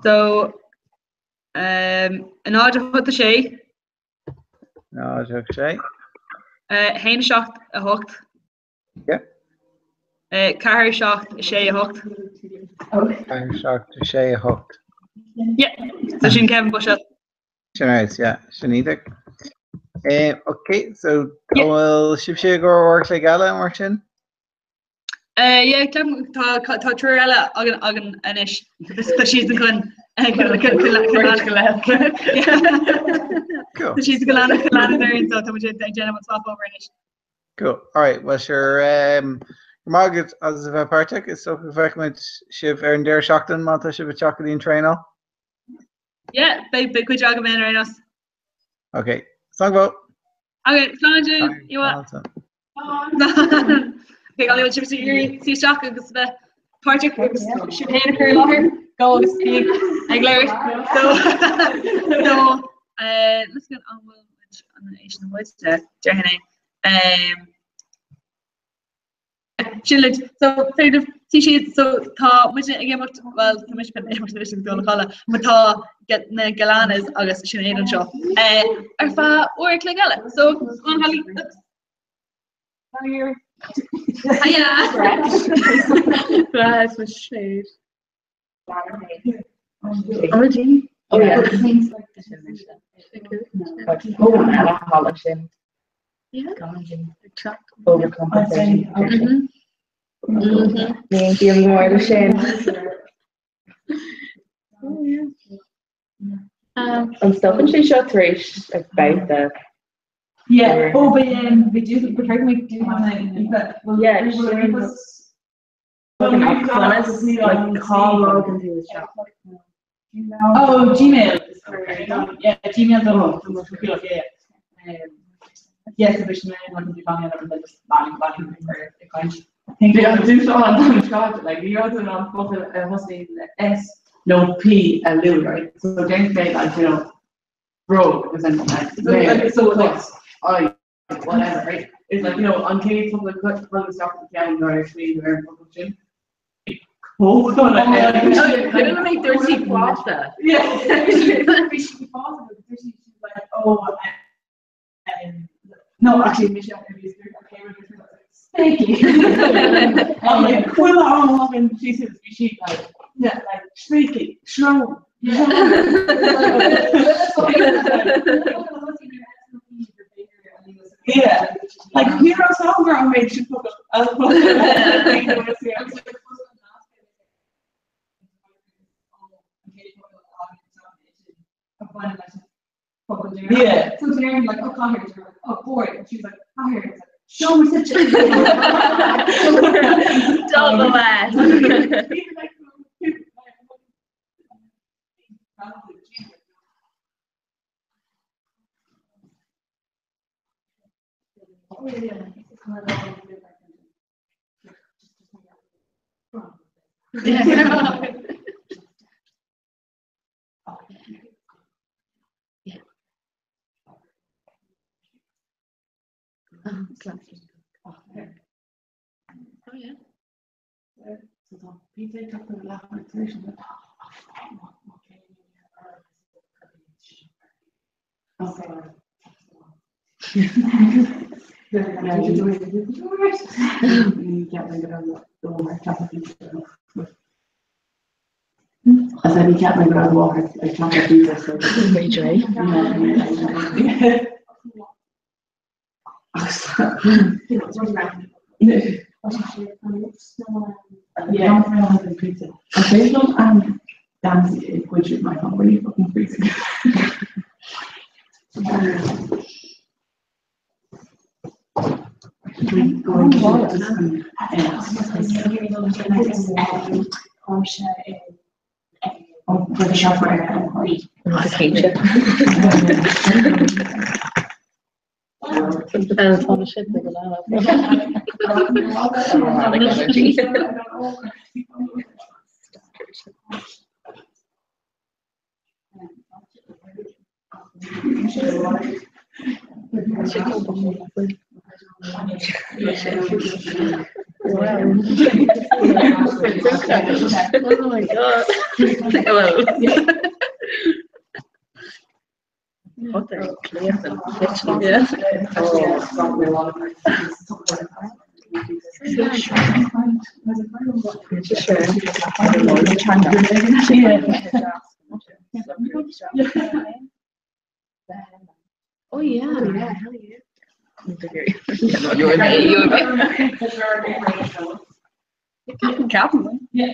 So, um, 0 8 6. 0 8 6. 1 7 8. Yeah. 4 7 6 8. 4 7 6 8. Yeah, so sin Kevin Bushell. Sin é, yeah, sin iontach. Ok, so an bhfuil sibhse i gcomhair uair a chloig eile mar sin? Yeah, ceapaim tá tá triúr eile againn againn anois. Tá siad chun Cool. Tá siad go lean go lean ar so tá muid ag déanamh an swap over anois. Cool. Alright, well sure um, go maith agat as a bheith páirteach is dócha go bhfeicfimid sibh ar an deireadh seachtaine má tá sibh ag teacht go dtí an traenáil. Yeah, beidh beidh cuid agaibh ann ar aon nós. Ok, slán go fóill. Ok, slán Joe. Ok, gan sibh ag iarraidh suí isteach agus bheith páirteach agus sibh féin a chur i láthair, go agus bí ag labhairt. So, so, uh, let's get an bhfuil muid an éis na muid de déarfainn é. Um, Sin lid. So féidir tí siad so tá muid ag imeacht well tá muid ag imeacht anois agus dul a chodladh ma tá na Galanas agus Sinéad anseo eh, ar feadh uair a chloig eile. So go on Holly. Oops. Hiya. That's my shade. Oh yeah. An stopann sé seo tar éis like babhta? Yeah, oh, but um, we do, but how can we do that? Well, Yeah, we will sure. Oh, Gmail. Yeah, Gmail yeah. Um, yes, so bhí mé an bhí ban an just ban ban ag Bhí an dúshlán don sráid, like, ní raibh tú in ann focal a thosaíonn le S nó P a lua, right? So déan mé, like, you know, bróg agus then like, So, like, I, whatever, right? It's like, you know, an chéad focal a chuir isteach i gceann nuair a smaoinigh ar an bhfocal sin. Chomh dona é. Couldn't make their tea pasta. Yeah. Bhí sí fásta, but she was like, oh, um, no, actually, Michelle, okay, Steaky. I'm like, chuile am and she says, bhí sí like, yeah, like, sneaky, srón. Yeah. Like, hero song or made she put Yeah. So Darren like, oh, come here. Oh, boy. And she's like, come here. It's like, Show me such a Double S. Oh yeah. So tá pizza ag teacht ar leath tar éis an Ní ceap mé go raibh mháthair ag teacht ar pizza so. Yeah. Pizza. An féidir liom an Dempsey ag cuid my phone really fucking freezing. Oh my god. Well. What the kitchen. Yeah. Oh yeah. Yeah, hell yeah. Ceapaim. Yeah.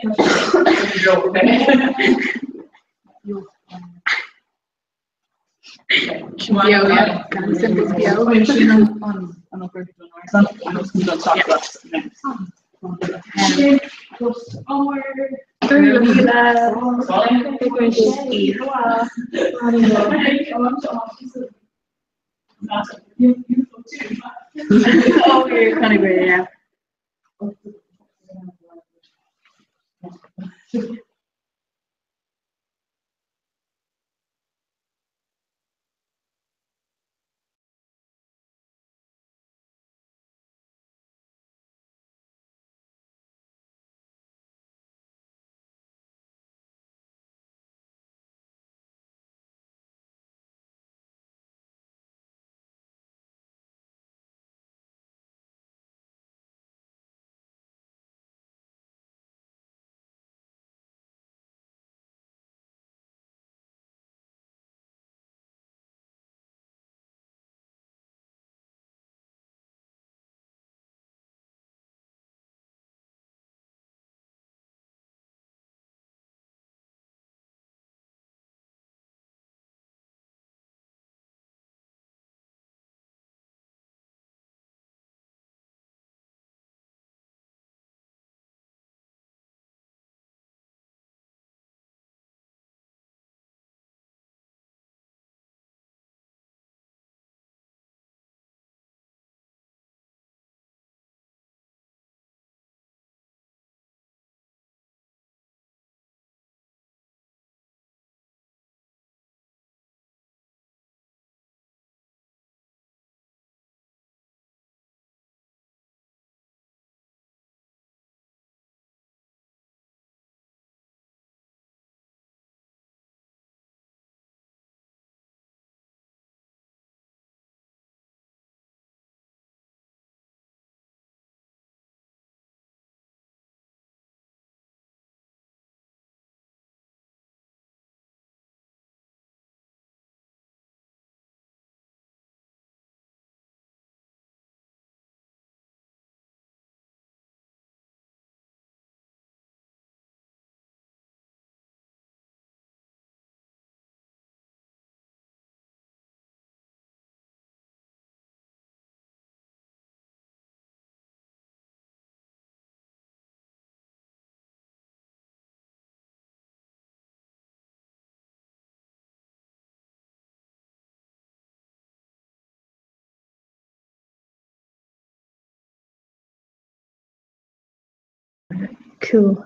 Cool.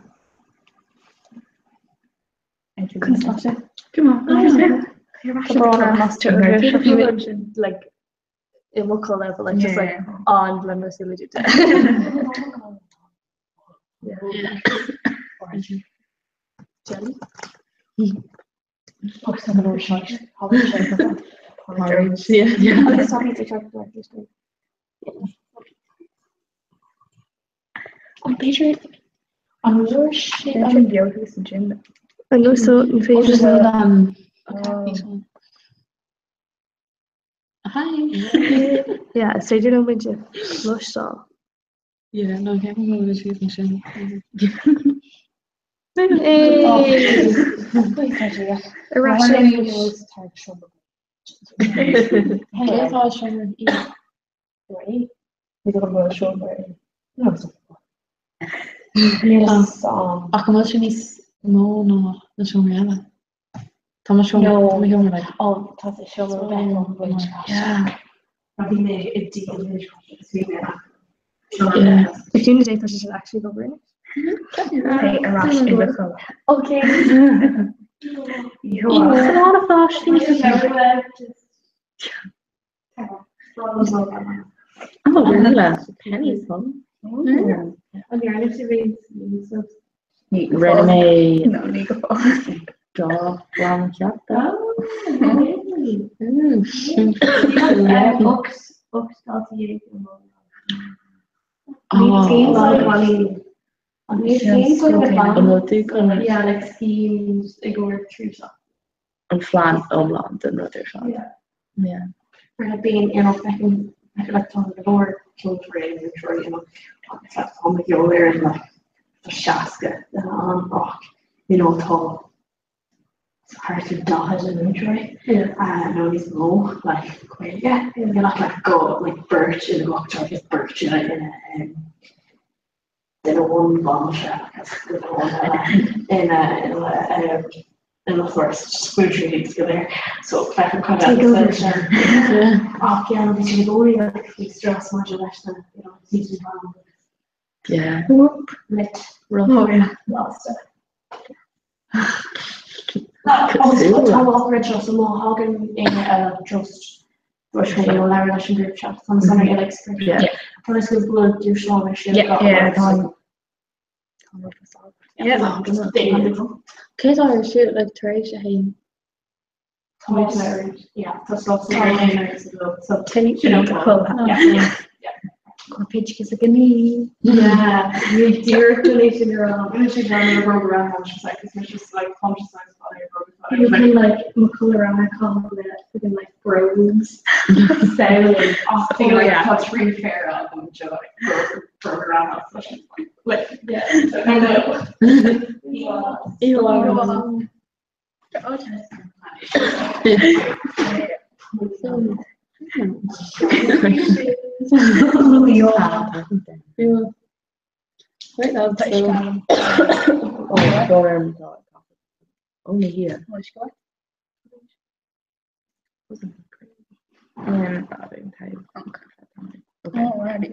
Come on. Like i mo level like just like on le Jelly. An b'fhéidir an bhfuair sé an beo thuas ansin? An nó so an féidir Hi. Yeah, is féidir liom muid a chloisteáil. Yeah, no, ceapaim go bhfuil siad ansin. Ar ais Ach an bhfuil sé níos mó ná na seomraí eile? Tá mo seomra tá mo sheomra like Ó tá sa seomra Yeah. Bhí mé i dtír Yeah. If you need tá sé actually go bhfuil. ar ais i mo chodladh. Okay. I'm a really pennies home. An ndearna sibh aon smaoineamh? Rinne mé No, ní go fóill. dá phlean ceaptha. 18 dalta i mo An bhfuil tú chun Yeah, like schemes i gcomhair trí seachtain. an phlean iomlán den rud ar fad? Yeah. Yeah. Mar like bíonn you know feicim like tá go leor ceoltóirí nó múinteoirí you know agus like tá mo cheolfhoireann like tá 60 duine ann ach you know tá thart ar 40 múinteoirí nó níos mó like 50 you know like go like beirt ina dhochtúir agus beirt ina ina um, duine amháin banaltra agus duine amháin eile ina ina um, ina first múinteoirí go léir so feicim cad Take over. ach yeah bhí siad i gcónaí like faoi stress maidir leis na you know season plan Yeah. lit Rough. Oh yeah. Lasta. Tá lá so má thagann éinne eile just dúirt mé you know labhair leis an group chat tá na sonraí uilig sa group chat. Yeah. Tá a fhios agaibh go bhfuil dúshlán ar siúl Yeah, yeah, tá Yeah. Cé tá ar siúl like tar éis a haon? Yeah, tá slot so Yeah. Corpidge a gní. Yeah, ní dúirt leis an rá. Rinne sé gan a rug around like it's just like conscious You can like McCullough call le fucking like brogues. So like Oh yeah, tá trí phéire agam jo like rug around like yeah. I know. Yeah. Right, that's so. Oh, brón orm. Only here. Wasn't that great? Okay. Alrighty.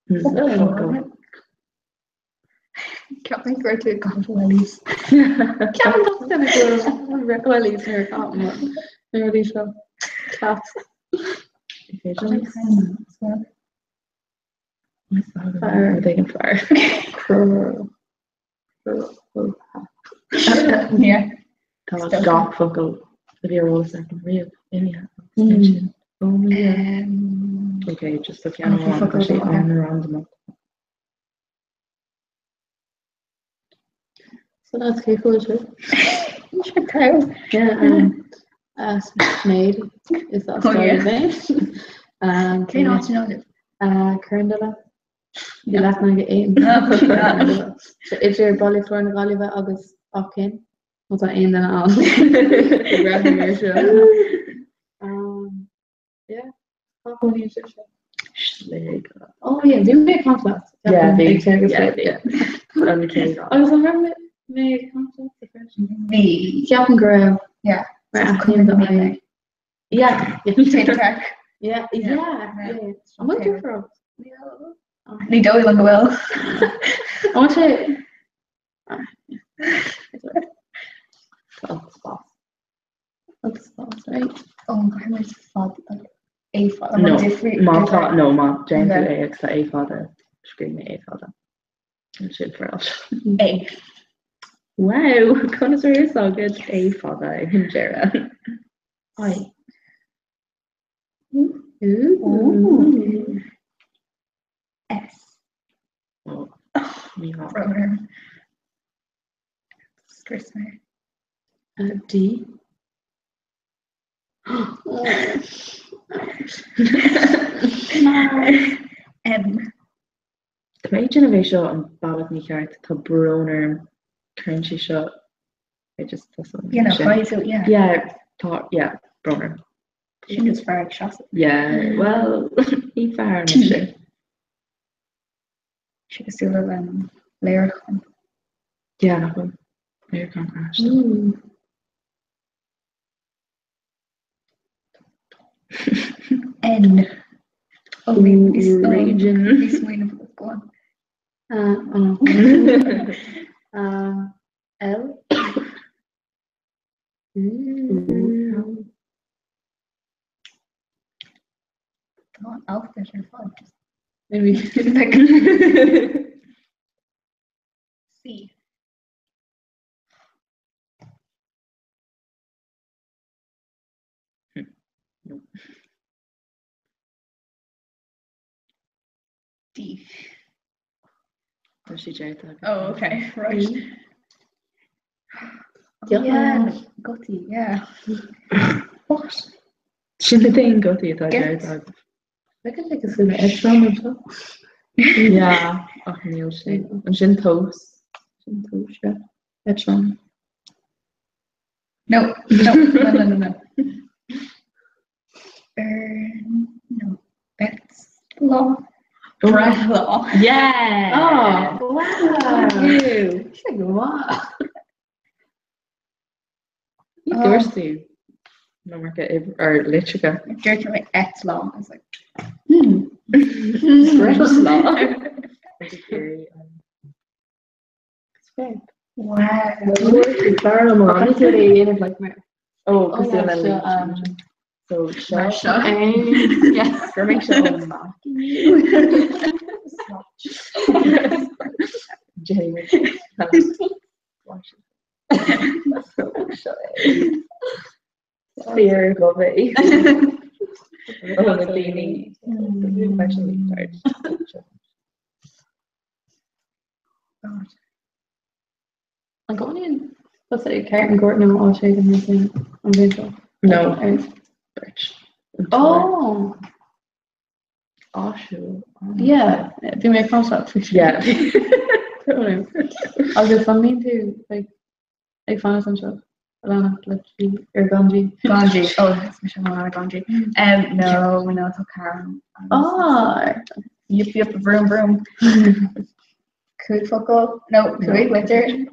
Hmm. Ceapaim go raibh tú ag gabháil wellies. Ceapaim gach duine go bhfuil wellies nuair a na rudaí seo. Cat. Fear ag an fear. Crow. Yeah. Tá gach focal a bhí ar eolas agam riamh imithe agus ansin. Oh my God. Okay, just the ceann amháin tá sé an-random. So that's cé chuir sé. Yeah, Sinéad is that Oh, yeah. story mé. Cén áit in áit? Currandilla. Bhí leath na aon. So idir Baile Chláir na Gaillimhe agus Áth Cinn, má tá aon duine ann. Breathnaigh air seo. Yeah. Cá gcónaíonn sibhse? Sligeach. Oh yeah, bhí mé ag caint leat. Yeah, bhí. Ag teagasc Yeah, leat, bhí. yeah. An chéad rud. Agus an raibh mé ag caint leat freisin? Bhí. Ceapaim go raibh. Yeah. Mar aithním do aghaidh. Yeah. Potato crack. Yeah, Yeah. yeah, yeah. An bhfuil tú from? Ní dóigh liom go bhfuil. An bhfuil sé? Tá spás. That's that's right. Oh, an gcaithfidh muid fad like A fada. No, difrí má tá no má déan tú Okay. é agus tá A fada scríobh mé A fada. Sin for A. Wow, conas ar fhios agat A fada ag an deireadh. I. Ooh. S. Oh, ní há. Brón orm. Scrios mé. D. M. Tá mé ag déanamh é seo an bealach mícheart, tá brón orm cuireann sé seo I just tá san You know, sin. caithfidh tú, yeah. Yeah, tá yeah, brón orm. Sin is fearr ag seasamh. Yeah, well, ní fearr T. sin. Sé cosúil le um, léiriúchán. Yeah, nach bhfuil. Léiriúchán aisteach. N. Oh, bhí bhí oh, Region. bhí smaoineamh agat, go on. Oh. L. Ooh. Tá an alphabet ar fad. Just Maybe. C. No. D. Tá sé déanta agam. Oh, okay, right. Yeah. Yeah, gutaí, yeah. What? Sin na t-aon gutaí atá Get. déanta agam. Feiceann sé cosúil le eitleán anseo. Yeah, ach níl sé. Ansin tomhas. Sin tomhas, yeah. Eitleán. No, no, no, no, no, no. Burn, no, Bet's law. Breithlá. Yeah! Oh, wow! You. Sé go maith. Ní Oh. dúirt tú an iomarca ar litreacha. Dúirt mé eitleán. I was like, Breithlá. wow. Caithfidh tú é a dhéanamh like mar. Oh, Oh, cosúil yeah, le seo, link. So seo Mar seo. Yes. gur méid seo amach. Jenny So seo é. Fear go é. Ó na daoine especially hard. God. An gcónaíonn tusa ag Ceart an Gort nó áit éigin mar sin an bhliain seo? No. Beirt. Oh, Áisiúil. yeah. Bhí mé ag fáil faoi sin. Yeah. Agus an mbíonn tú like, ag fanacht anseo a leanacht le trí ar Ganji? Ganji. Oh, it's Michelle Milana Ganji. No, no, tá Karen. Ah, Yip, yip, vroom, vroom. Cúig focal. No, cúig litir.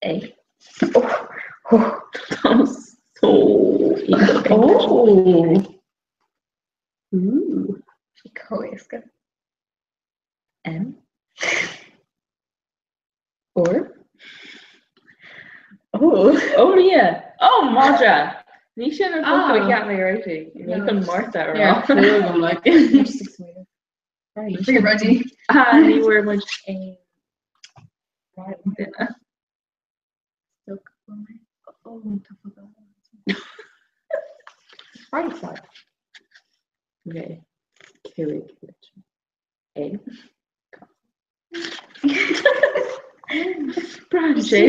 A. Oh, oh. Tá so oh. Ooh. Comhéasca. M. Or. Oh, oh yeah. Oh, Madra. Ní sin an focal Ah. a cheap mé réití. Ní chun Martha ar Yeah, rá. I'm like. Right. Forget Reggie. Ah, ní bhfuair muid aon duine. Oh, tá focal. Right side. Okay. Cúig litir. A. Brand sé.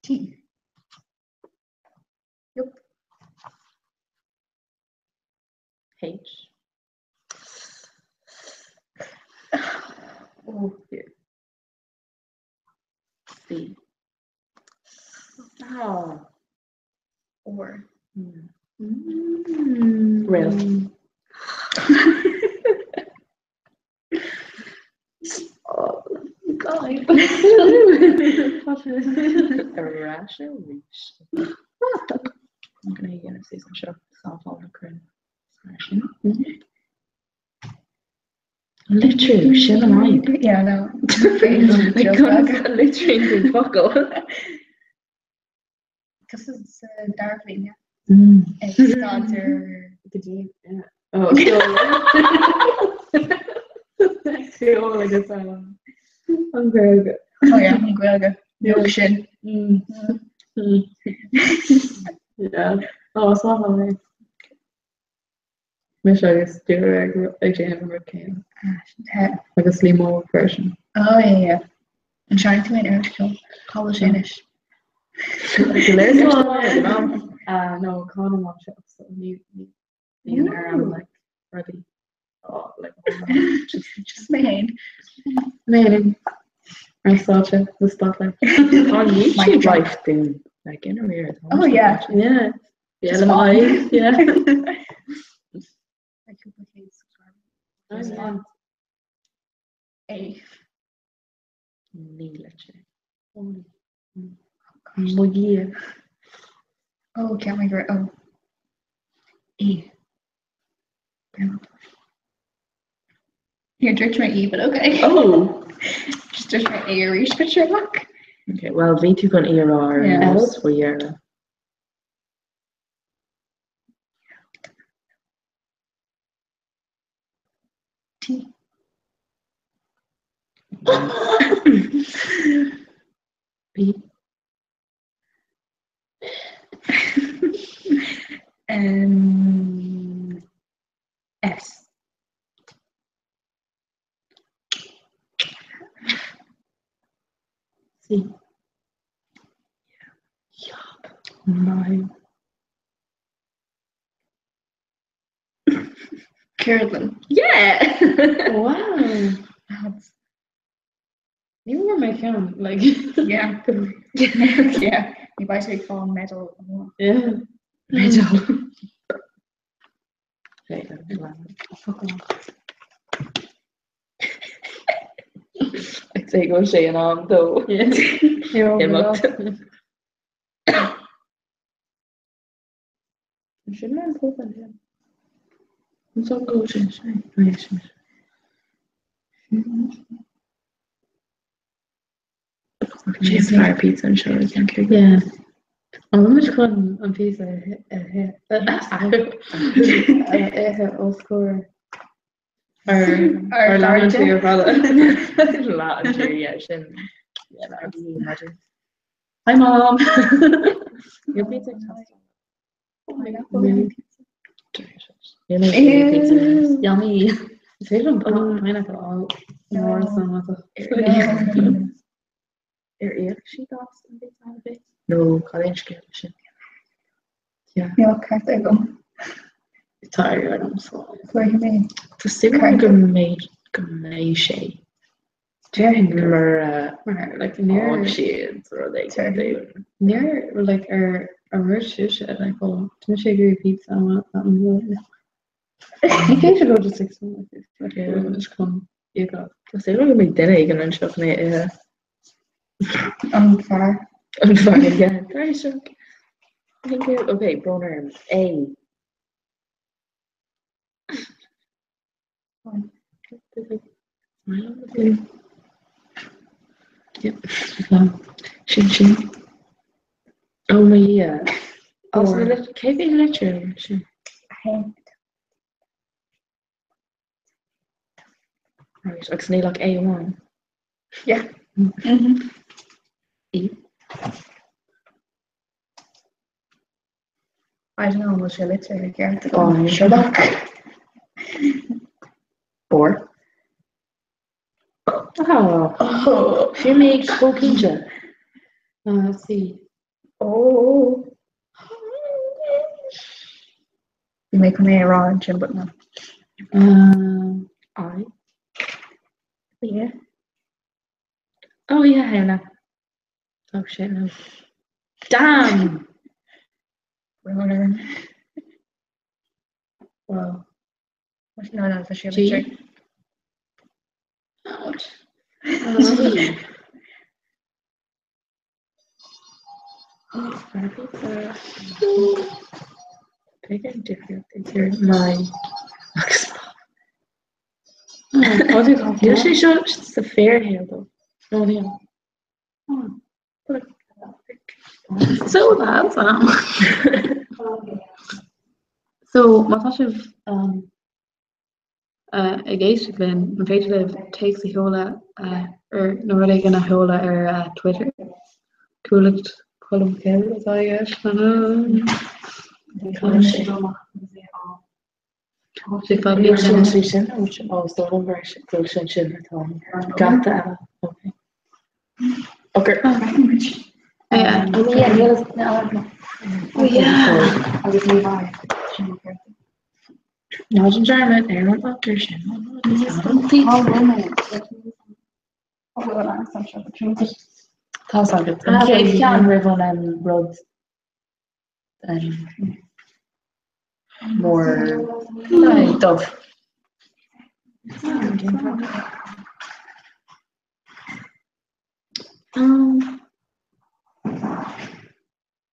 T. Yep. H. Oh, Here. C. Oh. or. Mm. Rail. Oh, God. Ará reach. I'm gonna dhéanamh suas anseo sábháil na cruinn mar sin. Litriú sin an fhadhb. Yeah, no. Like, conas a litríonn tú focal. Cos is dark yeah. Mm. Ag staidéar Go dtí, yeah. Oh, Ceol agus an Ghaeilge. Oh yeah, an Ghaeilge. Nó sin. Mm. Yeah. Oh, is maith liom é. Mise agus Dúra ag ag déanamh an rud céanna. Te. Agus Liam version. Oh yeah, yeah. An sean tú in ceol Cá sin is. Go léir No, Conor seo so ní ní ní ar am like ready. Oh, like Just just mé féin. amazing. Ar sáte the spotlight. Tá Mic YouTube drop. life dún like in a Oh yeah. Yeah. Yeah, Just le my yeah. Like cúpla céad subscriber. Yeah. A. Ní litir. Mo Dhia. Oh, can't make it. Oh. E. Here, dúirt mé E, but okay. Oh! Just dúirt mé A arís, but sure, look. Okay, well bhí tú chun é a rá ar Yeah. nós faoi dheireadh. T. B. Um, S. C. My. Ceardlann. Yeah! Wow. That's, Ní bhfuair mé ceann, like. yeah. Yeah. Ní bheidh sé ag fáil medal. Yeah. Medal. Fuck off. I'd say go sé an am dó. Yeah. Imeacht. Sin an pópa sin. An son go sin sin. Sin. Sé fear pizza anseo i gceantar. Yeah. An bhfuil muid chun an pizza a ithe os comhair ar Ar ar lean an cairde. tír fada. Lá an tír, yeah, sin. Yeah, that would be imagine. Hi mom. Your pizza tastes Oh my God. delicious. You know, pizza. Ew. Yummy. Is féidir an pineapple á mór san No. Ar íoc siad as an pizza a bit? No, cad é an scéal sin? Yeah. Níl ceart agam. Tá ar am so. Chuirfidh mé. Tá súil agam go mbeidh go mbeidh sé Déarfainn go mar mar like fhág níor siad rud éigin dúinn. níor like ar ar rud sise like oh tá sé ag iarraidh pizza an bhfuil Ní féidir leo just like so like Yeah. chun íoc as. Tá súil agam go mbeidh duine éigin anseo chun é a ithe. An fear. An fear, yeah. Very sure. Thank you. Okay, brón orm. A. Yep. Sin sin. Oh my yeah. Also, Or- cé mhéad litir sin? Haon. Right, agus níl ach A amháin. Yeah. Mhm. E. I don't know, bhfuil sé litir i gceart Oh, agam. yeah. Sherlock. Or. Oh, Oh. bhí mé chomh cinnte. C. Oh. Bhí mé chun é a rá ansin, but no. I. Yeah. Oh yeah, Hannah. Oh shit, no. Damn! Brón orm. Well, No, no, tá sé G. litir. Ouch. T. Oh, pizza. Big and different idir my agus Níl sé seo sa fíorshaol dó. No, níl. So that's So má tá sibh ag éisteacht linn, an féidir libh téacs a sheoladh ar nó rud éigin a sheoladh ar Twitter. Cuallacht Cholmcille atá i gceist. Sé fadhb Sin sin sin ó is dóigh liom gur dul sin sin atá gata eile. Okay. Okay. Yeah. Oh yeah, níl no. Oh yeah. Agus ní bhaid. Sin an ceart. Ná an dearmad ar an ochtar sin. Tá romé. Oh, bhfuil an anseo seo, but sin Tá agat. An chéad cheann roimh an rud mór dubh.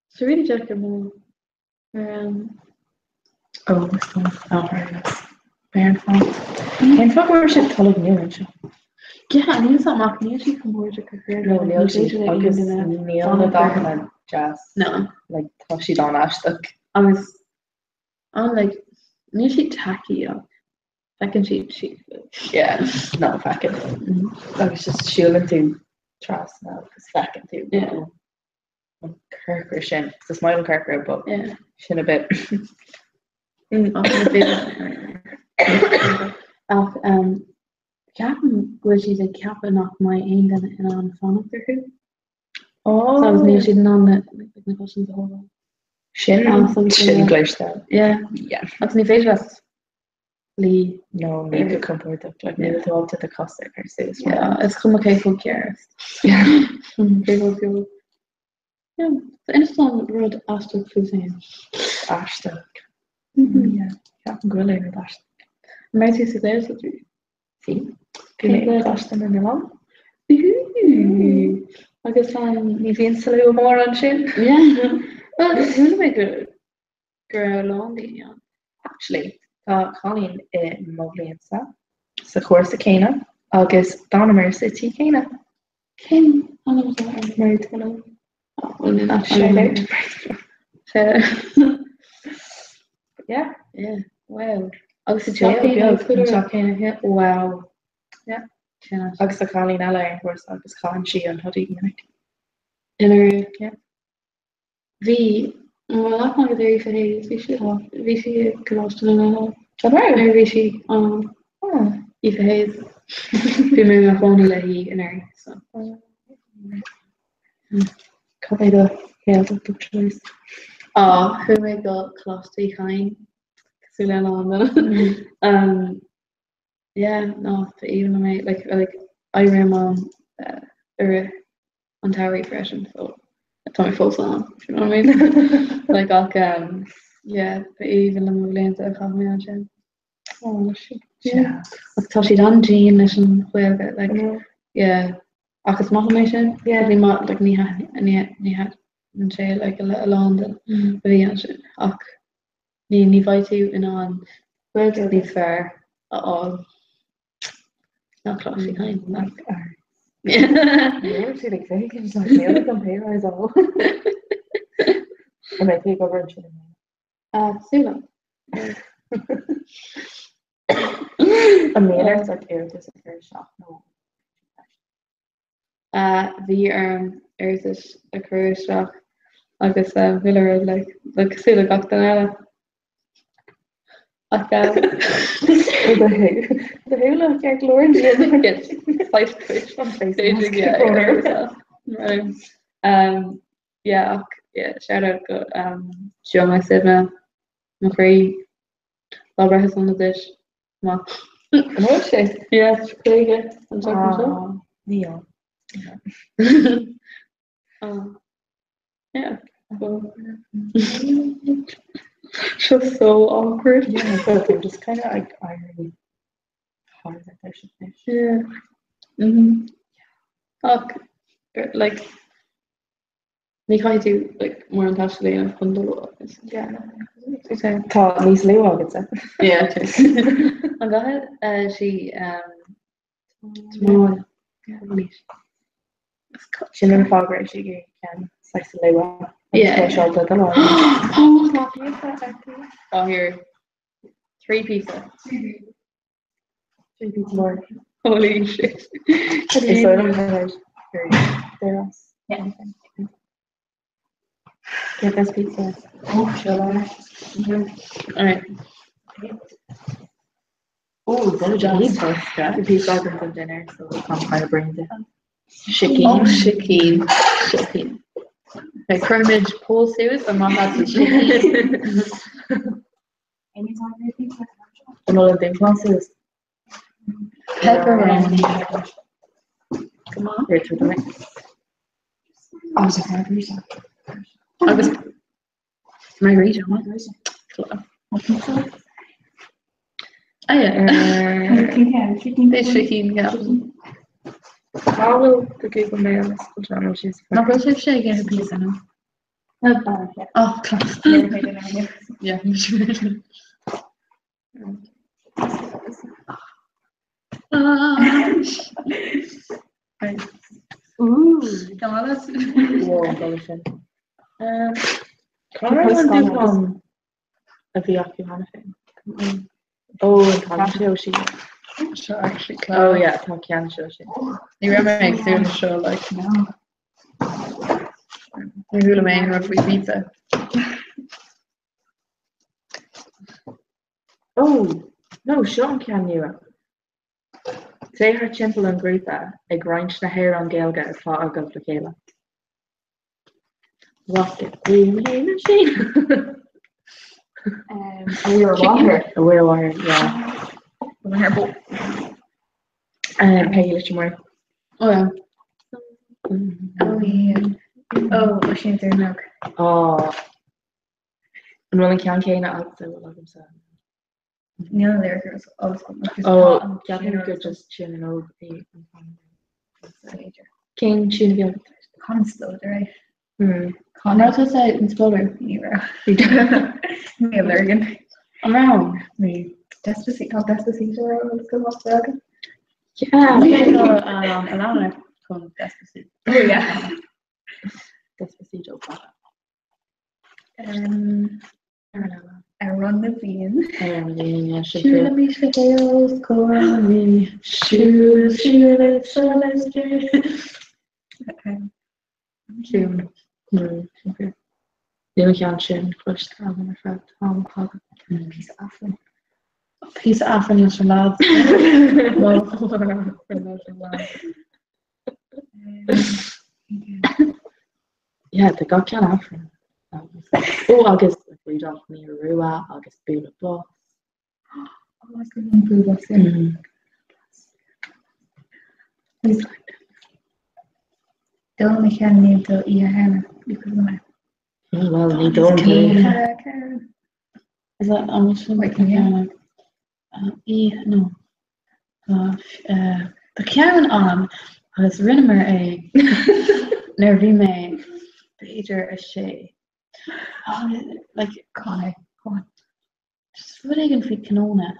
So really deacair mó ar Oh, is dóigh ábhar Baron fáth. Cén fáth go raibh siad tolg nua anseo? Yeah, níl sa amach níl sí chomh mór go chuir No, níl siad agus níl na dathanna deas. No. Like, tá siad an-aisteach. Agus an like níl sí tacky ach Feiceann siad siad. Yeah, no, feiceann. Agus just siúlann tú trasna agus feiceann tú Yeah. an corcra sin. Is maith an corcra, but Yeah. sin a bit. Ach ní féidir. Ach um, ceapaim go bhfuil siad ag ceapadh nach mbeidh aon duine in ann fanacht orthu. Oh. Agus níl siad in ann na na questions a thógáil. Sin Ah, so sin yeah. gléiste. Yeah. Yeah. Agus ní féidir leat luí. No, ní go compordach, like níl tú ábalta do chos a chur suas. Yeah, is cuma cé chomh gearr. Cé chomh gearr. Yeah, so inis dom rud aisteach fút féin. Aisteach. Yeah, ceapaim go bhfuil aon rud aisteach. An mbeidh tú sa Ghaeltacht riamh? Bhí. Bhí mé i gColáiste na nOileán. Ooh. Agus an Ní bhíonn slua mór ansin. Yeah. Well, chuala mé go go raibh a lán daoine ann. Actually, tá cailín i mo bhliainsa sa chúrsa céanna agus d'fhanamar sa tí céanna. Cén ainm atá air? Mairéad Malone. Oh, well, níl aithne Shout agam out air. to Mairéad Malone. Shout out. Yeah. Yeah, wow. Agus sa teach Saol céanna beag agus an chuile teach rud. céanna, yeah. Wow. Yeah. Sin ait. Agus tá cailín eile ar an chúrsa agus caitheann sí an hoodie go minic. Ina Yeah. Bhí, bhuel aithne agat ar Aoife Hayes, bhí sí, bhí sí i gColáiste na nOileán. An raibh? Nuair a bhí sí ann, Oh. Aoife Hayes. Bhí mé i mo chónaí léi anuraidh, so. Cad é do Ghaeltacht of choice? Á, chuaigh mé go Coláiste Uí Chadhain, cosúil le a lán duine. Um, yeah, no, ba aoibhinn liom é, like, like, oibrím ann uh, i rith an tsamhraidh freisin, so tá mé fós ann, you know what I mean? Like ach um, yeah, ba aoibhinn liom na blianta a chaith mé ansin. Oh, sin. Yeah. Ach tá siad an-dian leis an Ghaeilge, like, yeah. Ach is maith liom é sin. Yeah. Ní maith, like, ní thaitn- ní ní thaitníonn sé like, le a lán duine a bhí ansin. Ach ní ní bheidh tú in ann Gaeilge níos fearr a fháil ná Coláiste Uí Chadhain. Like, Níl siad ag féachaint like níl an pay rise á. An mbeidh tú ag obair ansin i mbliana? Súil agam. An mbíonn ort like iarratas a chur isteach nó Bhí orm iarratas a chur isteach agus chuile rud like like cosúil le gach duine eile. Ach Do shúile ceart go leor ansin. Slight twitch. An face B'fhéidir, mask yeah, orm. yeah, right. Yeah, ach yeah, shout out go Joe Mac Suibhne, mo chroí, lá breithe sona duit, mac. An bhfuil sé? Yeah, 50 an tseachtain seo. Ah, Níl. Oh. Yeah. So. Just so awkward. Yeah, but I'm just kind of like éirí hard at sin. Yeah. Mhm. Ach, like, ní chaithfidh tú like, mórán taistil a dhéanamh chun dul agus. Yeah. Tá níos lú agatsa. Yeah. An gcaithfidh sí tiomáin anois? Sin an fáth go raibh sí ag iarraidh ceann saghas luath. Yeah. Tá sé do lá. Oh, tá píosa aici. Oh, here. 3 pizza. 3 pizza mór. Holy shit. Is dóigh liom go raibh there. Yeah. Get this pizza. Oh, sure. All right. Oh, The pizza agam don dinner, so tá kind of brain dead. Sicín. Oh, sicín. Sicín. Okay, cuirfimid Pól suas an maith leat sicín. Anytime you pizza. An bhfuil an dúshlán suas? Pepperoni. Come on. Here, through the mic. Oh, is it margarita? Agus margarita, what? Margarita. Ah, yeah. Chicken, chicken. Bhí sicín, yeah. Cá bhfuil the Google Mail oscailte nó síos? Nach bhfuil sibhse ag ithe pizza, no? Oh, class. Yeah. Ah. Right. Ooh, come on, let's. Whoa, dul sin. Cá raibh an dúshlán a bhí acu cheana féin? Ó, an t-am seo sí. Seo actually Oh yeah, tá ceann seo sí. Ní raibh mé ag súil leis seo like. Níor chuala mé aon rud faoi pizza. Oh, no, seo an ceann nua. Téigh thart timpeall an ghrúpa ag roinnt na hamhráin Gaeilge atá agaibh le chéile. What if we machine? A Mhuire a Mháthair. A Mhuire a Mháthair, yeah. Peggy Leitir Móir. Oh yeah. Oh yeah. Oh, Oisín Dúnog. Oh. An bhfuil an ceann céanna agatsa bhfuil agamsa? Níl an lyric ar eolas agam. Oh, ceapaim gur just Tír na nÓg é an ceann. Cén tune a bhí agat? Con Spleodar é. An raibh tusa in Spleodar? Ní raibh. Ní Lurgan. An raibh? Ní. Despacito, tá Despacito ar eolas go maith agat? Yeah. An leanna chun Despacito. Oh yeah. Despacito. Amhrán na bhFiann. Amhrán na bhFiann, yeah, sin Siúlaimis le chéile os comhair an Rí. Siúl, siúl, siúl, siúl. Ciúin. Sin fíor. Níl an ceann sin cloiste agam ar feadh tamall fada. Píosa Aifrinn. Píosa Aifrinn leis an lads. Aifrinn leis an lads. Yeah, tá gach ceann Aifrinn. Ó agus Rudolph Míle Rua agus Bualadh Bos. Oh, is go an Bualadh Bos, yeah. Dó na cheann ní do oíche Shamhna, ní cuimhin liom é. Oh, well, ní dóigh liom. Is that an sin Wait, can you? Oíche no. Tá ceann ann agus rinneamar é nuair a bhí mé b'fhéidir a sé. Like Cá é? Go on. Just rud éigin faoi cnónna.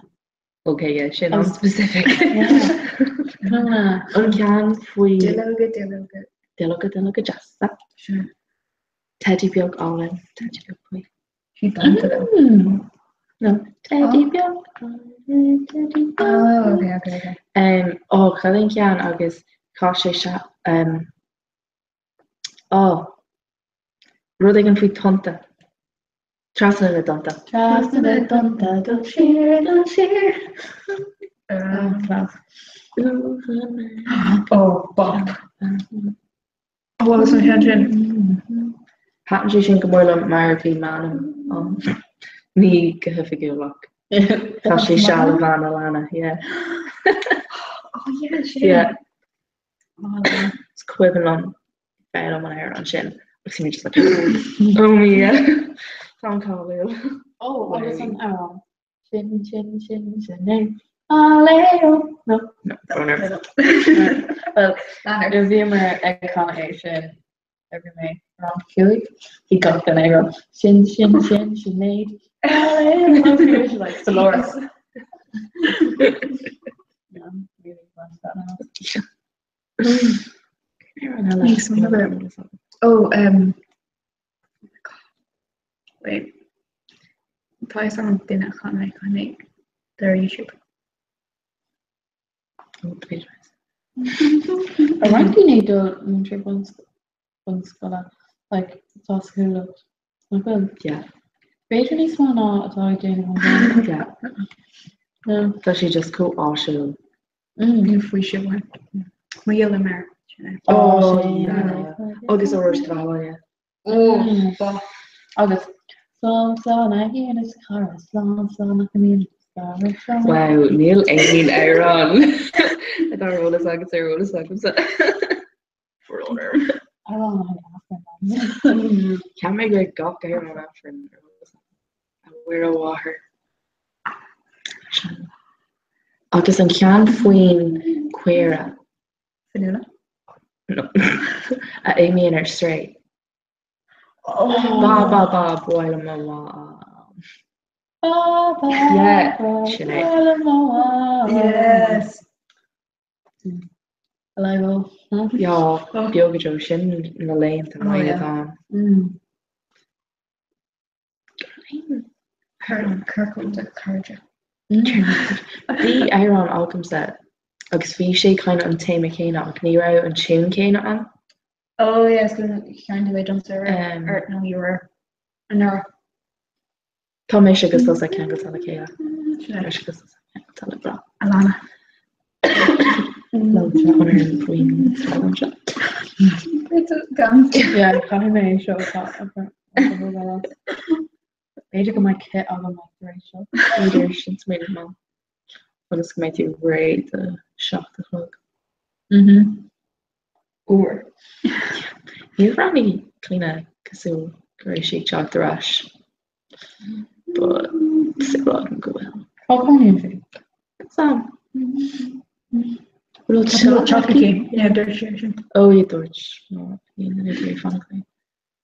Okay, yeah, sin an-specific. Cnónna. An ceann faoi Duilleoga, duilleoga. Duilleoga, duilleoga deasa. Sure. Teidí beag álainn, teidí beag buí. Bhí dánta though. No, Teidí beag álainn, teidí beag. Oh, okay, okay, okay. Um, ó, cad é an ceann agus chaith sé se, um, ó, rud éigin faoi tonnta. Trasna na dtonnta. Trasna na dtonnta, dul siar, dul siar. Oh, class. Oh, bop. Oh, agus an ceann sin. Thaitin sé sin go mór liom mar bhí m'ainm ann. Ní go hoifigiúil ach chaith sé seal i bhean Alana, yeah. Oh yeah, sin. Yeah. Is cuimhin liom foghlaim an amhrán sin agus bhí mé just like oh me yeah. Táim cáiliúil. Oh, agus an amhrán. Sin, sin, sin, sin, é. Aléo! No. No, don't ever. Well, nuair a bhíomar ag canadh é sin, nuair a bhí mé rang 5, bhí gach duine ag rá, sin, sin, sin, Sinéad. Aléo! Agus bhí mise like, sa lár. Yeah, I'm really glad that now. Níos mó. Oh, um, Wait. Tá fhios agam duine a chan é chan é ar YouTube. Ar roinnt daoine do múinteoir bunscoile like atá sa Chuallacht nach bhfuil? Yeah. B'fhéidir níos mó ná atá ag déanamh an Ghaeilge. Yeah. No. Tá sé just chomh áisiúil. Níl faoiseamh uaim. Mo ghile mear. Sin é. Oh, yeah. Agus oróiste bhaile. Oh, Agus slán slán a Thiarna is a chara, slán slán a Chamille, slán slán. Wow, níl aon amhrán atá ar eolas agat ar eolas agamsa. Brón orm. Amhrán le haghaidh Aifreann. Cheap mé go raibh gach amhrán Aifrinn ar eolas agam. A Mhuire a Mháthair. Agus an ceann faoin caora. Fionnuala? No. A imíonn ar strae. Ba ba ba buail mo mham. Ba ba Yeah, ba sin é. buail mo mham. Yes. Alive oh. Huh? Yeah, beo go deo sin na laethanta Oh, maith yeah. atá ann. Ciorcal de chairde. Bhí amhrán agamsa agus bhí sé kind of an téama céanna ach ní raibh an tune céanna ann. Oh yes, ceann de domsa ar nó you were anuraidh. Tá mise agus tusa ceangailte le chéile. Mise agus tusa ceangailte le grá. Alana. Faoin seo. Yeah, caithfidh mé seo B'fhéidir go mbeidh cith agam tar éis seo. B'fhéidir sin smaoineamh maith. Agus go mbeidh tú réidh do 7 a chlog. Mhm. Uair. Níor bhreathnaigh Clíona cosúil go raibh sí ag teacht ar ais. But súil agam go bhfuil. Cá gcónaíonn sí? Sam. Bhfuil teach aici? Yeah, dúirt sí sin. Ó, yeah, dúirt. No, níl ag iarraidh fanacht léi.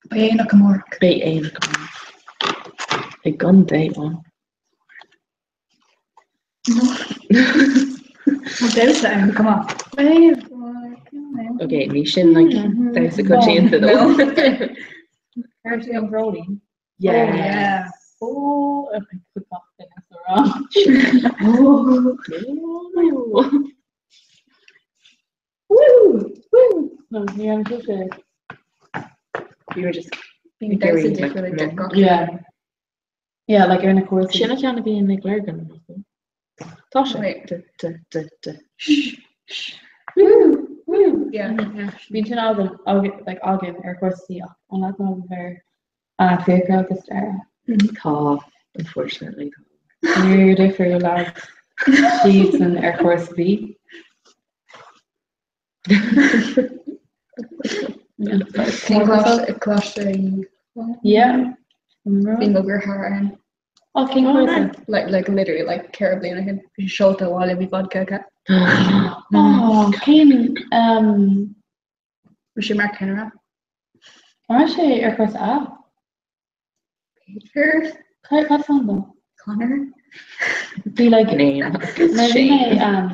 Beidh aonach amárach. Beidh aonach amárach. I gcontae an. Tá damhsa ann, come on. Ok, ní sin like damhsa coitianta though. Ar sé an Dreoilín? Yeah. Oh, okay, good luck then, that's all right. Oh. Woo! Woo! No, ní raibh sé sé. You were just Bíonn damhsa difriúil ag gach Yeah. Yeah, like ar na cúrsaí. Sin an ceann a bhíonn ag Lurgan. Tá sé. Wait. D, d, d, d. Woo! Woo! Yeah. Bíonn sin againn, like againn ar chúrsaí ach an leath ná bheith ar Fiachra agus Dara. Tá, unfortunately. Níor difriúil lads. Siadsan ar chúrsa B. Cén coláiste í? Yeah. Bhí mo dheartháir ann. Oh, cén cúrsa? Like, like literally like 4 bliana ó shin. Bhí sé seolta abhaile bhí vodka aige. Oh, cén um, Bhí sé mar ceannaire. An raibh sé ar chúrsa A? B'fhéidir. Cad cad fan dó? Connor. Bhí like Name nuair a bhí mé um,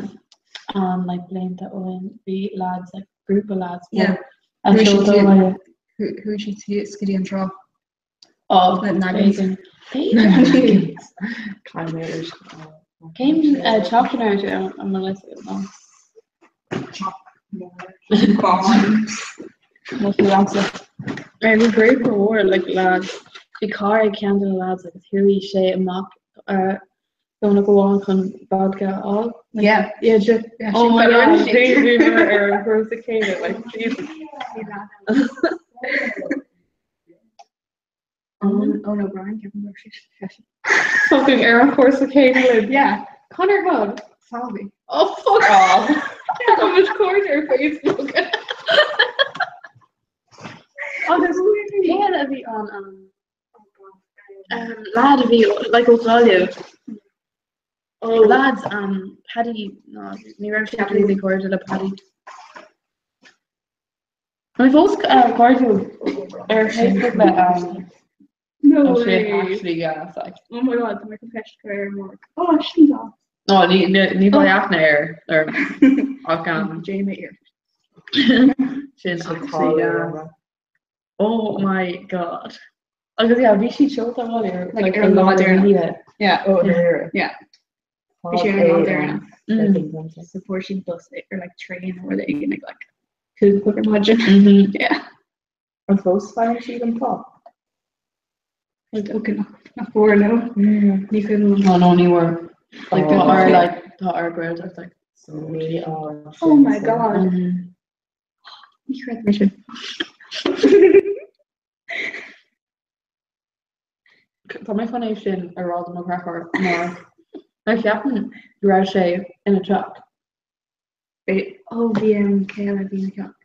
um, like blianta ó shin bhí lads like grúpa lads Yeah. a Chuaigh seolta siad abhaile. Chuaigh siad síos go dtí an trá. Oh, Le Naggins. B'fhéidir. Climate. Cén teach ina raibh sé an Melissa nó? Ar bhí grúpa mhór like lads bhí carr ag ceann de na lads agus chuaigh sé amach Domhnach amháin chun vodka a fháil. Yeah. Yeah, just, Yeah, oh sin my go God, rinne bhí siad. bhíomar ar an gcúrsa céanna, like, Jesus. Owen Owen O'Brien, ceapaim go raibh sé seisean. Fucking ar an chúrsa céanna linn. Yeah. Conor Hub. Salvi. Oh, fuck off. Tá muid cairde ar Facebook. Agus cé a bhí an um, lad a bhí like ó Ghaillimh. Oh, lads, um, Paddy, no, ní raibh sé really cairde le Paddy. Tá mé fós cairdiúil ar Facebook le um, No oh, sin way. actually gas, like. Oh my god, tá mé chun ceist a chur ar Mark. Oh, sin gas. No, ní ní ní bheidh aithne air ar ach um, Jamie ear. sin actually gas. Oh my god. Agus yeah, bhí siad seolta abhaile ar Like, like ar an lá deireanach. oíche. Yeah. Oh, there. Yeah. Bhí sé ar an lá deireanach. Mm. So fuair siad bus ar like train or rud éigin ag like 5 ar maidin. Mhm. Yeah. An fós faigheann siad an pá? Okay, nach bhfuair no. Ní chuimhin liom. Oh no, ní bhfuair. Like tá Oh. ár like tá ár Gaeltacht like So ní á. Oh my god. Mhm. Ní chreid mé sin. Tá mé chun é sin a rá do mo dheartháir mar mar cheapaim go raibh sé ina teach. Oh, bhí um, cé eile a bhí ina teach.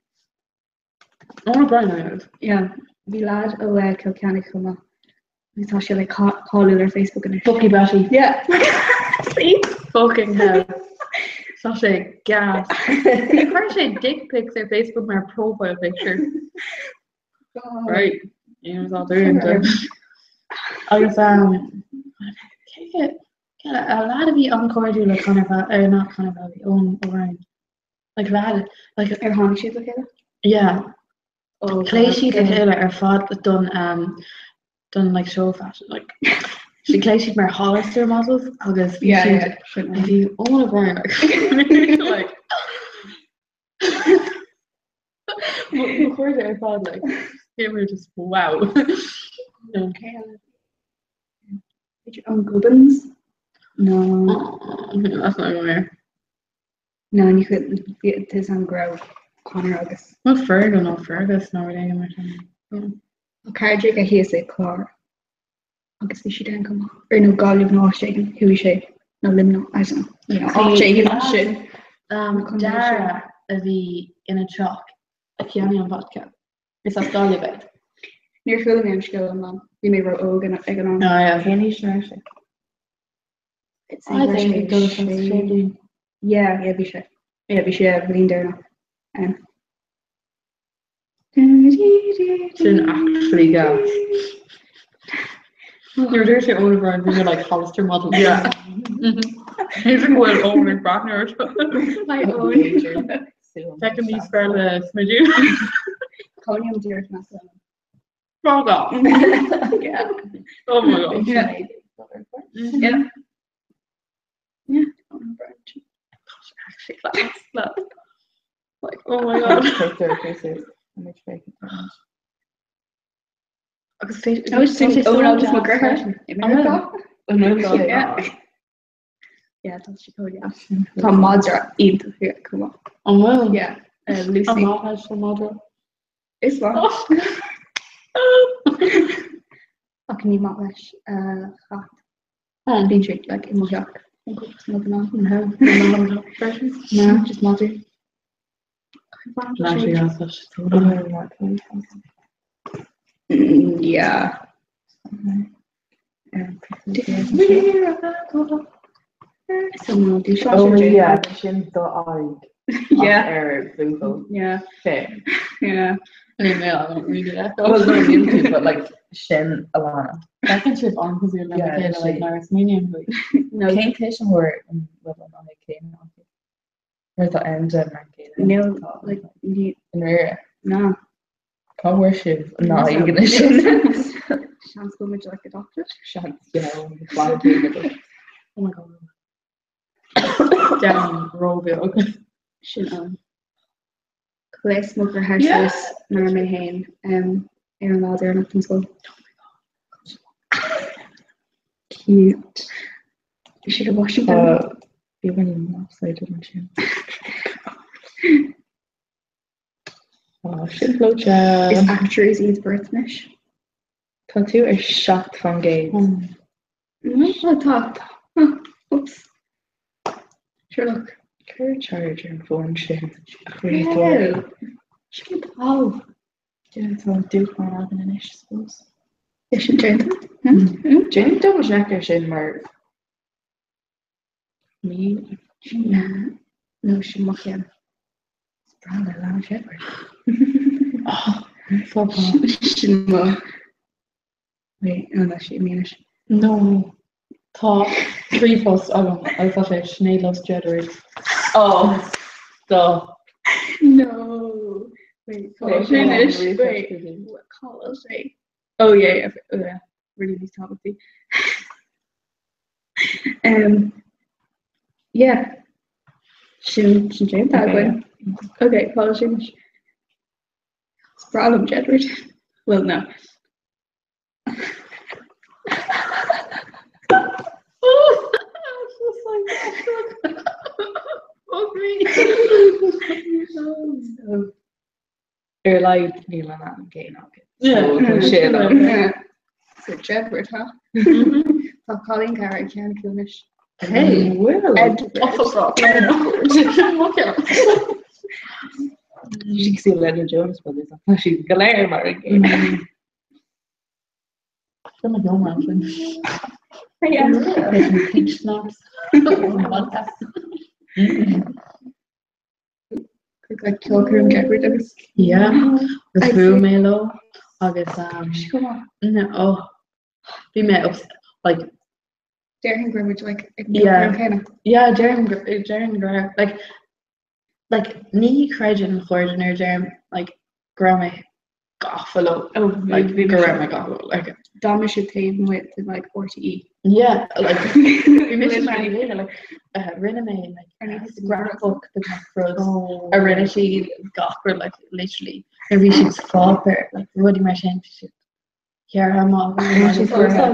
Ó Brian Island. Yeah, bhí lad ó Cill Chainnigh chomh maith. Agus tá sé like cáiliúil ar Facebook anois. Bucky Batty. Yeah. See? Fucking hell. Tá sé gas. Chuir sé dick pics ar Facebook mar profile picture. Right. All doing Agus um, cé a lad a bhí an-chairdiúil le Conor Val er not Conor Valley, Owen O'Brien. Like lad, like Ar tháinig siad le chéile? yeah. Oh, Pléigh siad le okay. chéile ar fad don um, don like show fashion like She glaoigh siad mar Hollister models agus bhí siad bhí Eoin O'Brien like Mo chairde ar fad like they were just wow. An Gubbins? No. That's not going there. No, ní chuid an go raibh Conor agus. Nó Fergal nó Fergus nó rud éigin mar sin. Tá cairde aige thíos ag Clár agus bhí siad ann chomh maith. Or nó Gaillimh nó áit éigin, chuaigh sé, nó Luimneach, I don't know, you know, áit éigin as sin. Dara a bhí ina teach a cheannaigh an vodka. Is as Gaillimh é. Níor chuala mé an scéal iomlán, bhí mé ró-óg ag an am. Ah yeah. Cén aois a raibh sé? I think go raibh sé sé bliain. Yeah, yeah, bhí sé. Yeah, bhí sé bliain deireanach. Um. Sin actually gas. Nuair a dúirt sé Eoin O'Brien bhí mé like Hollister model. Yeah. Even bhfuil Eoin ag breathnú ort. Hi Eoin. Feicim níos fearr le smideadh. Cónaím díreach in aice liom. Fuck off. Yeah. Oh my god. Yeah. Yeah. Yeah. Eoin O'Brien. Actually class. Class. Like, oh my god. Agus sin Eoin agus mo dheartháir. I Meiriceá. Yeah. Yeah, tá sé chomh deas. Tá madra iontach aige chomh maith. An bhfuil? Yeah. Lucy. An maith leis an madra? Is maith. Ach ní maith leis cat. Bíonn sé like i mo theach. An cuid is mó den am. No, just madra. Yeah. Oh yeah, sin do aghaidh Yeah. ar buachaill. Yeah. Fair. Yeah. Well, no, níl tú, but like sin Alana. Feiceann sibh an-chosúil lena Yeah, chéile like sí. mar is smaoiním faoi. No. Cén tuismitheoir an bhfuil an aghaidh céanna acu? Mar tá Enda mar an gcéanna. No, like ní I ndáiríre. no. Cá bhfuair sibh na aghaidheanna sin? Seans go bhfuil muid like adopted. Seans, yeah, ón chlann céanna. Oh my god. Domhan róbheag. Sin ann. Ghléas mo dheartháir suas mar mé féin ar an lá deireanach den scoil. Cute. Bhí siad i Washington. Bhí beagáinín lopsided ansin. Tá sin gleoite. Is actors iad beirt anois. Tá tú ar 7%. Ó tá. Oops. Sure look. Cuir charge ar an bhfón sin a chraoltóir. Sin tá. Tá dúshlán againn anois, I suppose. É sin déanta? Déan double check ar sin mar ní No sin mo cheann. Is breá le Alan Shepard. Sin mo. Wait, no, that's sin anois. No. Tá ríomhphost agam agus tá sé Sinéad loves Jedward. Oh, stop. No. Wait, cá sin anois. Wait, cá bhfuil sé? Oh yeah, yeah, oh yeah. Really níos tábhachtaí. Um, yeah. Sin sin déanta againn. Okay, cá bhfuil sé anois? Is breá liom Jedward. Well, no. Fuck me. Ar a laghad níl an ainm céanna acu. Yeah. So, tá sin ann. Yeah. So Jedward, huh? Tá Colleen Carr ag ceann acu anois. Hey, Will. Edward. Oh, fuck off. Sí cosúil le na Jonas Brothers ach tá siad go léir mar an gcéanna. Sin mo sheomra ansin. Yeah. Peach schnapps. Podcast. Like ceolchoirm Jedward agus Yeah. Agus bhuail mé leo agus um, go maith. no, oh, bhí mé ups, like Déarfainn go raibh muid like ag Yeah. an céanna. Yeah, deirim deirim go raibh like like ní chreideann mo chairde nuair a deirim like go raibh mé gafa leo Oh, like go raibh mé gafa leo like Dá mbeadh siad taobh amuigh de like RTE. Yeah, like bhí mise mar an gcéanna, like rinne mé like scrapbook de gach rud a rinne siad gach rud like literally nuair bhí siad sa pháipéar like rudaí mar sin bhí siad gearrtha amach agus curtha.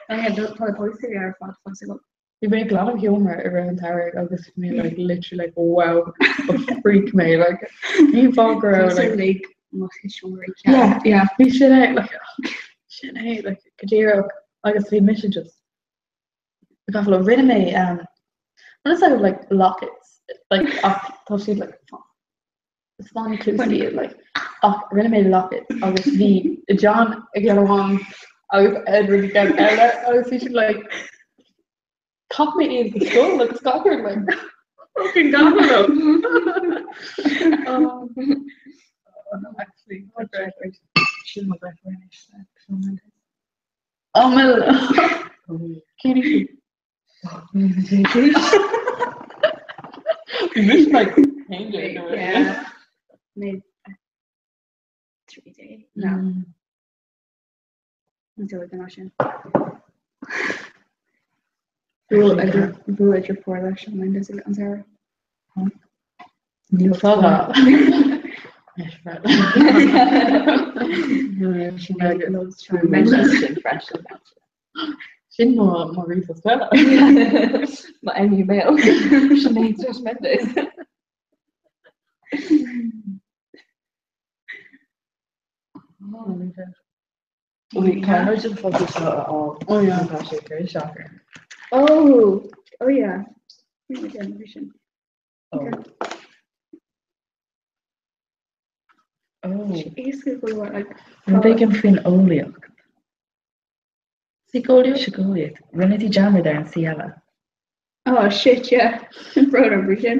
Tá póstaerí ar fad fós agam. Bhí mé ag glanadh mo sheomra i rith an tsamhraidh agus bhí mé like literally like wow ba freak mé like cén fáth go raibh like like mo sheomra Yeah, yeah, bhí sin é like sin é like go díreach agus bhí mise just gabháil rinne mé um what is that like lockets like ach tá siad like is fáinní cluaise iad like ach rinne mé lockets agus bhí John ag ceann amháin agus Edward ag ceann eile agus bhí siad like chaith mé iad go scoil agus gach rud like fucking gach rud. Oh, no, actually, Sin mo dheirfiúr anois. Oh, well, cén aois í? Bhí mise like 11 Yeah. Made 3D. No. Ní dóigh go sin. Bhuail idir pór leis an Mendes an Sarah. Níl fada. Mendes sin freisin. Sin mo mo ríomhphost eile. Mo MU mail. Sinéad Josh Mendes. Wait, caithfidh an focal seo a fháil. Oh yeah. Tá sé cur isteach air. Oh, oh yeah. Ní mé déanamh faoi sin. Oh. Oh. Éasca go leor, like, Rud éigin faoin eolaíocht. Síceolaíocht? Síceolaíocht. Rinne tú dearmad ar an C eile. Oh shit, yeah. Brón orm faoi sin.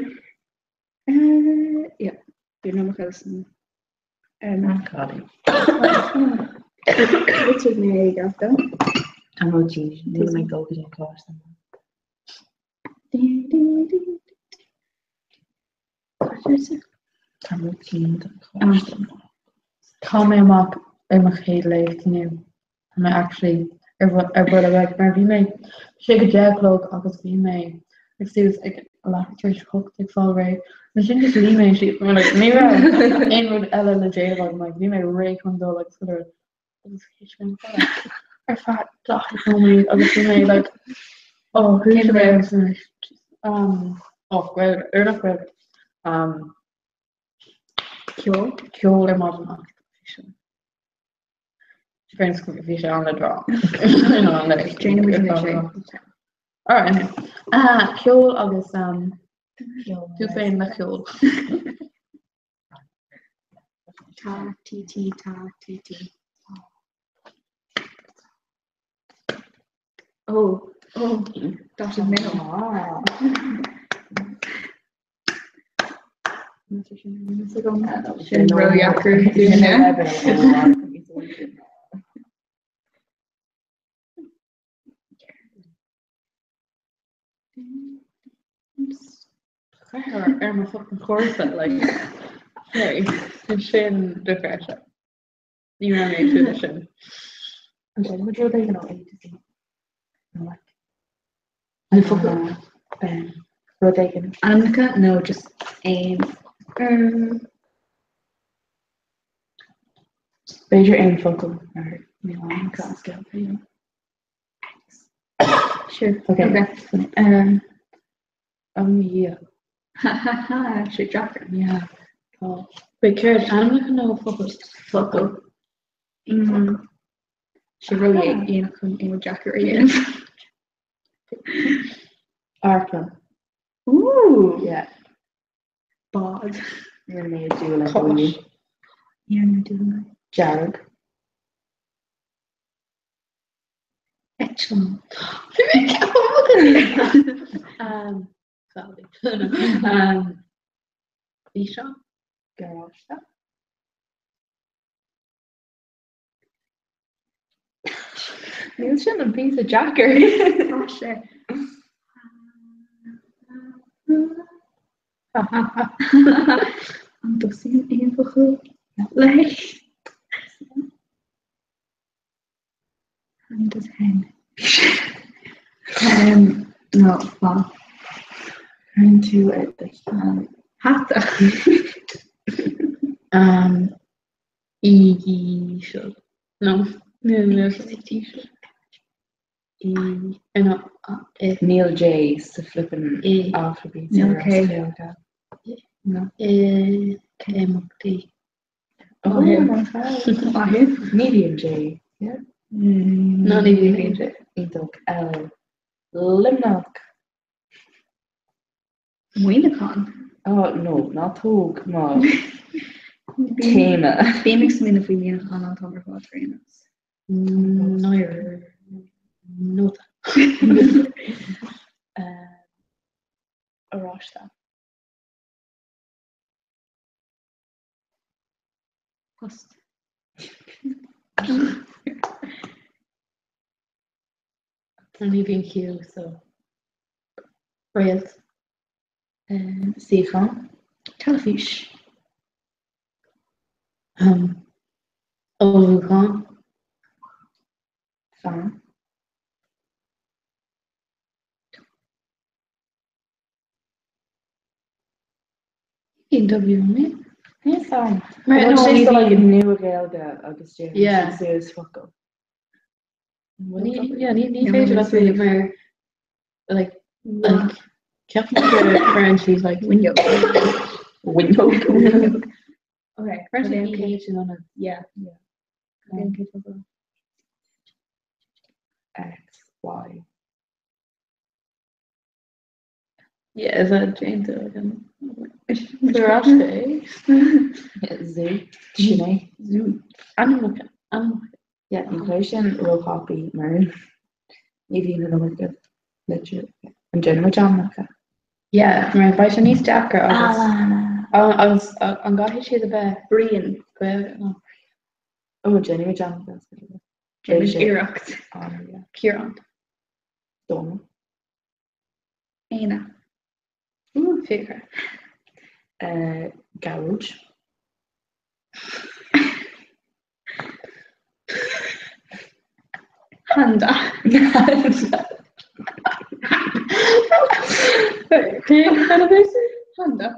Yeah. Bhí an iomarca san. An-cáilí. Litrigh mé é gach dó. Tá mo G, níl mé ag dul go dtí an coláiste. Tá mo tinn don choláiste. Tá mé amach ar mo chéad léacht inniu. Tá mé actually ar ar buile beag mar bhí mé sé go 10 a chlog agus bhí mé ag suas ag leathuair tar éis 8 ag fáil réidh. Ansin just luigh mé síos mar like ní raibh aon rud eile le déanamh agam like bhí mé réidh chun dul agus chuile rud agus thit mé i gcodladh ar feadh 40 nóiméad agus bhí mé like oh cén mé agus bhí mé um oh Gaeilge ar nach Gaeilge um Ceol? ceol ar maidin ach bhí sin bhí sé an le dra. Déanfaidh muid é. Alright. Ah, ceol agus um, tú féin le ceol. Ta T T ta T T. Oh, oh, dotted middle. Sin ródheacair dúinne. Chuir ar mo fucking chúrsa like hey, sin dochreidte. Ní raibh mé ag súil leis sin. An sin muid rud éigin ó A to Z. Nó like An focal rud éigin. Ainmneacha nó just aon. B'fhéidir aon focal mar níl ainmneacha as Gaeilge, you know. Sure. Okay. Okay. Um, Um, yeah. ha ha ha, sé deacair. Yeah. Tá. Wait, céard ainmneacha nó focal? Focal. Mm. Sé ródhéanach chun aon rud deacair a dhéanamh. Amharclann. Ooh! Yeah. Bád. Rinne mé dúil le Cáis. daoine. Ní raibh mé dúil. Dearg. Eitleán. Bhí mé ag ceapadh Um, sorry. Um, físeán. Garáiste. Níl sin an píosa deacair. Tá sé. An dtosaíonn aon focal leis? When does hen? Um, no, fan. Cuireann tú ar do cheann. Hata. Um, íseal. No, níl sé íseal. I, no, I. Níl J sa flippin I. alphabet. Níl K. No. I, imeachtaí. Oh, Maith. Ní bhíonn J. Yeah. No, ní bhíonn J. Iontach. L. Luimneach. Muineachán. Oh, no, ná tóg mo téama. Bím ag smaoineamh faoi Mhuineachán an t-am ar fad ar aon nós. Náire. Nóta. Oráiste. Post. Ní bhíonn Q, so. Réalt. Suíochán. Teilifís. Um, ullmhúchán. Fan. Bíonn W mé. Níl fan. Mar no, no, ní sé like bhíonn. Nua-Ghaeilge agus déanann Yeah. siad suas focal. Ní yeah, ní ní féidir leat really mar like like ceapaim go cuireann siad like Window. Window. Okay. cuireann siad EH in ionad. Yeah. Yeah. X, Y. Yeah, is that Jane again? Oráiste. Z. Sin é. Zoo. Ainmneacha. Ainmneacha. Yeah, ní chuir sin róthapaí mar ní bhíonn an iomarca litir. An déanann muid ainmneacha? Yeah, mar beidh sé níos deacra agus agus an gcaithfidh siad a bheith Brian. Gaeilge no. Ó, déanann muid ainmneacha. Déanann iarracht. yeah. Ciarán. Dónal. Éanna. Ooh, Fiachra. Gearóid. Handa. Handa.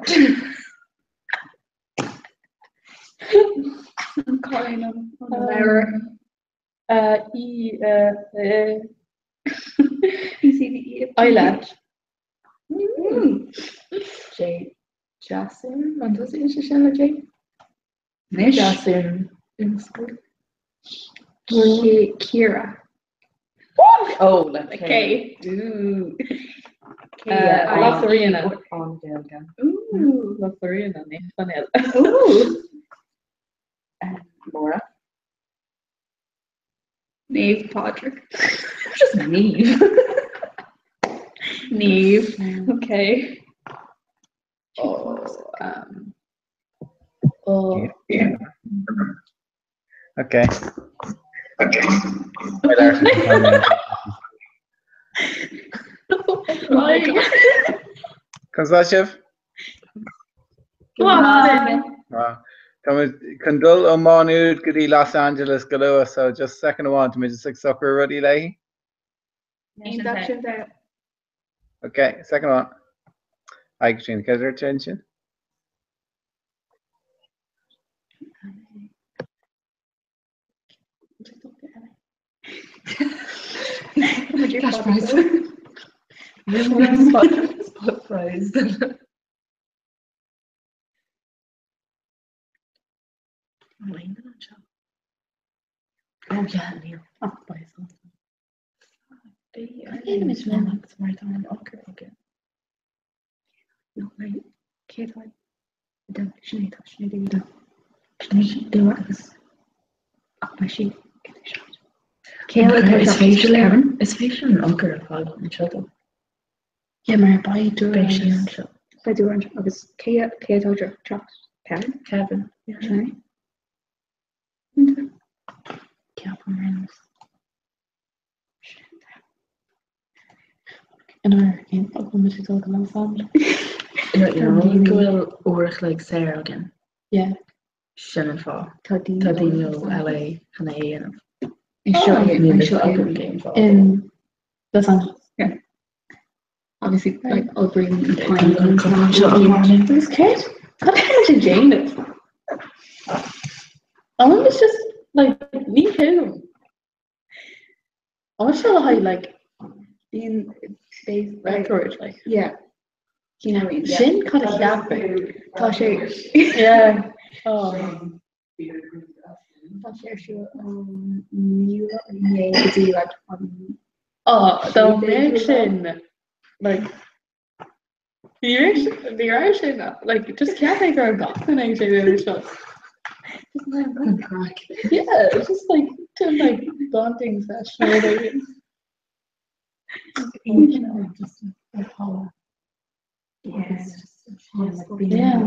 An cailín an leabhar. E E E C D E F. Eile. J. Jason. An tosaíonn sé sin le J? Anois. Jason. Ciara. Oh, le K. K. Ooh. Yeah, Lasarina. An Gaeilge. Ooh. Lasarina ní fan Ooh. Laura. Nave Patrick. Just me. Neve. Okay. Oh, oh, Okay. Conas tá sibh? Tá muid chun dul ó Má Nuad go dtí Los Angeles go luath, so just second amháin, tá muid just ag socrú rudaí léi. Iontach sin de. Okay, second amháin. Hi, Katrina, cad ar sin? Cash prize. Spot prize. Oh yeah, Neil. oh, by Mar tá an ochar aige. No, right. Céad De sin tá sin dú. Sin dú agus ach beidh sí Is féidir le is féidir an ochar a fáil anseo dó. Yeah, mar beidh dúr Beidh sí anseo. Beidh dú anseo agus cé cé atá teacht Kevin? Kevin. Sin Ceapaim ar nós. In ar cén fáth go bhfuil muid ag dul go Los Angeles? No, you know, go bhfuil uair a chloig saor againn. Yeah. Sin an fáth. Tá Tá daoine ó LA chun é a dhéanamh. Seo agam Games In Los Angeles. Yeah. Obviously, like, oibrím an time zone. Agus céard? Cad é sin déanamh? An bhfuil just like ní thuigim. An bhfuil sé le haghaidh like Bíonn record like? Yeah. You know, yeah. Sin cad a cheap mé. Tá sé Yeah. Oh. Tá sé ar siúl ón naoú lá inné go dtí like an Oh, dá mbeadh sin like ní raibh ní raibh sin like just cheap mé go raibh gach duine ag déanamh seo. Just like an craic. Yeah, it's just like to like bonding session or whatever. Yeah.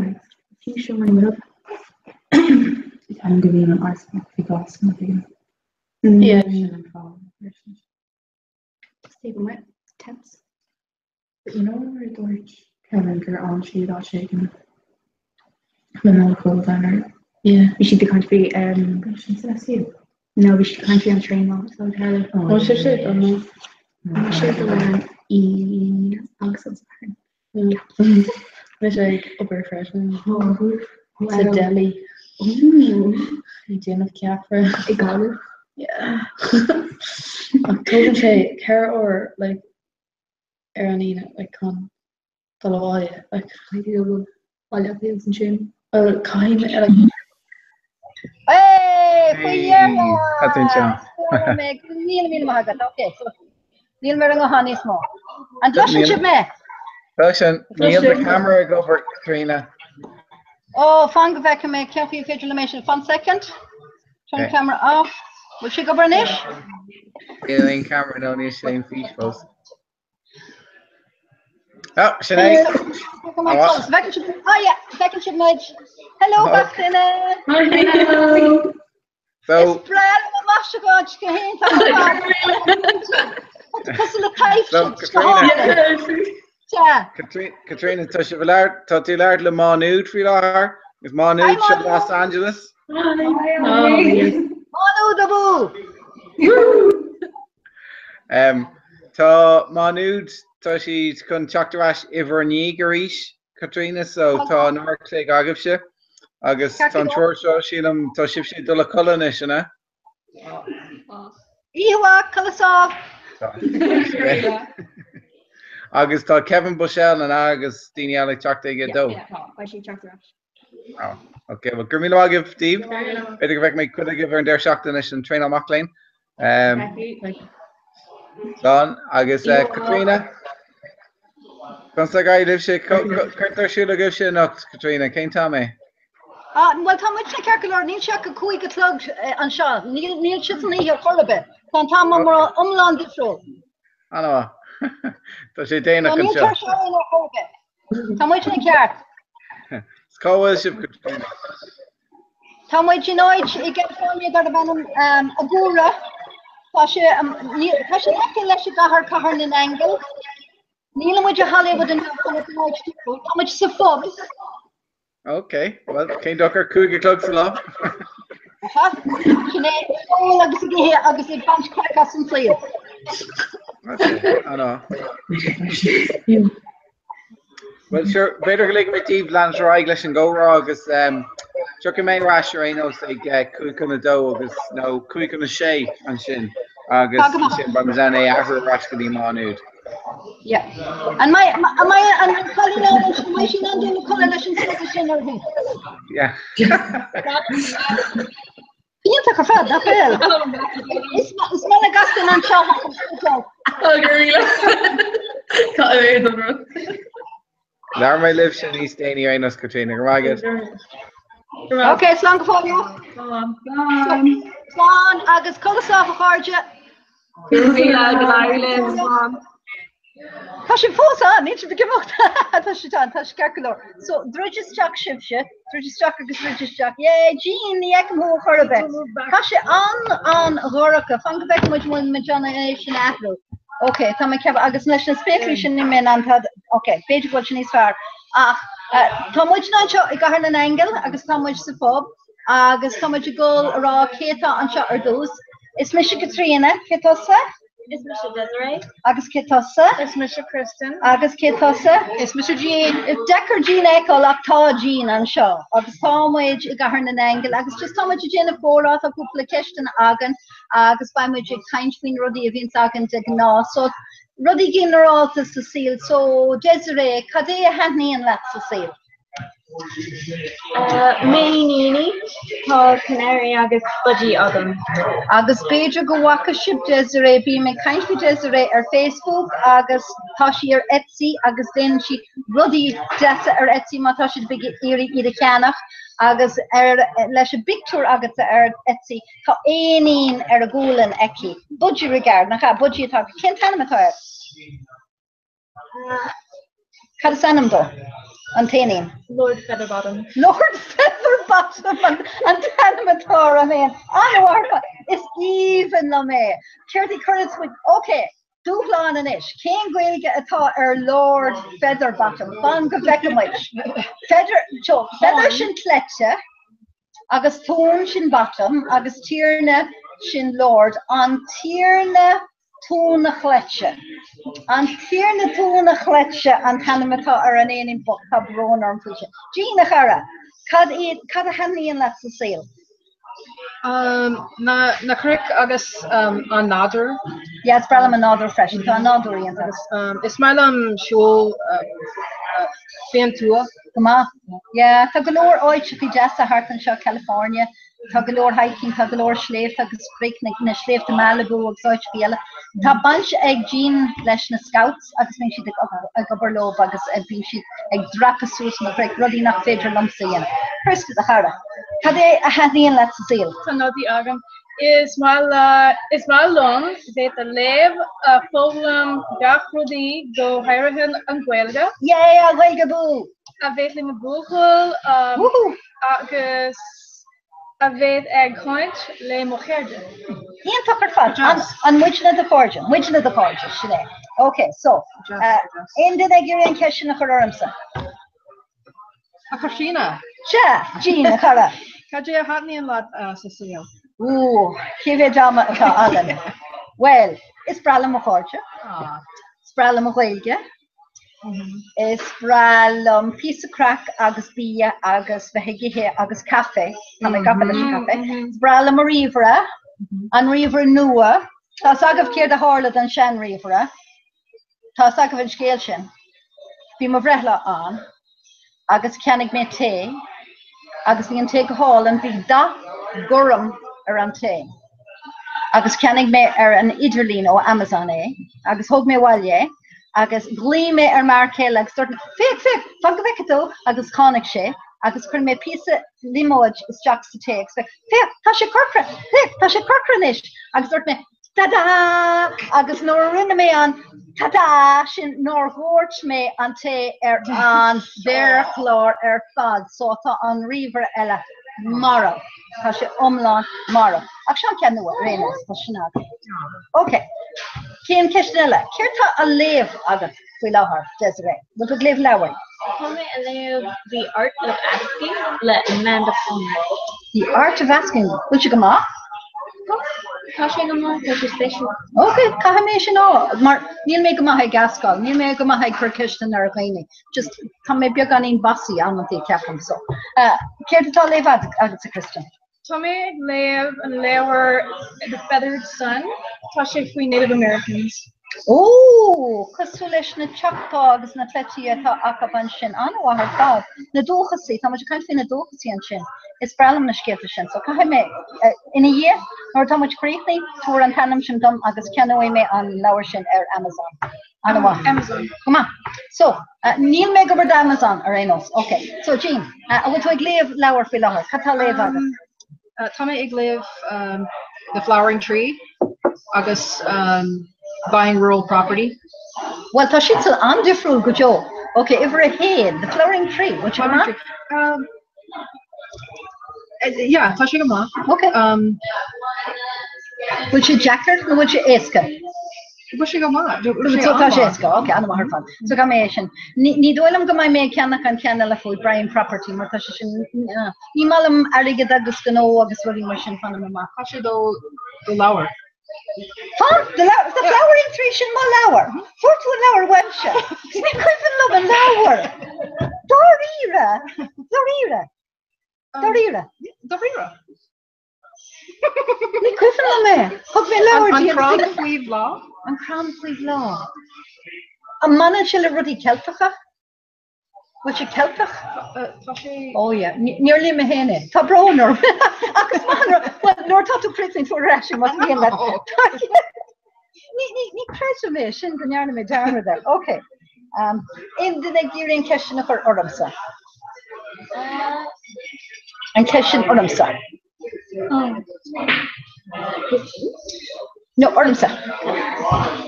Fiú seo mar rud. An go bhíonn an ars bhí gás na bhíonn. Yeah. Just take my temps. But you know where dúirt Kevin gur fhan siad áit éigin le nó chomh Yeah. Bhí siad ag caint faoi um, sin san SU. no bhí siad ag caint faoi an traenáil so tharla. Oh, sé sé don nó. Bhí sé do an Aoine agus an Satharn. Bhí sé ag obair freisin. Oh, Sa deli. Ooh. Ag déanamh ceapra. I Gaillimh. Yeah. Ach tógann sé 4 uair like ar an Aoine like chun dul abhaile like Caithfidh tú dul baile agus ansin. well caithfidh mé like Hey, faoi dheireadh! Cad é seo? Fuair mé go míle míle maith agat. Ok, so níl mé ar an nguthán níos mó. An gcloiseann sibh mé? Cloiseann, níl do camera ag obair, Caitríona. Ó, fan go bhfeicfidh mé cén chaoi féidir liom é sin. Fan second. Turn Okay. camera off. Bhfuil sé ag obair anois? Níl aon camera nó níl sé aon fís fós. Oh, sin é. Feiceann sibh, oh yeah, feiceann sibh muid. Hello, gach duine. Hello. So, Is breá liom an maiseagáid go hiontach ar fad. Tá cosúil le So, taibhse. Go hálainn. Sea. Caitríona, tá sibh ag labhairt, tá tú ag labhairt le Má Nuad faoi láthair. Is Má Nuad Hi, Má seo Nuad. Los Angeles. Má Nuad abú! Um, tá Má Nuad, tá siad chun teacht ar ais i bhur ndiaidh arís, Caitríona, so tá an uair a chloig agaibhse. Agus Ceart tá an go triúr seo, sílim, tá sibhse ag dul a chodladh anois, an ea? Oíche mhaith, codladh sámh. Agus tá Kevin Bushell an ea agus daoine eile ag teacht ag a dó. Beidh sí ag teacht ar ais. Oh, ok, well go raibh míle maith agaibh daoibh. B'fhéidir go bhfeicfidh mé cuid agaibh ar an deireadh seachtaine leis an traenáil mac léinn. Um, Slán agus uh, Caitríona. Conas ag éirí libhse? Céard atá ar siúl agaibhse anocht, Caitríona, cén t-am é? Ah, bhuel tá muid ceart go leor, níl sé ach a 5 a chlog eh, anseo, níl níl sé san oíche chor ar bith. Tá an t-am iomlán difriúil. An-mhaith. Tá sé déanach Tá níl anseo. tuirse orainn ar chor ar bith. Tá muid ina ceart. Is cá bhfuil sibh, Caitríona? Tá muid in áit i gCalifornia darb ainm um, Agoura. Tá sé um, ní- tá sé in aice leis an gcathair Cathair na nAingeal. Níl muid i Hollywood inniu, tá muid in áit difriúil. Tá muid sa phub. Ok, well, cén dochar 5 a chlog sa lá? Aha, Sin é ag ól agus ag ithe agus ag baint craic as an saol. Ok, an-mhaith. Well, sure, b'fhéidir go ligfidh mé daoibh leanacht ar aghaidh leis an gcomhrá agus um, tiocfaidh mé ar ais ar aon nós ag uh, 5 chun 2 agus nó 5 chun 6 ansin agus Tá go maith. ansin beidh muid in ann é a athrú ar ais go dtí Má Nuad. Yeah. An mbeidh an mbeidh an an cailín ann leis an mbeidh sí in ann dul a chodladh leis an sruth sin uirthi? Yeah. Iontach ar fad, nach bhfuil? Is is maith le gach duine anseo ach an scéal. Oh, go raibh míle. Tá é don rud. Labhróidh mé libhse níos déanaí ar aon nós, Caitríona, go raibh maith agat. Ok, slán go fóill. Slán. Slán agus codladh sámh a chairde. Go raibh míle, go n-éirí libh, slán. Tá sibh fós ann, níl sibh ag imeacht. Tá sibh ann, tá sibh ceart go leor. So, druid isteach sibhse, druid isteach agus druid isteach. Yay, Jean, ní fheicim thú ar chor ar bith. Tá sé an-an-dhorcha, fan go bhfeicfidh muid an bhfuil muid in ann é sin a athrú. Ok, tá mé ag ceapadh, agus leis na spéaclaí sin níl mé in ann tada, ok, b'fhéidir go bhfuil sé níos fearr. Ach tá muid anseo i gCathair na nAingeal agus tá muid sa phub agus tá muid ag dul a rá cé atá anseo ar dtús. Is mise Caitríona, cé tusa? Is mise Desiree. Agus cé tusa? Is mise Kristen. Agus cé tusa? Is mise Jean. Is deacair Jean a fheiceáil ach tá Jean anseo agus tá muid i gCathair na nAingeal agus just tá muid ag déanamh comhrá, tá cúpla ceisteanna againn agus beidh muid ag caint faoi na rudaí a bhíonns againn de ghnáth. So, rudaí ginearálta sa saol. So, Desiree, cad é a thaitníonn leat sa saol? M'éiníní, tá canary agus budgie agam. Agus b'fhéidir go bhfaca sibh Desiree, bím ag caint faoi Desiree ar Facebook agus tá sí ar Etsy agus déanann sí rudaí deasa ar Etsy má tá sibh ag iarraidh iad a cheannach agus ar leis an bpictiúr agatsa ar Etsy tá éinín ar a gualainn aici. Budgie regard, nach ea? Budgie atá agat. Cén t-ainm atá air? Cad is ainm dó? An t-éinín? Lord Featherbottom. Lord Featherbottom an t-ainm atá ar an éan. An-mhaith. Is aoibhinn liom é. Céard a chuireann muid? Ok, dúshlán anois. Cén Ghaeilge atá ar Lord Featherbottom? Fan go bhfeicfidh muid. Feather, so, feather sin cleite agus tóin sin bottom agus tiarna sin Lord. An tiarna Tóin a Chleite. An Tiarna Tóin a Chleite an t-ainm atá ar an éinín bocht, tá brón orm faoi sin. Jean, a chara, cad iad, cad a thaitníonn leat sa saol? Na, na cnoic agus an nádúr. Yeah, is breá liom an nádúr freisin, tá an nádúr iontach. Agus is maith liom siúl fén tuath. Go maith. Yeah, tá go leor áiteacha deasa thart anseo, California. Tá go leor hiking, tá go leor sléibhte agus cnoic, na sléibhte Malibu agus áiteacha eile. Tá baint ag Jean leis na Scouts agus bíonn siad ag obair leo agus bíonn siad ag dreapadh suas na cnoic, rudaí nach féidir liomsa a dhéanamh. Kristen, a chara, cad é a thaitníonn leat sa saol? Tá nodaí agam. Is maith le, is maith liom bheith a léamh, a foghlaim gach rudaí, go háirithe an Ghaeilge. Yay, an Ghaeilge abú! A bheith le mo bhuachaill. Woohoo! Agus a bheith ag caint le mo chairde. Iontach ar fad. An muidne do chairde? Muidne do chairde, sin é. Ok, so, aon duine ag iarraidh an cheist sin a chur ormsa? A Chaitríona! Sea, Jean, a chara. Cad é a thaitníonn leat sa saol? Ooh, cé mhéad ama atá againn? Bhuel, is breá liom mo chairde. Is breá liom mo Ghaeilge. Is breá liom píosa craic agus bia agus bheith ag ithe agus caife, tá mé gafa leis an caife. Is breá liom mo ríomhaire, an ríomhaire nua. Tá 'fhios agaibh céard a tharla don sean-ríomhaire. Tá 'fhios agaibh an scéal sin. Bhí mo bhreithlá ann agus cheannaigh mé tae agus bhí an tae go hálainn, bhí dath gorm ar an tae. Agus cheannaigh mé ar an idirlíon ó Amazon é agus thóg mé abhaile é agus ghlaoigh mé ar m'fhear céile agus dúirt mé, féach, féach, fan go bhfeicfidh tú agus tháinig sé agus chuir mé píosa liomóid isteach sa tae agus féach, tá sé corcra, féach, tá sé corcra anois agus dúirt mé, Ta-da! Agus nuair a rinne mé an ta-da sin nár dhoirt mé an tae ar an mhéarchlár ar fad so tá an ríomhaire eile marbh. Tá sé iomlán marbh. Ach seo an ceann nua, ar aon nós, tá sin agam. Ok. Cén ceist eile? Céard tá á léamh agat faoi láthair, Desiree? Bhfuil tú ag léamh leabhair? Tá mé ag léamh The Art of Asking le Amanda Palmer. The Art of Asking. Bhfuil sé go maith? Tá sé go maith, tá sé spéisiúil. Ok, caithfidh mé sin a fháil, mar níl mé go maith ag ascáil, níl mé go maith ag cur ceisteanna ar dhaoine. Just tá mé beagáinín bossy amantaí ceapaim so. Céard atá á léamh agatsa, Kristen? Tá mé ag léamh an leabhar The Feathered Son. Tá sé faoi Native Americans. Ó! Cosúil leis na Choctaw agus na cleití atá acu ansin. An-mhaith ar fad. Na dúchasaigh, tá muid ag caint faoi na dúchasaigh ansin. Is breá liom na scéalta sin. So caithfidh mé, ina dhiaidh, nuair atá muid críochnaithe, tabhair an t-ainm sin dom agus ceannóidh mé an leabhar sin ar Amazon. An-mhaith. Amazon. Go maith. So, níl mé ag obair d'Amazon ar aon nós. Ok. So, Jean, an bhfuil tú ag léamh leabhar faoi láthair? Cad tá á léamh agat? Tá mé ag léamh The Flowering Tree agus Buying Rural Property. Bhuel, tá siad san an-difriúil go deo. Ok, uimhir a haon, The Flowering Tree. Bhfuil sé go maith? Yeah, tá sé go maith. Ok. Bhfuil sé deacair nó bhfuil sé éasca? Bhfuil sé go maith. So tá sé éasca, ok, an-mhaith ar fad. So caithfidh mé é sin. Ní dóigh liom go mbeidh mé ag ceannach an ceann eile faoi Buying Property mar tá sé sin, ní maith liom airgead agus gnó agus rudaí mar sin, fanaim amach. Tá sé dó. Do leabhar. Fan, do leabhar, tá leabhairín tar éis sin mo leabhar. Fuair tú an leabhar uaimse. Ní cuimhin liom an leabhar. Dáiríre, dáiríre, dáiríre. Dáiríre. Ní cuimhin liom é. Thug mé leabhar di. An crann faoi bhláth? An crann faoi bhláth. An mbaineann sé le rudaí Ceilteacha? Bhfuil sé Ceilteach? Tá sé. Oh yeah, níor léigh mé féin é. Tá brón orm. Ach is maith an rud, bhuel, nuair atá tú críochnaithe tabhair ar ais é más mian leat. Ní, ní, ní chreidim é sin go ndearna mé dearmad air. Ok. Um, aon duine ag iarraidh an cheist sin a chur ormsa? An cheist sin ormsa? No, ormsa.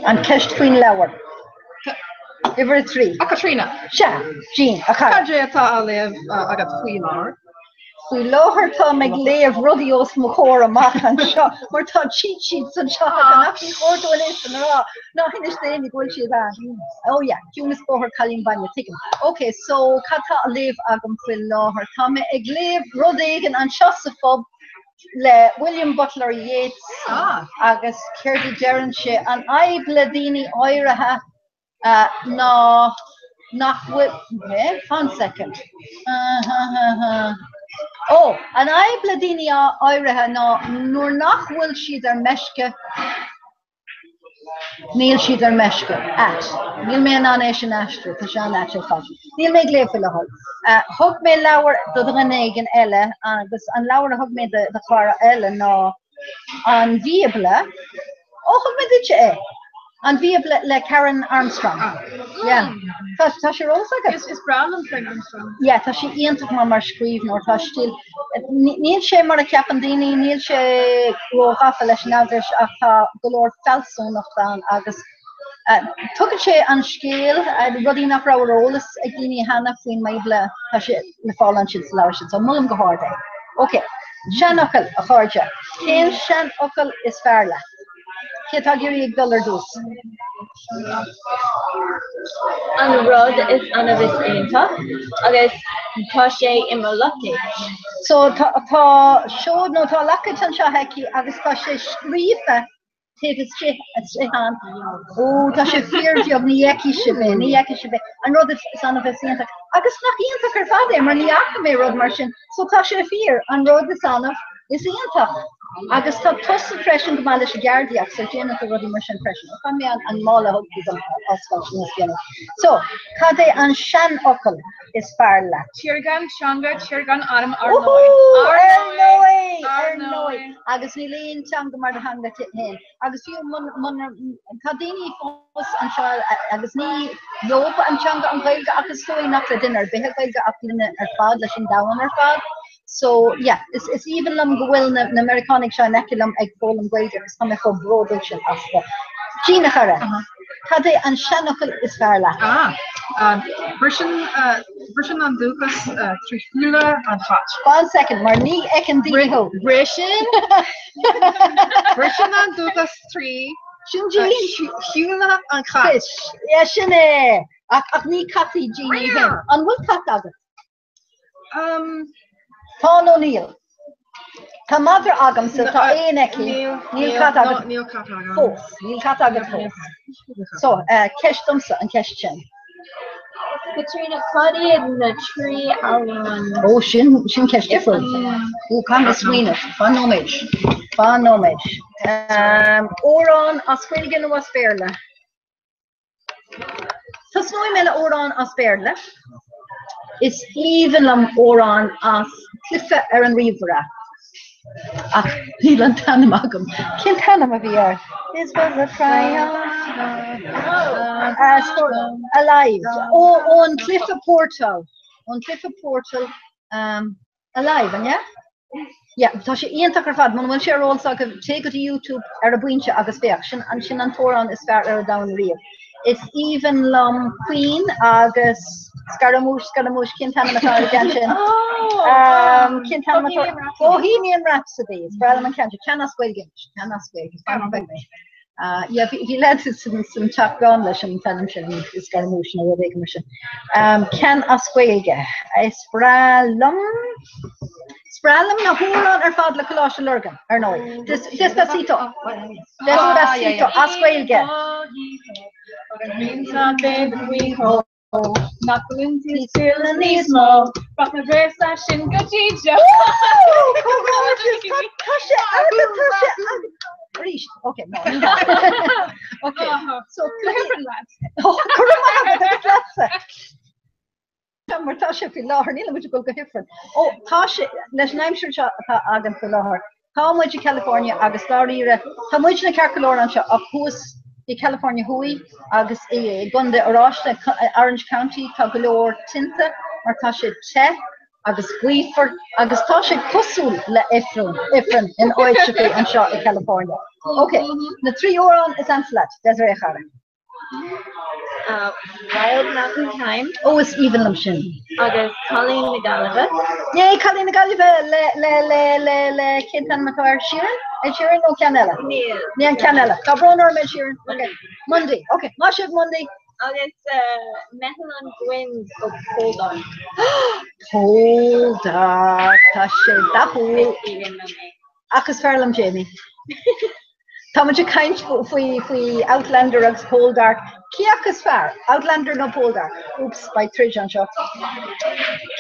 An ceist faoin leabhar. Uimhir 3. A Chaitríona. Sea, Jean, a chara. Cad é atá á léamh agat faoi láthair? Faoi láthair táim ag léamh rudaí os mo chomhair amach anseo mar tá cheat sheets anseo agam ach ní chóir dom anois a rá ná hinis d'éinne go bhfuil siad ann. Oh yeah, Ciúnas Bóthair Cailín Baile, tuigim. Ok, so cad tá á léamh agam faoi láthair? Tá mé ag léamh rud éigin anseo sa phub le William Butler Yeats agus céard a deireann sé? An fhadhb le daoine áirithe ná nach bhfuil, eh, fan second. Ó, an fhadhb le daoine áirithe ná nuair nach bhfuil siad ar meisce, níl siad ar meisce. Ait. Níl mé in ann é sin a aistriú, tá sé an-ait ar fad. Níl mé ag léamh faoi láthair. Thug mé leabhar do dhuine éigin eile agus an leabhar a thug mé do chara eile ná An Bíobla. Ó, thug mé duitse é! An Bíobla le Karen Armstrong. Yeah. Tá, tá sé ar eolas agat? Is, is breá liom Karen Armstrong. Yeah, tá sí iontach mar mar scríbhneoir, tá stíl. Níl sé mar a cheapann daoine, níl sé róghafa leis an eaglais ach tá go leor fealsúnacht ann agus Tugann sé an scéal, rudaí nach raibh ar eolas ag daoine cheana faoin mBíobla, tá sé le fáil ansin sa leabhar sin, so molaim go hard é. Ok, seanfhocail, a chairde. Cén seanfhocal is fearr leat? Cé atá ag iarraidh ag dul ar dtús? An rud is annamh is iontach agus tá sé i mo locate. So tá tá seod nó tá locate anseo aici agus tá sé scríofa taobh istigh ann. Ó, tá sé fíorbheag, ní fheicfidh sibh é, ní fheicfidh sibh é. An rud is annamh is iontach. Agus nach iontach ar fad é, mar ní fhaca mé rud mar sin. So tá sé fíor, an rud is annamh is iontach. Agus tá tusa freisin go maith leis an gceardaíocht, so déanann tú rudaí mar sin freisin. Ó, caithfidh mé an mála a thug tú dom a oscailt níos déanaí. So, cad é an seanfhocal is fearr leat? Tír gan teanga, tír gan anam, ar ndóigh. Ar ndóigh! Ar ndóigh! Agus níl aon teanga mar do theanga féin. Agus fiú muna, tá daoine fós anseo agus ní leo an teanga an Ghaeilge ach is dóigh nach le duine ar bith an Ghaeilge ach linne ar fad, leis an domhan ar fad. So, yeah, is is aoibhinn liom go bhfuil na na Meiriceánaigh seo in aice liom ag foghlaim Gaeilge agus tá mé chomh bródúil sin astu. Jean, a chara, cad é an seanfhocal is fearr leat? Ah, um, briseann, uh, briseann an dúchas uh, trí shúile an chait. One second, mar ní fheiceann daoine thú. Briseann, briseann an dúchas trí Sin Jean. shúile an chait. Yeah, sin é. Ach, ach ní cat í Jean í féin. An bhfuil cat agat? Um, Tá nó níl? Tá madra agamsa, tá éan aici. Níl cat agat. Níl cat agam. Fós. Níl cat agat fós. So, uh, ceist domsa an ceist sin. Caitríona, cad iad na trí amhrán? Ó, sin, sin ceist difriúil. Ó, caithfidh mé smaoineamh. Fan nóiméad. Fan nóiméad. Um, amhrán as Gaeilge nó as Béarla? Tosnóidh mé le amhrán as Béarla. Is aoibhinn liom amhrán as cluiche ar an ríomhaire. Ach níl an t-ainm agam. Cén t-ainm a bhí air? This was a triumph. Uh, Alive. Ó, ón cluiche Portal. Ón cluiche Portal. Um, Alive, an ea? Yeah, tá sé iontach ar fad. Muna bhfuil sé ar eolas agaibh, téigh go dtí YouTube ar an bpointe agus féach. Sin an sin an t-amhrán is fearr ar an domhan riamh. Is aoibhinn liom Queen agus Scaramouche, Scaramouche, cén t-ainm atá ar an gceann sin? Um, cén t-ainm atá Bohemian Rhapsody. Is breá liom an ceann sin. Ceann as Gaeilge anois, ceann as Gaeilge. Fan beidh mé. Yeah, bhí leaid san teach bán leis an t-ainm sin, Scaramouche nó rud éigin mar sin. Ceann as Gaeilge. Is breá liom, is breá liom na hamhráin ar fad le Coláiste Lurgan, ar ndóigh. Despacito. Despacito, as Gaeilge. Nach bhfuil súile níos mó, Rath na bhféarsa sin go dtí deo. Tá sé agat, tá sé agat. Arís, ok, no, ní hea. Ok, so Go hifreann leat. Go raibh maith agat agus leatsa. Mar tá sé faoi láthair, níl muid ag dul go hifreann. Ó, tá sé, leis an aimsir seo atá againn faoi láthair, Tá muid i California agus dáiríre, tá muidne ceart go leor anseo ach thuas i California Thuaidh agus i gContae Oráiste, Orange County, tá go leor tinte mar tá sé te agus gaofar agus tá sé cosúil le ifreann, ifreann in áiteachaí anseo i California. Ok, na trí amhrán is ansa leat, Desiree a chara. Wild Mountain Thyme. Ó, is aoibhinn liom sin. Agus Cailín na Gaillimhe. Yay, Cailín na Gaillimhe le, le, le, le, le, cén t-ainm atá air? Sheeran? Ed Sheeran nó ceann eile? Níl. Ní an ceann eile. Tá brón orm Ed Sheeran. Ok. Mundy. Ok. Maith sibh Mundy. Agus Meitheal an Ghoin ó Poldark. Poldark. Tá sé dathúil. Is aoibhinn liom é. Ach is fearr liom Jamie. Tá muid ag caint faoi faoi Outlander agus Poldark. Cé acu is fearr, Outlander nó Poldark? Oops, beidh troid anseo.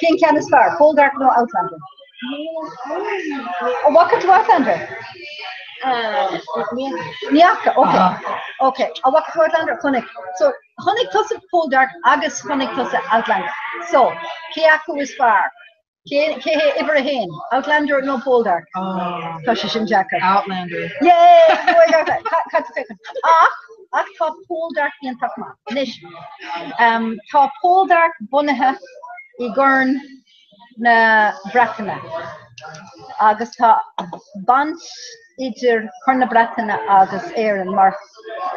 Cén ceann is fearr, Poldark nó Outlander? An bhfaca tú Outlander? Ní fhaca, ok. Ok, an bhfaca tú Outlander? Chonaic. So, chonaic tusa Poldark agus chonaic tusa Outlander. So, cé acu is fearr? Cé hé uimhir a haon? Outlander nó Poldark? Tá sé sin deacair. Outlander. Yay! Bhuaigh Outlander. Cad tá féachaint? Ach, ach tá Poldark iontach maith. Anois, tá Poldark bunaithe i gCorn na Breataine agus tá baint idir Corn na Breataine agus Éirinn mar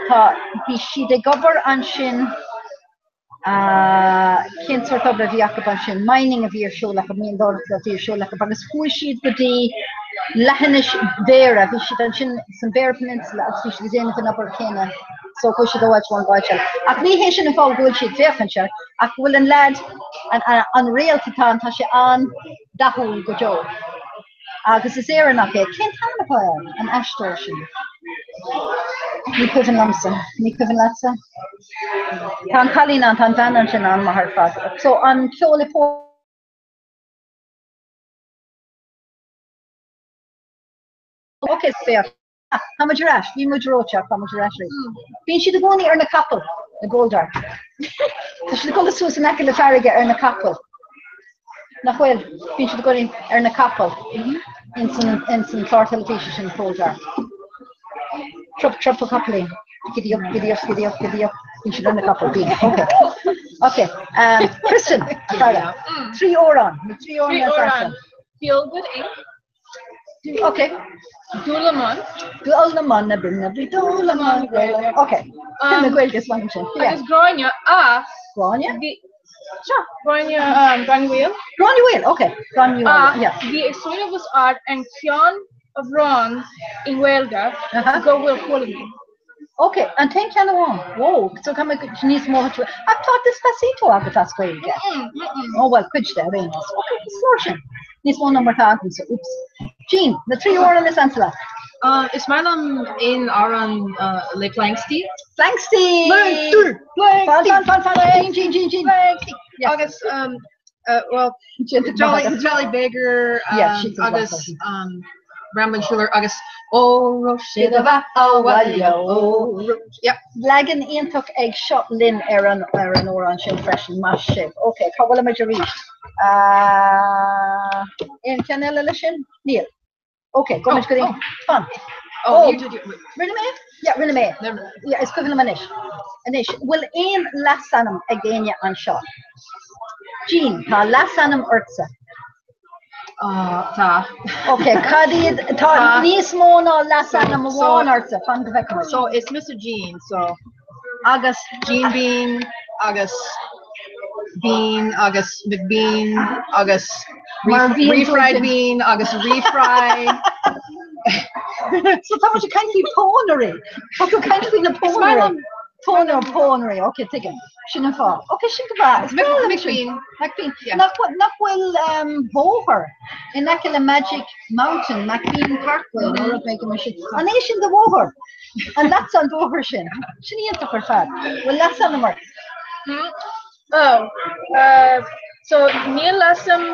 tá, bhí siad ag obair ansin, Cén sórt obair a bhí acu ansin? Mining a bhí ar siúl acu, mianadóireacht a bhí ar siúl acu agus chuaigh siad go dtí leathinis Bhéarra, bhí siad ansin san Beara Peninsula agus bhí siad ag déanamh an obair chéanna so chuaigh siad ó áit amháin go áit eile. Ach ní hé sin an fáth go bhfuil siad ag féachaint air ach go bhfuil an leaid, an réalt atá ann, tá sé an-dathúil go deo. Agus is Éireannach é. Cén t-ainm atá air, an aisteoir sin? Ní cuimhin liomsa. Ní cuimhin leatsa? Tá an cailín ann, tá an bhean ansin an-mhaith ar fad. So an ceol i Ok, féach. Tá muid ar ais, bhí muid reoite ach tá muid ar ais arís. Bíonn siad i gcónaí ar na capaill i bPoldark. Tá siad ag dul suas in aice le farraige ar na capaill. Nach bhfuil? Bíonn siad i gcónaí ar na capaill ins an chlár teilifíse sin Poldark. Trup trup a chapaillín. Giddy up, giddy up, giddy up, giddy up. Bíonn siad ar na capaill, bíonn. Ok. Ok. Um, Kristen, a chara. Trí amhrán. Trí amhrán. Feel Good Inc. Ok. Dúlamán. Dúlamán na binne bhí dúlamán Gaeilge. Ok. Sin na Gaeilge is maith sin. Agus Gráinne a. Gráinne? Seo, Gráinne um, Gráinne Mhaol. Gráinne Mhaol, ok. Gráinne Mhaol, yeah. Bhí ag smaoineamh is ard an ceann amhrán i nGaeilge go bhfuil chuala mé. Ok, an t-aon ceann amháin. Whoa, so tá mé níos mó Ach tá Despacito agat as Gaeilge. Ó well, cuid de ar aon nós. Ok, is leor sin. Níos mó ná mar atá agamsa, oops. Jean, na trí amhrán is ansa leat. Uh, is maith liom aon amhrán uh, le Planxty. Planxty! Fan, fan, fan, fan, Jean, Jean, Jean, Jean. Planxty! Agus um, uh, well, the Jolly, the Jolly Beggar um, Yeah, she's a agus lovely. um, Ramblin' Shriller agus Ó raibh siad a bheith abhaile ó raibh Yep. Leagan iontach ag Seo Linn ar an ar an amhrán sin freisin, maith sibh. Ok, cá bhfuilimid arís? Uh, aon ceann eile leis sin? Níl. Ok, gabhfaimid go dtí fan. Oh, you did your, Rinne mé? Yeah, rinne mé. Yeah, is cuimhin liom anois. Anois, bhfuil aon leasainm ag éinne anseo? Jean, tá leasainm ortsa. Uh, tá. Ok, cad iad, tá níos mó ná leasainm amháin ortsa, fan go bhfeicfidh muid. So it's Mr. Jean, so Agus Jean Bean agus Bean agus McBean agus Mar bhíonn tú refried ag- bean agus refry. So tá muid ag caint faoi pónairí. Tá tú ag caint faoi na pónairí. Pónair, pónairí, ok, tuigim. Sin an fáth. Ok, sin go breá. Is breá liom sin. McBean. Nach bhfuil, nach bhfuil um, bóthar in aice le Magic Mountain, McBean Parkway, nó rud éigin mar sin. An é sin do bhóthar? An leatsa an bóthar sin? Sin iontach ar fad. Bhfuil leasainm ort? Oh, uh, so níl leasainm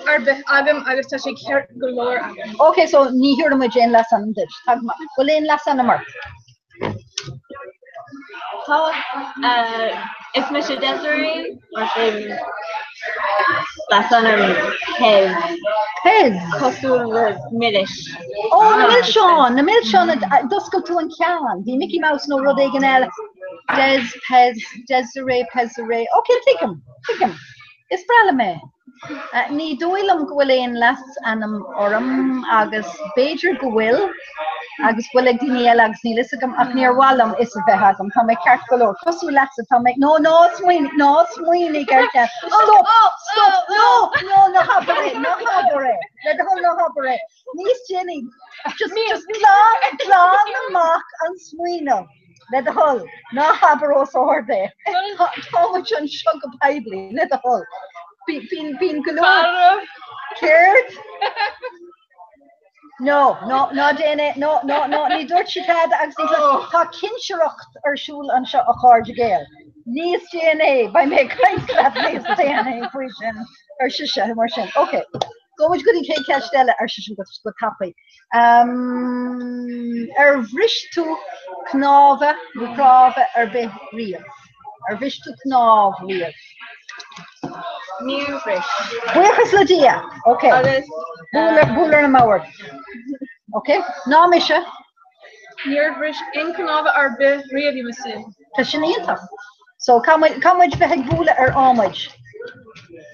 ar bith agam agus tá sé ceart go leor agam. Ok, so ní thabharfaidh muid aon leasainm duit. Tá go maith. Bhfuil aon leasainm ort? Tá, uh, is mise Desiree, mar sin leasainm Pez. Pez? Cosúil le milis. Ó, na milseáin, na milseáin a d'oscail tú an ceann. Bhí Mickey Mouse nó rud éigin eile. Des, Pez, Desiree, Peziree. Ok, tuigim, tuigim. Is breá liom é. Ní dóigh liom go bhfuil aon leasainm orm agus b'fhéidir go bhfuil agus go bhfuil ag daoine eile agus níl fhios agam ach níor mhaith liom fhios a bheith agam. Tá mé ceart go leor. Cosúil leatsa, tá mé, no, ná smaoinigh, ná smaoinigh ar cheann. Stop, stop, no, no, ná habair é, ná habair é. Le do thoil ná habair é. Níos déanaí, just, just glan, glan amach an smaoineamh. Le do thoil, ná habair os ard é. Tá muid anseo go poiblí, le do thoil. Bíonn go leor. Céard? No, no, ná déan é, no, no, no, ní dúirt sí tada agus ní tá cinsireacht ar siúl anseo a chairde Gael. Níos déanaí, beidh mé ag caint leat níos déanaí faoi sin, ar sise mar sin. Ok. Gabhfaidh muid go dtí an chéad cheist eile, ar seisean go tapaidh. Ar bhris tú cnámha nó cnámha ar bith riamh? Ar bhris tú cnámh riamh? Níor bhris. Buíochas le Dia! Ok. Agus. Buail ar an mbord. Ok. Ná mise. Níor bhris aon cnámha ar bith riamh i mo saol. Tá sin iontach. So caithfidh muid bheith ag bualadh ar adhmaid.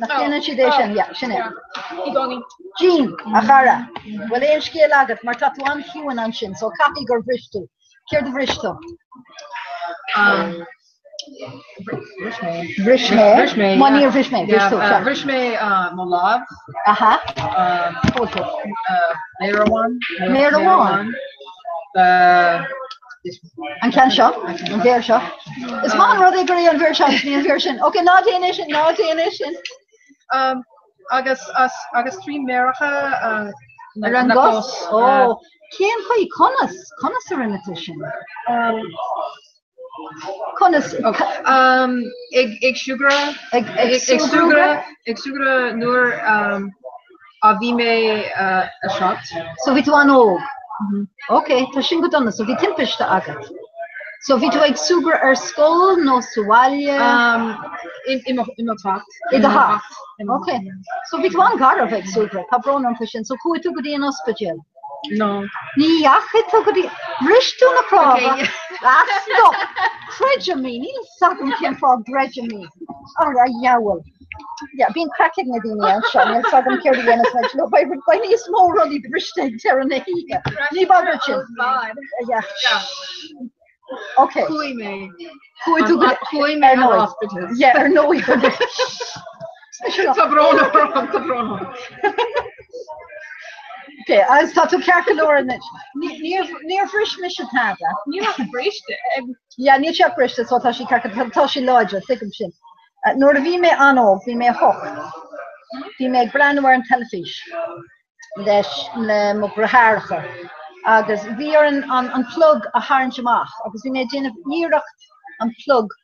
Nach ndéanann siad é sin? Yeah, sin é. I gcónaí. Jean, a chara, bhfuil aon scéal agat mar tá tú an-chiúin ansin, so caithfidh gur bhris tú. Céard a bhris tú? Bhris mé. Bhris mé? Bhris mé. Má níor bhris mé, bhris tú. Bhris mé mo lámh. Aha. Méar amháin. Méar amháin. An ceann seo, an mhéar seo. Is maith an rud é gur é an mhéar seo agus ní an mhéar sin. Ok, ná déan é sin, ná déan é sin. Um, agus as agus 3 méaracha uh, Ar an gcos? Ó, cén chaoi, conas, conas a rinne tú sin? Um, Conas? Um, ag, ag súgradh ag, ag, ag súgradh ag súgradh nuair um, a bhí mé uh, a 7. So bhí tú an-óg. Ok, tá sin go dona, so bhí timpiste agat. So bhí tú ag súgradh ar scoil nó sa bhaile? Um, i, i, mo, i mo theach. I do theach. Ok. So bhí tú an-gharbh ag súgradh, tá brón orm faoi sin. So chuaigh tú go dtí an ospidéal? No. Ní dheachaigh tú go dtí... Bhris tú na cnámha. Ah, stop! Creidim í, níl fhios agam cén fáth a gcreidim í. Ar a dheabhail. Yeah, bíonn craic ag na daoine anseo, níl fhios agam céard a dhéanfas muid leo. Beidh beidh níos mó rudaí briste ag deireadh na hoíche. Ní bagairt sin. Yeah. Ok. Chuaigh mé. Chuaigh tú go Chuaigh mé ar an ndóigh. ospidéal. Yeah, ar ndóigh. Tá brón orm, tá brón orm. Ok, agus tá tú ceart go leor anois. Níor níor bhris mise tada. Níl ach briste. Yeah, níl sé ach briste, so tá sí ceart go tá sí láidir, tuigim sin. Nuair a bhí mé an-óg, bhí mé 8, bhí mé ag breathnú ar an teilifís leis le mo dheartháireacha agus bhí orainn an an plug a tharraingt amach agus bhí mé ag déanamh iarracht an plug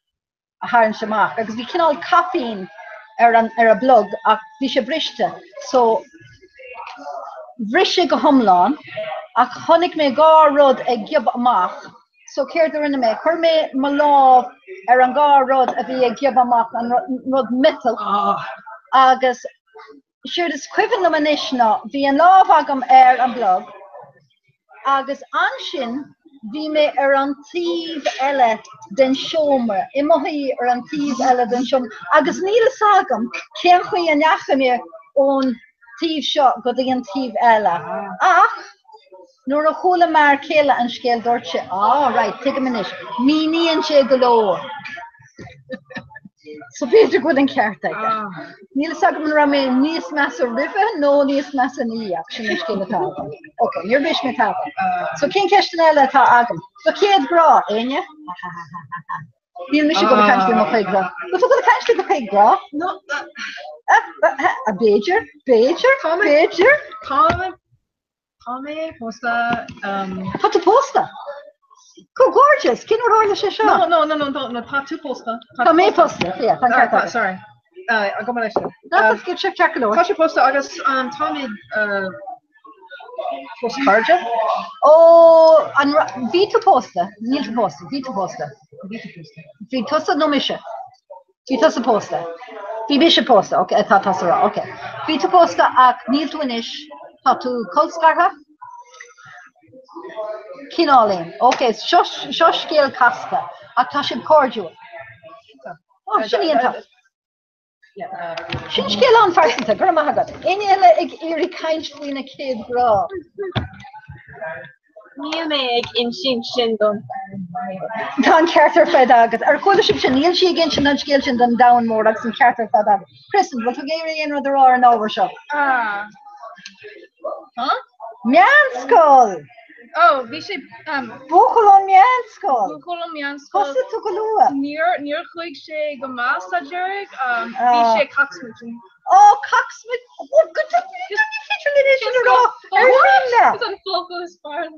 a tharraingt amach agus bhí cineál caipín ar an ar an bplug ach bhí sé briste so bhris sé go hiomlán ach chonaic mé dhá rud ag giobadh amach So céard a rinne mé? Chuir mé mo lámh ar an dhá rud a bhí ag giobadh amach, an rud miotail, agus séard is cuimhin liom anois ná bhí an lámh agam ar an bplug agus ansin bhí mé ar an taobh eile den seomra, i mo shuí ar an taobh eile den seomra agus níl fhios agam cén chaoi a ndeachaigh mé ón taobh seo go dtí an taobh eile ach Nuair a chuala m'fhear céile an scéal dúirt sé, Ah, right, tuigim anois. Míníonn sé go leor. So b'fhéidir go bhfuil an ceart aige. Níl fhios agam an raibh mé níos measa roimhe nó níos measa ina dhiaidh, ach sin an scéal atá agam. Ok, níor bhris mé tada. So cén ceisteanna eile atá agam? Do chéad ghrá, éinne? Níl mise ag dul ag caint faoi mo chéad ghrá. Bhfuil tú ag dul ag caint faoi do chéad ghrá? No. B'fhéidir, b'fhéidir, b'fhéidir. Tá Tá mé pósta. Tá tú pósta? Comhghairdeas! Cén uair a tharla sé seo? No, no, no, no, no, tá tú pósta. Tá mé pósta, yeah, tá an ceart agat. Sorry. Gabh mo leithscéal. No, tá sé ceart go leor. Tá sé pósta agus táimid fós cairde. Ó, an bhí tú pósta? Níl tú pósta, bhí tú pósta. Bhí tú pósta. Bhí tusa nó mise? Bhí tusa pósta. Bhí mise pósta, ok, tá tusa rá, ok. Bhí tú pósta ach níl tú anois, tá tú colscartha? Cineáilín, ok, seo, seo scéal casta, ach tá sibh cairdiúil. Ó, sin iontach. Sin scéal an-phearsanta, go raibh maith agat. Éinne eile ag iarraidh caint faoina chéad ghrá? Níl mé ag insint sin don. Tá an ceart ar fad agat. Ar chuala sibh sin? Níl sí ag insint an scéal sin don domhan mór agus an ceart ar fad agat. Kristen, bhfuil tú ag iarraidh aon rud a rá ar an ábhar seo? Ah. Huh? Meánscoil! Oh, bhí sé um, Buachaill ón meánscoil! Buachaill ón meánscoil. Thosaigh tú go luath. Níor níor chuaigh sé go maith sa deireadh. Um, bhí Ah. sé cacsmaideach. Ó, cacsmaideach! Ó, go ní féidir linn é sin a rá ar líne! Is an focal is fearr.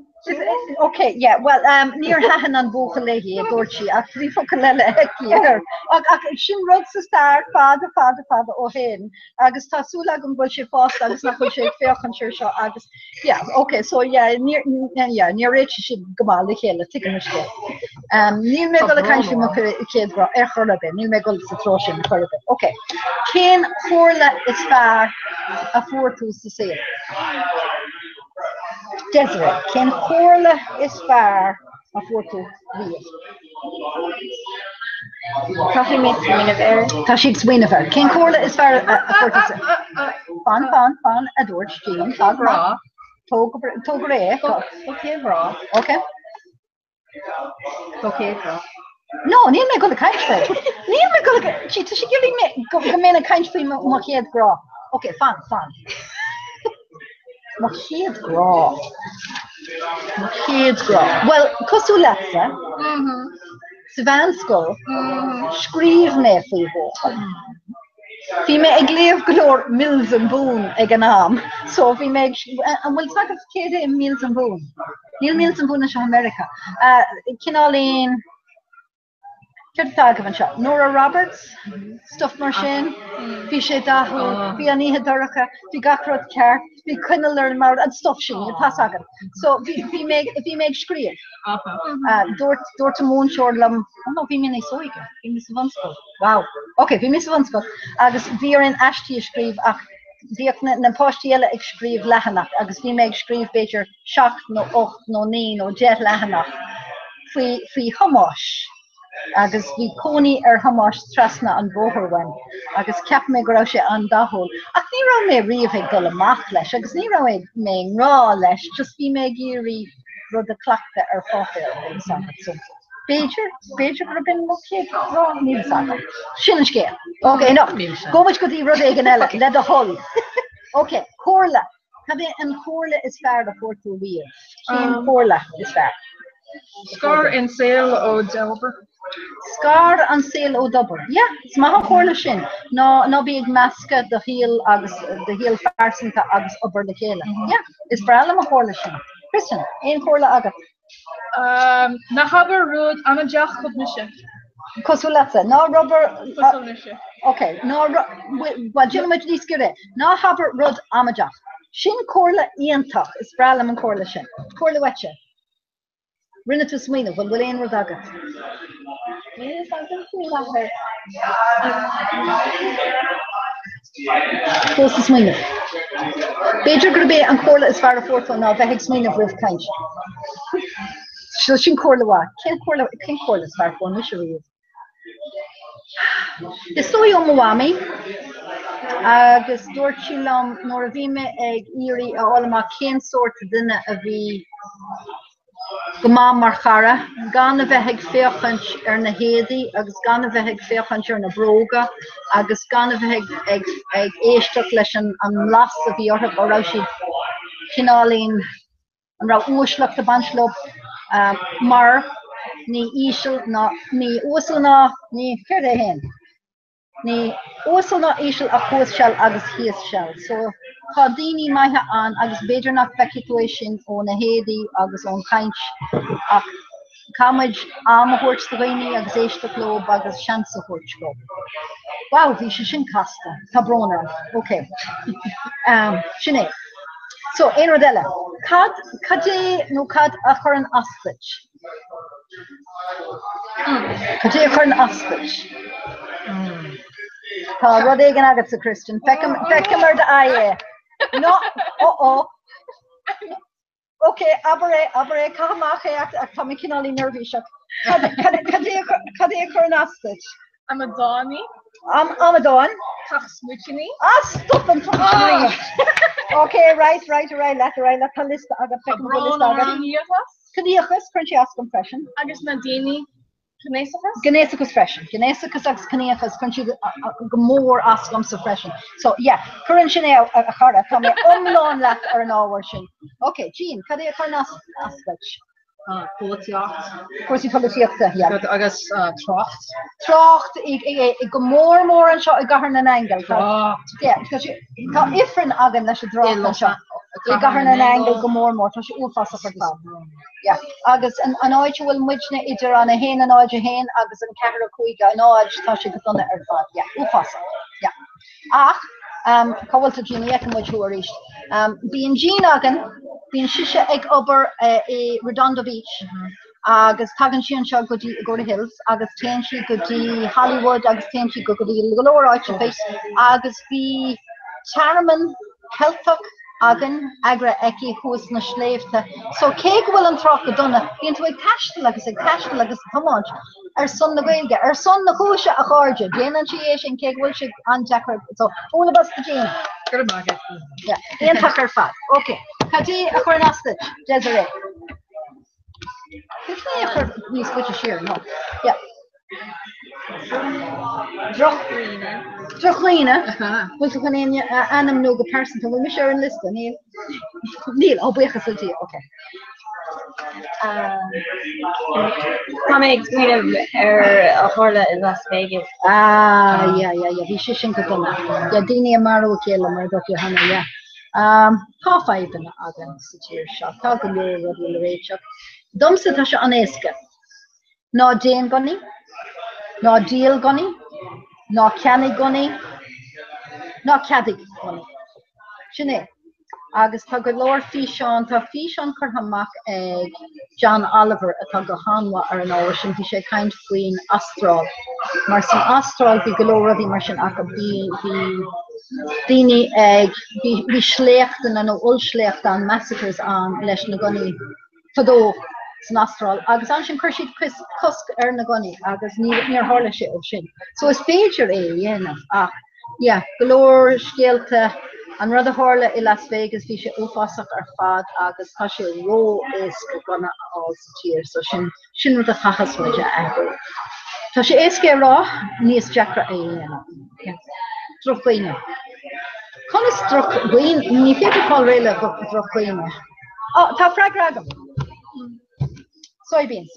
Ok, yeah, well, um, níor thaitin an buachaill léi, a dúirt sí, ach bhí focal eile aici air. Ach, ach sin rud sa stair fada, fada, fada ó shin, agus tá súil agam go bhfuil sé fásta agus nach bhfuil sé ag féachaint air seo agus, yeah, ok, so yeah, níor, yeah, níor réitigh siad go maith le chéile, tuigim an scéal. Um, níl mé ag dul ag caint faoi mo chéad ghrá ar chor ar bith, níl mé ag dul sa treo sin ar chor ar bith. Ok. Cén chomhairle is fearr a fuair tú sa saol? Desiree, cén chomhairle is fearr a fuair tú riamh? Caithfidh mé smaoineamh air. Tá sí ag smaoineamh air. Cén chomhairle is fearr a fuair tú sa Fan, fan, fan, a dúirt Jean. Tóg rá. Tóg tóg ré. Ok, rá. Ok. Do chéad ghrá. No, níl mé ag dul ag caint faoi. Níl mé ag dul ag... Gee, tá sí ag iarraidh mé go go mbeinn ag caint faoi mo mo chéad ghrá. Ok, fan, fan. Mo chéad ghrá. Mo chéad ghrá. Bhuel, cosúil leatsa, sa mheánscoil, scríobh mé faoi bhuachaill. Bhí mé ag léamh go leor Mills and Boon ag an am, so bhí mé ag, an bhfuil fhios agaibh céard é Mills and Boon? Níl Mills and Boon anseo i Meiriceá. Cineáilín, céard atá agaibh anseo? Nora Roberts? Stuff mar sin? Bhí sé dathúil, bhí an oíche dorcha, bhí gach rud ceart, bhí coinneal ar an mbord, an stuff sin, tá fhios agat. So bhí, bhí mé, bhí mé ag scríobh. Dúirt, dúirt an múinteoir liom, oh no, bhí mé níos óige, bhí mé sa bhunscoil. Wow. Ok, bhí mé sa bhunscoil agus bhí orainn aistí a scríobh ach bhíodh na, na páistí eile ag scríobh leathanach agus bhí mé ag scríobh b'fhéidir seacht nó ocht nó naoi nó deich leathanach faoi, faoi Thomás agus bhí cónaí ar Thomás trasna an bhóthair uaim agus cheap mé go raibh sé an-dathúil ach ní raibh mé riamh ag dul amach leis agus ní raibh mé i ngrá leis, just bhí mé ag iarraidh rud a chleachtadh ar pháipéar agus so. B'fhéidir, b'fhéidir gurb in mo chéad ghrá, níl fhios agam. Sin an scéal. Ok, no. Gabh muid go dtí rud éigin eile, le do thoil. Ok, comhairle. Cad é an chomhairle is fearr a fuair tú riamh? Cén chomhairle is fearr? Scar an saol ó d'obair. Scar an saol ó d'obair. Yeah, is maith an chomhairle sin. Ná, ná bí ag meascadh do shaol agus do shaol phearsanta agus obair le chéile. Yeah, is breá liom an chomhairle sin. Kristen, aon chomhairle agat? Ná habair rud amaideach chomh mise. Cosúil leatsa. Ná habair. Cosúil mise. Ok, ná bhuel, déanfaimid níos giorra. Ná habair rud amaideach. Sin comhairle iontach. Is breá liom an chomhairle sin. Comhairle uaitse. Rinne tú smaoineamh, bhfuil bhfuil aon rud agat? Níl fhios agam faoi láthair. Fós ag smaoineamh. B'fhéidir gurb é an chomhairle is fearr a fuair tú ná bheith ag smaoineamh roimh caint. So sin comhairle mhaith. Cén chomhairle, cén chomhairle is fearr a fuair mise riamh? Is dóigh ó mo mhamaí agus dúirt sí liom nuair a bhí mé ag iarraidh a fháil amach cén sórt duine a bhí. go maith mar chara, gan a bheith ag féachaint ar na héadaí agus gan a bheith ag féachaint ar na bróga agus gan a bheith ag, ag, ag éisteacht leis an, an mblas a bhí orthu, an raibh siad cineáilín, an raibh uaisleacht ag baint leo, mar ní íseal ná, ní uasal ná, ní, céard é féin? Ní uasal ná íseal ach thuas seal agus thíos seal. So tá daoine maithe ann agus b'fhéidir nach bhfeicfidh tú é sin ó na héadaí agus ón chaint ach caithfidh muid am a thabhairt do dhaoine agus éisteacht leo agus seans a thabhairt dóibh. Wow, bhí sé sin casta. Tá brón orm. Ok. Um, sin é. So, aon rud eile. Cad, cad é nó cad a chuireann as duit? Cad é a chuireann as duit? Tá rud éigin agatsa, Kristen. Feicim, feicim ar d'aghaidh é. No, ó ó. Ok, abair é, abair é, caith amach é ach tá mé cineáilín neirbhíseach. Cad, cad, cad é a cad é a chuireann as duit? Amadánaí. Amadáin. Caitheamh smúitíní. Ah, stop an smúitíní! Ok, right, right, right, leat, right, leat, tá liosta agat, feicim go bhfuil liosta agat. Ciníochas. Ciníochas, cuireann sé as dom freisin. Agus na daoine gnéasachas. Gnéasachas freisin. Gnéasachas agus ciníochas, cuireann siad go mór as domsa freisin. So, yeah, cuireann sin é a chara, tá mé iomlán leat ar an ábhar sin. Ok, Jean, cad é a chuireann as duit? Polaitíocht. Cúrsaí polaitíochta, yeah. Agus trácht. Trácht go mór mór anseo i gCathair na nAingeal. Trácht. Yeah, tá sé, tá ifreann againn leis an dtrácht anseo. I gCathair na nAingeal go mór mór, tá sé uafásach ar fad. Yeah. Agus an áit a bhfuil muidne idir an 1 0 1 agus an 4 5 0, tá sé go dona ar fad. Yeah, uafásach. Yeah. Ach, cá bhfuil tú Jean, ní fheiceann muid thú arís. Bíonn Jean againn, bíonn sise ag obair i Redondo Beach agus tagann sí anseo go dtí Agoura Hills agus téann sí go dtí Hollywood agus téann sí go dtí go leor áiteacha agus bhí tearmann Ceilteach againn eagraithe aici thuas sna sléibhte. So cé go bhfuil an trácht go dona, bíonn tú ag taisteal agus ag taisteal agus ag tiomáint ar son na Gaeilge, ar son na cúise a chairde. Déanann sí é sin cé go bhfuil sé an-deacair. So bualadh bos do Jean. Go raibh maith agat. Yeah, iontach ar fad. Ok. Cad é a chuireann as duit, Desiree? Is é a chur níos faide siar, no. Yeah. Drochdhaoine. Drochdhaoine? Bhfuil tú chun éinne a ainmniú go pearsanta? Bhfuil mise ar an liosta? Níl. Níl, ó buíochas le Dia, ok. Tá mé ag smaoineamh ar a tharla i Las Vegas. Ah, yeah, yeah, yeah, bhí sé sin go dona. Yeah, daoine ag marú a chéile mar a dúirt tú cheana, yeah. Um, tá fadhbanna againn sa tír seo, tá go leor rudaí le réiteach. Domsa tá sé an-éasca. Ná déan gunnaí, ná díol gunnaí, ná ceannaigh gunnaí, ná ceadaigh gunnaí. Sin é. Agus tá go leor físeán, tá físeán curtha amach ag John Oliver atá go han-mhaith ar an ábhar sin, bhí sé ag caint faoin Astráil. Mar san Astráil bhí go leor rudaí mar sin acu, bhí, bhí daoine ag, bhí, bhí sléachtanna nó ollsléachta ann, massacres ann leis na gunnaí. fadó san Astráil agus ansin chuir siad cosc ar na gunnaí agus níor tharla sé ó sin. So is féidir é a dhéanamh ach yeah, go leor scéalta, an rud a tharla i Las Vegas bhí sé uafásach ar fad agus tá sé ró-éasca gunna a fháil sa tír so sin sin rud a chaithfeas muid a athrú. Tá sé éasca a rá, níos deacra é a dhéanamh. Yeah. Drochdhaoine. Conas drochdhaoine? Ní féidir fáil réidh le drochdhaoine. Ó, tá freagra agam. Soybeans.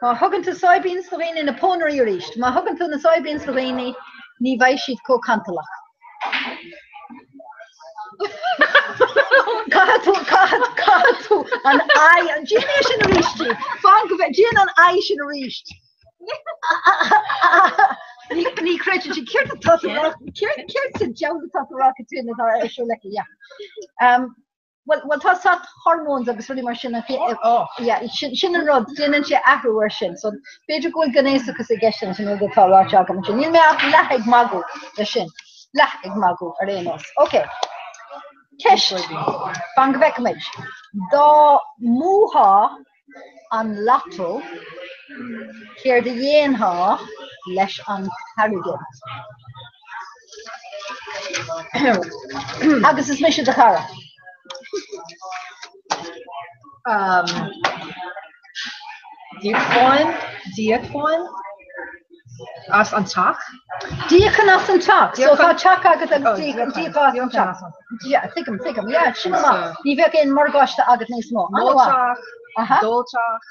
Má thugann tú soybeans do dhaoine na pónairí arís, má thugann tú na soybeans do dhaoine, ní bheidh siad chomh cantalach. Caithfidh tú, caithfidh, caithfidh tú an aghaidh, déan é sin arís, fan go bhfeice, déan an aghaidh sin arís. Ní ní chreideann sí céard atá tú a rá, céard céard sa diabhal atá tú a rá Caitríona atá ar siúl aici, yeah. Um, Bhuel, bhuel tá sórt hormones agus rudaí mar sin yeah, sin, sin an rud, déanann sé athrú ar sin. So b'fhéidir go bhfuil gnéasachas i gceist an rud atá ráite agam ansin. Níl mé ach leath ag magadh leis sin. Leath ag magadh ar aon nós. Ok. Ceist. Fan go bhfeicfimid. Dá mbuafá an lotto, céard a dhéanfá leis an t-airgead? Agus is mise do chara. Um, D'íocfainn, d'íocfainn as an teach. D'íocfainn as an teach. So tá teach agat agus d'íocfá as an teach. Yeah, tuigim, tuigim. Yeah, sin go maith. Ní bheadh aon morgáiste agat níos mó. Mo teach, do teach.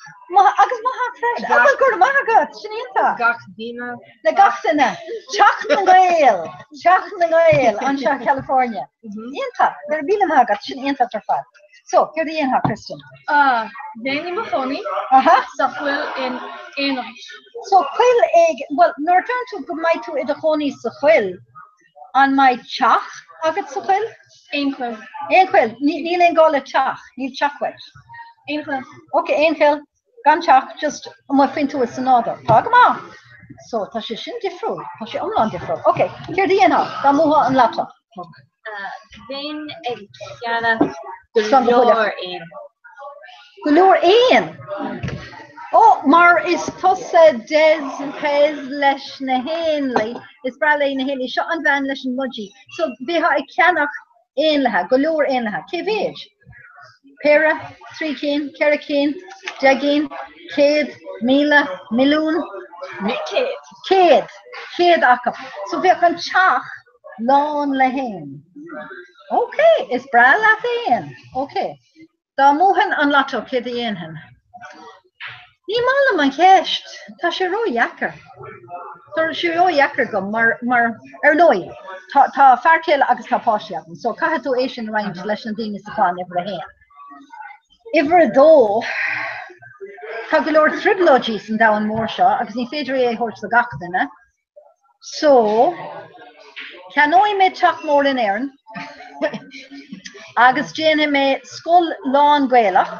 Agus mo theach freisin. Ah, bhuel, go raibh maith agat. Sin iontach. Gach duine. Le gach duine. Teach na nGael. Teach na nGael anseo i California. Iontach. Go raibh míle maith agat. Sin iontach ar fad. So, céard a dhéanfá, Kristen? Ah, bheinn i mo chónaí sa choill in aon áit. So, coill éigin, bhuel, nuair a deireann tú go mbeidh tú i do chónaí sa choill, an mbeidh teach agat sa choill? Aon choill. Aon choill. Níl aon gá le teach, níl teach uait. Aon choill. Ok, aon choill, gan teach, just amuigh faoin tuath sa nádúr. Tá go maith. So, tá sé sin difriúil, tá sé iomlán difriúil. Ok, céard a dhéanfá dá mbuafá an lotto? Bheinn ag ceannach go leor éan. Go leor éan? Ó, mar is tusa Des Pez leis na héanlaith, is breá léi na héanlaith. Seo an bhean leis an mbuidí. So, bheifeá ag ceannach éanlaithe, go leor éanlaithe. Cé mhéid? Péire, 3 cinn, 4 cinn, 10 gcinn, 100, 1,000, milliún? 100. 100. 100 acu. So bheadh an teach lán le héin. Ok, is breá leat éin. Ok. Dá mbuafainn an lotto, céard a dhéanfainn? Ní maith liom an cheist. Tá sé ródheacair. Tá sé ródheacair agam mar, mar, ar ndóigh, tá, tá fear céile agus tá páistí agam, so caithfidh tú é sin a roinnt leis na daoine sa chlann, uimhir a haon. Uimhir a dó, tá go leor trioblóidí san domhan mór seo agus ní féidir é a thabhairt do gach duine. So, ceannóidh mé teach mór in Éirinn agus déanfaidh mé scoil lán-Ghaelach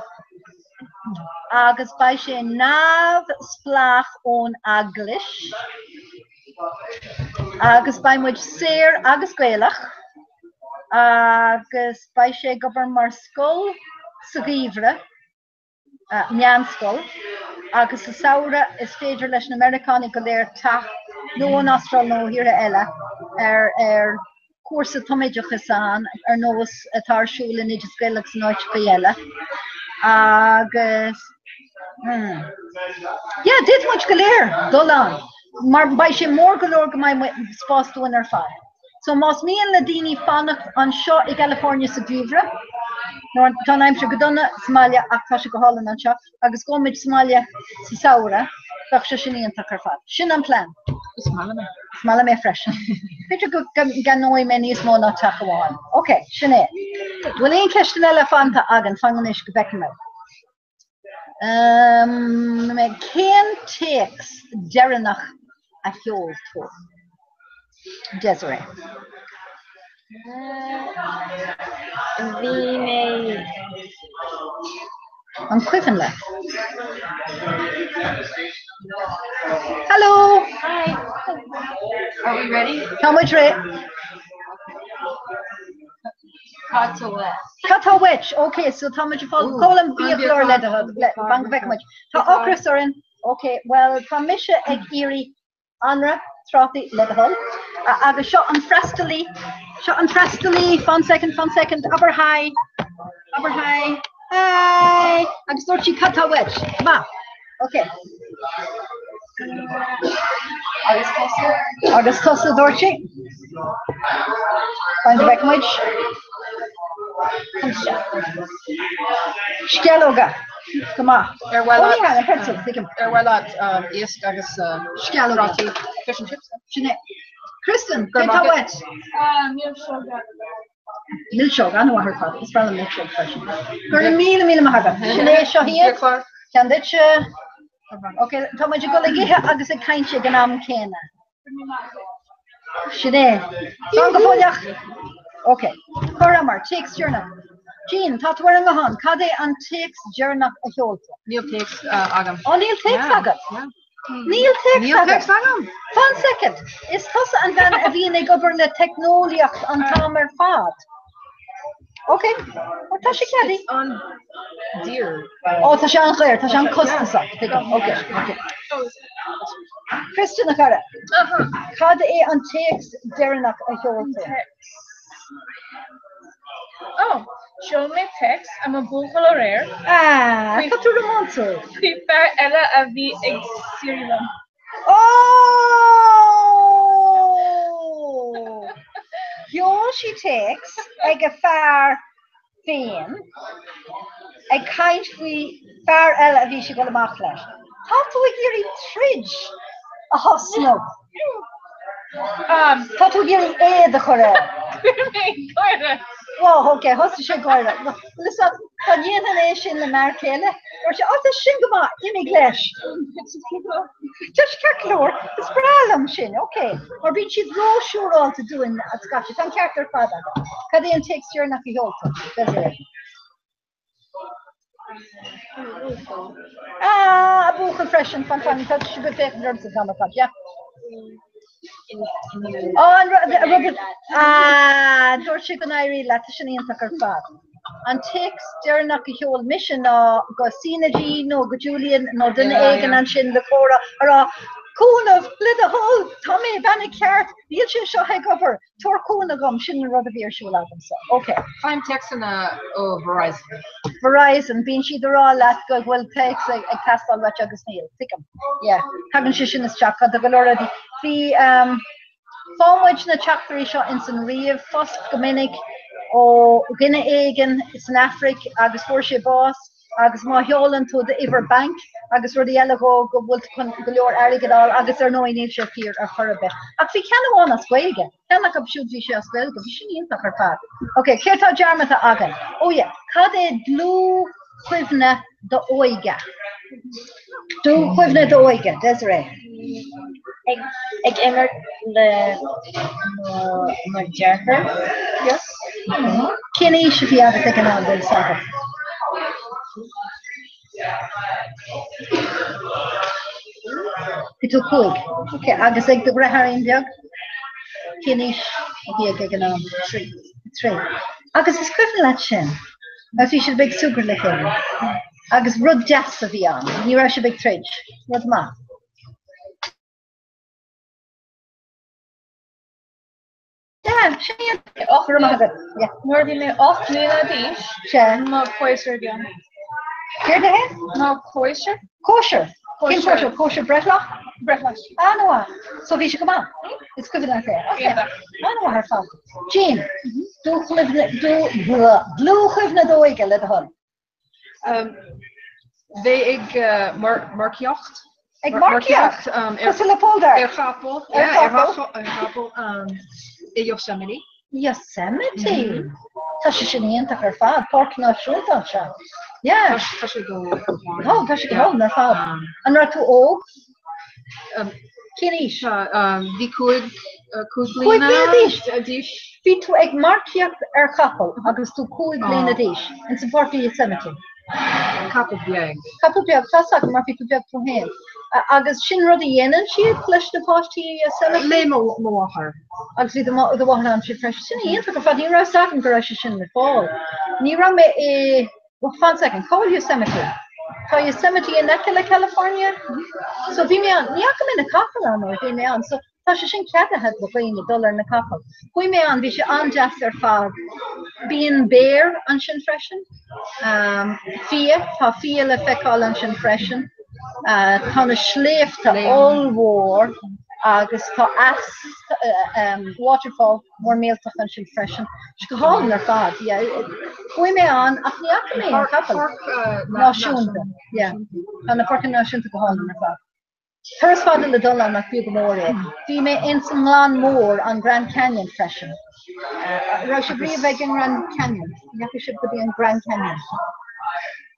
agus beidh sé neamhspleách ón Eaglais agus beidh muid saor agus Gaelach agus beidh sé ag obair mar scoil sa gheimhreadh. meánscoil agus sa samhradh is féidir leis na Meiriceánaigh go léir teacht nó ón Astráil nó ó thíortha eile ar ar cúrsa tumoideachais ann ar nós atá ar siúl in Oideas Gael agus in áiteacha eile agus hmm yeah d'fhéadfadh muid go léir dul ann mar beidh sé mór go leor go mbeidh spás dúinn ar fad. So más mian le daoine fanacht anseo i gCalifornia sa gheimhreadh, nuair tá an aimsir go dona sa mbaile ach tá sé go hálainn anseo, agus gabhfaimid sa mbaile sa samhradh, bheadh sé sin iontach ar fad. Sin an plean. Is maith liom é. Is maith liom é freisin. B'fhéidir go gceannóidh mé níos mó ná teach amháin. Ok, sin é. Bhfuil aon ceisteanna eile fanta againn? Fan anois go bhfeicfidh mé. Um, cén téacs deireanach a sheol tú? Desiree. Bhí mé. An cuimhin leat? Hello! Hi! Are we ready? Tá muid réidh. Cad tá uait? Cad tá uait? Ok, so tá muid ag fáil cá bhfuil an biachlár le do thoil, fan go bhfeicfidh muid. Tá ocras orainn. Ok, well tá mise ag iarraidh anraith, trátaí le do thoil. Agus seo an freastalaí, seo an freastalaí, fan second, fan second, abair hi, abair hi, hi! Agus dúirt sí cad tá uait? Maith. Ok. Agus tusa? Agus tusa, dúirt sí. Fan go bhfeicfidh muid. Sceallóga. Go maith. Ar mhaith Ó, ní hea, na pretzels, tuigim. Ar mhaith leat iasc agus Sceallóga. Fish and chips? Sin é. Kristen, cad tá uait? Milseoga. Milseog, an-mhaith ar fad. Is breá liom milseog freisin. Go raibh míle míle maith agat. Sin é seo iad. Ceann duitse. Ok, tá muid ag dul ag ithe agus ag caint ag an am céanna. Sin é. Slán go fóilleach. Ok, chuireamar, téacs deireanach. Jean, tá tú ar an nguthán. Cad é an téacs deireanach a sheol tú? Níl téacs agam. Ó, níl téacs agat? Níl téacs Níl téacs agam. Fan soicind. Is tusa an bhean a bhíonn ag obair le teicneolaíocht an t-am ar fad. Ok, well, tá sé ceadaithe. An-daor. Ó, tá sé an-dhaor, tá sé an-chostasach. Tuigim. Ok, ok. Kristen, a chara, cad é an téacs deireanach a sheol tú? Oh, Sheol mé téacs ag mo bhuachaill aréir. Ah, tá tú rómánsúil. Faoi fear eile a bhí ag suirí liom. Oh! Sheol sí téacs ag a fear féin ag caint faoi fear eile a bhí sí ag dul amach leis. Tá tú ag iarraidh troid a thosnú. Tá tú ag iarraidh éad a chur air. Chuir mé gáire. Oh, ok, thosaigh sé ag gáire. Bhuel, is dá ndéanfainn é sin le m'fhear céile, dúirt sé, oh, tá sin go maith, imigh leis. Tá sé ceart go leor, is breá liom sin, ok. Mar bíonn siad ró-siúráilte dúinn scaití, tá an ceart ar fad agat. Cad é an téacs deireanach a sheol tú, Desiree? Ah, a buachaill freisin, fan fan, tá sibh ag féachaint ormsa an t-am ar fad, yeah. Oh, an rud, ah, dúirt sé go n-éirí leat, tá sin iontach ar fad. An téacs deireanach a sheol mise ná go Sina G nó go Julian nó duine éigin ansin le comhrá a rá, Cúnamh, le do thoil, tá mé ag bean ceart, níl sé seo ag obair, Tabhair cúnamh dhom, sin an rud a bhí ar siúl agamsa. Ok. Faighim téacsanna ó Verizon. Verizon, bíonn siad ag rá leat go bhfuil téacs ag teastáil uait agus níl. Tuigim. Yeah. Tagann sé sin isteach. Tá go leor rudaí. Bhí, um, faigheann muid na teachtairí seo ins an ríomhphost go minic ó dhuine éigin san Afraic agus fuair sé bás. agus má sheolann tú d'uimhir bainc agus rudaí eile dhó go bhfuil tú chun go leor airgid a fháil agus ar ndóigh níl sé fíor ar chor ar bith. Ach bhí ceann amháin as Gaeilge, ceann acu siúd bhí sé as Gaeilge, bhí sin iontach ar fad. Ok, céard tá dearmadta againn? Oh yeah, cad é dlúthchuimhne d'óige? Dlúthchuimhne d'óige, Desiree. Ag ag imirt le mo mo dheartháir. Yes. Cén aois a bhí agat ag an am, bhfuil fhios agat? Bhí tú 5. Ok, agus ag do dheartháirín beag? Cén aois a bhí aige ag an am? 3. 3. Agus is cuimhin leat sin? Agus bhí sibh ag súgradh le chéile. Agus rud deas a bhí ann, ní raibh sibh ag troid. Rud maith. Yeah, sin iad. Go raibh maith agat. Yeah. Nuair a bhí mé 8 mbliana d'aois, Sea. mo chóisir a bhí ann. Céard é? Mo chóisir. Cóisir? Cén cóisir? Cóisir breithlá? Breithlá. An-mhaith. So bhí sé go maith. Is cuimhin leat é. Ok. An-mhaith ar fad. Jean, dlúthchuimhne d'óige le do thoil. Bheith ag marcaíocht. Ag marcaíocht? Cosúil le Poldark? Ar chapall. Ar chapall i Yosemite. Yosemite? Tá sé sin iontach ar fad, páirc náisiúnta anseo. Yeah. Tá sé go Oh, tá sé go hálainn ar fad. An raibh tú óg? Cén aois? Bhí 5 bliana d'aois. Bhí tú ag marcaíocht ar chapall agus tú 5 bliana d'aois ins an pháirc i Yosemite. Capall beag. Capall beag, tá 's agam mar bhí tú beag tú féin. Agus sin rud a dhéanann siad leis na páistí i Yosemite? Le mo mháthair. Agus bhí do mháthair ansin freisin. Sin iontach ar fad, ní raibh 's agam go raibh sé sin le fáil. Ní raibh mé i Well, fan second, cá bhfuil Yosemite? Tá Yosemite in aice le California? So bhí mé ann, ní fhaca mé na capaill ann nuair a bhí mé ann, so tá sé sin ceadaithe do dhaoine dul ar na capaill. Chuaigh mé ann, bhí sé an-deas ar fad. Bíonn béir ansin freisin. Um, fia, tá fia le feiceáil ansin freisin. Uh, tá na sléibhte ollmhór agus tá eas, uh, um, waterfall mór millteach ansin freisin. Sé go hálainn ar fad. Yeah. Chuaigh mé ann ach ní fhaca mé an capall. Náisiúnta. Yeah. Tá na páirceanna náisiúnta go hálainn ar fad. Turas fada le dul ann ach b'fhiú go mór é. Bhí mé ins an nGleann Mór, an Grand Canyon freisin. Raibh sibh riamh ag an Grand Canyon? Ndeachaigh sibh go dtí an Grand Canyon?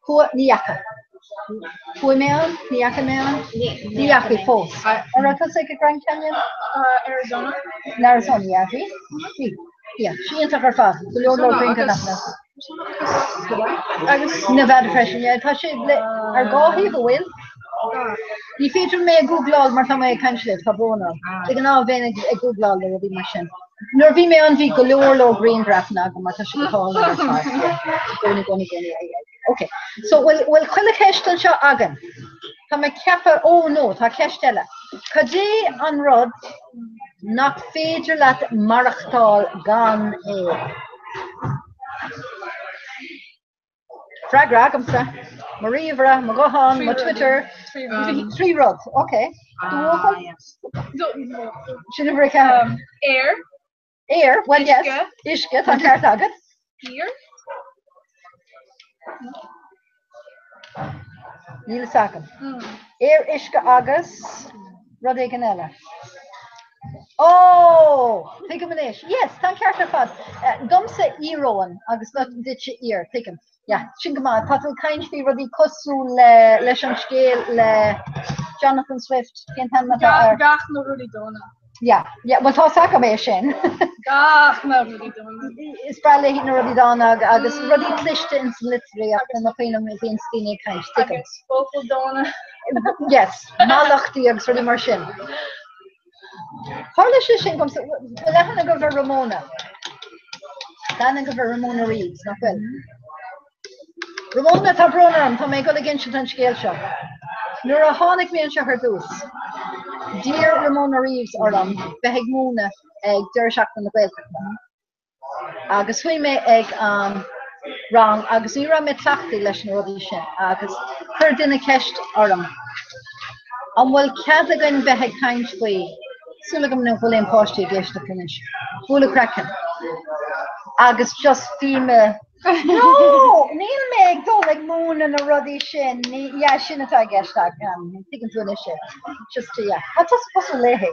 Chuaigh, ní fhaca. Chuaigh mé ann, ní fhaca mé ann, ní fhaca fós. An raibh tusa ag an Grand Canyon? Arizona. In Arizona, yeah, bhí? Bhí. Yeah, sé iontach ar fad. Go leor leor grianghrafanna. Agus Nevada freisin, yeah, tá sé le ar dhá thaobh a bhfuil. Ní féidir mé a googláil mar tá mé ag caint libh, tá brón orm. De ghnáth bheinn ag googláil le rudaí mar sin. Nuair a bhí mé ann bhí go leor leor grianghrafanna agam mar tá sé go hálainn ar fad. Yeah. Gcónaí, gcónaí, gcónaí, yeah, yeah. Ok. So bhfuil bhfuil chuile cheist anseo againn? Tá mé ag ceapadh, oh no, tá ceist eile. Cad é an rud nach féidir leat maireachtáil gan é? Freagra agamsa. Mo ríomhaire, mo ghuthán, mo Twitter. 3 rud. Ok. Do bhuachaill? Sin uimhir 4. Aer. Aer, well yes. Uisce, tá an ceart agat. Aer. Níl fhios agam. Aer, uisce agus rud éigin eile. Ó! Tuigim anois. Yes, tá an ceart ar fad. Domsa íoróin agus duitse aer, tuigim. Yeah, sin go maith. Tá tú ag caint faoi rudaí cosúil le leis an scéal le Jonathan Swift, cén t-ainm atá air? Gach na rudaí dona. Yeah, yeah, well tá's agam é sin. Gach na rudaí dona. Is breá léi na rudaí dána agus rudaí cliste ins an litríocht na cuimhin liom bíonn daoine ag caint, tuigim. Agus focail dona. Yes, mallachtaí agus rudaí mar sin. Tharla sé sin domsa, bhfuil aithne agaibh ar Ramona? Tá aithne agaibh ar Ramona Reeves, nach bhfuil? Ramona, tá brón orm, tá mé ag dul ag insint an scéal seo. Nuair a tháinig mé anseo ar dtús, d'iarr Ramona Reeves orm bheith ag múineadh ag deireadh seachtaine na Gaeltachta. Agus chuaigh mé ag an rang agus ní raibh mé cleachtaithe leis na rudaí sin agus chuir duine ceist orm, an bhfuil cead againn bheith ag caint faoi, súil agam nach bhfuil aon páistí ag éisteacht anois, bualadh craicinn. Agus just bhí mé No! Níl mé ag dul ag múineadh na rudaí sin, ní, yeah, sin atá i gceist agam, tuigeann tú anois é. Just, yeah, tá tusa cosúil léi.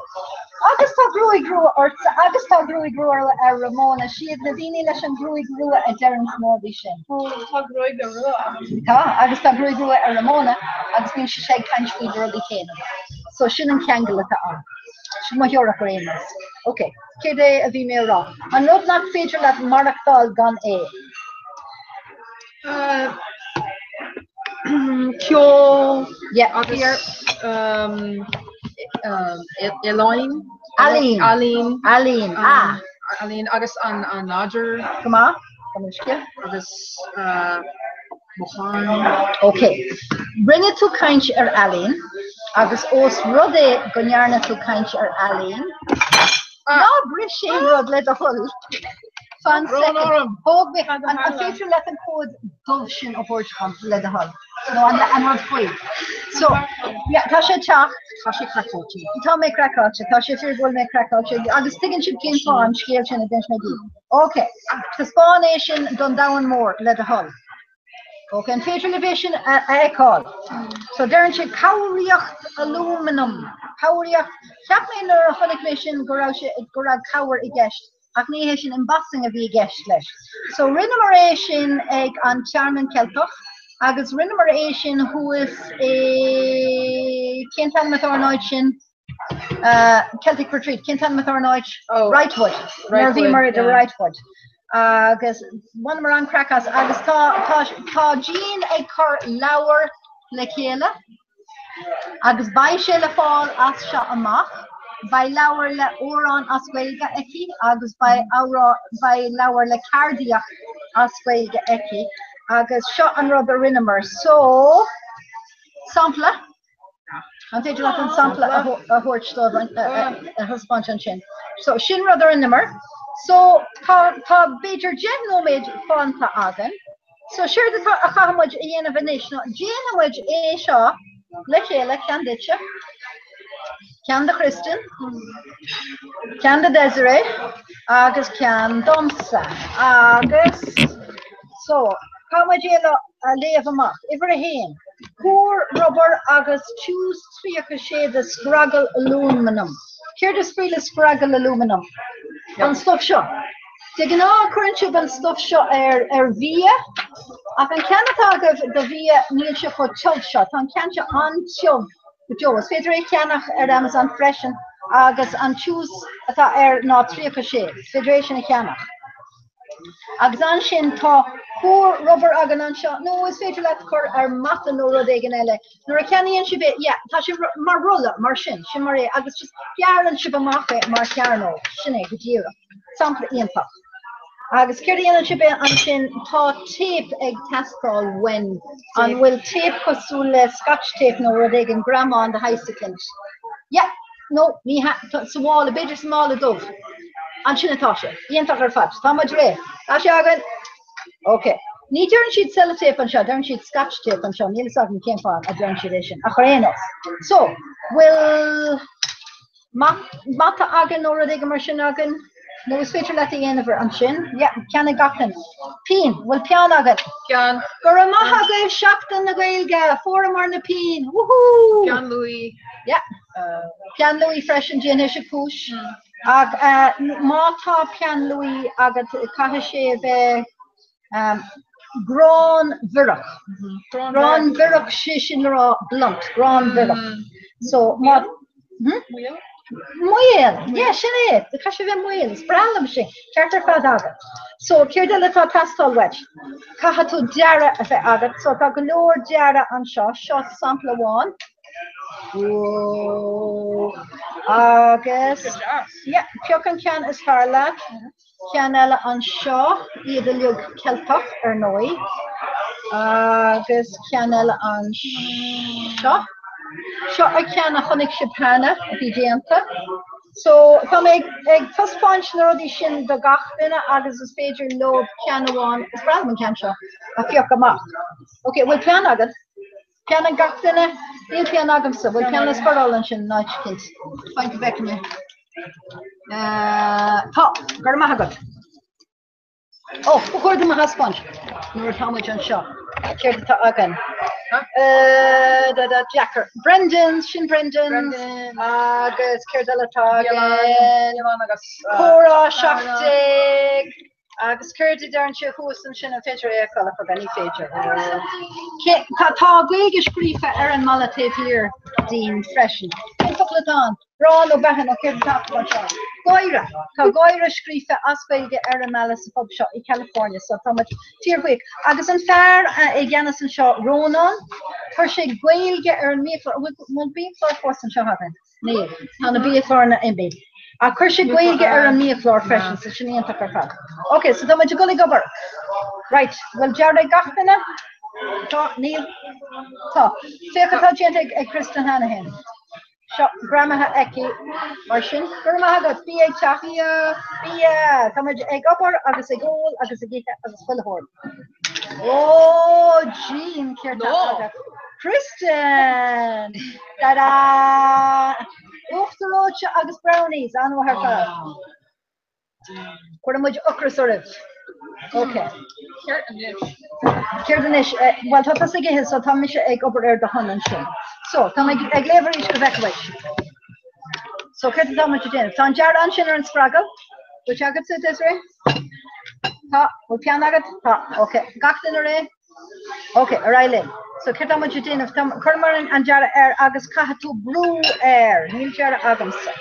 Agus tá gruaig rua ortsa agus tá gruaig rua ar Ramona, siad na daoine leis an gruaig rua a deireann na rudaí sin. Ó, tá gruaig rua agam. Tá, agus tá gruaig rua ar Ramona agus bíonn sise ag caint faoi na rudaí céanna. So sin an ceangal atá ann. Sin mo theoiric ar aon nós. Ok, céard é a bhí mé a rá? An rud nach féidir leat maireachtáil gan é? Ceol Yeah. agus oileáin. Ealaín. Ealaín. Ealaín, ah. Ealaín agus an nádúr. Go maith, go maith scéal. Agus mo chlann. Ok. Rinne tú caint ar ealaín agus ós rud é go ndearna tú caint ar ealaín, ná bris aon rud le do thoil. Fan soicind. Thóg mé, an féidir leat an comhad dubh sin a thabhairt dom le do thoil? Nó an rud faoi? So, yeah, tá sé ag teacht. Tá sé craiceáilte. Tá mé craiceáilte, tá sé fíor go bhfuil mé craiceáilte agus tuigeann sibh cén fáth an scéal sin a d'inis mé daoibh. Ok, taispeáin é sin don domhan mór le do thoil. Ok, an féidir libh é sin a fheiceáil? So deireann sé cabhraíocht alúmanam. Cabhraíocht, cheap mé nuair a chonaic mé sin go raibh sé, go raibh cabhair i gceist, ach ní hé sin, embossing a bhí i gceist leis. So rinneamar é sin ag an Tearmann Ceilteach agus rinneamar é sin thuas i, cén t-ainm atá ar an áit sin? Celtic Retreat, cén t-ainm atá ar an áit? Wrightwood. Nuair a bhíomar i Wrightwood. Agus bhaineamar an-craic as agus tá tá tá Jean ag cur leabhar le chéile agus beidh sé le fáil as seo amach. Beidh leabhar le amhráin as Gaeilge aici agus beidh amhrá beidh leabhar le ceardaíocht as Gaeilge aici agus seo an rud a rinneamar. So, sampla. An féidir leat an sampla a thabhairt dóibh a thaispeáint ansin? So sin rud a rinneamar. So tá tá b'fhéidir 10 nóiméad fanta againn. So séard atá a chaithfidh muid a dhéanamh anois ná déanfaidh muid é seo le chéile, ceann duitse, ceann do Kristin, ceann do Desiree agus ceann domsa. Agus so caithfidh muid é a léamh amach. Uimhir a haon, Cuar rubair agus tiús 36 de scragall alúmanaim. Céard is brí le scragall alúmanaim? An stuif seo. De ghnáth cuireann sibh an stuif seo ar ar bhia, ach an ceann atá agaibh do bhia níl sé chomh tiubh seo. Tá an ceann seo an-tiubh go deo. Is féidir é a cheannach ar Amazon freisin agus an tiús atá air ná 36. Is féidir é sin a cheannach. Agus ansin tá cuar rubair againn anseo, nó is féidir leat cur ar mata nó rud éigin eile. Nuair a cheannaíonn sibh é, yeah, tá sé mar rolla, mar sin, sin mar é, agus just gearrann sibh amach é mar chearnóg, sin é go díreach. Sampla iontach. Agus céard a dhéanann sibh ansin, tá téip ag teastáil uainn. An bhfuil téip cosúil le scotch tape nó rud éigin, greamán de shaghas eicínt? Yeah. No, ní hea, tá, sa mhála, b'fhéidir sa mála dubh. Ansin atá sé. Iontach ar fad. Tá muid réidh. Tá sé againn. Ok. Ní deireann siad sellotape anseo, deireann siad scotch tape anseo, níl fhios agam cén fáth a deireann siad é sin, ach ar aon nós. So, bhfuil mata againn nó rud éigin mar sin againn? Nó is féidir leat a dhéanamh ar ansin? Yeah, ceann ag gach duine. Pinn, bhfuil peann agat? Peann. Go raibh maith agaibh Seachtain na Gaeilge, fuaireamar na pinn. Woohoo! Peann luaí. Yeah. Peann luaí freisin, déanfaidh sé cúis. Ach má tá peann luaí agat, caithfidh sé a bheith Gránbhiorach. Gránbhiorach, sé sin le rá blunt, gránbhiorach. So má. Maol? Maol, yeah, sin é. Caithfidh sé bheith maol, is breá liom sin. Ceart ar fad agat. So céard eile atá ag teastáil uait? Caithfidh tú dearadh a bheith agat. So tá go leor dearadh anseo. Seo sampla amháin. Whoa. Agus, yeah, pioc an ceann is fearr leat. Ceann eile anseo, iad uilig Ceilteach, ar ndóigh, agus ceann eile anseo. Seo an ceann a chonaic sibh cheana, a bhí déanta. So, tá mé ag taispeáint na rudaí sin do gach duine agus is féidir leo ceann amháin, is breá liom an ceann seo, a phiocadh amach. Ok, bhfuil peann agat? Peann ag gach duine? Níl peann agamsa. Bhfuil peann le spáráil ansin in áit eicínt? Fan go bhfeicfidh mé. Tá. Go raibh maith agat. Ó, ba chóir dom a thaispeáint nuair atá muid anseo. Céard atá againn? Deacair. Brendan's, sin Brendan's. Agus céard eile atá againn? Comhrá 17. Agus céard a deireann sé thuas ansin, an féidir é a fheiceáil ach ní féidir. Tá tá Gaeilge scríofa ar an mballa taobh thiar dínn freisin. Cén focal atá ann? Grá nó beatha nó céard atá acu anseo? Gáire! Tá gáire scríofa as Gaeilge ar an mballa sa phub seo i California so tá muid fíorbhuíoch. Agus an fear i gceannas anseo, Rónán, chuir sé Gaeilge ar an mbiachlár. An bhfuil biachlár fós anseo againn? Níl. Tá na biachláranna imithe. Ach chuir sé Gaeilge ar an mbiachlár freisin, so sin iontach ar fad. Ok, so tá muid ag dul ag obair. Right, bhfuil dearadh ag gach duine? Tá, níl? Tá. Féach atá déanta ag Kristen Hanahan. Seo greamaithe aici mar sin. Go raibh maith agat, bia ag teacht. Bia! Bia! Tá muid ag obair agus ag ól agus ag ithe agus chuile shórt. Ó, Jean, céard tá agat? Kristen! Ta-da! Uachtar reoite agus brownies, an-mhaith ar fad. Cuirfidh muid ocras oraibh. Ok. Céard anois? Céard anois? Bhuel, tá tusa ag ithe, so tá mise ag obair ar do shon ansin. So, tá mé ag léamh arís go bhfeicfidh muid. So, céard atá muid ag déanamh? Tá an dearadh ansin ar an scragall. Bhfuil sé agatsa, Desiree? Tá. Bhfuil peann agat? Tá. Ok. Gach duine réidh? Ok, ar aghaidh linn. So céard tá muid ag déanamh? Tá, chuireamar an dearadh air agus caithfidh tú brú air. Níl dearadh agamsa.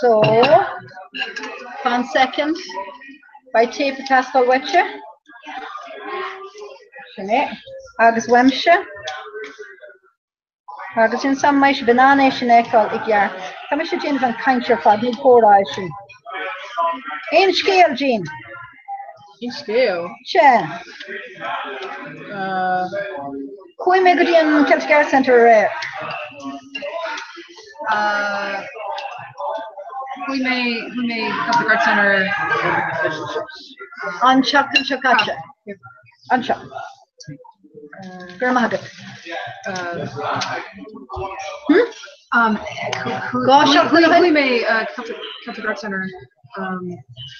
So, fan second. Beidh téip ag teastáil uaitse. Sin é. Agus uaimse. Agus sin sam mbeidh sibh in ann é sin a fheiceáil i gceart. Tá mise ag déanamh an caint ar fad, ní comhrá é sin. Aon scéal, Jean? Aon scéal? Sea. Chuaigh mé go dtí an Celtic Arts Centre aréir. Chuaigh mé, chuaigh mé Celtic Arts Centre. An tseachtain seo caite. Anseo. Go raibh maith agat. Chuaigh mé Celtic Arts Centre.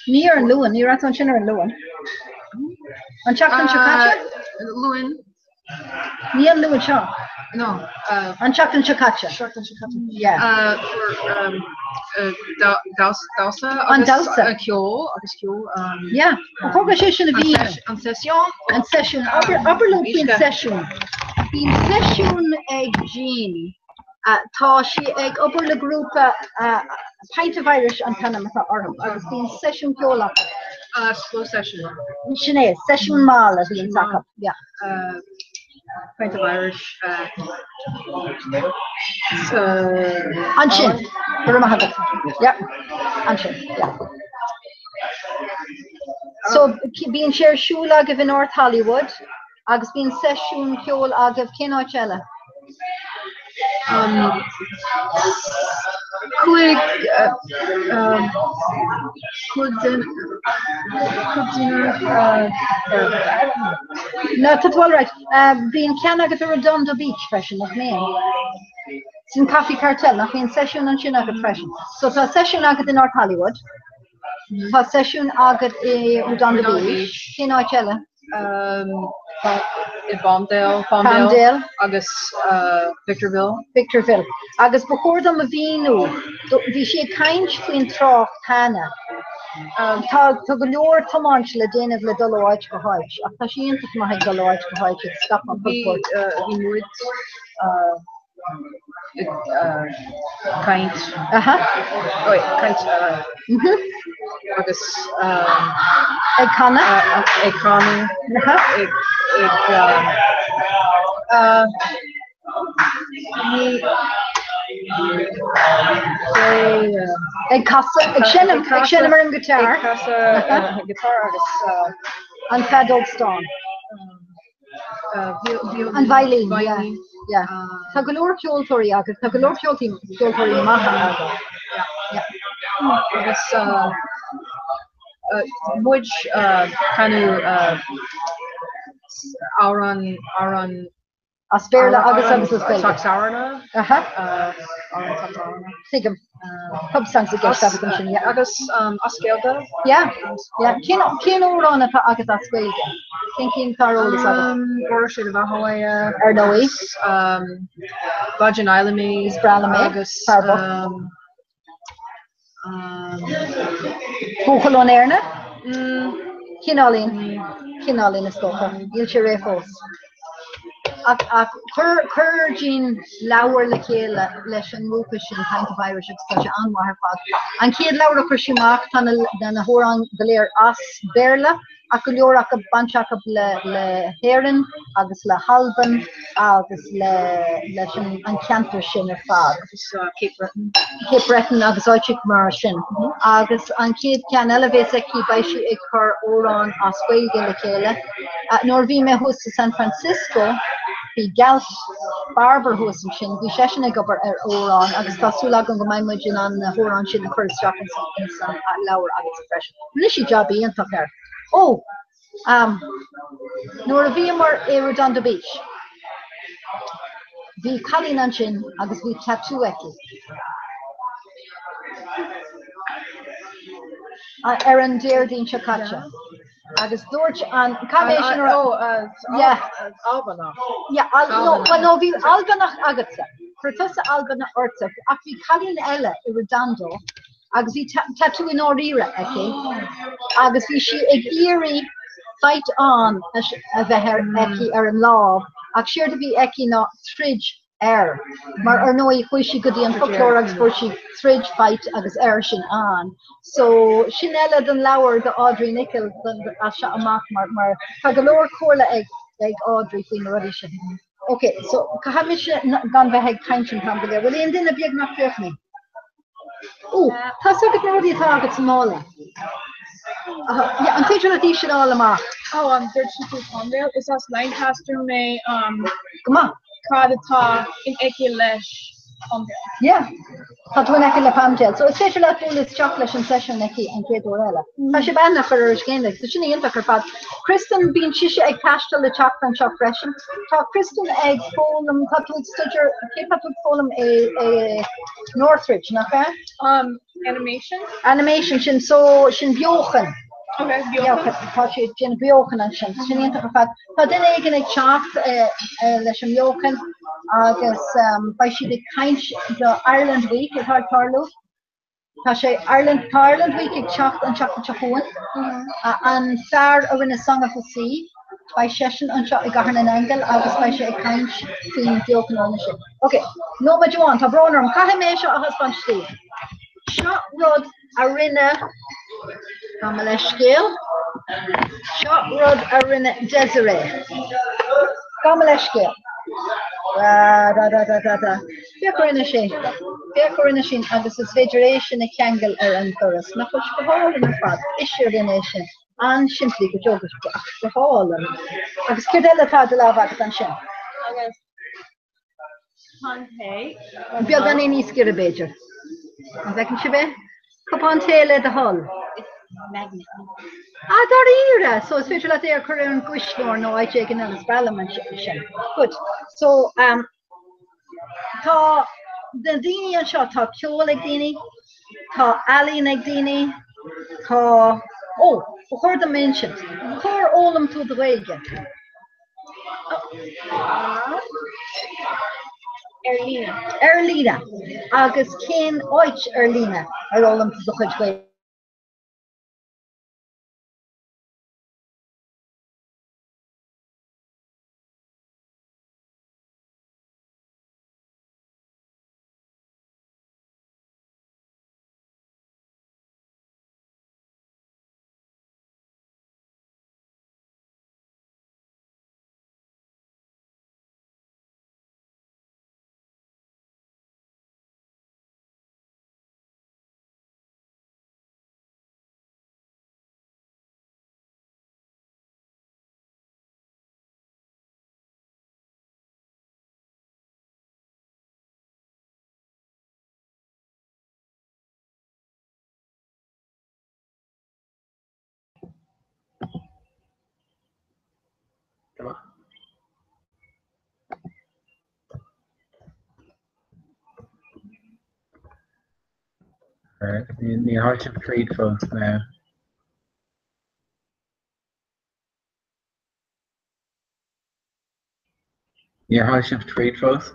Ní ar an Luan, ní raibh tú ansin ar an Luan. An tseachtain seo caite? Luan. Ní an Luan seo. No. An tseachtain seo caite. Seachtain seo caite. Yeah. Damhsa An damhsa. agus ceol agus ceol. Yeah. An chóir sé sin a bhí An seisiún? An seisiún. Abair leo faoin seisiún. Bíonn seisiún ag Jean. Tá sí ag obair le grúpa Pint of Irish an t-ainm atá orthu agus bíonn seisiún ceoil acu. Slow session. Sin é, seisiún mall a bhíonn acu. Yeah. Pint of Irish. Ansin, go raibh maith agat. Yeah. Ansin, yeah. So bíonn sé ar siúl agaibh in North Hollywood agus bíonn seisiún ceoil agaibh cén áit eile? Um, Chuaigh um, cuid den cuid duine uh, No, tá tú alright. Bíonn ceann agat i Redondo Beach freisin, nach mbíonn? Sin Coffee Cartel, nach mbíonn seisiún ansin agat freisin? So tá seisiún agat in North Hollywood. Tá seisiún agat i Redondo Beach. Cén áit eile? I Palmdale, Palmdale agus Victorville. Victorville. Agus ba chóir dom a mhíniú, bhí sí ag caint faoin trácht cheana. Tá tá go leor tiomáint le déanamh le dul ó áit go háit, ach tá sí iontach maith ag dul ó áit go háit ag scaipeadh an pulpóid. Bhí muid ag caint. Aha. Oi, caint agus ag canadh. Ag canadh. Aha. Ag ag ní Ag casadh, ag seinm, ag seinm ar an guitar. Ag casadh an guitar agus an feadóg stáin. An veidhlín, yeah, yeah. Tá go leor ceoltóirí agat, tá go leor ceoltóirí ceoltóirí maithe agat. Yeah. Agus muid canadh amhrán amhrán As Béarla agus agus as Gaeilge. Teacs-amhrán. Aha. Amhrán teacs-amhrán. Tuigim. Pub songs i gceist agat ansin, yeah. Agus as Gaeilge. Yeah, yeah. Cén cén amhrán atá agat as Gaeilge? Cén cinn atá ar eolas agat? Gura Sé do Bheatha Abhaile. Ar ndóigh. Lodge in Isle Me. Is breá liom é. Agus Fear bocht. Buachaill ón Éirne? Cineáilín. Cineáilín is dócha. Níl sé réidh fós. Ach, ach chuir, chuir Jean leabhar le chéile leis an ngrúpa sin, Pint of Irish, agus tá sé an-mhaith ar fad. An chéad leabhar a chuir sí amach, tá na, na hamhráin go léir as Béarla, ach go leor acu baint acu le le hÉirinn agus le hAlbain agus le leis an an ceantar sin ar fad. Agus Cape Breton. Cape Breton agus áiteacha mar sin. Agus an chéad cheann eile a bheas aici beidh sí ag cur amhrán as Gaeilge le chéile. Nuair a bhí mé thuas i San Francisco bhí Gealt Barber thuas ansin, bhí seisean ag obair ar amhrán agus tá súil agam go mbeidh muid in ann na hamhráin sin a chur isteach in san leabhar agatsa freisin. Rinne sí jab iontach air. Ó! Um, nuair a bhíomar i Redondo Beach, bhí cailín ansin agus bhí tattoo aici. Ar an Déardaoin seo caite. Agus dúirt an cad é sin Ó, Yeah. Albanach. Yeah, Al no, well, no, bhí Albanach agatsa. Chuir tusa Albanach ortsa, ach bhí cailín eile i Redondo agus bhí tattoo i ndáiríre aici agus bhí sí ag iarraidh fight on a bheith ar aici ar an lámh ach séard a bhí aici ná troid ar mar ar ndóigh chuaigh sí go dtí an foclóir agus fuair sí troid fight agus ar sin an. So sin eile den leabhar do Audrey Nickel as seo amach mar mar tá go leor comhairle ag ag Audrey faoi na rudaí sin. Ok, so caithfidh mise gan bheith ag caint an t-am go léir. Bhfuil aon duine beagnach críochnaithe? Ó, tá a fhios agat na rudaí atá agat sa mála. Yeah, an féidir leat iad sin a fháil amach? Ó, um, dúirt sí faoi Palmdale, is as Lancaster mé, um, Go maith. cad atá in aice leis Palmdale? Yeah. Tá tú in aice le Palmdale. So is féidir leat bualadh isteach leis an seisiún aici an chéad uair eile. Tá sibh aithne a chur ar a chéile, so sin iontach ar fad. Kristen, bíonn sise ag taisteal le teacht anseo freisin. Tá Kristen ag foghlaim, tá tú ag staidéar, cé tá tú ag foghlaim i, i Northridge, nach ea? Um, animation. Animation, sin so, sin beochan. Okay, beochan. Tá sé ag déanamh beochan ansin. Sin iontach ar fad. Tá duine éigin ag teacht leis an mbeochan agus beidh siad ag caint do Ireland Week atá ag tarlú. Tá sé Ireland, tá Ireland Week ag teacht an tseachtain seo chugainn. An fear a rinne Song of the Sea, beidh seisean anseo i gCathair na nAingeal agus beidh sé ag caint faoin bheochan a rinne sé. Ok, nóiméad amháin, tá brón orm, caithfidh mé seo a thaispeáint daoibh. Seo rud a rinne, gabh mo leithscéal, seo rud a rinne Desiree. Gabh mo leithscéal. Da, da, da, da, da, da. Féach a rinne sé. Féach a rinne sin agus is féidir é sin a cheangal ar an doras. Nach bhfuil sé go hálainn ar fad? Ise a rinne é sin. An-simplí go deo ach go hálainn. Agus céard eile atá i do lámh agat ansin? Agus. Cupán tae. Beagáinín níos giorra b'fhéidir. An bhfeiceann sibh é? Cupán tae le do thoil. Ah, dáiríre! So is féidir leat é a chur ar an gcuisneoir nó áit éigin eile, is breá liom an sin. Good. So um, tá na daoine anseo, tá ceol ag daoine, tá ealaín ag daoine, tá... Ó, ba chóir dom insint. Cár fhoghlaim tú do Ghaeilge? Ar líne. Ar líne. Agus cén áit ar líne ar fhoghlaim tú do chuid Gaeilge? Níor tháinig sibh tríd fós now. Níor tháinig sibh tríd fós?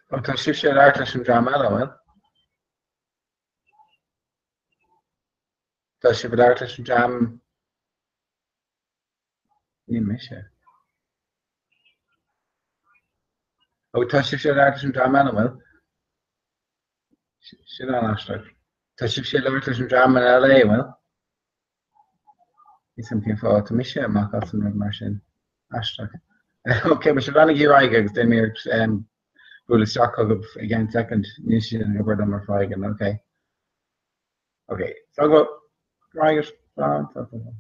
Ó tá sibhse ag labhairt leis an dream eile, bhfuil? Tá sibh ag labhairt leis an dream Ní mise. Ó tá sibhse ag labhairt leis an dream eile, bhfuil? Sin an-aisteach. Tá sibhse ag labhairt leis an dream in LA, bhfuil? Níl a fhios agam cén fáth, tá mise amach as an rud mar sin. Aisteach. Ok, mar sin leanaigí ar aghaidh agus déanfaidh mé iarracht bualadh isteach chugaibh i gceann soicind. Níl siad ag obair liom ar feadh éigin, ok. Ok, so go. Ar aghaidh. Slán, slán, slán.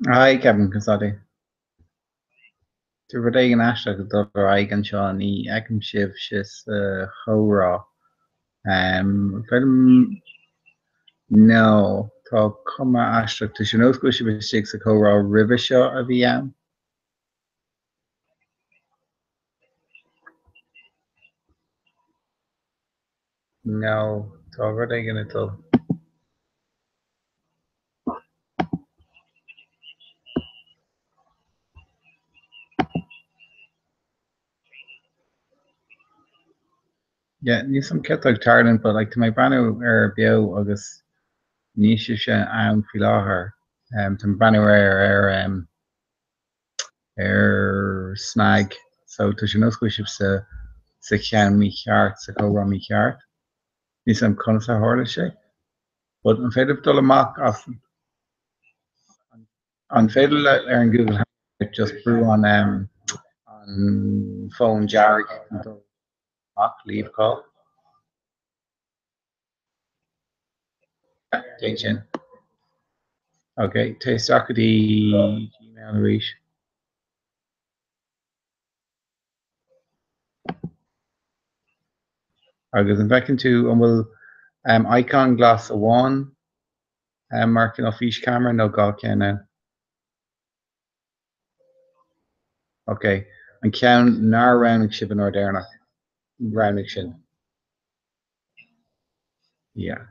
Hi Kevin, conas tá tú? Tá rud éigin aisteach ag dul ar aghaidh anseo, ní fheicim sibhse sa chomhrá. No, tá cuma aisteach, tá sé ar nós go bhfuil sibh istigh sa chomhrá roimhe seo a bhí ann. No, tá rud éigin ag dul. Yeah, níl 's a'm céard atá ag tarlúint but like tá mé ag breathnú ar beo agus níl sibhse ann faoi láthair. Um, tá mé ag breathnú ar ar um, ar SnaG so tá sé ar nós go bhfuil sibh sa sa cheann mícheart, sa chomhrá mícheart. Níl 's a'm conas a tharla sé. But an féidir dul amach as an féidir le ar an Google Hangout just brú an um, an fón dearg dul amach leave call. Déan sin. Ok, téigh isteach go dtí Gmail arís. Agus an bhfeiceann tú an bhfuil um, icon glas amháin um, mar cineál físcheamara nó dhá cheann ann? Ok, an ceann nár roghnaigh sibh an uair deireanach, roghnaigh sin. Yeah.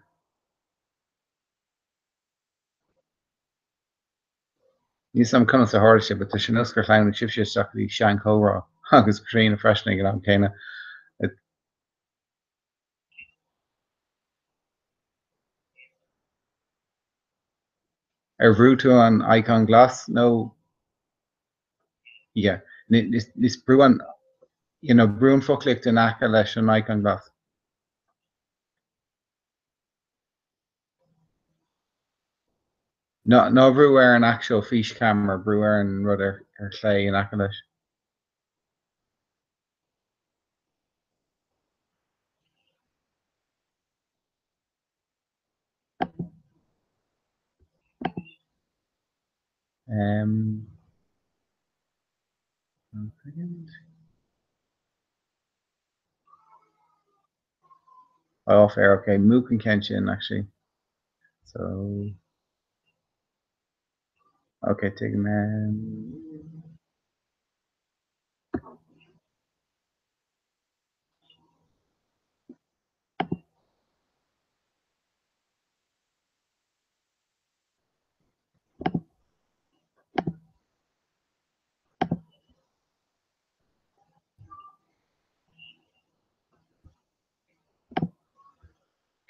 Níl 's a'm conas a tharla sé, but tá sé ar nós gur shleamhnaigh sibhse isteach go dtí seanchomhrá agus Caitríona freisin ag an am céanna. Ar bhrú tú an icon glas nó yeah, níos brú an you know, brú an foclaíocht in aice leis an icon glas. Ná ná brú ar an actual físcheamara, brú ar an rud ar ar chlé in aice leis. Um, one second. Off air, okay, múch an ceann sin actually. So okay, tuigim. Um,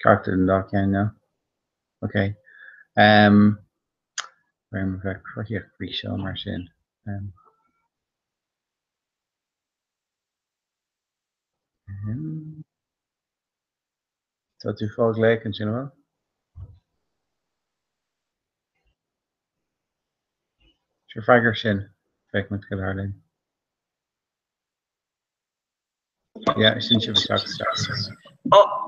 Ceart an dá cheann now. Ok. Um, Raim bheith cruthaíoch faoi seo mar sin. Um, um, Tá tú ag fáil glaoch ansin, an bhfuil? Sure freagair sin. Féach muid go tharlaíonn. Yeah, sin sibh isteach isteach. Oh!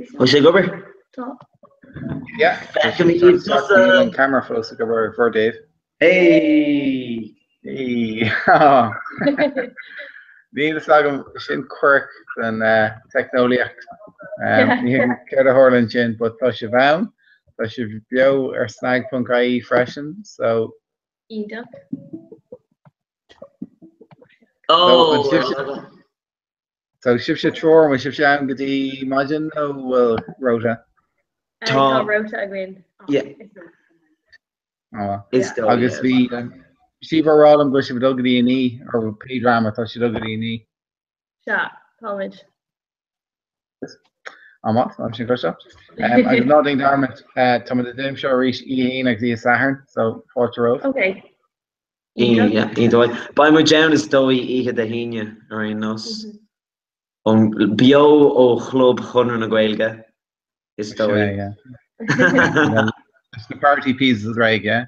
Bhfuil sé ag obair? Tá. Yeah. Feicim iad tusa. Níl an camera fós ag obair ar bhur dtaobh. Hey! Hey! Níl fhios agam sin quirk den teicneolaíocht. Ní thuigim céard a tharla ansin, but tá sibh ann, tá sibh beo ar snag.ie freisin, so. Iontach. Oh! So sibhse triúr, an bhfuil sibhse ann go dtí maidin nó bhfuil rota? Tá rota againn. Yeah. Is dóigh. Agus bhí Síomha ag rá liom go bhfuil sibh ag dul go dtí a naoi, ar pé dream atá siad ag dul go dtí a naoi. Sea, táimid. Amach, am sin cloiste. Agus ná déan dearmad, táimid ag déanamh seo arís oíche Aoine agus oíche Sathairn, so fáilte romhaibh. Ok. Beidh muid ann is dóigh oíche Dé hAoine ar aon nós. Beo ó Chlub Chonradh na Gaeilge is dóigh. Leis na party pieces réidh, yeah?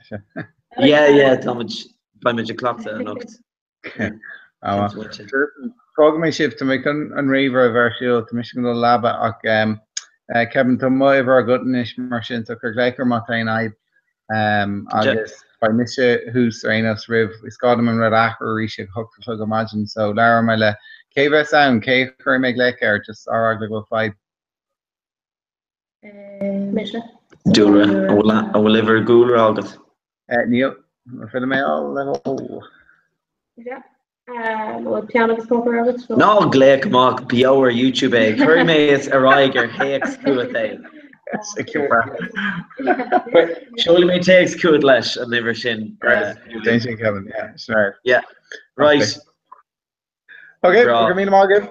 Yeah, yeah, táimid, beidh muid ag cleachtadh anocht. Fágfaidh mé sibh, tá mé chun an ríomhaire a bheith ar siúl, tá mise chun dul leaba ach Kevin, tá m'uimhir agat anois mar sin, so cuir glaoch orm má tá aon fhadhb. Agus beidh mise thuas ar aon nós roimh, is gá dom an rud a athrú arís ag 8 a chlog ar maidin, so labhróidh mé le, cé bheas ann, cé a chuirfidh mé glaoch air, just ar eagla go bhfuil fadhb. Mise. Dúlra, an bhfuil uimhir Dhúlra agat? Níl, an féidir mé a fháil le do thoil? An bhfuil peann agus páipéar agat? Ná glaoch amach beo ar YouTube é, cuirfidh mé ar aghaidh ar théacs chugat é. Seolfaidh mé téacs chugat leis an uimhir sin. Déan sin Kevin, yeah, sin right. Yeah, right. Ok, go raibh míle maith agaibh.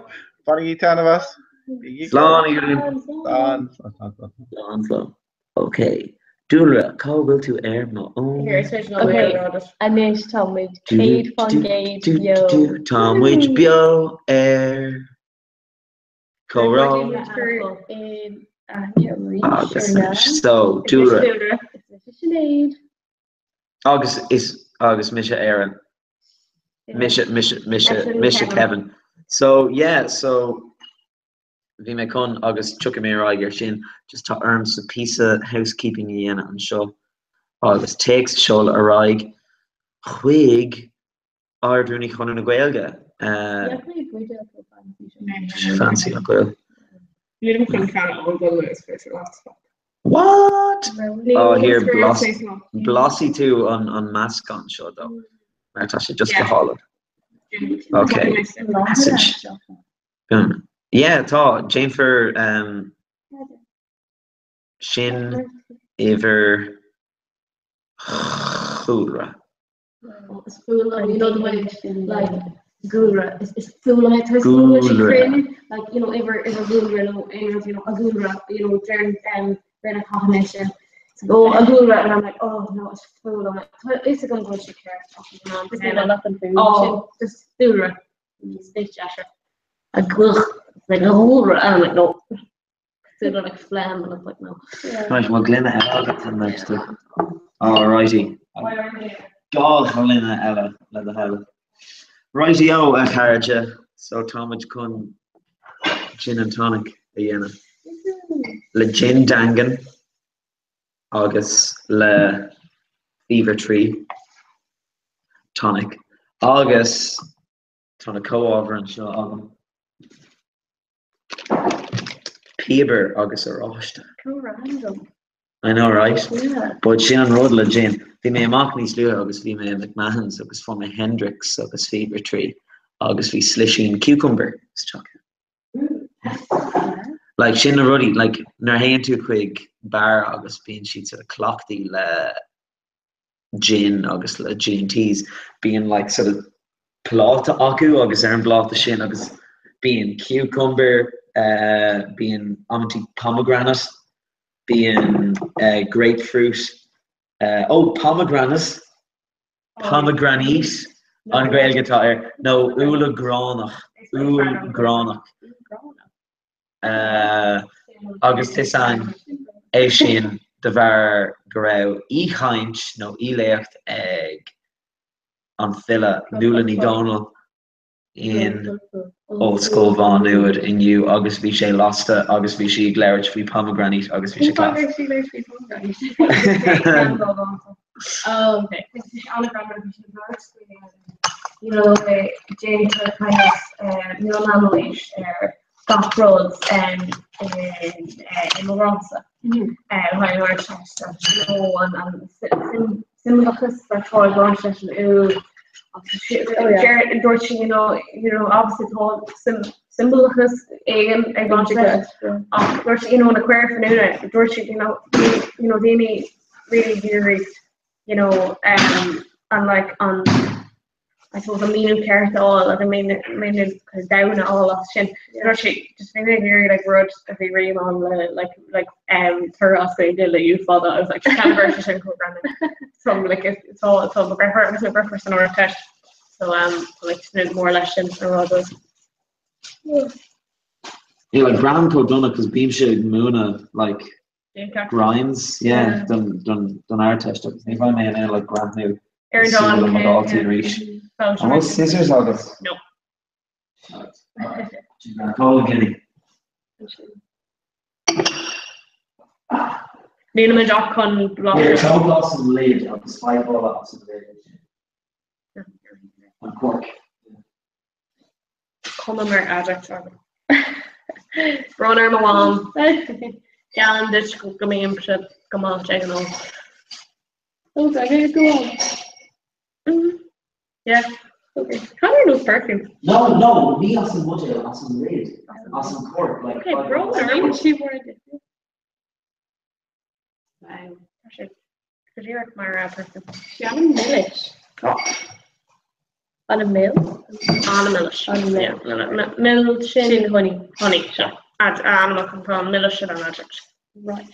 Bainigí taitneamh as. Slán. Slán. Slán, slán. Ok. Dúlra, cá bhfuil tú ar mo fhón? Ok, anois tá muid 100% beo. Tá muid beo ar Comhrá. Agus anois, so, Dúlra. Sinéad. Agus is agus mise Aaron. Mise, mise, mise, mise Kevin. So, yeah, so Bhí mé chun, agus tiocfaidh mé ar aghaidh air sin, just tá ormsa píosa housekeeping a dhéanamh anseo agus téacs a sheoladh ar aghaidh chuig Ard-Rúnaí Chonradh na Gaeilge. Fancy nach bhfuil? What? Oh here, blasfaidh tú an meascán seo dó, mar tá sé just go hálainn. Okay, message. Yeah, tá. Déanfar sin uimhir Chúlra. Is fuath liom, you know the way, like, gúlra, is fuath liom é, tá sé cruinn, like, you know, uimhir, uimhir Dhúlra nó aon rud, you know, a gúlra, you know, deireann, deireann a caitheann é sin. Oh, a gúlra, and I'm like, oh, no, is fuath liom é. Tá a fhios agam go bhfuil sé ceart, ach ag an am céanna, oh, just dúlra. A gluch like a dhúlra and I'm like no. Still got like phlegm and I'm like no. Right, bhfuil gloine eile agat an mbeidh tú? Alrighty. Dá ghloine eile le do thoil. Rightio, a chairde, so táimid chun gin and tonic a dhéanamh. Le gin daingean agus le Fever Tree tonic agus tá na comhábhair anseo agam. Píobar agus oráiste. How random. I know, right? Yeah. But sin an rud le gin. Bhí mé amach níos luaithe agus bhí mé i McMahon's agus fuair mé Hendrick's agus Fever Tree agus bhí slisín cucumber isteach ann. Like sin na rudaí, like nuair a théann tú chuig beár agus bíonn siad sort of cleachtaí le gin agus le G&Ts, bíonn like sort of pláta acu agus ar an bpláta sin agus bíonn cucumber, uh, bíonn amantaí pomegranate, bíonn uh, grapefruit, uh, oh pomegranate, pomegranate an Ghaeilge atá air, nó úlla gránach, úll gránach. Agus is ann é sin de bharr go raibh aoichaint nó aoiléacht ag an file Nuala Ní Dhomhnaill in Ollscoil Mhá Nuad inniu agus bhí sé lasta agus bhí sí ag labhairt faoi pomegranate agus bhí sé class. You know, déantar kind of mionanailís ar gach rud i mo dhamhsa. An siombalachas atá ag baint leis an úll agus dúirt sí you know you know obviously tá siombalachas éigin ag baint leis ach dúirt sí you know na caora finiúna dúirt sí you know you know daoine really ag iarraidh you know um, an like an I suppose an míniú ceart a fháil agus an míniú kind of domhain a fháil as sin. Dúirt sí just bhí mé ag iarraidh like rud a bhí rím ann le like like um toradh as Gaeilge le U fada I was like cean ver sin chomh greannmhar. So like it's all it's all mo dheirfiúr agus mo dheirfiúr san Ardteist. So um like tnúth mór leis sin a rá dóibh. Yeah, like braithim chomh dona cos bímse ag múineadh like grinds yeah don don don Ardteist agus ní bheidh mé in ann like breathnú Ar i súile mo dhaltaí arís. An bhfuil scissors agat? No. Cá bhfuil Ginny? Nílimid ach chun Here, tóg as an lid agus faigh boladh as an lid ansin. An corc. Cuma mar addict agam. Brón ar mo mham. Geallaim duit go mbímse go maith ag an ól. Oh, go on. Yeah. Okay. Tá ar nós perfume. No, no, ní as an mbuidéal, as an lid, as an corc. Like, Okay, brón orm. Wow. Tá sé go díreach mar perfume. Sé an-mhilis. An-mhil? An-mhilis. An-mhil. Mil sin Sin honey. Honey, seo. Ainmneach atá milis ar an adjective. Right.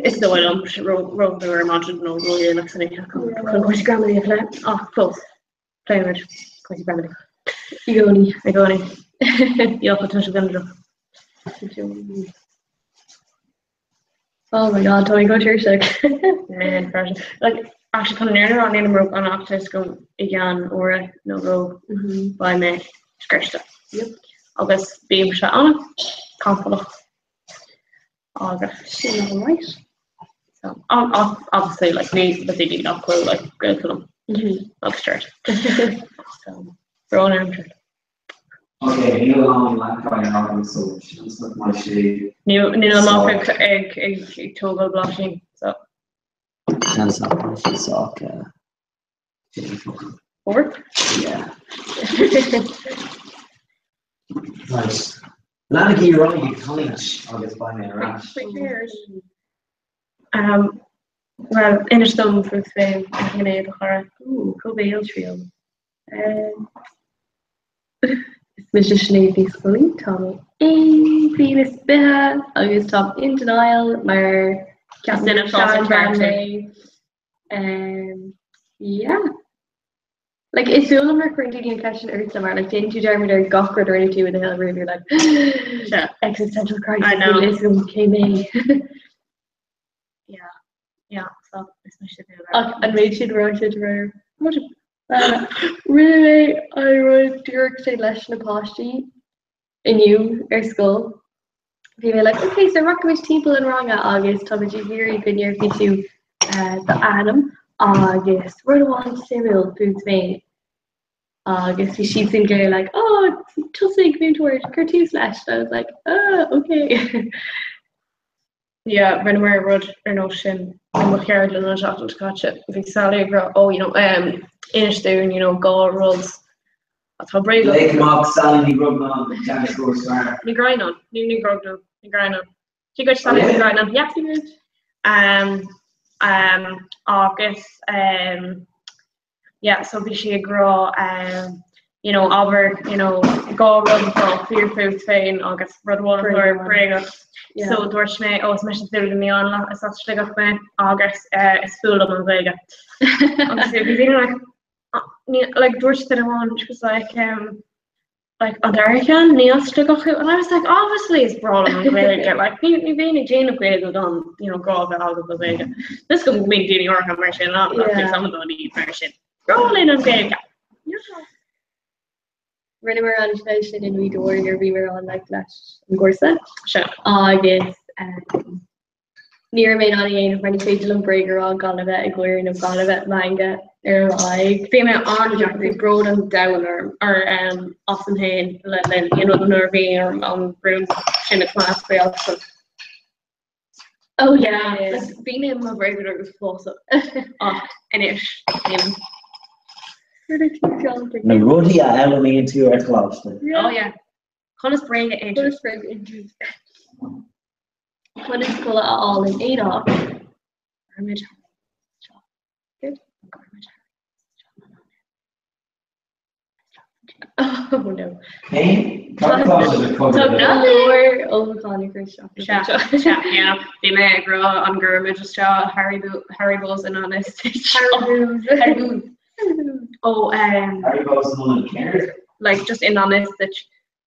Is dóigh liom ró-luath ar maidin nó ródhéanach san oíche chun cúrsaí gramadaí a phlé ach fós pléimid cúrsaí gramadaí. I gcónaí. I gcónaí. Jocha tá sé gan droch. Oh my god, tá mé go tuirseach. Man, freisin. Like, actually chun an fhírinne a rá nílim ró-an-active go i gceann uaire nó dhó beidh mé scriosta. Yep. Agus bímse an-cantalach. Agus sin all right. So, obviously, like, ní le daoine nach bhfuil, like, gaolta liom. Agus Stuart. So, brón orm, Stuart. Ok, níl an leathcáin agam so seans nach mbeidh sé Níl níl an ag ag ag tógáil blaisín, so. Seans nach mbeidh sé sách déanfach. Or? Yeah. Right. Leanaigí ar aghaidh ag caint agus beidh mé ar ais. Um, well, inis dom fút féin, a Shinéad, a chara. Ooh, go béaltriail. Um, Is mise Sinéad Ní Scolaí, tá mé aon bhliain is 20 agus táim in denial mar Is duine fásta ceart mé. Um, yeah. Like, is dóigh liom gur chuireann daoine an cheist sin ortsa mar like, déanann tú dearmad ar gach rud a rinne tú i do shaol roimh you're like Yeah. existential crisis I know. níl a fhios agam cé mé. Yeah. Yeah, so is mise duine Ach an méid sin ráite de réir Rinne mé an rud dúirt sé leis na páistí inniu ar scoil. Bhí mé like, ok, so rachaimid timpeall an ranga agus táimid ag iarraidh go ndéarfaidh tú eh, d'ainm agus rud amháin suimiúil fút féin. Agus bhí siadsan go like, oh, tosaigh múinteoir, cuir tús leis. And I was like, oh, ok. Yeah, rinneamar rud ar nós sin i mo cheardlann an tseachtain seo caite. Bhí Sally ag rá, oh, you know, um, inis dúinn, you know, 2 rud atá bréagach. Glaoigh amach Sally Ní Bhroighneáin, teagascóir staire. Ní Ghroighneáin, ní Ní Bhroighneáin, Ní Ghroighneáin. Dia duit Sally Ní Ghroighneáin, yeah. Um, um, agus um, yeah, so bhí sí ag rá um, you know, abair, you know, 2 rud atá fíor fút féin agus rud amháin atá bréagach. Yeah. So dúirt mé, oh, is mise Dúla Ní Áinle, is as Sligeach mé agus uh, is fuath liom an Ghaeilge. Agus bhí daoine like, ah, ní, like, dúirt duine amháin, she was like, um, like an dara ceann, ní as Sligeach thú, and I was like, obviously is breá liom an Ghaeilge, like ní ní bheinn ag déanamh Gaeilge gan, you know, grá a bheith agam don Ghaeilge. Is go mbíonn daoine áirithe mar sin, ach ach Yeah. some daoine mar sin. Grá linn an Ghaeilge. Rinneamar an sé sin in Gaoth Dobhair nuair a bhíomar ann like, leis an gcúrsa. Sure. Agus um, Ní raibh mé in ann a dhéanamh mar ní féidir liom bréag a rá gan a bheith ag gáire nó gan a bheith meangadh ar m'aghaidh. Bhí mé an-deacair, bhí bród an domhain orm ar um, asam féin le linn you know, nuair a bhí orm an rún sin a choimeád faoi alcól. Oh yeah, yeah. Like, bhí mé i mo bhréagadóir go fása ach anois you know. Na rudaí a fhoghlaimíonn tú ar choláiste. Oh yeah. Conas bréag a insint. Conas bréag a insint. Conas codladh a fháil in aon áit. Cuirfimid Good. Cuirfimid Oh no. Cén cad tá sé le Tá cogadh? go leor ullmhúcháin ag cur isteach. Sea, sea, yeah. Bhí mé ag rá an gcuirfimid isteach Haribo's in ionad Haribo's. Haribo's. Ó, um, Haribo's in ionad céard? like just in ionad duit,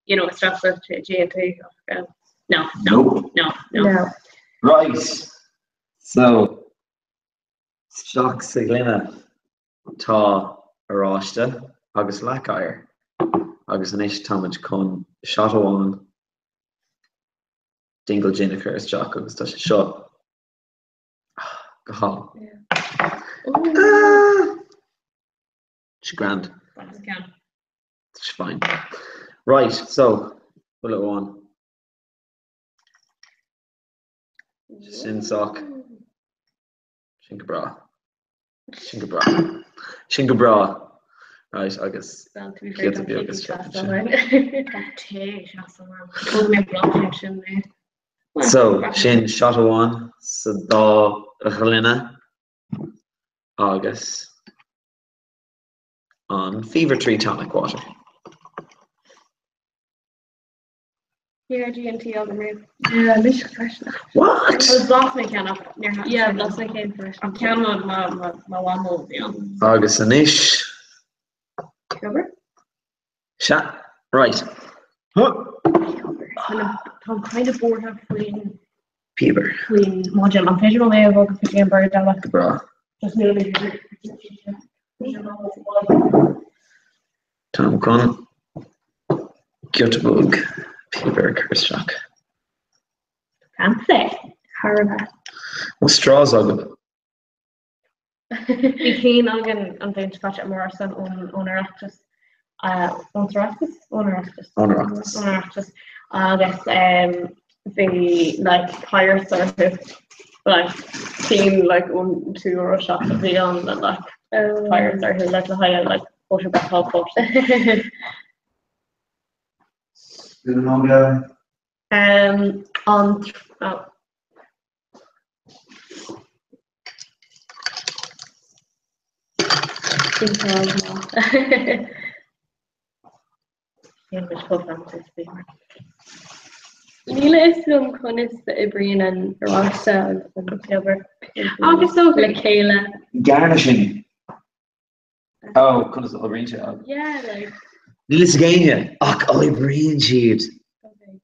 you know, isteach sa G&T. Um, no, Nope. no, no. No. Right. So, isteach sa ghloine tá oráiste agus leac oighir. Agus anois táimid chun shot amháin Dingle Gin a chur isteach agus tá sé seo. Go hálainn. Tá grand. Tá fine. Right, so, buille amháin. Sin sách. Sin go breá. Sin go breá. Sin go breá. Right, agus giota beag isteach ansin. So, sin shot amháin sa dá ghloine agus an Fever Tree Tonic Water. Ní raibh G&T agam riamh. Yeah, mise freisin. What? Well, bhlas mé ceann ach níor thaitin Yeah, sé bhlas liom. mé ceann freisin. Ach ceann mo mo mo mo mhamó a bhí ann. Agus anois. Píobar? Sea, right. Huh. Táim kind of buartha faoin Píobar. faoin mbuidéal. An féidir liom é a bhogadh go dtí an bord eile? Go breá. Just níl mé Táim chun giota beag píobair a chur isteach. Fancy. Thar a bheith. Bhfuil straws agaibh? Bhí cinn againn an bhliain seo caite amárach san ón ón Oireachtas. Ón Oireachtas? Ón Oireachtas. Ón Oireachtas. Ón Oireachtas. Agus bhí like pirates orthu. Like cinn like ón €2.07 a bhí ann le like pirates orthu like le haghaidh like water bath hot pot. Um, an oh. Níl a fhios agam conas a oibríonn an oráiste agus an píobar Agus so le chéile. Garnishing. Oh, conas a oibríonn sé? Yeah, like. Níl fhios ag éinne ach oibríonn siad.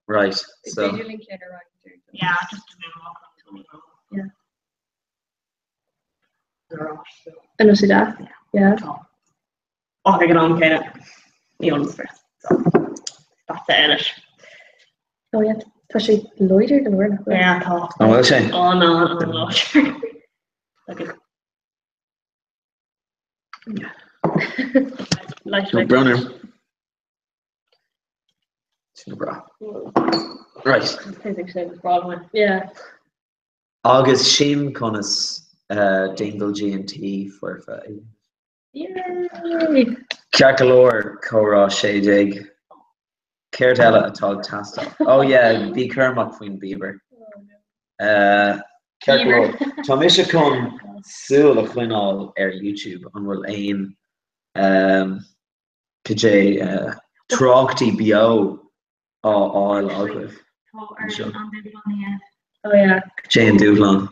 Right, so. Is féidir linn ceann a roinnt. Yeah, just Yeah. An bhfuil sé deas? Yeah. Ach ag an am céanna, ní ionann is so that's it anois. Oh yeah, tá sé láidir go leor nach bhfuil? Yeah, tá. An bhfuil sé? An an an láidir. Like a Light No browner. Sin go breá. Right. Yeah. Agus sin conas Dingle G&T foirfe a dhéanamh. Yay! Ceart go leor, Comhrá 16. Céard eile atá ag teastáil? Oh yeah, bí cúramach faoin bpíobar. Ceart go leor, tá mise chun súil a choinneáil ar YouTube, an bhfuil aon cad é tráchtaí beo á fháil agaibh anseo? Oh yeah. Cad é an dúshlán?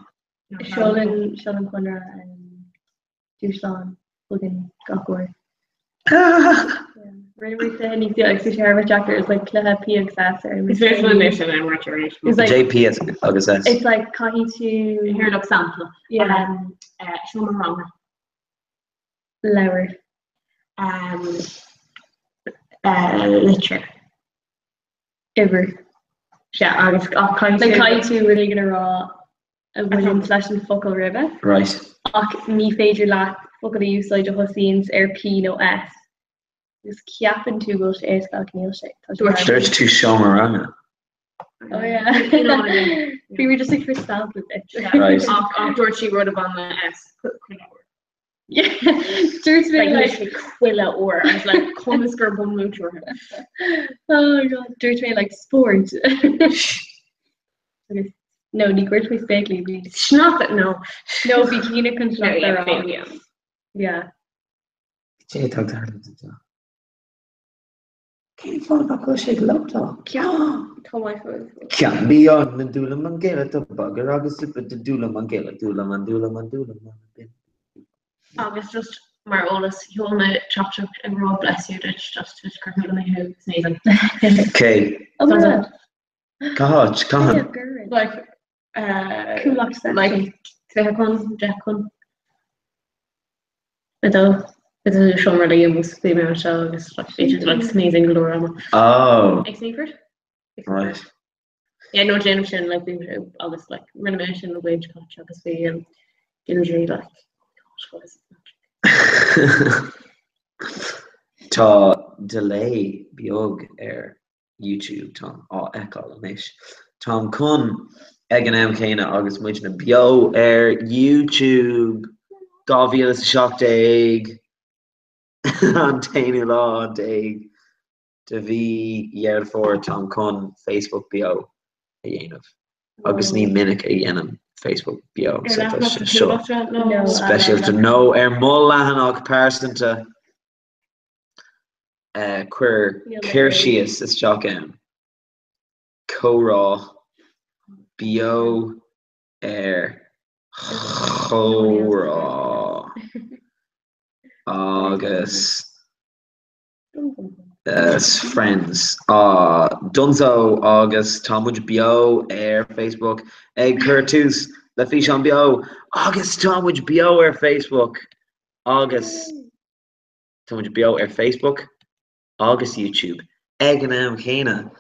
Seolann seolann Conradh dúshlán chugainn gach uair. Rinneamar cluiche níos luaithe agus bhí sé thar a bheith deacair, it's like cluiche P agus S ar Is féidir liom é sin a imirt arís. It's like J P S agus S. It's like caithfidh tú Here look sampla. Yeah. Seomra ranga. Leabhar. Litir. Uimhir. Sea, agus ach caithfidh Like caithfidh tú rud éigin a rá a bhaineann leis an focal roimhe. Right. Ach ní féidir leat focal a úsáid a thosaíonns ar P nó S. Agus ceapann tú go bhfuil sé éasca ach níl sé. Tá sé Dúirt hard. tú seomra ranga. Oh yeah. We were just like for sampla duit. Right. Ach ach dúirt sí rud a bhain le S. Chuile uair. Yeah. Dúirt mé Like like literally chuile uair. I was like conas gur bunmhúinteoir thú. Oh my god. Dúirt mé like sport. Agus no ní dúirt mé spéaclaí bhí. Sneachta no. No bhí cinnte chun No, sneachta yeah, a rá. bhí, yeah. Yeah. Cad é atá ag tarlú anseo? Cén fáth nach bhfuil sé ag lódáil? Tá my phone. Ceann na dúla man géile do bagar agus super de dúla man géile dúla man dúla man dúla man bin. Agus just mar eolas, sheol mé teachtaireacht ag rá bless you duit just just gur chuala mé thú sneezing. Cé? Oh my god. Cá háit? Cathain? Like, uh, Coolock section. like 20 chun, 10 chun. A dó. Is é seomra le mus bhí mé anseo agus like, bhí siad like sneezing go leor ama. Oh. Ag sneakers? Right. Yeah, no déanaim sin like bhí mé agus like rinne mé sin an bhliain seo caite agus bhí um, Really like oh gosh, Tá delay beag ar YouTube táim á fheiceáil anois. Táim chun ag an am chéanna agus muidne beo ar YouTube 2017 an t-aonú lá déag de mhí Dheireadh Fómhair táim chun Facebook beo a dhéanamh agus ní minic a dhéanaim Facebook beo so tá sé seo speisialta nó ar mo leathanach pearsanta cuir cur síos isteach ann comhrá beo ar chomhrá agus Friends. Dunzo agus tá muid beo ar Facebook ag cur tús le físeán beo agus tá muid beo ar Facebook agus tá muid beo ar Facebook agus YouTube ag an am chéanna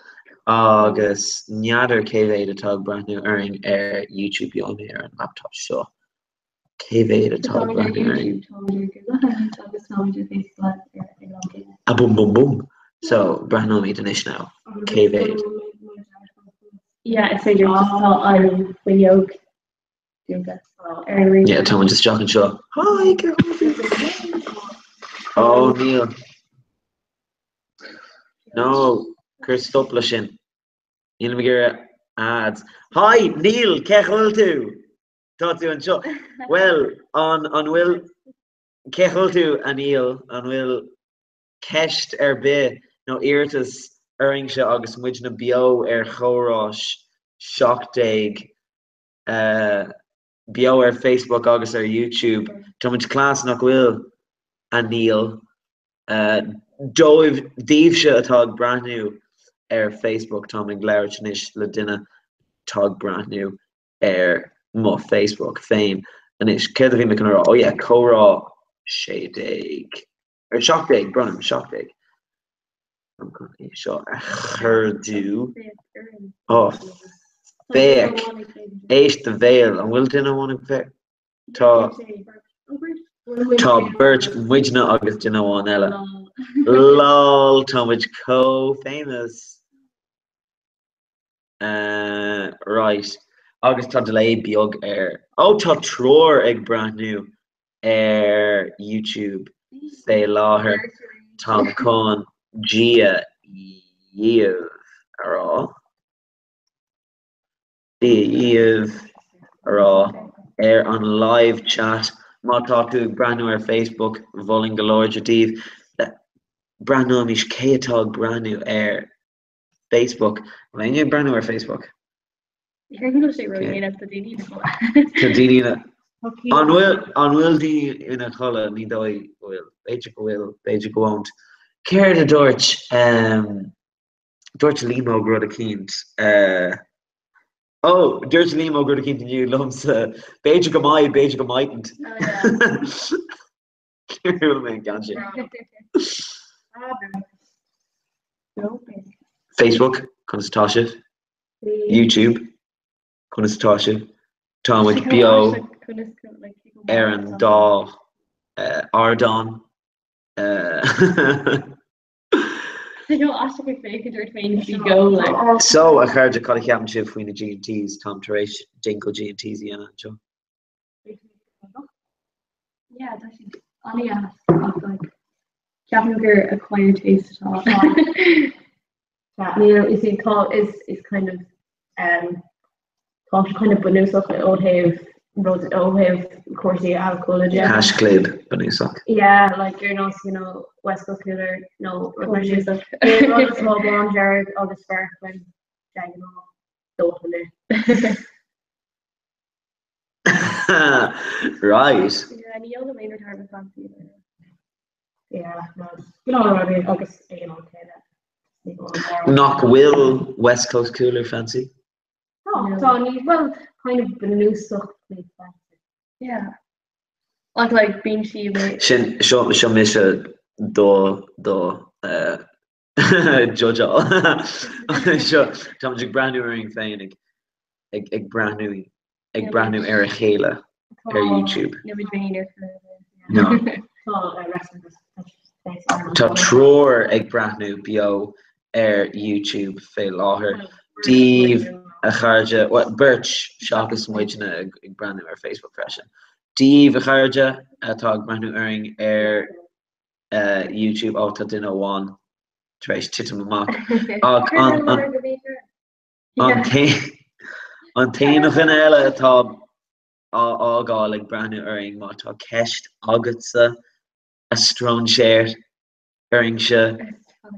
agus n'fheadar cé mhéad atá ag breathnú orainn ar YouTube gheobhaidh mé ar an laptop seo. Cé mhéad atá ag breathnú orainn? A bum bum bum. So breathnóimid anois now. Cé mhéad? Yeah, is féidir just tá an fuinneog dúnta ar an Yeah, tá muid isteach anseo. Hi, cé Oh, níl. No, cuir stop le sin. Nílim ag iarraidh ads. Hi, Neil, cén chaoi a bhfuil tú? Tá tú anseo. Bhuel, an an bhfuil cén chaoi a bhfuil tú, a Neil, an bhfuil ceist ar bith nó iarratas orainse agus muidne beo ar Chomhrá 17 beo ar Facebook agus ar YouTube. Tá muid class nach bhfuil, a Neil. Dóibh daoibhse atá ag breathnú ar Facebook, táim ag labhairt anois le duine atá ag breathnú ar mo Facebook féin. Anois, céard a bhí mé chun a rá? Oh yeah, comhrá 16, ar 17, brón orm, 17. Táim chun é seo a chuardú. Oh, féach, éist do bhéal, an bhfuil duine amháin ag féach? Tá, tá beirt, muidne agus duine amháin eile. Lol, tá muid chomh famous. Right. Agus tá delay beag ar. Ó tá triúr ag breathnú ar YouTube fé láthair. Táim chun Dia dhaoibh a rá. Dia dhaoibh a rá ar an live chat. Má tá tú ag breathnú ar Facebook, mholfainn go láidir daoibh. Breathnóimis cé atá ag breathnú ar Facebook. Bhfuil éinne ag breathnú ar Facebook? Cén go bhfuil sé ródhéanach tá daoine ina chodladh. Tá daoine ina An bhfuil an bhfuil daoine ina chodladh? Ní dóigh go bhfuil. B'fhéidir go bhfuil, b'fhéidir go won't. Céard a dúirt um, dúirt Liam Óg rud eicínt uh, Ó, dúirt Liam Óg rud eicínt inniu liomsa. B'fhéidir go mbeidh, b'fhéidir go mightn't. Chuala mé an ceann sin. Facebook, conas atá sibh? YouTube, conas atá sibh? Tá muid beo ar an dá ardán. So, a chairde, cad a cheapann sibh faoi na G&Ts? Táim tar éis dingle G&Ts a dhéanamh anseo. Yeah, tá siad an-deas ach like ceapaim gur acquired taste atá. Níl is iad tá is is kind of um, tá sé kind of bunúsach ó thaobh rud ó thaobh cúrsaí alcóil de. Haischlib bunúsach. Yeah, like ar nós you know West Coast Cooler nó rud mar sin. Rud atá bándearg agus sparkling de ghnáth dóthain é. Right. Yeah, ní fhoghlaim aon rud thar a bheith fancy. Yeah, no, gnáthrudaí agus ag an am céanna. Nach bhfuil West Coast Cooler fancy? Tá, tá, ní, well, kind of bunúsach ní fancy. Yeah. Ach like bíonn sí mé. Sin, seo, seo mise do, do, uh, judgeáil. Seo, táimid ag breathnú orainn féin ag, ag, ag breathnú, ag breathnú ar a chéile. Ar YouTube. No. Tá triúr ag breathnú beo ar YouTube fé láthair. Dia daoibh a chairde, well, beirt seachas muidne ag breathnú ar Facebook freisin. Dia daoibh a chairde atá ag breathnú orainn ar YouTube, ó tá duine amháin tar éis titim amach. Ach an an an t-aon dhuine eile atá á fhágáil ag breathnú orainn má tá ceist agatsa a stróinséir orainse,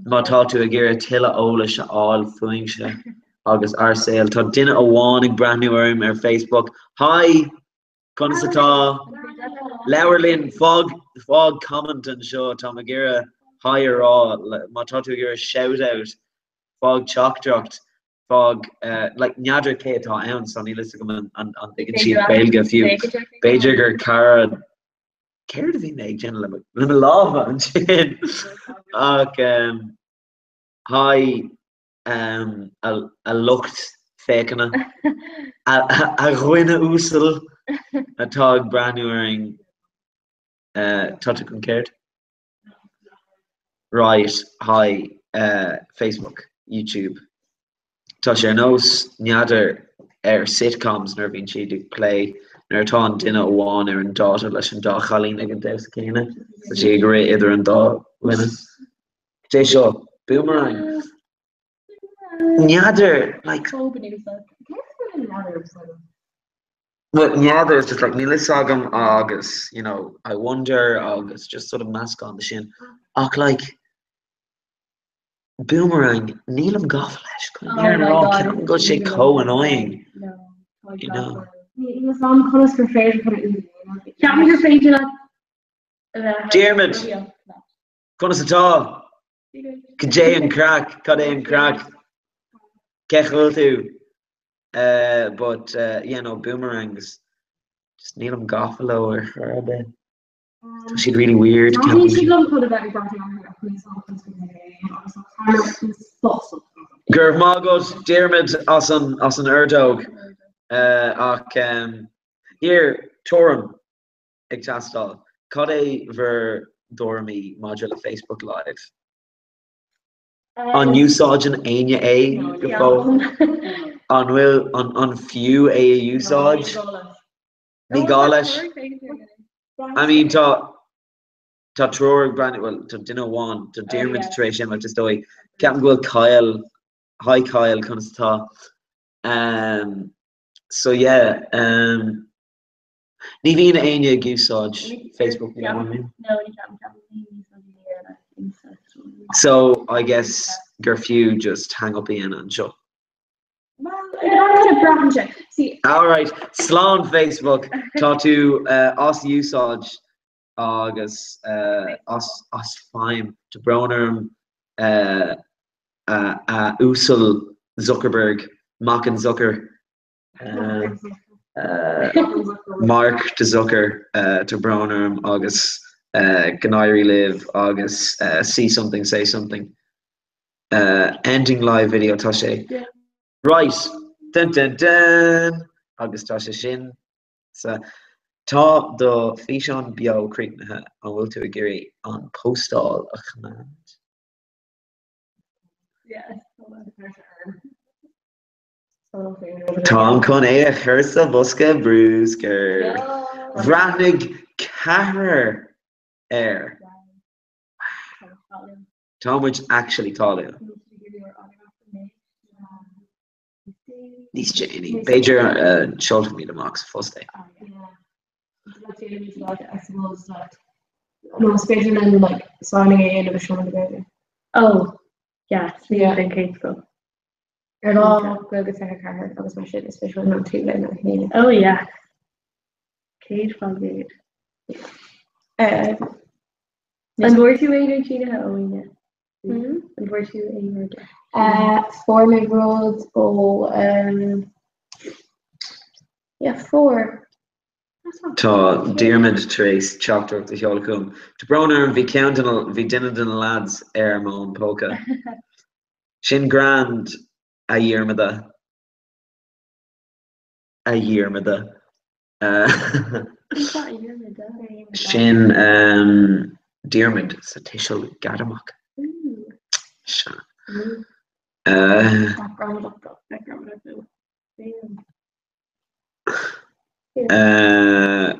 má tá tú ag iarraidh tuilleadh eolais a fháil fúinnse agus ár saol. Tá duine amháin ag breathnú orm ar Facebook. Hi! Conas atá? Labhair linn, fág fág comment anseo, táim ag iarraidh hi a rá, má tá tú ag iarraidh shout out, fág teachtaireacht, fág like n'fheadar cé atá ann so níl fhios agam an an an dtuigeann siad Gaeilge fiú. B'fhéidir gur cara céard a bhí mé ag déanamh le mo le mo lámha ansin ach um, hi um, a, a lucht féachana a, a, a dhuine uasal atá ag breathnú orainn uh, tá tú chun céard? Right, hi, Facebook, YouTube. Tá sé ar nós, n'fheadar, ar sitcoms nuair a bhíonn siad ag plé, nuair atá an duine amháin ar an dáta leis an dá chailín ag an damhsa céanna, tá sí ag rith idir an dá dhuine. Cad é seo? Boomerang? N'fheadar, like. Well, n'fheadar, it's just like níl fhios agam agus, you know, I wonder agus just sort of meascán de sin. Ach like, boomerang, nílim gafa leis. Oh my God. Ceapaim go bhfuil sé chomh annoying. You know. Níl fhios agam conas gur féidir chun a úsáid. Ceapaim gur féidir leat a bheith. Diarmuid, conas atá? Cad é an craic? Cad é an craic? Cén chaoi a bhfuil tú? But yeah no boomerangs just nílim gafa leo ar chor ar bith. Tá siad really weird. Taitníonn siad liom chun a bheith ag breathnú orthu ach níl fhios agam conas go ndéanfaidh é agus tá cara spásach. Go raibh maith agat Diarmuid as an as an ordóg. Ach here tuairim ag teastáil. Cad é bhur dtuairimí maidir le Facebook Live? An úsáideann éinne é go fóill? An bhfuil an fiú é a úsáid? Ní gá leis. I mean tá tá triúr ag breathnú, bhuel tá duine amháin, tá Diarmuid tar éis imeacht is dóigh. Ceapaim go bhfuil Kyle, hi Kyle, conas atá? Um, so yeah, um, Ní bhíonn éinne ag úsáid Facebook ní bhíonn. So I guess gur fiú just hang up a dhéanamh anseo. Alright, slán Facebook, tá tú uh, as úsáid agus uh, as, as feidhm. Tá brón orm uh, a uasal Zuckerberg, mac an Zucker. Mark de Zucker, tá brón orm agus go n-éirí libh agus see something, say something. Ending live video, tá sé. Right! Dun dun dun! Agus tá sé sin sa. Tá do físeán beo críochnaithe, an bhfuil tú ag iarraidh an postáil a choimeád? Táim chun é a chur sa bhosca bruscair. Bhreathnaigh ceathrar air. Tá muid actually cáiliúil. Níos déanaí. B'fhéidir seolfaimid amach sa phost é. Nó is féidir linn like signing a dhéanamh i seomra na Gaeilge. Oh, yeah, den chéad scoth. Ar lá Gaeilge 24 agus mar sin is féidir linn an taobh linn a haon. Oh yeah. 100%. An bhfuair tú aon rud sínithe ó éinne? An bhfuair tú aon rud? Fuair mé rud ó yeah fuair. Tá Diarmuid tar éis teachtaireacht a sheoladh chugam. Tá brón orm, bhí ceann de na, bhí duine de na lads ar m'fhón póca. Sin grand, a Dhiarmada. A Dhiarmada. Sin Diarmuid sa tuiseal gairmeach. Sea.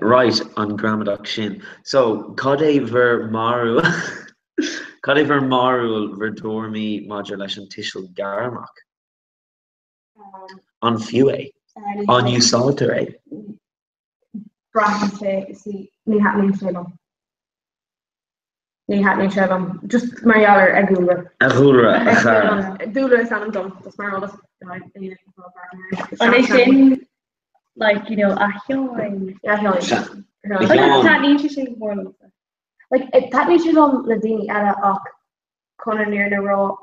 Right, an gramadach sin. So, cad é bhur mbarúil cad é bhur mbarúil, bhur dtuairimí maidir leis an tuiseal gairmeach? An fiú é? An úsáidtear é? Braitheann sé, see, ní thaitníonn sé liom. Ní thaitníonn sé liom. Just mar gheall ar a dhúlra. A dhúlra, a chara. Dúlra is ainm dom, just mar eolas. An é sin, like, you know, a Sheáin. A Sheáin. Taitníonn sé sin go mór liomsa. Like, taitníonn sé liom le daoine eile ach chun an fhírinne a rá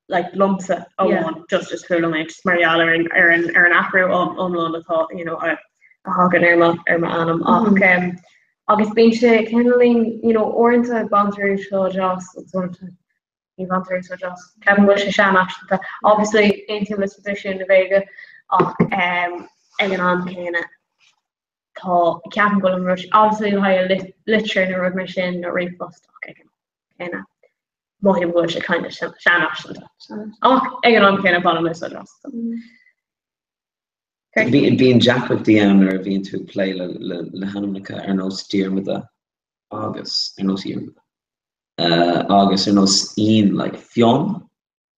like liomsa amháin just is fuath liom é just mar gheall ar an ar an ar an athrú iomlán atá you know a a thagann ar mo ar m'ainm ach um, agus bíonn sé cineáilín you know uaireanta baintear úsáid as agus uaireanta ní bhaintear úsáid as. Ceapaim go bhfuil sé seanfhaiseanta. Obviously aontaím le traidisiún na Gaeilge ach um, ag an am céanna tá ceapaim go bhfuil an rud obviously le haghaidh litir nó rud mar sin nó ríomhphost ach ag an céanna. Mothaím go bhfuil sé kind of seanfhaiseanta. Ach ag an am céanna bainim úsáid as. Bíonn deacrachtaí ann nuair a bhíonn tú ag plé le hainmneacha ar nós Diarmada agus ar nós Dhiarmada agus ar nós Fhinn, like Fionn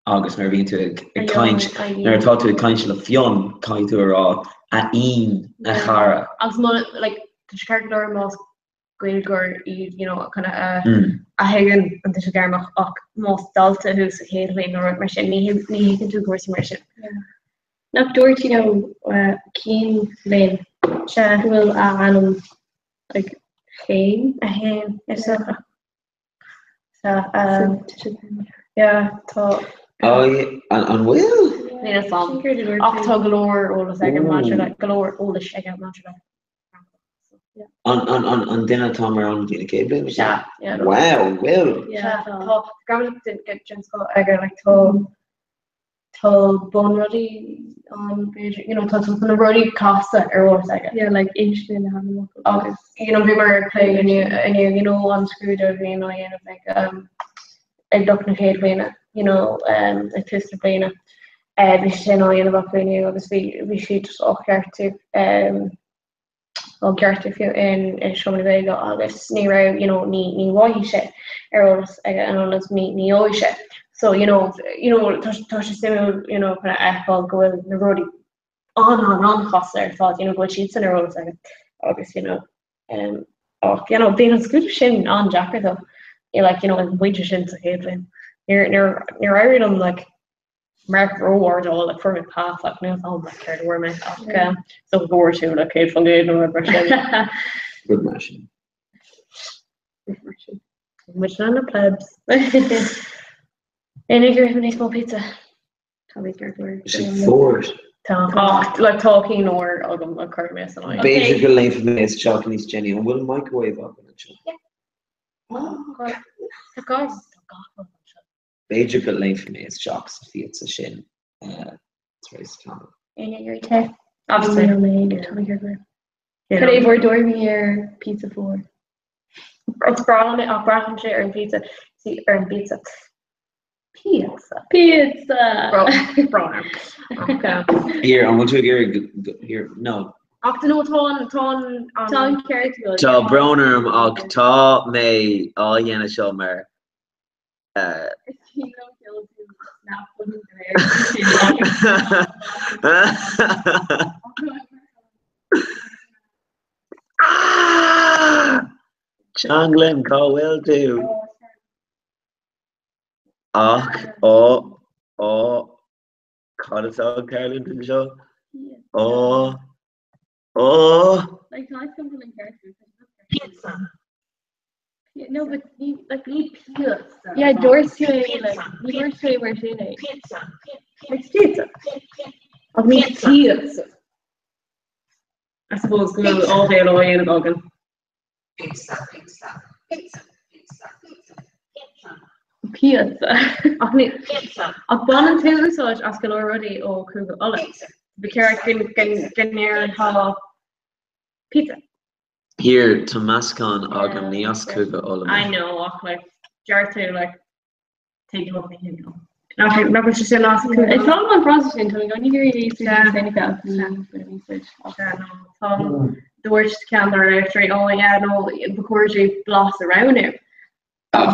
agus nuair a bhíonn tú ag caint, nuair atá tú ag caint le Fionn, caithfidh tú a rá a Fhinn, a chara. Agus má, like, tá sé ceart go leor más Gaeilgeoir iad you know kind of a a thuigeann an tuiseal gairmeach ach más dalta thú sa chéad bhliain nó rud mar sin ní ní thuigeann tú cúrsaí mar sin. Nach dúirt you know Cian linn Sea. go bhfuil a ainm like Chéin? A Shéain is dócha. Sea um yeah tá Oh yeah, an an bhfuil? Níl a fhios agam. Ach tá go leor eolas aige maidir le go leor eolais aige maidir le An duine atá mar ionadaí na chéad bhliain? Sea, yeah. Wow, bhfuil? Sea, tá gramadach den scoth aige, like tá tá bunrudaí ann b'fhéidir, you know, tá tá na rudaí casta ar eolas aige. Yeah, like inscne na hainmfhocail. Agus, you know, bhíomar ag plé inniu, inniu, you know, an scrúdú a bhíonn á dhéanamh ag um, ag lucht na chéad bhliana, you know, um, ag tús na bliana. Uh, bhí sé sin á dhéanamh acu inniu agus bhí bhí siad just á cheartú um, á gceartú fiú in i Seomra na Gaeilge agus ní raibh you know ní ní bhfaighidh sé ar eolas aige in ionad ní ní gheobhaidh sé. So you know you know tá tá sé suimiúil you know kind of fheiceáil go bhfuil na rudaí an an an-chasta ar fad you know go bhfuil siad san ar eolas aige agus you know um, ach you know bíonn an scrúdú sin an-deacair though. You like you know an pointe sin sa chéad bhliain. Níor níor níor éirigh liom like marc ró-ard a fháil like fuair mé pass ach níl a fhios agam like céard a fuair mé ach so go bhfuair tú like 100% nó rud mar sin. Rud mar sin. Rud mar sin. Muid na plebs. Éinne ag iarraidh níos mó pizza? Tá mé ceart go leor. Is é fuar. Tá ach like tá cinn úr agam a chuir mé san áireamh. B'fhéidir go léimfidh mé isteach níos déanaí. An bhfuil microwave againn anseo? Yeah. Tá gach tá gach rud anseo. B'fhéidir go léimfidh mé isteach sa phíotsa sin tar éis tamaill. Éinne ag iarraidh tae? Obviously. Níl mé ag tá mé ceart go leor. Cad é bhur dtuairimí ar pizza fuar? Is breá liom é ach braitheann sé ar an pizza. See, ar an bpizza. Pizza. Pizza! Brón orm. Ach, Here, an bhfuil tú ag iarraidh here, no. Ach no, tá an tá an Tá an ceart agat. Tá brón orm ach tá mé á dhéanamh seo mar Is cinnte liom ceol tú snap button go léir. Teanglann, cá bhfuil tú? Ach, ó, ó, cad atá ag tarlúint anseo? Ó, ó! Like, tá an bhfuil an ceart agat. No, but ní, like, ní píotsa. Yeah, dúirt tú é, like, ní dúirt tú é mar sin é. Pizza. It's pizza. Ach ní píotsa. I suppose go bhfuil áibhéil á dhéanamh againn. Pizza, pizza, pizza, pizza, pizza, pizza. Píotsa. Ach ní, ach baineann tú úsáid as go leor rudaí ó Chúige Uladh. Ba cheart go ndéarfá. Pizza. Here, tá meascán agam, ní as Cúige Uladh I mé. know, ach like, deir tú like, tig liom é you know. Nach nach bhfuil sé sin as Cúige Is liom an frása sin, tá mé ag iarraidh é Yeah. sin a fháil. Yeah, no, tá dúirt ceann dár léachtóirí, oh yeah, no, ba chóir duit blas a roghnú.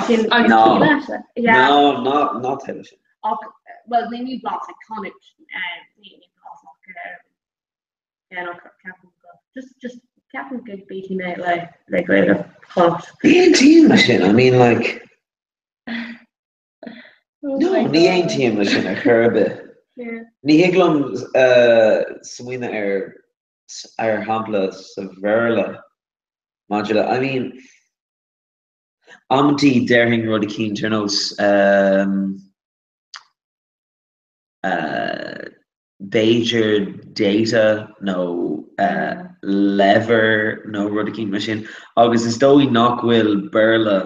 Sin agus No. cé leis? Yeah. No, ná ná tuilleadh sin. Ach, well, ní ní blas like canúint, eh, ní ní blas ach, eh, yeah, no, ceapaim go, just, just ceapaim go bífidh mé le le Gaeilge Chonnacht. Ní aontaím leis sin, I mean like, no, ní aontaím leis sin ar chor ar bith. Yeah. Ní thig liom eh, smaoineamh ar ar shampla sa Bhéarla maidir le, I mean, amantaí déarfainn rud eicínt ar nós ehm, eh, b'fhéidir data nó eh, lever nó rud eicínt mar sin agus is dóigh nach bhfuil Béarla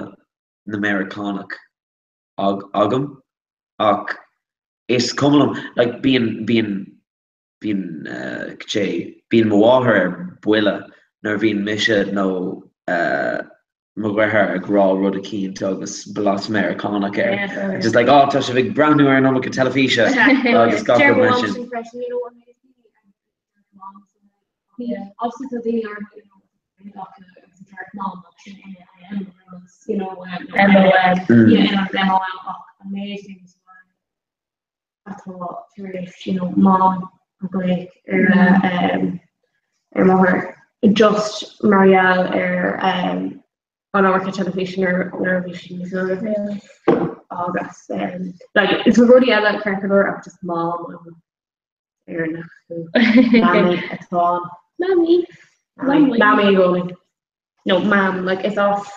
na Meiriceánach agam ach is cuma liom, like bíonn, bíonn, bíonn eh, cad é, bíonn mo mháthair ar buile nuair a bhíonn mise nó eh, mo dheartháir ag rá rud eicínt agus blas Meiriceánach air. Just like, oh, tá sibh ag breathnú ar an iomarca teilifíse agus gach rud mar sin. Obviously tá daoine ar mom sin M you know MOM yeah MOM ach amazing atá tar éis you know mom a ghlaoch ar um, ar máthair just mar gheall ar um, an iomarca teilifíse nuair nuair a bhí sí níos óige agus um, like is rudaí eile ceart go leor ach just mom an Éireannach Mamaí atá ann. Mamaí. Mamaí i gcónaí. No, mam, like is as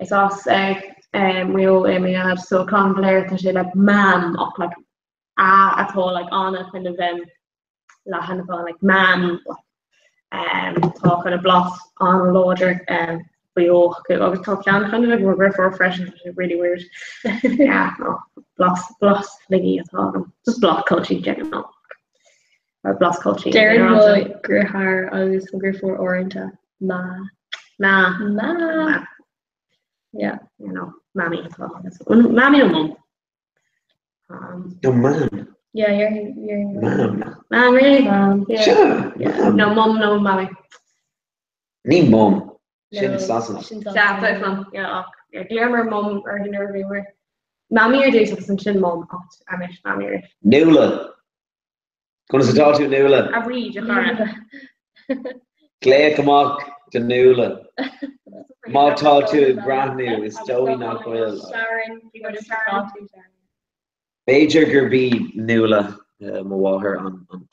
is as eh, eh, Maigh Eo é mo dheartháir, so clann Blair tá sé like mam ach like a atá like ana kind of um, leathan atá like mam like, um, tá kind of blas an-láidir um, Mhaigh Eo acu agus tá ceann kind of like mo dheirfiúr freisin, tá sé really weird. Yeah, no, blas blas Shligigh atá agam. Just blas culchie general. Or blas culchie. Deireann mo dheartháir agus mo dheirfiúr uaireanta ma. Ma. Ma. Yeah. You know, mammy atá agam. Mammy nó mum. Um, No, mam. Yeah, you're you're Mam. Mam, really? Mam. Yeah. Sure, Yeah. mam. No, mum, no, mammy. Ní mum. Sin No, Sasanach. sin Sea, Sasanach. tá mum. Yeah, ach, yeah, glaomar mum uirthi nuair a bhíomar. Mammy ar dtús agus ansin mum, ach anois mammy arís. Nuala. Conas atá tú, Nuala? A Bhríd, a chara. Glaoch amach do Nuala. Má tá tú ag breathnú, is dóigh nach bhfuil. Sharon, conas atá tú, Sharon? B'fhéidir gurb í Nuala, mo mháthair, an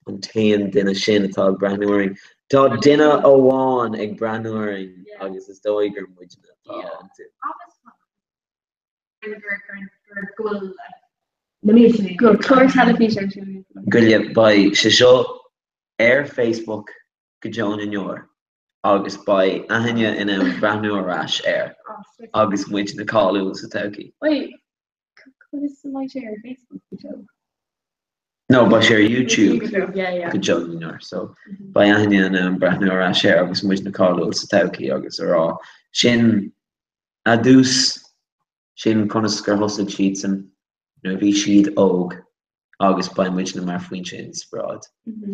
an t-aon duine sin atá ag breathnú orainn. Tá duine amháin ag breathnú orainn agus is dóigh gur muidne atá iontu. Go clár teilifíse ar siúl. Goile, beidh sé seo ar Facebook go deo na ndeor agus beidh éinne in ann breathnú ar ais air agus muidne cáiliúil sa todhchaí. Wait, conas a mbeidh sé ar Facebook go deo? No, beidh sé ar YouTube Yeah, yeah. go deo na ndeor. So beidh éinne in ann breathnú ar ais air agus muidne cáiliúil sa todhchaí agus a rá sin a dtús, sin conas gur thosaigh siadsan nuair a bhí siad óg agus beidh muidne mar foinse inspioráid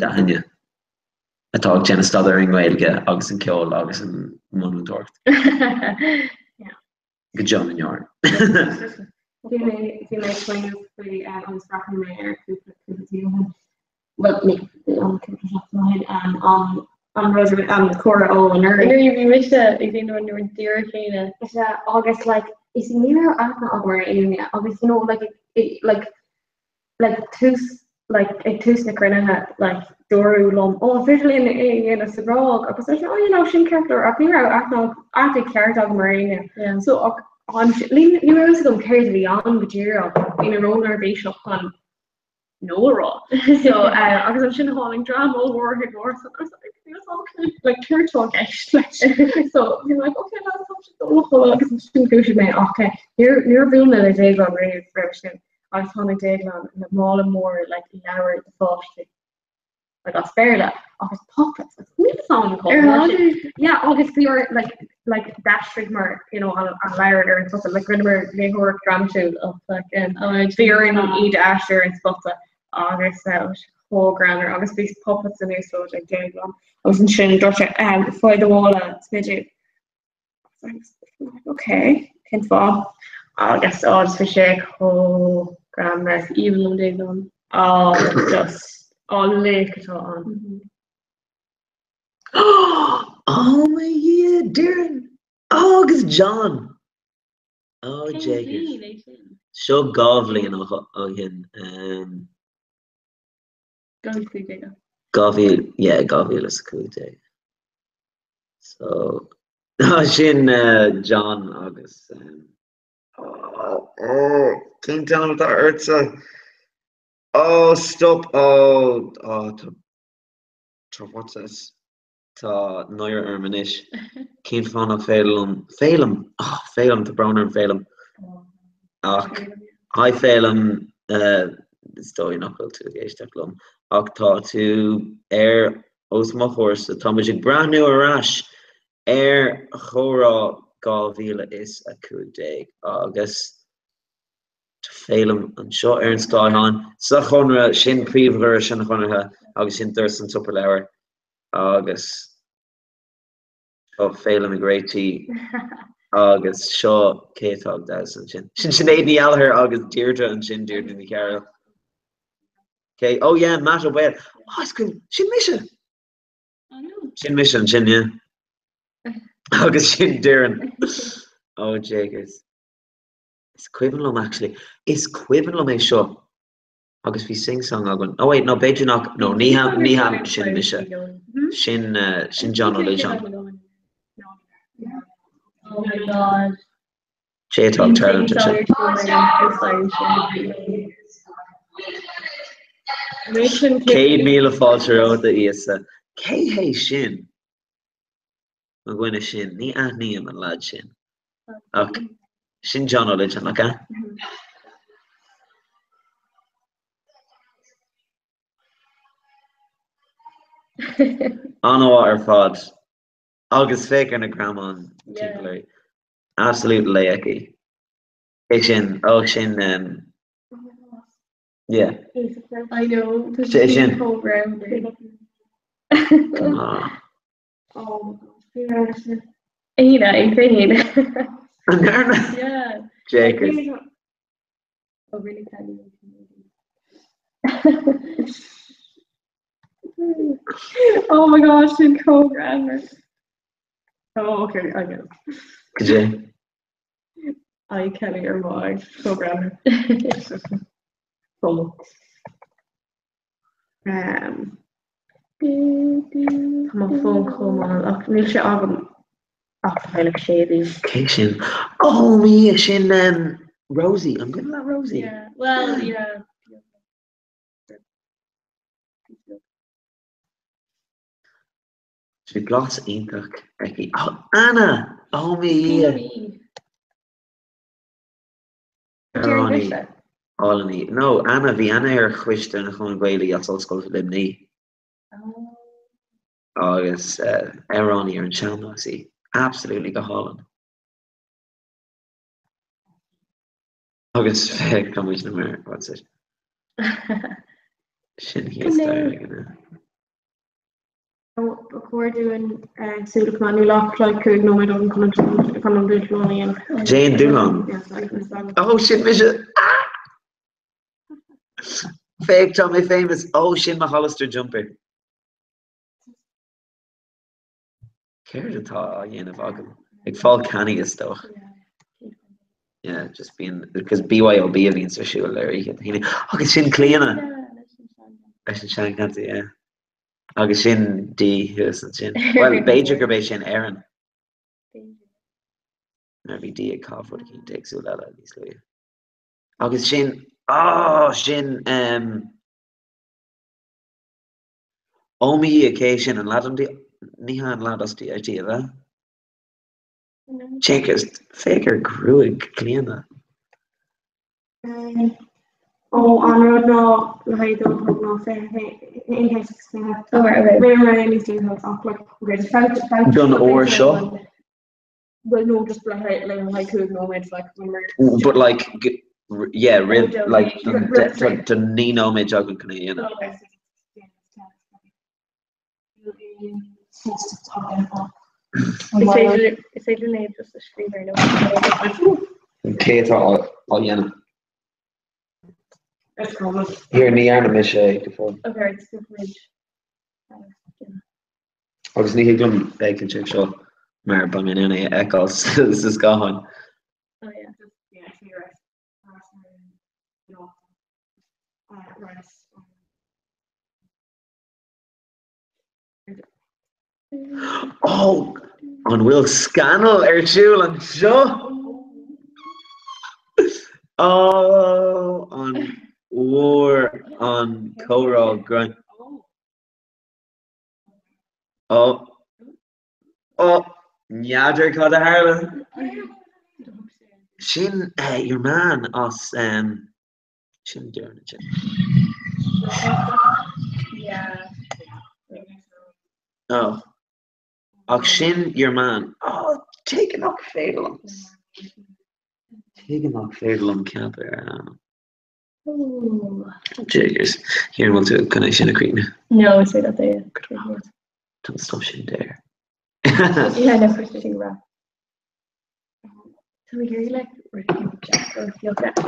d'éinne atá ag déanamh staidéar ar an nGaeilge agus an ceol agus an mhúinteoireacht. Go deo na ndeor. Bhí mé bhí mé ag smaoineamh faoi agus bhreathnaigh mé ar cúpla cúpla tí ó shin. Well, ní an cúpla seachtain ó shin an an rud an comhrá ó anuraidh. Anuraidh bhí mise ag déanamh an rud díreach céanna. Is ea agus like is ní raibh aithne agam ar éinne agus you know like like like tús like ag tús na cruinnithe like dúradh liom oh an féidir linn é a dhéanamh sa Ghráig agus dúirt mé oh you know sin ceart go leor ach ní raibh aithne aithne ceart agam ar éinne. Yeah. So ach an ní ní raibh fhios agam céard a bhí ann go díreach bhí mé róneirbhíseach chun no a rá. So uh, agus ansin tháinig dream ollmhór chuig m'árasán agus like céard atá i gceist leis. So bhí mé like okay lads tá sibh dul a chodladh agus ansin dhúisigh mé ach eh, níor níor bhuail mé le Déaglán riamh roimhe sin agus tháinig Déaglán le mála mór like leabhar do pháistí like as Béarla. agus puppets agus níl fhios agam cá Ar bhfuair tháinig? sé- Yeah, agus bhí or like like d'aistrigh mar you know an an leabhar ar an spota like rinneamar léitheoireacht drámatúil of like um, bhí orainn iad a aistriú ar an spota agus uh, bhí sé chomh greannmhar agus bhí puppets in úsáid ag Déaglán agus ansin dúirt sé um, faigh do mhála smididh Ok, cén fáth? Agus á just bhí sé chomh greannmhar. Is aoibhinn liom Déaglán. Á just á laoch atá ann. Oh mo Dhia, Doireann! Oh agus John! Oh Cén Jacobs. bhliain é sin? Seo 2 bhliain ó shin. 2015. 2000, yeah, 2015. So, sin John agus oh, oh, cén t-ainm atá ortsa? Oh, stop, oh, oh, tá, tá, what's this? Tá náire orm anois. Cén fáth nach féidir liom, Féilim, oh, Féilim, tá brón orm Féilim. Ach, hi Féilim, is dóigh nach bhfuil tú ag éisteacht liom, ach tá tú ar os mo chomhairsa. Tá muid ag breathnú ar ais ar Chomhrá 2015 agus tá Féilim anseo ar an scáileán sa Chonradh, sin príomhdhoras an Chonartha agus sin doras an tSiopa Leabhar agus tá Féilim ag réitigh agus seo cé atá ag damhsa ansin. Sin Sinéad Ní Ghallachair agus Deirdre ansin, Deirdre Ní Chearúil. Okay, oh yeah, Matt Ó Baoill. Oh, is cuimhin, sin mise! Sin mise ansin, yeah. Agus sin Doireann. Oh, Jakers. Is cuimhin liom actually, is cuimhin liom é seo. Agus bhí sing song againn. Oh wait, no, b'fhéidir nach, no, ní ha, ní ha, sin mise. Sin, uh, sin John Ó Loideáin. Oh my god. Cé atá ag tarlúint ansin? 100,000 fáilte romhat a Íosa. Cé hé sin? Mo dhuine sin, ní aithním an leaid sin. Ach sin John Ó Loideáin, nach ea? An-mhaith ar fad. Agus féach ar na greamáin timpeall uirthi. Absolute laoch í. É sin, oh sin um, yeah. I know, tá Sé sé sin. chomh greannmhar. Come on. Aoine, é féin. An ndearna? Yeah. Jakers. Oh, really can you? Oh my gosh, sin chomh greannmhar. Oh, okay, I get it. Cad é? I Kelly ar m'aghaidh chomh greannmhar. Fómó. Um, Tá mo fón chomh mall ach níl sé agam ach tá like sé mhí. Cé sin? Oh me, sin um, Rosie. An cuimhin leat Rosie? Yeah, well, yeah. Bhí blas iontach aici. Oh, Anna! Oh mo Dhia! Amhránaí álainn í. No, Anna, bhí Anna ar choiste an Chumainn Ghaelaigh as Ollscoil Luimnigh. Agus amhránaí ar an sean-nós í. Absolutely go hálainn. Agus féach, tá muid mar, what's it? Sin thíos there ag an. Ba chóir dúinn súil a choimeád níl ach like 5 nóiméad againn chun an chun an dúshlán a dhéanamh. Déan dúshlán. Oh sin mise! Ah! Féach tá mé famous! Oh sin mo Hollister jumper. Céard atá á dhéanamh agam? Ag fáil cannaí is dócha. Yeah, just bíonn, because BYOB a bhíonns ar siúl ar oíche Dé hAoine. Agus sin Clíona! Leis an seancheantar, yeah. Agus sin Dee thuas ansin. Bhuel, b'fhéidir gurb é sin Erin. Nuair bhí Dee ag caitheamh rud éicint éagsúil eile níos luaithe. Agus sin, oh, sin, um, Ó mo Dhia, cé sin an leaid an ní hea an leaid as DIT, ab ea? Jacobs, féach ar ghruaig Clíona. Ó an rud ná le haghaidh dó thug ná 21 ceist agus 20. Oh, right, okay. Rinne mé níos luaithe ach like okay, just fabht fabht Don uair seo? Well no just le haghaidh le haghaidh 5 nóiméad like when we're But like yeah roimh like don 9 nóiméad againn chun é a dhéanamh. Is féidir léamh just a scríobh ar nó. Cé atá á dhéanamh? Here ní dhearna mise é go fóill. Okay, right, so muid. Agus ní thig liom féachaint air seo mar beidh mé in ann é a fheiceáil sa scáthán. Oh yeah. Ó! An bhfuil scannal ar siúl anseo? Ó! An bhfuair an comhrá greim? Ó! Ó! N'fheadar cad a tharla? Sin your man as Sin deireadh sin. Oh. Ach sin your man. Oh, tuige nach féidir liom. Tuige nach féidir liom ceapadh ar a ainm. Jiggers. Here bhfuil tú chun é sin a chríochnú. No, is é dat é. Tá stop sin deir. Yeah, no, first sin ra. Tá mé ag iarraidh like rud éigin deacair a phiocadh.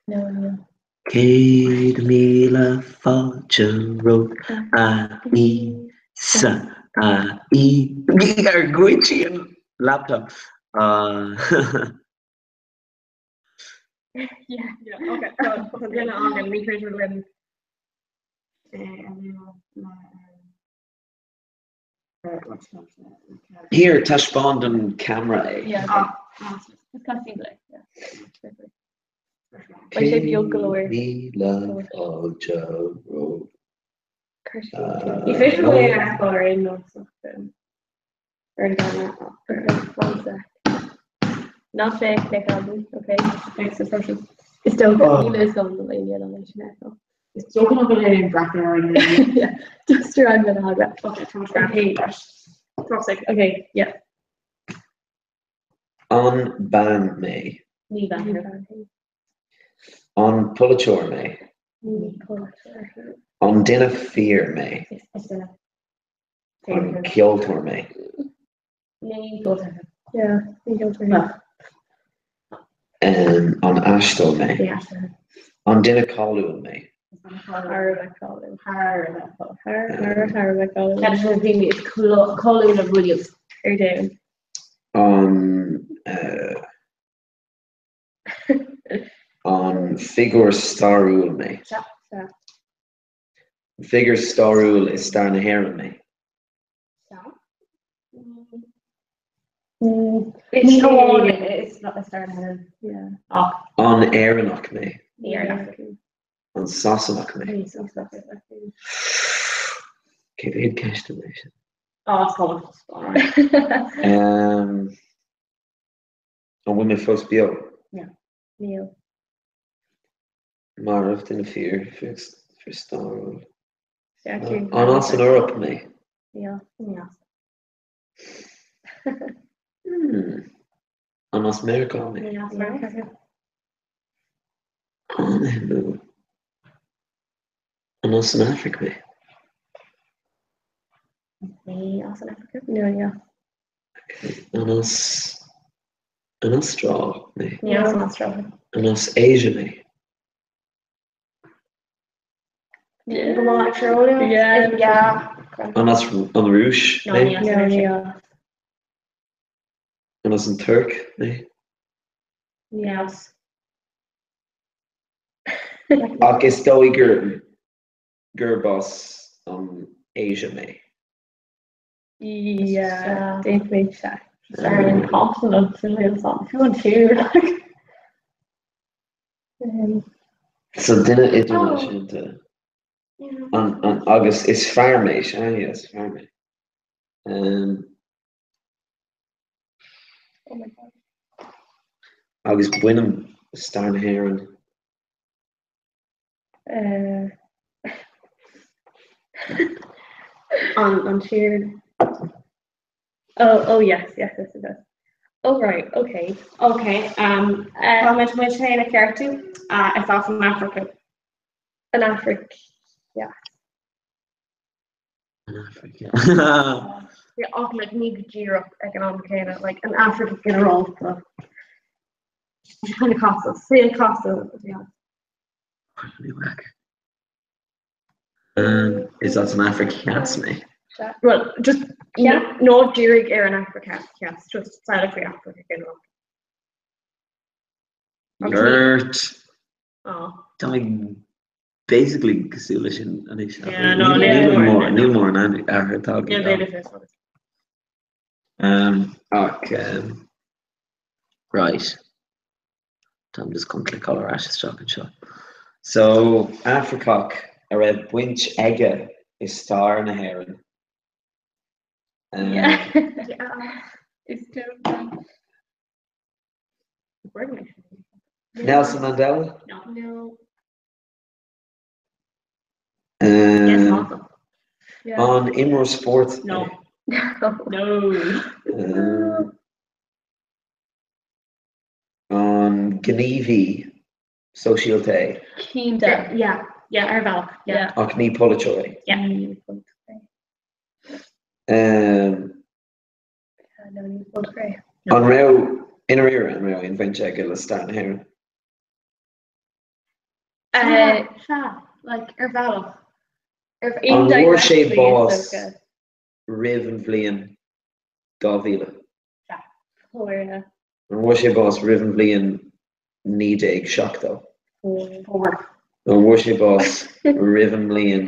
No, no. 100,000 fáilte romhat a Íosa, a Í ar ghoid sí an laptop. Yeah, yeah, okay. So, tá duine againn, ní féidir linn é a lua le Here, taispeáin don camera é. Yeah, okay. Ah, Just casting le. Yeah. Beidh sé beag go leor. 100,000 fáilte romhat. Ní féidir le é a fheiceáil ar aon nós ach ar an gceamara. One sec. Ná féach le Gabby, okay? Thanks, is dócha. Is dócha níl a fhios agam an bhfuil aon duine leis an fheiceáil. Is dócha nach bhfuil aon breathnú ar an Yeah, just ar an gcuid eile. Okay, tá muid breathnú leis. Toxic. Okay, yeah. An bean mé? Ní bean thú. An polaiteoir mé? Ní polaiteoir thú. An duine fir mé? Is duine. An ceoltóir mé? Ní ceoltóir thú. Yeah, ní ceoltóir thú. An aisteoir mé? Ní aisteoir thú. An duine cáiliúil mé? Thar a bheith cáiliúil. Thar a bheith cáiliúil. Thar, thar, thar a bheith cáiliúil. Ceann de na daoine is cáiliúla riamh. Ar domhan. An An figiúr stairiúil mé? Sea. Sea. An figiúr stairiúil i stair na hÉireann mé? Ní hamháin i stair na hÉireann. Ach. An Éireannach mé? Ní Éireannach thú. An Sasanach mé? Ní Sasanach thú. Cé mhéad ceist an é sin? Á, is cuma. An bhfuil mé fós beo? Níl. Marbh, duine fir, fear stairiúil. An as an Eoraip mé? Níl. Ní as. Hmm. An as Meiriceá mé? Ní as Meiriceá. An-shuimiúil. An as an Afraic mé? Ní as an Afraic. No, ní as. An as an Astráil mé? Ní as an Astráil. An as Asia mé? Go maith ag siúl. Yeah. Yeah. An as an Rúis No, mé? ní as an No, Rúis. ní as. An as an Tuirc mé? Ní as. Ach is dóigh gur gurb as an Asia mé. Yeah, déanfaimid sea. Ar an continent sin níl san fiú an tír. So duine idirnáisiúnta. An, an, agus is fear mé, sea, yeah, is fear mé. Um, Oh my God. Agus baineann le stair na hÉireann. Uh, an an tír. Oh, oh yes, yes, yes, yes. Oh right, okay. Okay, um, uh, Táimid muid féin a cheartú uh, is as an Afraic. An Afraic, yeah. An Afraic, yeah. Yeah, ach like ní go díreach ag an am céanna, like an Afraic go ginearálta. Kind of cosúil, saol cosúil, yeah. Um, is as an Afraic Theas mé? Well, just yeah. ná dírigh ar an Afraic Theas, just samhlaigh faoi Afraic go ginearálta. Nert. Oh. Tá mé basically cosúil leis sin anois. Yeah, no, níl mór, níl mór an athrú atá Níl agam. daoine fios agus. Um, ach, um, right. Táim just chun cliceáil ar ais isteach anseo. So, Afracach a raibh baint aige i stair na hÉireann. Um, Yeah. Is dócha. Nelson Mandela? No. No. Um, Yeah. an imreoir spóirt? No. No. Um, an gníomhaí sóisialta é? Cinnte. Yeah, yeah, ar bhealach. Yeah. Ach ní polaiteoir é. Yeah. Um, No, ní polaiteoir é. an raibh i ndáiríre an raibh aon bhaint aige le stair na hÉireann? Uh, Sea, like ar bhealach. Ar An bhfuair sé indirectly, is bás dócha. roimh an bhliain 2000? Fuair, yeah. An bhfuair sé bás roimh an bhliain 1970? Fuair. Fuair. An bhfuair sé bás roimh an mbliain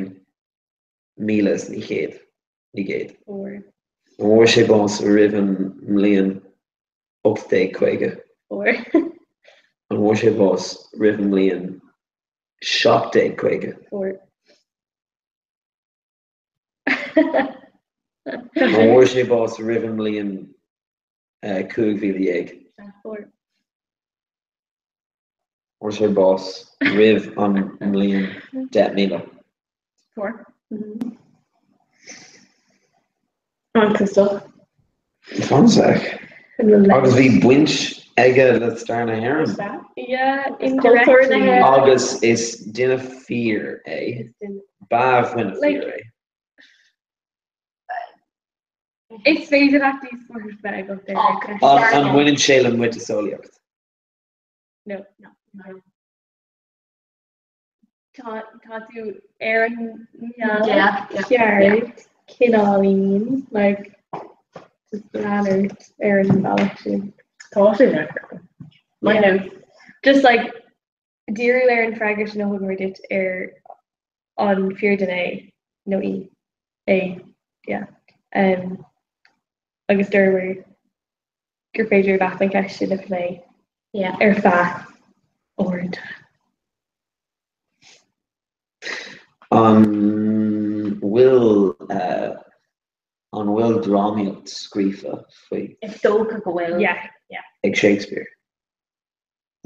1900? 900? Fuair. An bhfuair sé bás roimh an mbliain 1850? Fuair. An bhfuair sé bás roimh an mbliain 1750? Fuair. An bhfuair sé bás roimh an mbliain 15,000? Fuair. Fuair sé bás roimh an mbliain 10,000. Fuair. An cosúil. Fan sec. Agus bhí baint aige le stair na hÉireann. Yeah, Cultúr na indirectly. hÉireann. Agus is duine fir é. Ba dhuine Like- fir é. Is féidir leat díospóireacht bheith agat ar an cheist. An an mbaineann sé le miotaseolaíocht? No. No. Tá tá tú ar an Yeah, yeah, ceart cineáilín like just leanúint ar an bhealach sin. Tá sé deacair. My Yeah. notes. Just like díriú ar an freagra sin a thugamar duit ar an fíordhuine é nó í é yeah. Um, agus dúramar gur féidir leat an cheist sin a phlé Yeah. ar feadh uaireanta. An bhfuil eh, an bhfuil drámaíocht scríofa faoi Is dócha go bhfuil. Yeah. ag Shakespeare?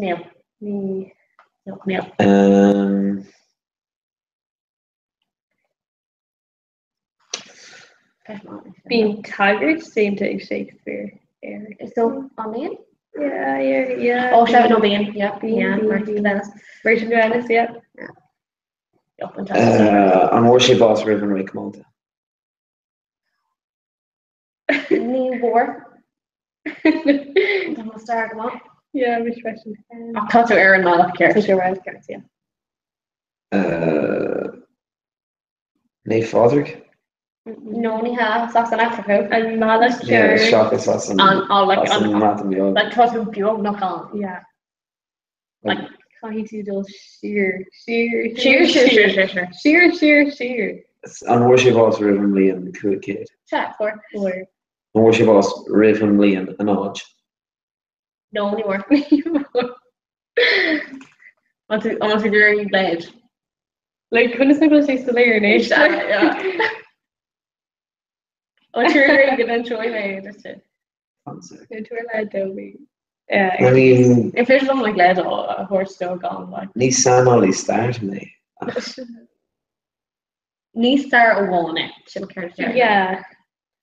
Níl. Ní No, níl. Um, Bíonn tagairt déanta ag Shakespeare ar. Is dó an mbíonn? Yeah, yeah, yeah. Ó, sea, no bíonn. Yeah, Bíonn, yeah, bíonn, Merchant bíonn. of Venice. Merchant of Venice, yeah. Up and down. eh, an bhfuair sé bás roimh an ré comónta? Ní bhfuair. Tá mo stair go maith. Yeah, bhí freisin. Ach tá tú ar an mbealach ceart. Tá sé ar an ceart, yeah. Eh, Naomh Phádraig? No, ní hea, is as an Afraic. An mbealach Yeah, ceart. seachas as an An an like as an an mBreatain Bheag. like tá tú beagnach ann. Yeah. Like Caithfidh tú dul siar, siar, siar siar siar siar siar. Siar, siar, siar. An bhfuair sé bás roimh an mbliain 500? Sea, fuair. Fuair. An bhfuair sé bás roimh an mbliain a náid? No, ní bhfuair. An tú an tú gur leid. Like, conas nach bhfuil sé soiléir anois? Yeah. An tú gur go an troi mé just sin. Fan sec. Nó tú ar leid dó bhí. I mean. Is féidir liom like leid a thabhairt dó gan like. Ní saineolaí staire mé. Ní stair amháin é, sin ceart a deir. Yeah.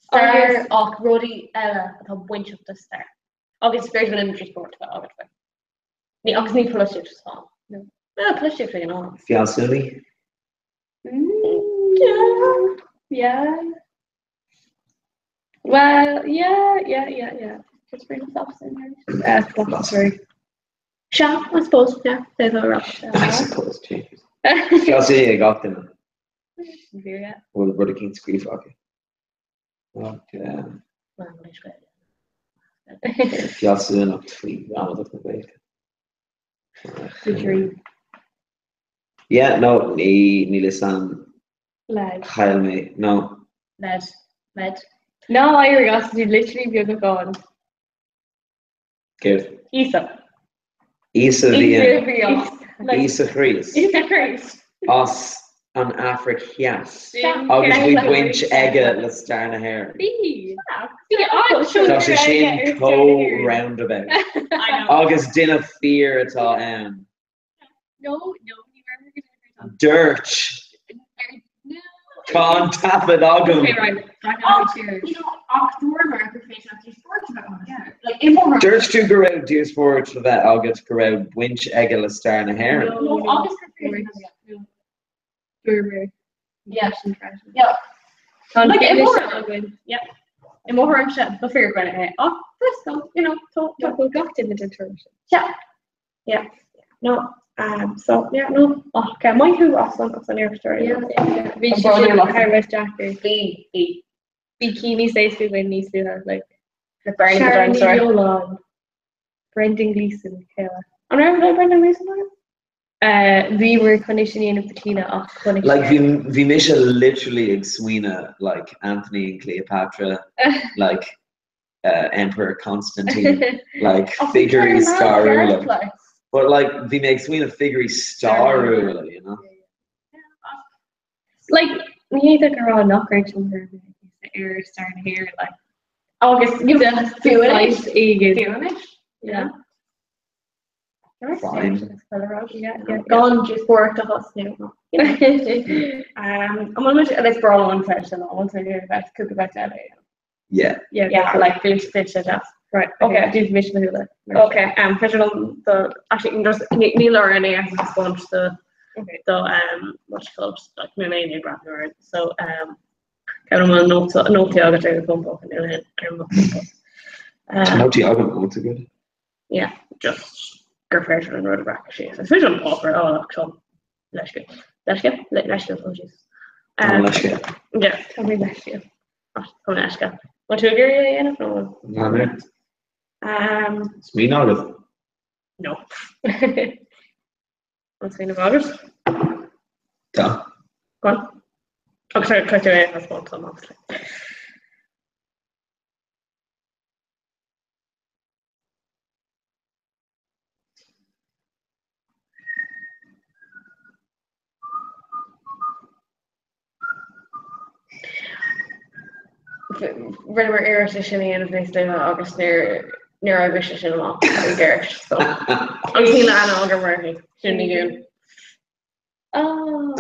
Stair ach rudaí eile atá bainteach le stair. Agus is féidir linn díospóireacht a bheith agat faoi. Ní agus ní polaitíocht atá ann. No. No, polaitíocht ag an am. Fealsúnaí? Yeah. Yeah. Well, yeah, yeah, yeah, yeah. Just bring us up in there. Uh, philosopher. Sea, I suppose, yeah, d'fhéadfá a rá. I suppose, Jesus. Fealsúnaí ag gach duine. Yeah. Bhfuil rud eicínt scríofa acu. Ach, Fealsúnacht faoi ghramadach na Gaeilge. Dream. Yeah, no, ní níl fhios a'm. Leid. Chaill mé, no. Leid. Leid. Ná éirigh as tú literally beagnach ann. Céard? Íosa. Íosa bhí Íosa bhí ann. Íosa Chríost. Íosa Chríost. As an Afraic Theas. Agus bhí baint aige le stair na hÉireann. Bhí. Tá sé sin chomh roundabout. Agus duine fíor atá ann. No, no, ní raibh go dtí Dúirt. Tá an taifead agam. Okay, right. Ach dúramar gur féidir leat díospóireacht a bheith agat. Like, i mo Dúirt tú go raibh díospóireacht le bheith agat go raibh baint aige le stair na hÉireann. No, agus gur féidir leat. Dúramar. Yeah. Sin freisin. Yeah. Tá an Like, i mo fianaise againn. Yeah. I mo thuairimse ba fíordhuine é. Ach, just, you know, tá Tá bhfuil gach duine den tuairim sin. Yeah. Yeah. No. Um, so, yeah, no. Ach, okay, maith thú as an as an iarracht. Yeah, yeah. Bhí sé sin thar a bheith deacair. Bhí, bhí. Bhí cinn níos éasca againn níos luaithe, like. Le Bernie the Sharon Ní Dinosaur. Bheoláin, Brendan Gleeson, cé eile? An raibh Brendan Gleeson ann? Uh, bhíomar chun é sin a dhéanamh do Clíona ach chonaic Like, sé. bhí, bhí mise literally ag smaoineamh, like, Anthony and Cleopatra, like, uh, Emperor Constantine, like, figiúirí stairiúla. But, like, bhí mé ag smaoineamh figiúirí stairiúla, you know? Like, ní fhéadfá a rá nach raibh tionchar ar bith ar stair na hÉireann, like. Agus you know, fiú anois. Éigin. Fiú anois. Yeah. Fine. Yeah, yeah. Gan díospóireacht a thosnú. Um, an bhfuil muid is breá an freisin an bhfuil tú bheith cúpla bheith eile. Yeah. Yeah, Yeah, like bhí bhí sé deas. Right, Okay. okay. Dúnfaidh mise mo shúile. Okay, um, féidir liom do actually just ní níl orainn é a thaispeáint do Okay. do um, what you call it, like mé mé ag breathnú air. So um, ceann bhfuil nóta nótaí agat ar do fón póca nó ar mo fón póca. Tá Um, nótaí agam, what's it good? yeah, just gur féidir an rud a bhreacadh síos. Is féidir an páipéar a fháil ach tá leisce. Leisce? Le- Leisce, oh Jesus. Tá Um, leisce. yeah, Tá mé leisce. ach tá mé leisce. Bhfuil tú ag iarraidh é a dhéanamh nó bhfuil? Ná mé. Um, Smaoineamh agat? no. An smaoineamh agat? Tá. Go on. Agus sorry, caithfidh tú é a thaispeáint dom, obviously. Rinneamar iarracht é sin a dhéanamh níos luaithe agus níor níor oibrigh sé sin amach i gceart so. Agus níl aithne agam uirthi, sin ní dún. Oh.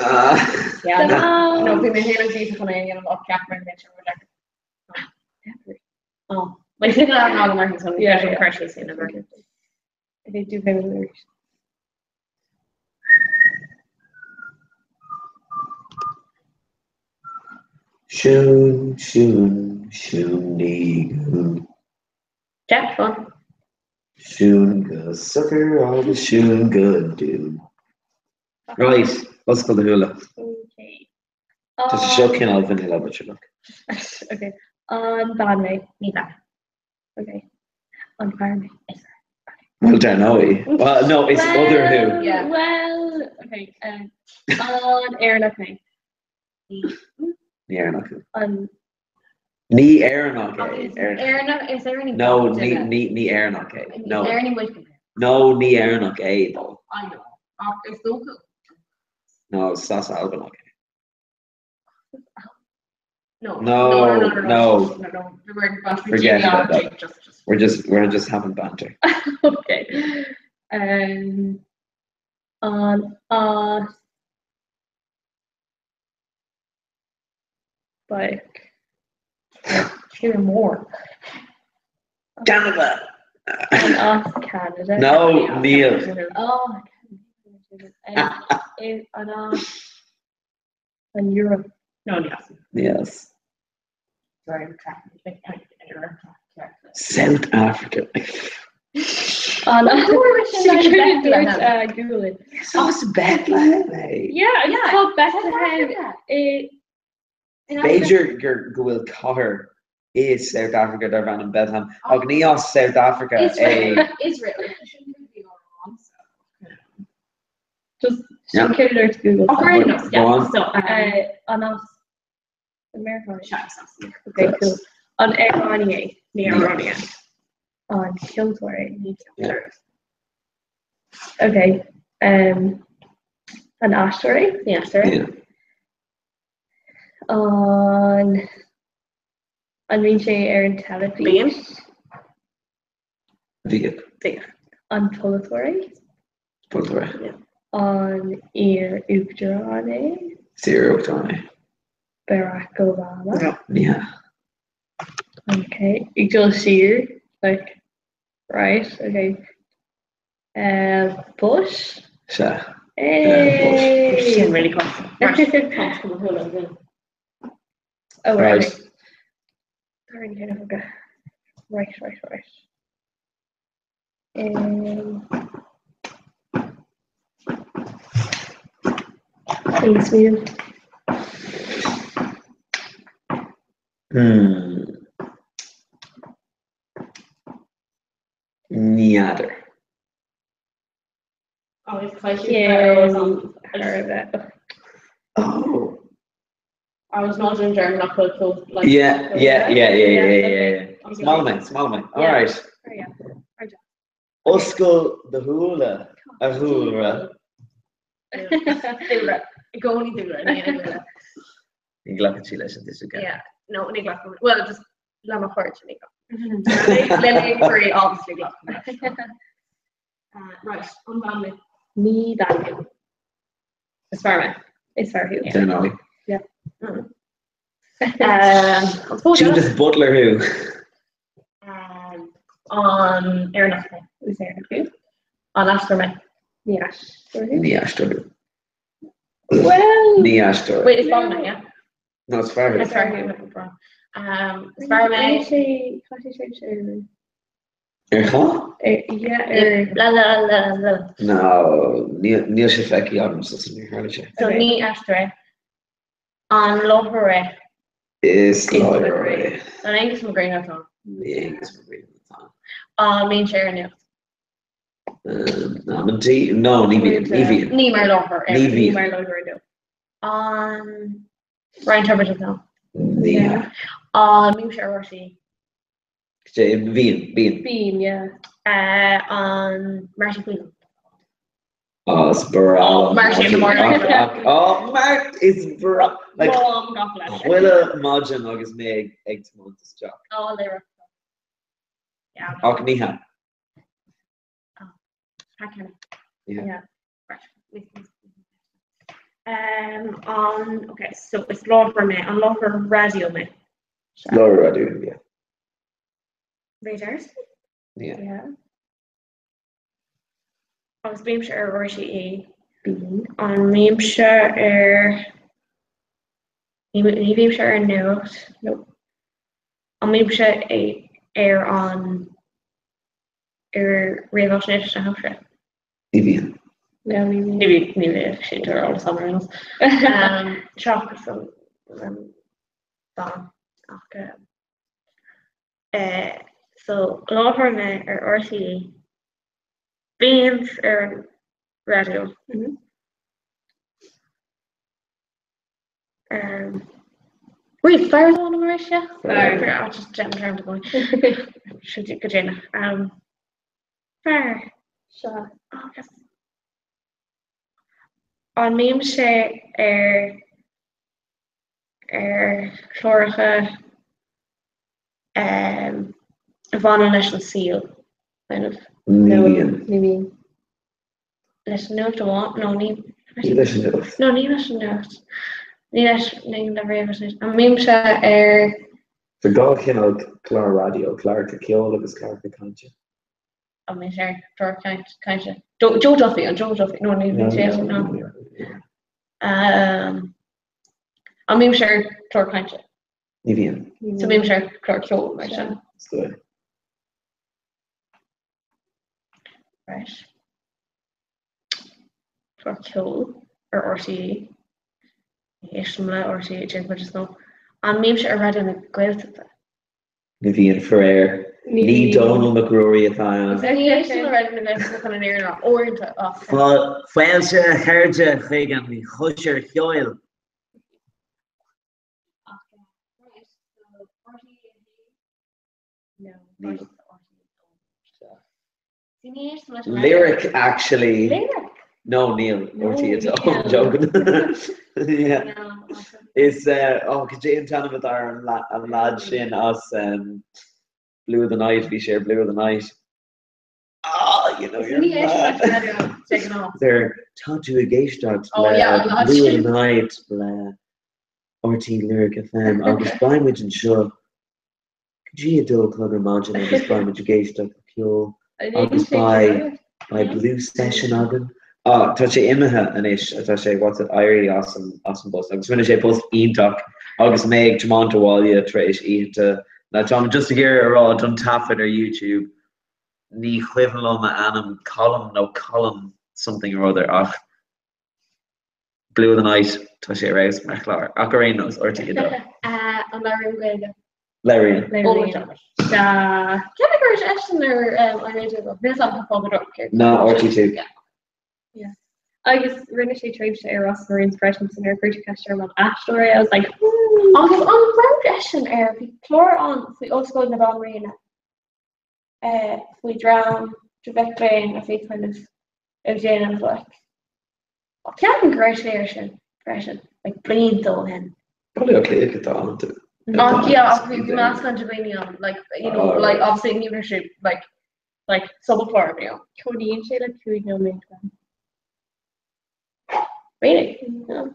Yeah, no, no, bhí mé féin agus Íosa chun é a dhéanamh ach cheap mé go mbeadh sé ródheacair. Oh, like níl aithne agam uirthi so ní Yeah, féidir liom yeah. cur síos a dhéanamh uirthi. Okay, dúnfaidh mé arís. Siún, siún, siún ní gún. Yeah, go on. Siún go socair agus siún go dún. Right, oscail do shúile. Okay. Tá sé seo cineál vanilla but sure look. Okay. An bean mé. Ní bean. Okay. An fear mé. Well, dar ndóigh. Well, no, is other who. Yeah. Well, okay. Um, an Éireannach mé. Ní Éireannach thú. An Ní Éireannach é. Éireannach. Éireannach is Éireannaigh No, gach ní duine. ní ní Éireannach é. Is No. Éireannaigh muid go léir. No, ní Éireannach é though. I know. Ach is dócha. No, Sas Albanach é. No. No, No, no, no, no. no, no. We're bantering Forget about genealogy, that. Just, just. We're just we're just having banter. Okay. Um, an as like Hear more. Canada. An as Canada. No, Neil. Oh, I can't um, an as an Europe. No, yes. Yes. Sorry, I'm tracking. Like, I- I- South Africa. An Bethlehem. Bethlehem. Uh, Google it. So it's Bethlehem. eh? Yeah, it's Yeah, called South Bethlehem. Africa. It, B'fhéidir gur go bhfuil cathair i South Africa darb ainm Bethlehem ach ní as South Africa é Israel. Israel. Shouldn't really be all wrong, so. Just Yeah. yeah. it to Google. Oh, fair enough. Go Yeah. on. So, um, Uh, an as America. Okay, Okay, cool. An Iranian. Ní An ceoltóir. Yeah. Okay. Um, an aisteoir. Yeah, sorry. Yeah. An an mbíonn sé ar an teilifís. Bíonn. Bhíodh. An polaiteoir. Polaiteoir. An iar-uachtarán é. Is iar-uachtarán é. Barack Obama. Yeah. Okay. Ag dul siar, like, right, okay. Uh, Bush. Sea. Hey. Sin really close. Right. Oh, Right. right. Sorry, kind of okay. Right, right, right. Um, Thanks, man. Hmm. N'fheadar. Oh, it's quite Yeah, I Oh. I was not in German, not quite close. Like, Yeah, yeah, yeah, yeah, yeah, yeah, yeah. Okay. Small mate, small mate. All Yeah. right. Oh, yeah. Oscail do shúile a dhúlra. Dúlra. I gcónaí dúlra. Ní dúlra. Ní ghlacann sí leis an tuiseal. Yeah. No, ní ghlacann. Well, just le mo chairde ní ghlacann. Le léachtóirí, obviously glacann. Uh, right, an bhean mé. Ní bhean. Is fear mé. Is fear thú. Don't know. Yeah. Um, Judith Butler who? Um, an Éireannach mé. Is Éireannach thú. An aisteoir mé. Ní aisteoir thú. Ní aisteoir thú. Well, Ní aisteoir. Wait, is bean mé, yeah? No, is fear thú. Is fear thú. Um, is fear mé. Sé tá sé sé sé. Ar chá? Yeah, ar La la la la. No, níl níl sé feicthe agam sa san tharla sé. So ní aisteoir é. An láithreoir é. Is láithreoir é. An Angus McGrain atá. Ní Angus McGrain atá. An mbíonn sé ar an nuacht. Amantaí? No, ní bhíonn, ní bhíonn. Ní mar láithreoir. Ní bhíonn. mar láithreoir no. An Ryan Tubridy atá. Ní hea. An mbíonn sé ar RTÉ. Sé, bhíonn, bíonn. Bíonn, yeah. Uh, an Martin Quinlan. Oh, is breá Oh, Martin Martin. Martin. Oh, Mark is breá. Like, Mom gach leis. chuile maidin agus mé ag ag tiomáint isteach. Oh, léir. Yeah. Ach ní hea. Pat Kenny. Yeah. Yeah. Right. Um, an, okay, so is láithreoir mé, an láithreoir raidió mé. Láithreoir raidió, yeah. Radars? Yeah. Yeah. Agus bímse ar RTÉ. Bíonn. An mbímse ar ní ní bhímse ar an nuacht. Nope. An mbímse é- ar an ar réamhaisnéis na haimsire. Ní bhíonn. No, ní bhíonn. Ní bhí ní bhí sin ar eolas agam ar aon nós. Um, Seachas an an bean ach um, eh, so láithreoir mé ar RTÉ. Bíonn ar an raidió. Mhm. Um, wait, fear an mar se? Fear. Fear just gem term to going. Should you go Jane? Um, fear. Sea. Oh, yes. An mbímse ar ar chláracha a bhaineann leis an saol, kind of? Ní bhíonn. Ní bhíonn. Leis an nuacht amháin? No, ní. Ní leis an nuacht. No, ní leis an nuacht. Ní leis, ní le réamhaisnéis. An mbímse ar. Tá 2 chineál clár raidió, cláracha ceoil agus cláracha cainte. An mbímse ar chlár cainte? Joe Duffy, an Joe Duffy? No, ní bhíonn sé, no. An mbímse ar chlár cainte? Ní bhíonn. So bímse ar chlár ceoil mar sin. Is dóigh. Right. Clár ceoil ar RTÉ. Ní éistim le RTÉ den chuid is mó. An mbímse ar Raidió na Gaeltachta? Ní bhíonn, faraor. Ní Dónall Mac Ruairí atá ann. Ní éistim le Raidió na Gaeltachta chun an fhírinne a rá, uaireanta ach. Fáilte a chairde chuig an chóisir cheoil! Lyric actually. Lyric? No, níl. RTÉ a dó. I'm joking. Yeah. Is oh cad é an t-ainm atá ar an lad sin as Blue of the Night, bhí sé ar Blue of the Night. Ah, you know you're mad. There, tá tú ag éisteacht le Blue of the Night le RTÉ Lyric FM agus beidh muid anseo go dtí a dó a chlog ar maidin agus beidh muid ag éisteacht le ceol agus beidh beidh Blue Session againn. Ah, tá sé imithe anois, tá sé, what's it, éirithe as an as an bpost agus rinne sé post iontach agus mé ag tiomáint abhaile tar éis oícheanta na táim just ag iarraidh a rá don taifead ar YouTube ní cuimhin liom a ainm, Colm nó Colin something or other ach Blue of the Night, tá sé ar fheabhas mar chlár, ach ar aon nós, RTÉ 2. An labhraíonn Gaeilge? Labhraíonn. Labhraíonn. Sea. Ceapaim go raibh eisean ar an raidió go bhfios am tá fág drop. Ná RTÉ 2. Yeah. Agus rinne sé tréimhse ar Ros na Rún freisin so nuair a chuir tú ceist orm an aisteoir é, I was like, hmm. Agus an raibh eisean ar, bhí clár ann faoi Ollscoil na Banríona faoi dream de mhic léinn a bhí kind of ag déanamh like Ceapaim go raibh sé air sin freisin, like blianta ó shin. Baile Átha Cliath atá iontu. Ach yeah, ach bhí meascán de dhaoine ann, like, you know, like obviously ní raibh sé like like sobalchlár a bhí ann. Cónaíonn sé le 5 nóiméad uaim. Really? Yeah.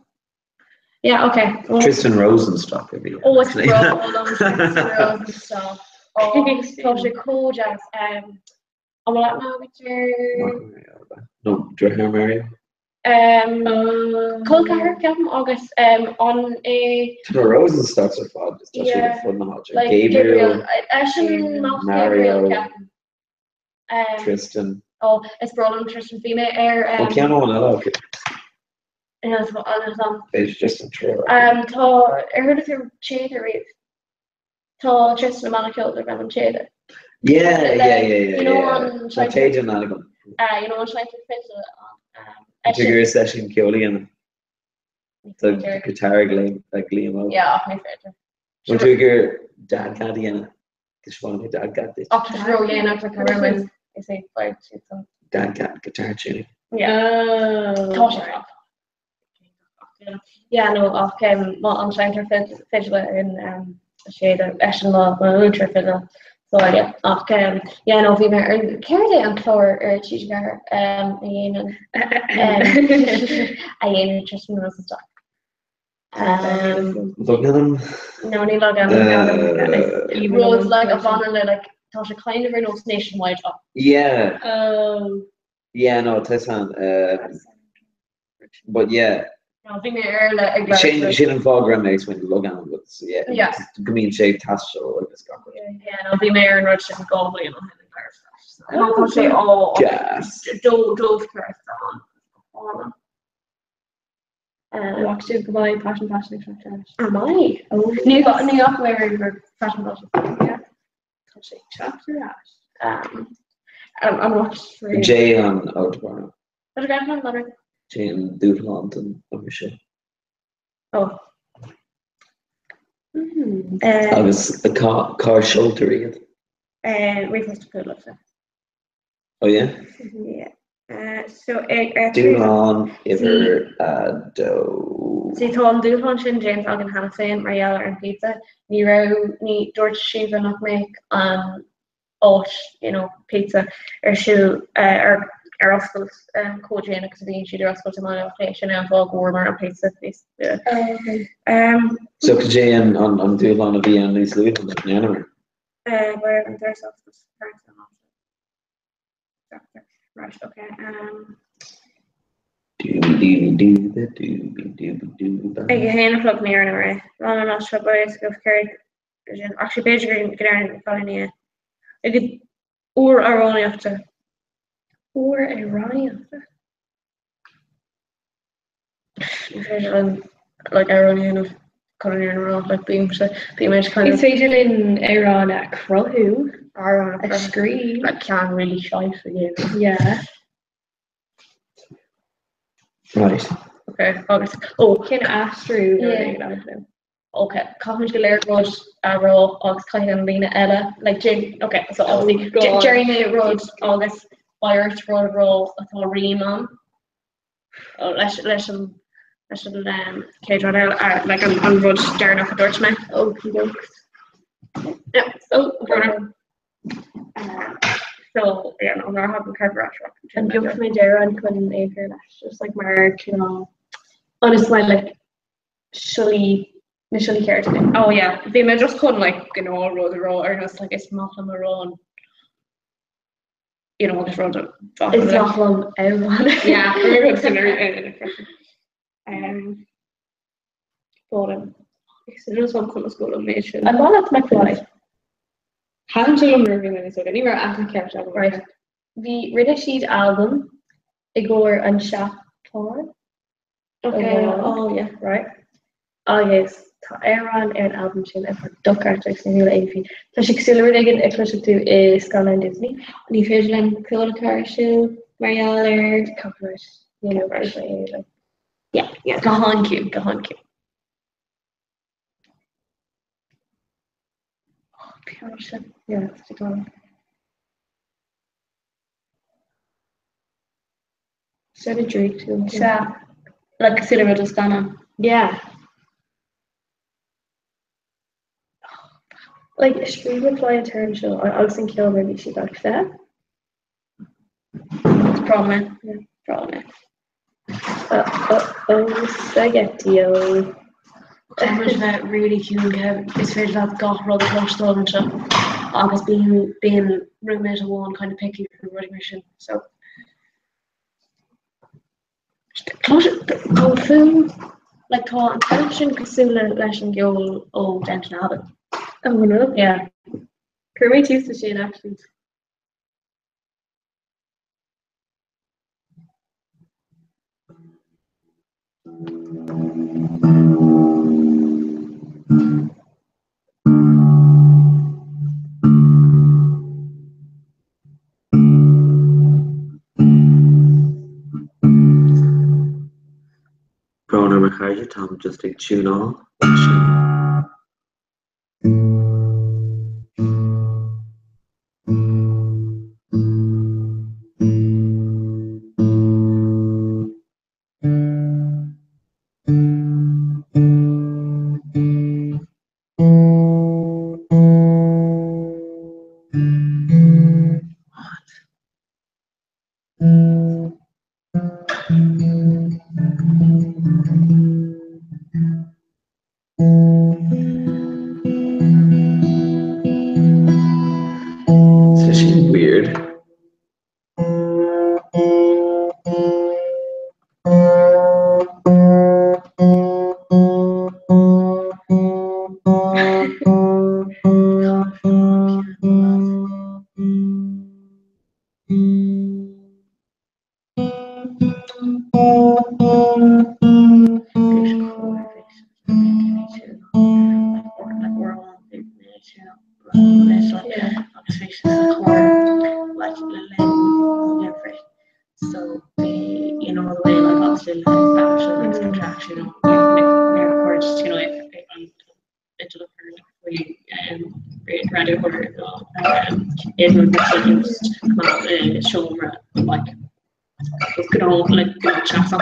Yeah, okay. Well, Tristan Rosenstock a bhí ann. Oh, it's breá liom Tristan Rosenstock. Oh, tá sé chomh deas. Um, An bhfuil aithne agat ar. No, deartháir Mario? Col ceathrar, ceapaim, agus an é. Tá na Rosenstocks ar fad, tá siad ar fud na háite. Gabriel, Eisean mac Gabriel, ceapaim. Tristan. Ó, is breá liom Tristan, bhí mé ar. Ó, ceann amháin eile acu. Tá just an triúr. Tá, ar chuala tú Téada riamh? Tá Tristan i mbanna ceoil darb ainm Téada. Yeah, yeah, yeah, yeah. You know an Tá Téada in agam. You know an seinnteoir fidle an. Tá gur seisiún ceoil a dhéanamh. Tá guitar ag Liam ag Liam Óg. Yeah, ach ní féidir. Bhfuil tú ag iarraidh DADGAD a dhéanamh? Taispeánfaidh mé DADGAD duit. Ach tá sé ródhéanach le cur roimh is é five siad san. DADGAD guitar tuning. Yeah. Tá sé fad. Yeah, no, ach má an seinnteoir fidle in Téada eisean mo mhúinteoir fidle sa bhaile ach yeah, no, bhí mé ar céard é an clár ar TG4 a dhéanann a dhéanann Tristan Rosenstock? Logainm? No, ní logainm. Rud like a bhaineann le like tá sé kind of ar nós Nationwide ach. Yeah. Yeah, no, tá san. But yeah. No, bhí mé ar le ag labhairt Sin sin an fáth go raibh mé ag smaoineamh logainm but yeah, Yeah. go mbíonn sé ag taisteal agus gach rud. Yeah, no, bhí mé ar an rud sin 2 bhliain ó shin ag labhairt leis. So, no, tá sé á Gas. dódóftar an. Bhfuil sibh go mbeidh Paisean Paisean ag teacht ar ais. Am I? Ní ní fhaca mé riamh gur Paisean Paisean. Yeah. Tá sé ag teacht ar ais. Um, an bhfuil sibh Jay an ó de Barna. Tá sé gan an Sé an dúshlán don obair seo. Ó. Agus cá seoltar iad? Ríomhphost chugat. Oh yeah? Yeah. So ag Dúshlán uimhir a dó. See, tá an dúshlán sin déanta againn cheana féin mar gheall ar an pizza. Ní raibh, ní, dúirt Síomha nach mbeadh an áit, you know, pizza ar siúl, ar, ar oscailt chomh déanach agus a bhíonn siad ar oscailt i mBaile Átha Cliath. Sin é an fáth go bhfuaireamar an pizza níos luaithe. So cad é an, an, an dúshlán a bhí ann níos luaithe nach ndearnamar? Mar an doras oscailte thart an áit. Right, okay. Ag a haon a chlog ní dhearnamar é. Lá na seo ba go céard sin ach sé b'fhéidir go ndearna cailíní é. Ag uair amhránaíochta. Uair amhránaíochta? Ní féidir linn like amhrán a dhéanamh chun an fhírinne a rá like bímse bímid kind of Is féidir linn amhrán a chruthú, amhrán a a chruthú scríobh. like ceann really shite a dhéanamh. Yeah. Right. Okay, agus ó Cén aistriú nó Yeah. rud éigin I don't know. Okay, caithfimid go léir rud a rá agus caithfidh an líne eile like Jane okay so obviously Oh God. déarfaidh mé rud agus beidh ort rud a rá atá rím ann. leis leis an leis an um, chéad rud eile uh, like an, an rud deireanach a dúirt mé. Okey dokes. Yeah, so brother. Uh, so yeah, no, nuair a thagann Kevin ar ais An bheag mé deireadh chun é chur leis, just like mar cineál ionas my like siollaí na siollaí cearta. Oh yeah, bhí mé just chun like gnáth rud a rá ar nós like is maith liom arán. You know, agus rud a Is maith liom amhrán. Yeah, rud sin ar ar freisin. Um, Bottom. Is é an conas go an méid sin. An maith leat McFly? Thaitin sé liom nuair a bhí mé níos óige, ní raibh aithne ceart agam air. Right. Bhí rinne siad albam i gcomhair an Seapáin. Okay, oh yeah. Right. Agus tá amhrán ar an albam sin atá dochreidte agus níl aon faoi. Tá sé cosúil le rud éigin a chloisfidh tú i scannán Disney. Ní féidir linn ceol a chur ar siúl mar gheall ar copyright. You know, right. Like, Yeah, yeah, go han-chiúin, go han-chiúin. Oh, piano sin. Yeah, it's go on. Sort of draoithiúil. Sea. Like cosúil le rud ó scannán. Yeah. Like scríobh McFly an t-amhrán seo agus an ceol mar bhí siad like 20? It's probably mé. Yeah. Probably mé. Oh, oh, oh, spaghetti-o. Caithfidh muid bheith really ciúin Kev, is féidir leat gach rud a chloisteáil anseo agus bíonn bíonn roommate amháin kind of picky faoi rudaí mar sin so Clois tá fuaim like tá an fuaim sin cosúil le leis an gceol ó Downton Abbey. Oh, an bhfuil? Yeah. Chuir mé tús leis sin actually. Brón orm a chairde, táim just ag tiúnáil sin. Tá sin weird. So bhí you know the way like obviously le expansion agus contraction ar chuir you know an faoi raidió seomra like Gnáth like gnáth-seasamh.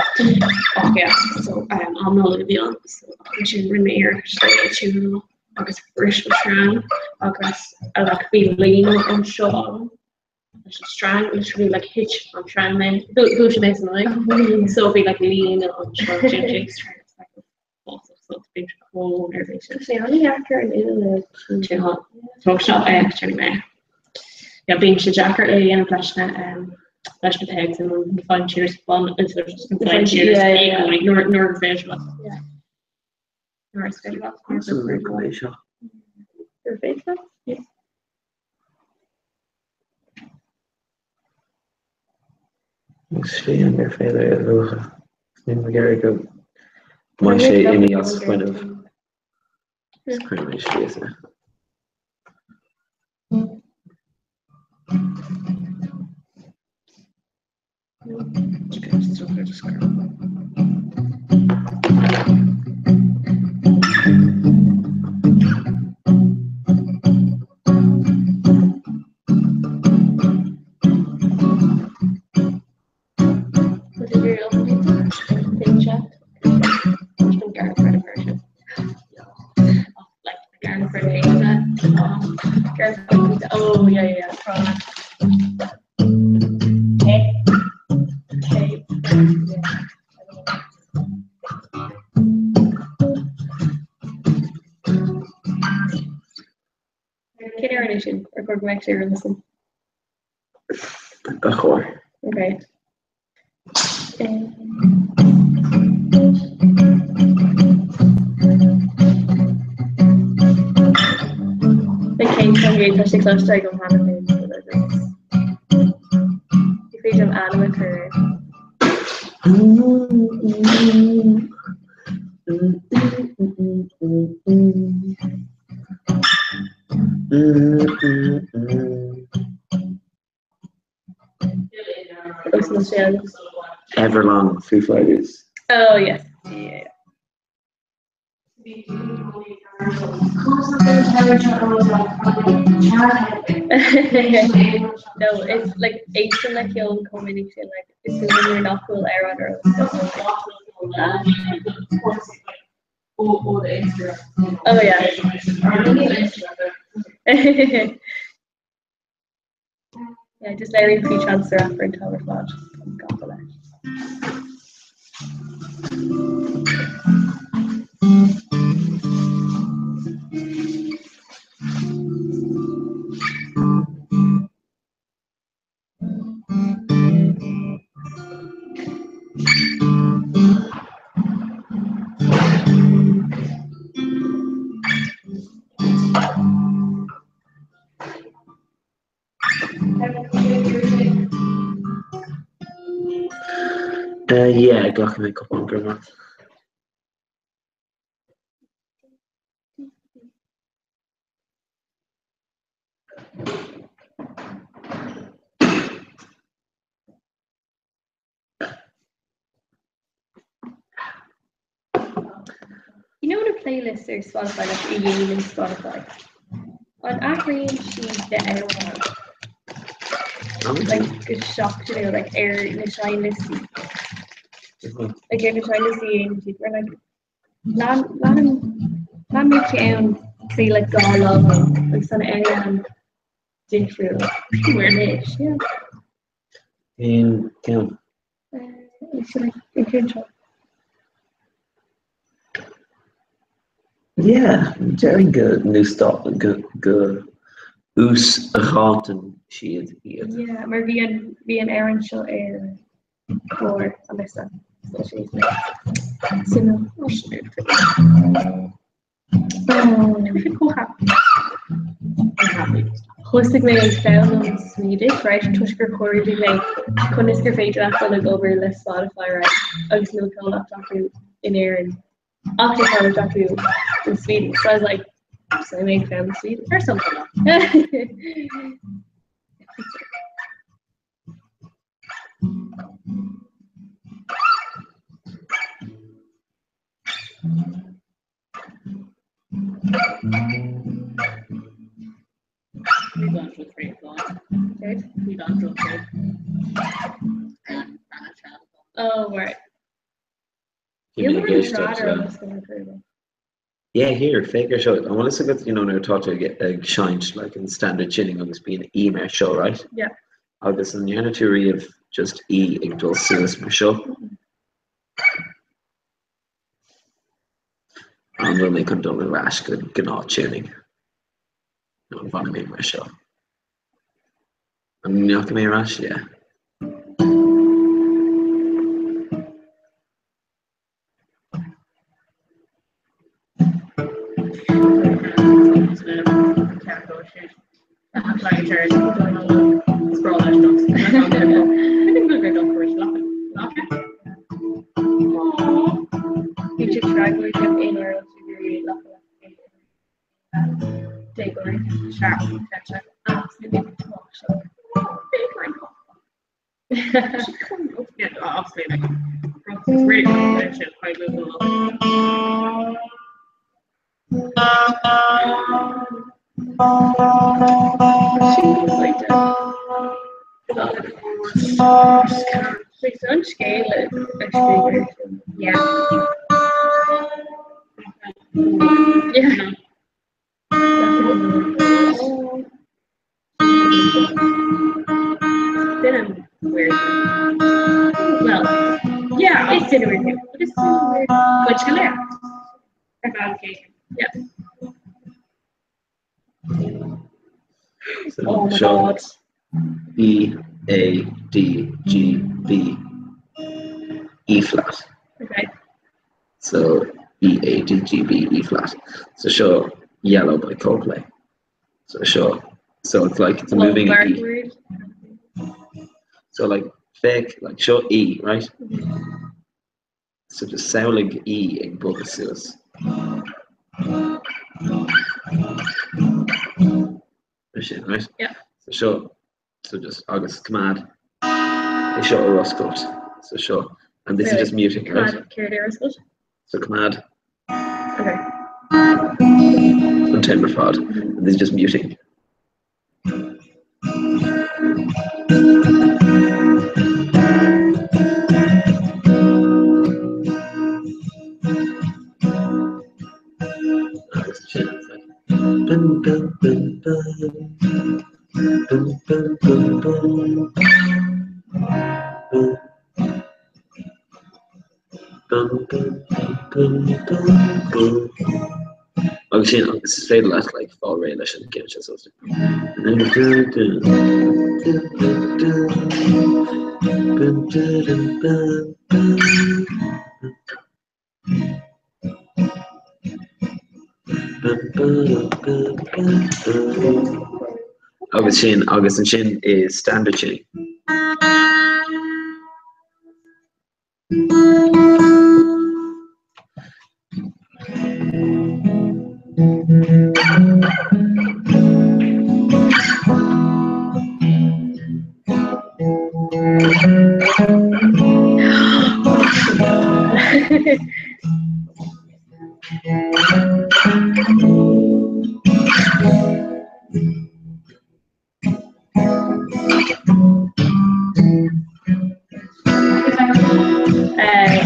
Ach yeah, so um, am Nollag a bhí ann, so ansin rinne mé iarracht é a tiúnáil agus bhris mo sreang agus uh, like bhí líne anseo agam leis an sreang, literally like thit an sreang mé, bhuail sé mé san aghaidh, so bhí like líne anseo, sin sé sreang uafásach, so bhí sé chomh neirbhíseach. Tá sé an-deacair an uillinn a Tá Tóg seo é déanfaidh mé. Yeah, bíonn sé deacair é a dhéanamh leis na um, leis na pegs and na fine tuners bun is na fine tuners Yeah, yeah, yeah. nuair nuair gur féidir leat. Yeah. Nuair is féidir leat. Nuair is féidir leat. Gur féidir leat? Yeah. Is féidir gur féidir a mhúchadh. Níl mé ag iarraidh go mbeidh sé imithe as fuinneamh. Is cuirfidh mé síos é. Oh yeah yeah yeah. K K Cén uair é sin ar chóir go mbeadh sé roimhe Ba chóir. Okay. Cén chaoi tá sé cloiste agam cheana féin Ní féidir liom ainm a chur air. Everlong Foo Fighters. Oh yes. Yeah. No, it's like éistim le ceol chomh minic sin like is cuma nuair nach bhfuil amhrán ar Oh yeah. Yeah, just léiríonn faoi Chance the Rapper an t-am ar fad. Tá gafa leis. Uh, yeah, glacfaidh mé cupán go raibh maith. You know na playlists ar Spotify like a dhéanann Spotify? An athraíonn siad d'amhráin? Like go seachtainiúil like ar na seinnliostaí. Like ar na seinnliostaí a dhéanann siad or like lean leanaim lean mé ceann faoi like 2 lá ó shin agus tá an amhrán difriúil anois yeah. Cén ceann? An ceann seo. Yeah, déarfainn go n-uasdá- go go uasdhátann siad iad. Yeah, mar bhí an bhí an amhrán seo ar barr an liosta. So sin níos mé. Sin nó sin. Thosaigh mé ag foghlaim Swedish, right, toisc gur chuardaigh mé conas gur féidir leat dul ag obair le Spotify, right, agus níl comhlacht acu in Éirinn ach tá comhlacht acu in Sweden. So I was like, so mé ag foghlaim Swedish or something. Bhí mé ag éisteacht le. Yeah, here, féach ar seo. An bhfuil fhios agat, you know, nuair atá tú ag ag seinnt like in standard tuning agus bíonn E mar seo, right? Yeah. Agus an ndearna tú riamh just E ag dul suas mar seo? An bhfuil mé chun dul ar ais go gnáth tuning? Nó an bhfanfaidh mé mar seo? An ndeachaigh mé ar ais? Yeah. Oh my Seo God. E A D G B E flat. Okay. So E A D G B E flat. So seo Yellow by Coldplay. So seo so it's like it's a moving E. So like féach like seo E, right? So just samhlaigh E ag bogadh suas. Mar sin, right? Yeah. So seo so just agus coimeád é seo ar oscailt. So seo and this is just muting, right? Coimeád céard ar oscailt? So coimeád Okay. an t-am ar fad and this is just muting. Agus sin it's like bum bum bum bum bum bum bum bum bum bum bum bum bum bum Agus sin agus is féidir leat like fáil réidh leis an gceann seo so Agus sin agus ansin is standard tuning.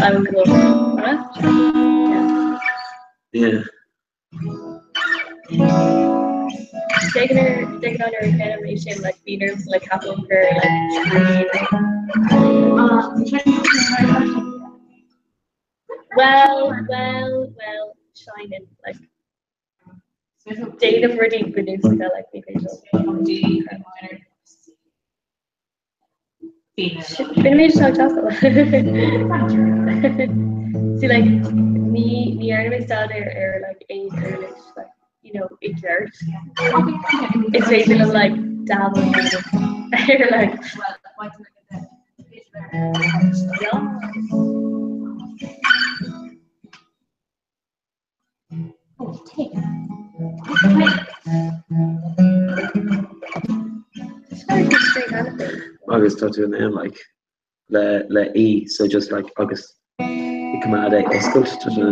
I'm go Yeah. Déanann ar an é sin like bhí nerves like ceapaim gur like Well, well, well, shining like déanamh rudaí bunúsacha like ní féidir. B'in méid atá ag teastáil. See like ní ní dhearna mé staidéar ar like aon uirlis like you know i gceart. Is féidir liom like dabble ar like yeah. Agus tá tú in ann like le le E so just like agus ag coimeád é oscailt tá tú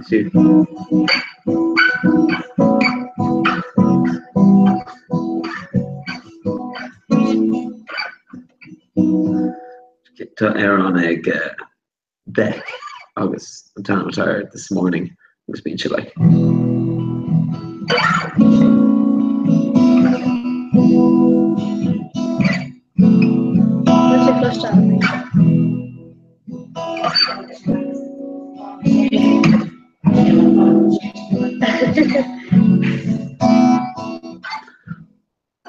tú. Tá amhrán ag Beck agus an t-ainm atá air This Morning agus bíonn sé like. Níl sé cloiste agam.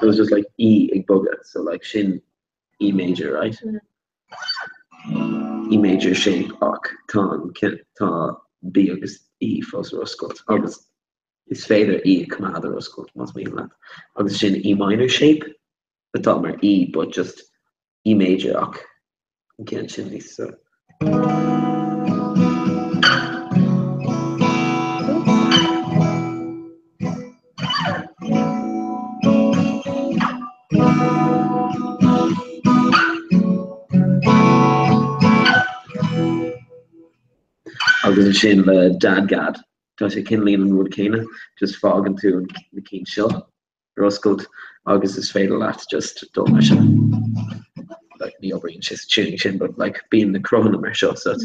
It was just like E ag bogadh so like sin E major right? E major shape ach tá an tá B agus E fós ar oscailt agus is féidir E a choimeád ar oscailt más mian leat agus sin E minor shape atá mar E but just E major ach an ceann sin níos so. Agus ansin le DADGAD, tá sé cineáilín an rud céanna, just fágann tú na cinn seo ar oscailt agus is féidir leat just dul mar seo. Like, ní oibríonn sé sa tuning sin, but like, bíonn na cruthanna mar seo, so it's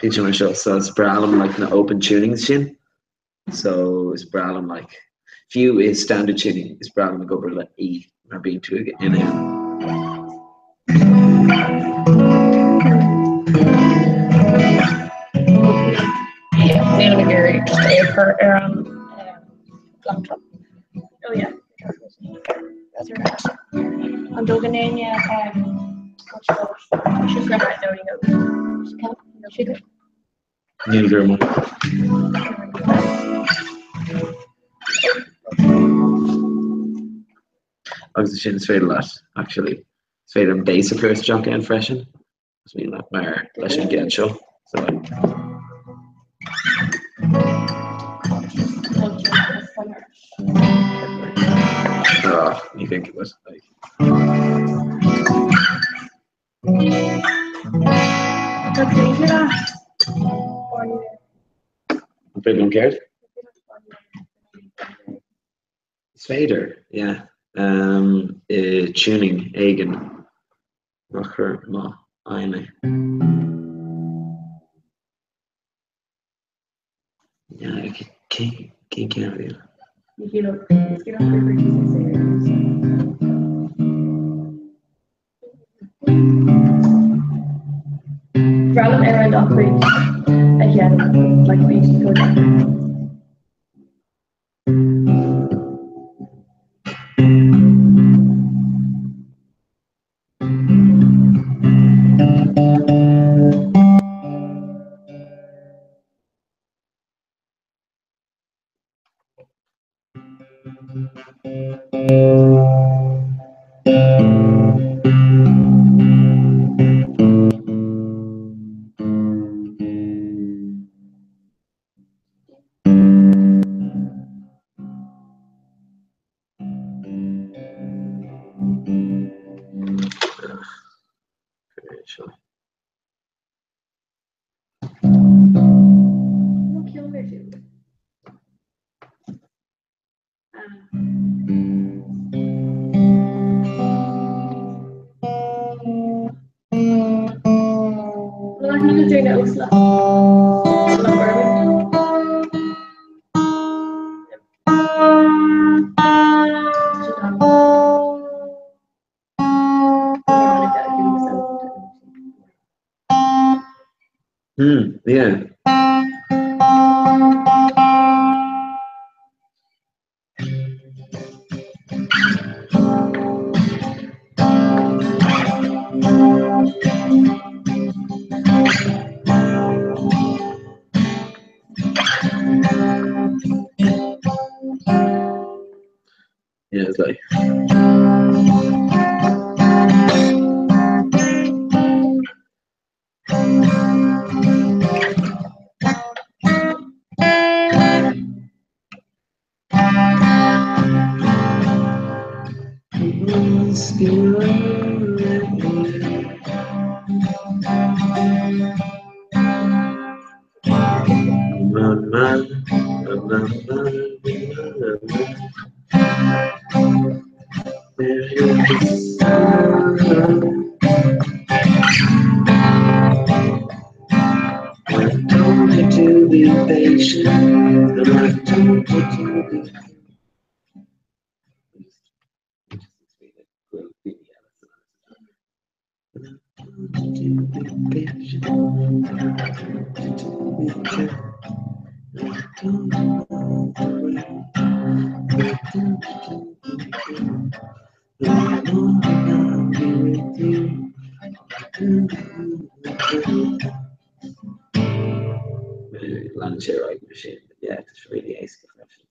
Bíonn sé mar seo, so is breá liom like na open tunings sin, so is breá liom like fiú i standard tuning is breá liom ag obair le E mar bíonn tú ag in ann. Níl ag iarraidh just é a chur ar an laptop. Oh yeah. That's right. An dógann éinne sugar nó sugar? Níl go raibh maith. Agus ansin is féidir leat actually is féidir an bass a chur isteach ann freisin. Is mian leat mar leis an gceann seo. So like, ah, ní think it was like Tá féidir leat An féidir liom céard? Is féidir, yeah. I tuning éigin nach chuir má fhaigheann é. Yeah, cén ceann a bhí ann? Breá liom amhráin dá chuid a sheinm like bíonn siad chomh deas. Yeah. é. I told you to be patient, and I told you to be. Leanann sé ar aghaidh mar sin, but yeah, tá sé really éasca freisin.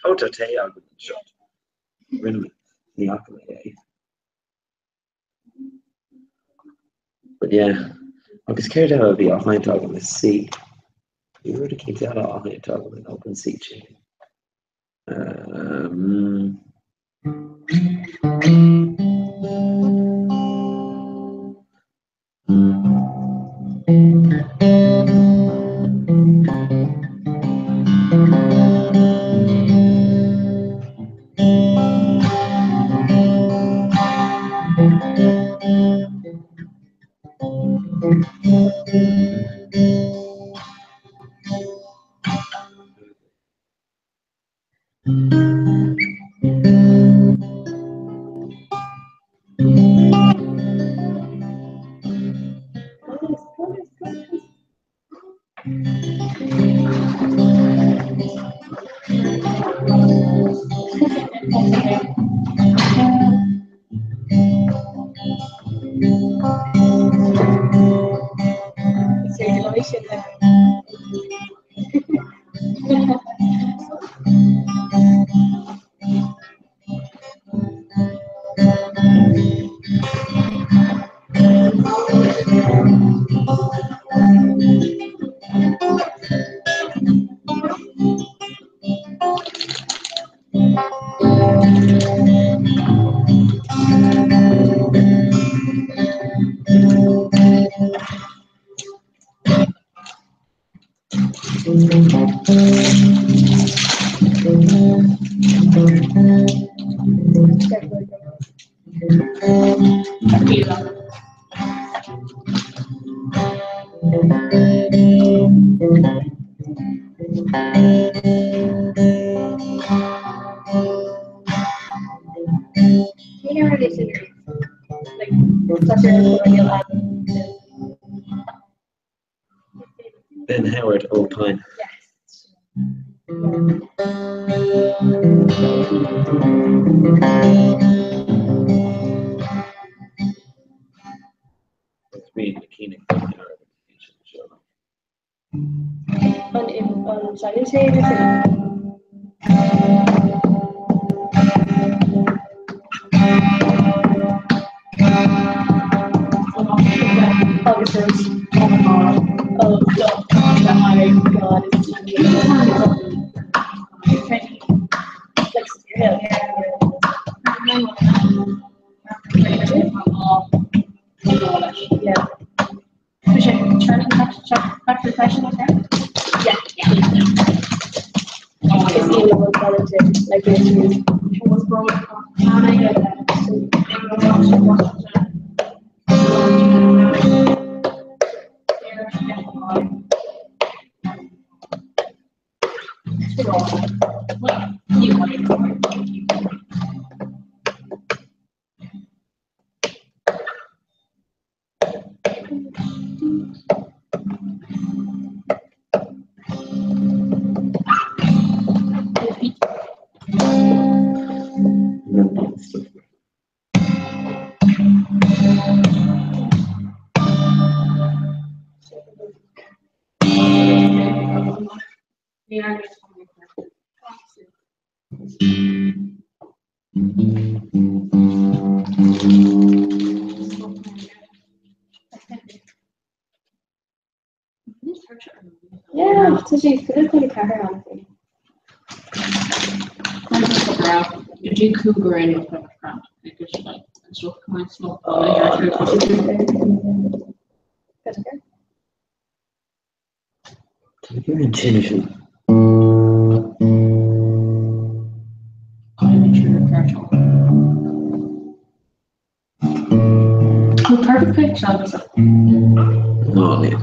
Ó tá tae agam anseo. Rinne mé, ní fhaca mé é. But yeah, agus céard eile a bhí á sheinnt agam i C? Bhí rud eicínt eile á sheinnt agam in open C tuning. Um, Ben Howard, Old Time. An sé Agus oh my god, oh stop, oh my god, it's Yeah. Yeah, yeah. Is í like Yeah, tá sé 24 ann féin. Did cougar in with a front because like it's just kind of small Tá an tine sin. Perfect pitch agus Ná níl.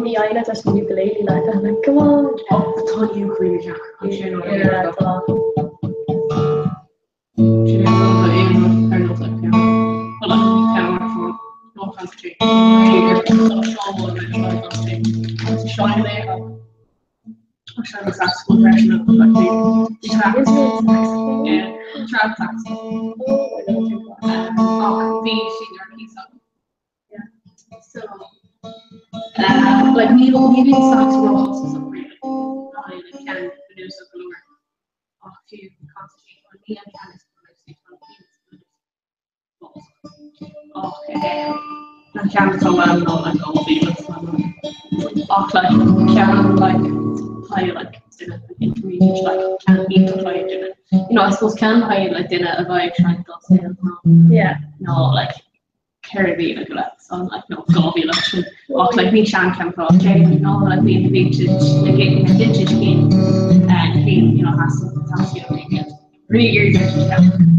Ní aine leis an ukulele like I'm like come on. Tá ukulele Yeah, tá. Like ní ní sax ach fiú ní an Ach an ceann atá uaim ná like ach like ceann like haghaidh like duine intermediate like ceann iontach le haghaidh duine. You know, I suppose ceann le haghaidh like duine a bheidh ag seinnt dá saol ná Yeah. ná like 4,000 go leith so like no 2,000 sin ach like ní seancheann atá cé ná like bhí na vintage na na vintage cinn na cinn you know theastaíonn iad. Rí ar vintage ceann.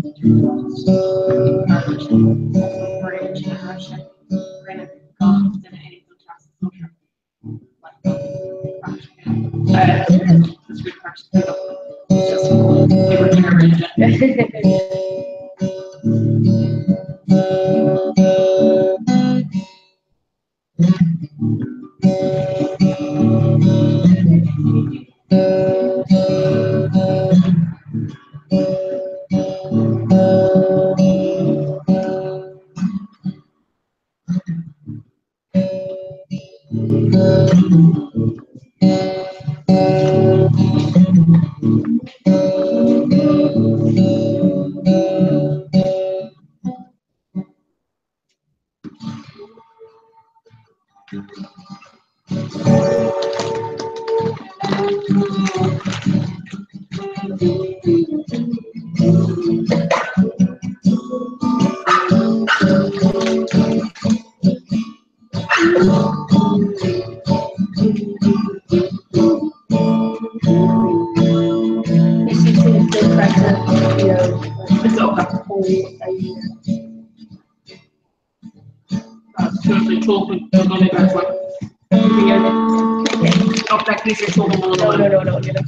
Is okay. No, no, no, no, you're not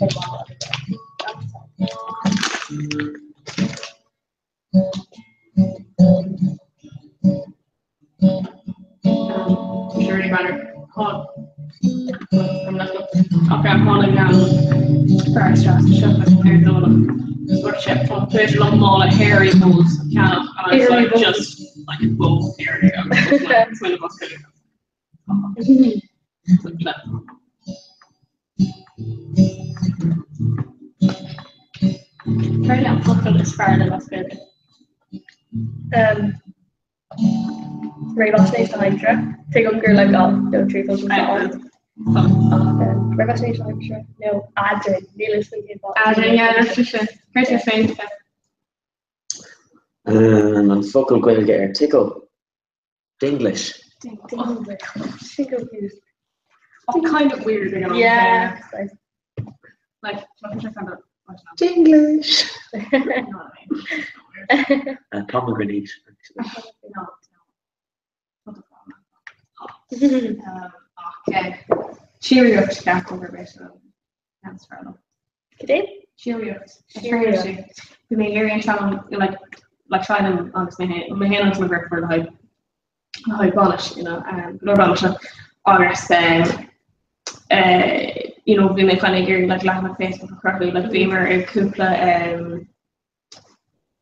Tar éis liom mála Hairy Bowls a cheannach and I was like just like bowl hairy agus just like smaoineamh as Gaeilge. Céard é an focal is fearr libh as Gaeilge? Réamhaisnéis na haimsire. Tuigim gur like oh nó 3 focal sa áit. Réamhaisnéis na haimsire nó eadrainn, níl fhios agam cén fáth. Eadrainn, yeah, that's for sure. Céard é féin? An focal Gaeilge ar tickle? Dinglish. Dinglish. Sin go cute. Oh, kind of weird ag an am. Yeah. Like, tá sé kind of Dinglish. Pomegranate. No, no. Síoraíocht ceapaim gurb é sin an is fearr liom. Cad é? Síoraíocht. Síoraíocht. Bhí mé ag iarraidh an seinm like like seinm agus mé féin mé féin agus mo dheirfiúr le haghaidh le haghaidh bainis you know um, go leor bainise agus um, uh, you know bhí mé kind of ag iarraidh like leathanach Facebook a chruthú like bhíomar ar cúpla um,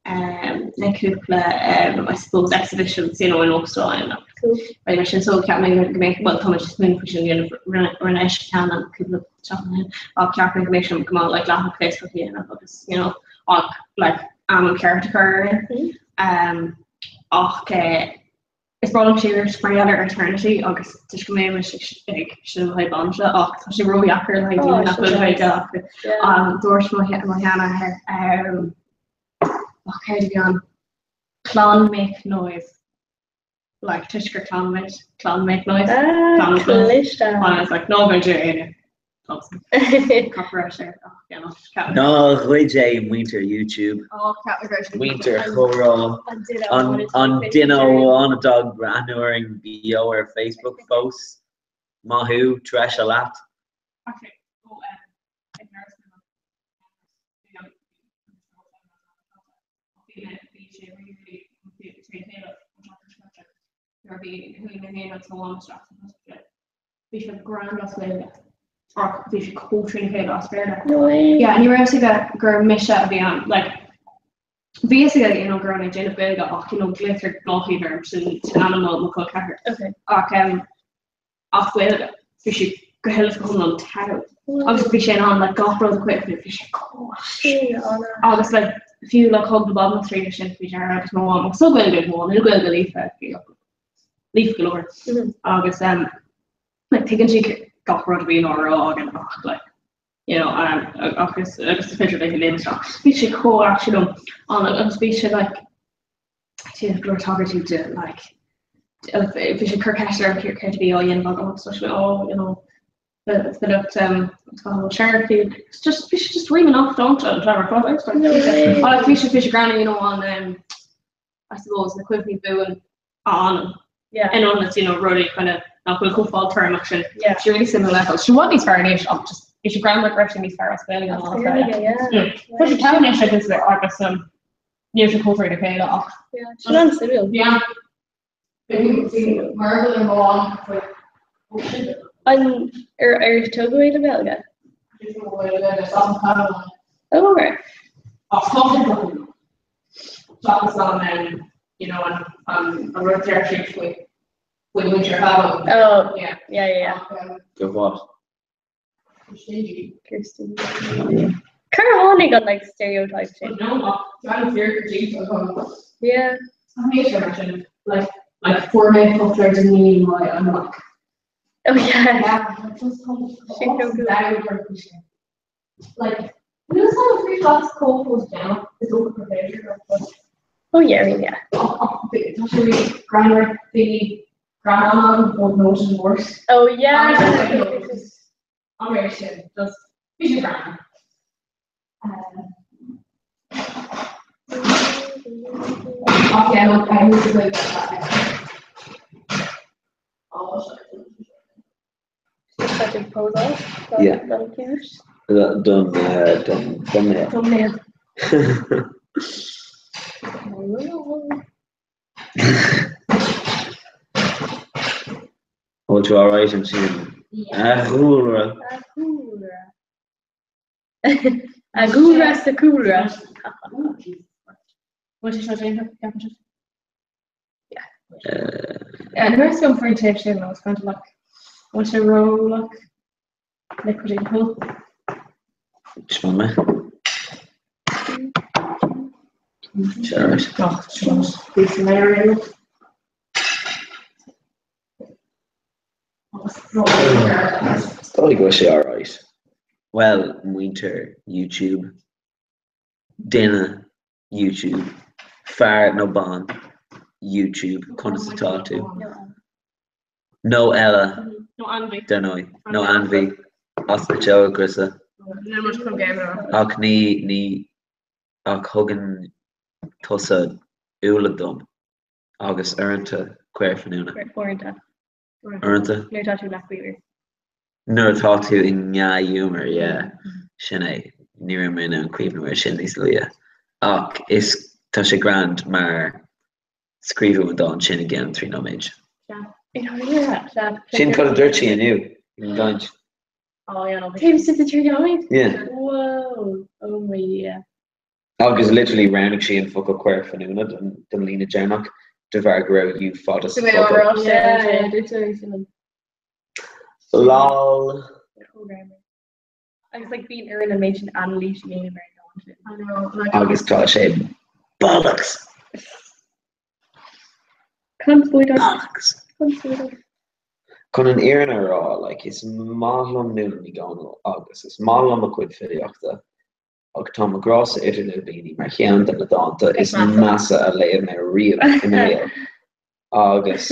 um, le cúpla um, I suppose exhibitions you know in óstáin Right, mar sin so ceap mé go mbeidh well tá mé just smaoineamh faoi sin dhéanamh rinne eis ceann an cúpla seachtain ó shin ach ceap mé go mbeidh sin go maith like leathanach Facebook a dhéanamh agus you know ach like am an ceart a chur air um, ach eh, Is breá liom síoraíocht mar gheall ar Eternity agus toisc go mbeimis ag seinm le haghaidh bainise ach tá sé ródheacair le haghaidh daoine nach bhfuil Gaeilge acu. Dúirt mo sheanathair ach céard a bhí ann? Clann make noise. Like toisc gur clann muid, clann make noise. Clann make noise. And I was like, ná goid é éinne. Ná goid é muintir YouTube, muintir chomhrá, an duine amháin atá ag breathnú orainn beo ar Facebook fós. Maith thú, treise leat. Bhí sé grand as Gaeilge ach bhí sé chomh trína chéile as Béarla. No way. Yeah, ní raibh fhios aige gur mise a bhí ann. Like, bhí fhios aige, you know, go raibh mé ag déanamh Gaeilge ach, you know, glaotar Bláthnaid orm, sin sin ainm mo mo chol ceathar. Okay. Ach um, as Gaeilge, bhí sé go huile is go hiomlán togha. Agus bhí sé in ann like, gach rud a chuimhneamh, bhí sé chomh Sin an Agus like, fiú like, thug na banaltraí sin faoi deara agus mo mham, agus tá Gaeilge ag mo mham, níl Gaeilge líofa aici ach líofa go leor. Agus um, like, tuigeann sí gach rud a bhíonn á rá againn ach like, you know, um, agus agus is féidir léi léim isteach. Bhí sé chomh actually liom an agus bhí sé like, déanamh go leor tagairtí de like, bhí sé cur ceist orm céard a bhí á dhéanamh agam agus dúirt mé, oh, you know, filíocht um, Sherry, just bhí sé just ríomh nach dánta an t-am ar fad. Bhí sé bhí sé greannmhar, you know, an um, I suppose, na cuimhní buan a fhanann. Yeah. In ionad, you know, rudaí kind of nach bhfuil chomh fadtéarmach sin. Yeah. Sé really similar level. Sé i bhfad níos fearr anois ach just bhí sé greannmhar go raibh sé níos fearr as Gaeilge ná as Béarla. Yeah. Tá sé togha anois agus agus um, níl sé chomh trína chéile ach. Yeah. Sin an-suimiúil. Yeah. Mar bhfuil an mhám faoi An ar ar tógadh é le Gaeilge? Oh, right. Seachas an you know an an an rud deir siad faoi faoi mhuintir Chabháin. Oh, yeah. Yeah, yeah, yeah. Go what? Kirsten. Cár tháinig an like stereotype sin? No, ach tá fíor go dtí an Yeah. Tá mar sin like like fuair mé foclóir de ní mai an mac. Oh yeah. Yeah, just Sin go good. Like, níl some free shots cófos down is open for pleasure. Oh yeah, I mean, yeah. Tá sé rí greannmhar bhí greannán ó Notion Horse. Oh yeah. An réir sin, just bhí sé greannmhar. Ach yeah, no, I was like, Such a proposal. Yeah. Don cute. Don don thumbnail. Thumbnail. Bhfuil tú alright ansin? A dhúlra. A dhúlra. A gcúlra sa cúlra. Bhfuil sé seo déanta, ceapann sibh? Yeah. Yeah, nuair is liom faoin taobh sin, I was kind of like, bhfuil sé ró like liquid and cool. Seo mé. Sure. Ach, seo bhí sa léir é. Is dóigh go bhfuil sé alright. Bhuel, muintir YouTube, duine YouTube, fear nó bean YouTube, conas atá tú? Nó eile, Nó ainmhí. dar ndóigh. Nó ainmhí, as na grisa. Níl muid chun géim ar Ach ní, ní, ach thugann tusa úlla dom. Agus uaireanta caor finiúna. Uaireanta. Uaireanta. Nuair atá tú leathghaofar. Nuair atá tú i ndea-ghiúmar, yeah. Sin é. Ní raibh mé in ann cuimhneamh air sin níos luaithe. Ach is, tá sé grand mar scríobhadh an dán sin i gceann 3 nóiméad. Sea. Sin cad a dúirt sí inniu ag an gcaint. Taobh istigh de 3 nóiméad? Yeah. Whoa. Oh my Dhia. Agus literally roghnaigh sí an focal caor finiúna don líne deireanach de bharr go raibh U fada sa focal. Lol. Agus like bíonn orainn an méid sin anailís a dhéanamh ar an dán sin. Agus tá sé bollocks! Conspóideach. Bollocks! Conspóideach. Chun an fhírinne a rá, like, is maith liom Nuala Ní Dhomhnaill agus is maith liom a cuid filíochta Ach tá Mo Ghrá-sa Idir Lúibíní mar cheann de na dánta is measa a léigh mé riamh i mo shaol. Agus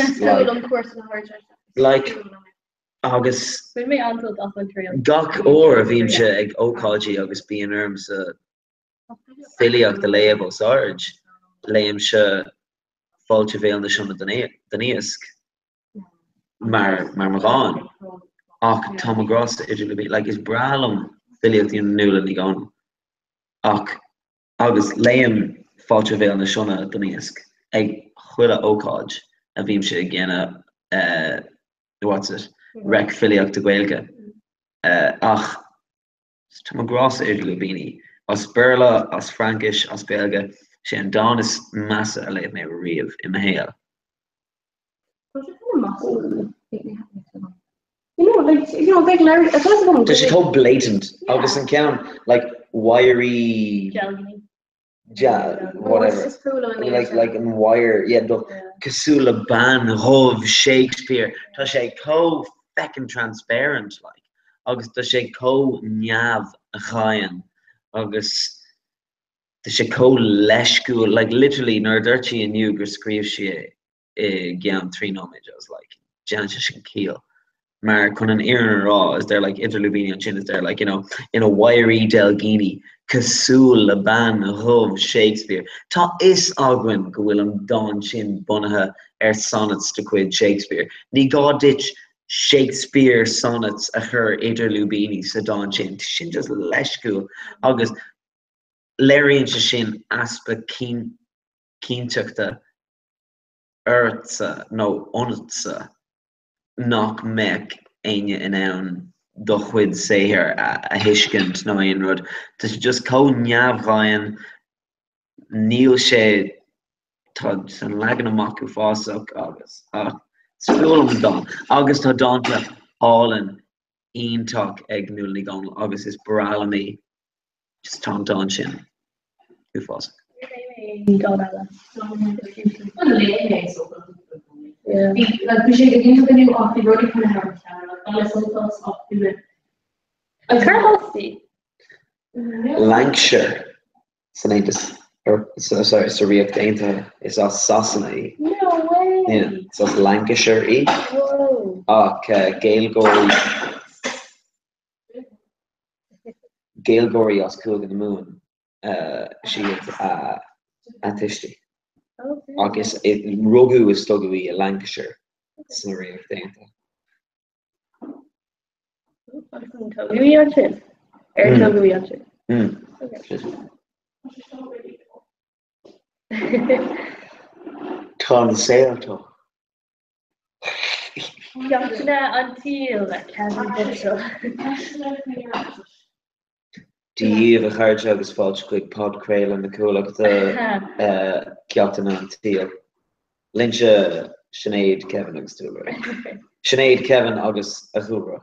like, agus gach uair a bhímse ag ócáidí agus bíonn ormsa filíocht a léamh os ard, léimse Fáilte Bhéal na Sionna don Iasc. mar mar mo dhán. Ach tá mo ghrá-sa idir lúibíní, like is breá liom filíocht Nuala Ní Dhomhnaill ach agus léim Fáilte Bhéal na Sionna don Iasc ag chuile ócáid a bhímse ag déanamh eh what's it rec filíochta Gaeilge eh ach tá mo ghrá-sa idir lúibíní as Béarla, as Fraincis, as Gaeilge, sé an dán is measa a léigh mé riamh i mo shaol. Tá sé chomh blatant agus an ceann like wiry yeah whatever like like an wire yeah do cosúil le bean dhubh Shakespeare tá sé chomh feckin transparent like agus tá sé chomh neamhdhain agus tá sé chomh leisciúil like literally nuair a dúirt sí inniu gur scríobh sí é i gceann 3 nóiméad, I was like, déanann sé sin ciall. Mar chun an fhírinne a rá, is there like idir lúibíní ansin, is there like, you know, ina wiry deilgíní, cosúil le bean dhubh Shakespeare. Tá fhios againn go bhfuil an dán sin bunaithe ar sonnets de chuid Shakespeare. Ní gá duit Shakespeare sonnets a chur idir lúibíní sa dán sin. Tá sin just leisciúil agus léiríonn sé sin easpa cinnteachta ortsa nó ionatsa nach mbeadh éinne in ann do chuid saothair a thuiscint nó aon rud. Tá sé just chomh neamhdhain, níl sé, tá an leagan amach uafásach agus, ach is fuath liom an dán. Agus tá dánta álainn iontach ag Nuala Ní Dhomhnaill agus is breá liom í. Just tá an dán sin uafásach. Dán eile. Bhí sé go hiontach inniu ach bhí rudaí kind of thar mo cheann, like bhain mé sult as ach bhí mé An cur thosaí? Lancashire san Aontas sorry sa Ríocht Aontaithe is as Sasana í. No way! Yeah, is as Lancashire í. Whoa. Ach Gaeilgeoirí Gaeilgeoirí as Cúige na Mumhan siad a tuistí. Agus rugadh is tógadh í i Lancashire sna Ríocht Aontaithe. Tógadh í ansin? Ar tógadh í ansin? Tá an saol teo. Ceachtanna an tsaoil le Kevin Mitchell. Dia dhaoibh a chairde agus fáilte chuig podchraoladh na Cuallachta Ceachtanna an tSaoil. Linnse Sinéad, Kevin agus Dúlra. Sinéad, Kevin agus a Dhúlra.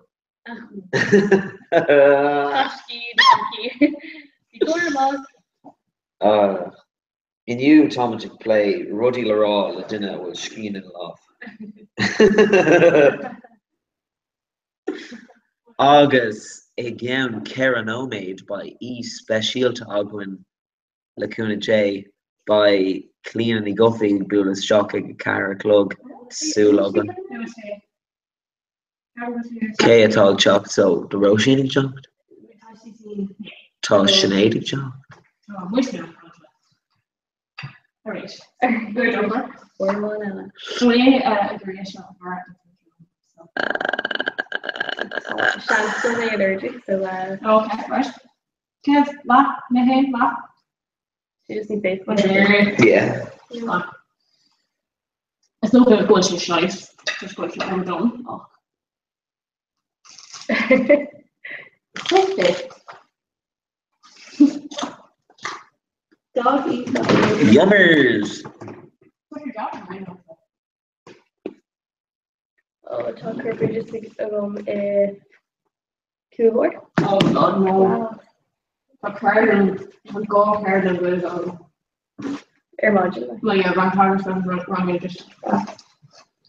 Inniu táimid ag plé rudaí le rá le duine a bhfuil scian ina lámh. Agus i gceann 4 nóiméad beidh aoi speisialta againn, le cúnamh Dé. Beidh Clíona Ní Dhufaigh ag bualadh isteach ag a 4 a chlog, súil againn. Cé atá ag teacht? So, tá Róisín ag teacht? Tá Sinéad ag teacht? Yeah. Is dócha go bhfuil sé shite toisc go bhfuil sé an-donn ach. Dog eat dog. Yummers! Ó tá Kirkbridge agam i cúlóir. Oh God no. Tá ceardlann, tá dhá cheardlann Gaeilge agam. Ar maidin. Well yeah, rang teagaisc agus rang oideachais.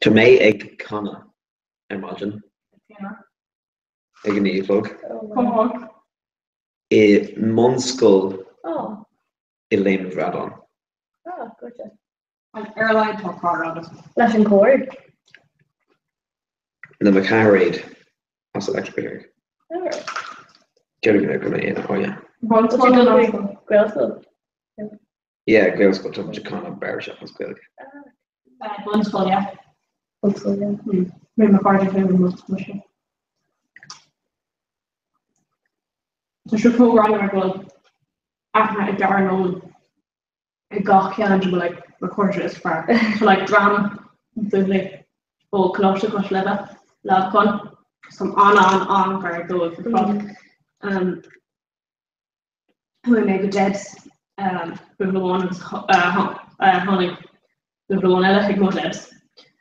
Tá mé ag canadh ar maidin. Ag a 9 a chlog. I mbunscoil i Léim an Bhradáin. Ar a laghad tá cara agat. Leis an chór? Le mo cheathairéad as Electric Big. Déarfainn go mbeidh aon oh yeah. Bunscoil nó meánscoil? Gaelscoil. Yeah, Gaelscoil tá muid ag canadh Beir seachas Gaeilge. Bunscoil, yeah. Bunscoil, yeah. Rinne mo chairde féin an bunscoil seo. Tá sé chomh greannmhar go bhfuil aithne ag Darren Nolan. ag gach ceann de mo like mo chairde is fearr. So like dream buachaillí ó Coláiste Cois Life Leamhcán so an an an-ghar dóibh ar fad. Um, chuaigh mé go Debs um, buachaill amháin agus uh, uh, tháinig buachaill amháin eile chuig mo Debs.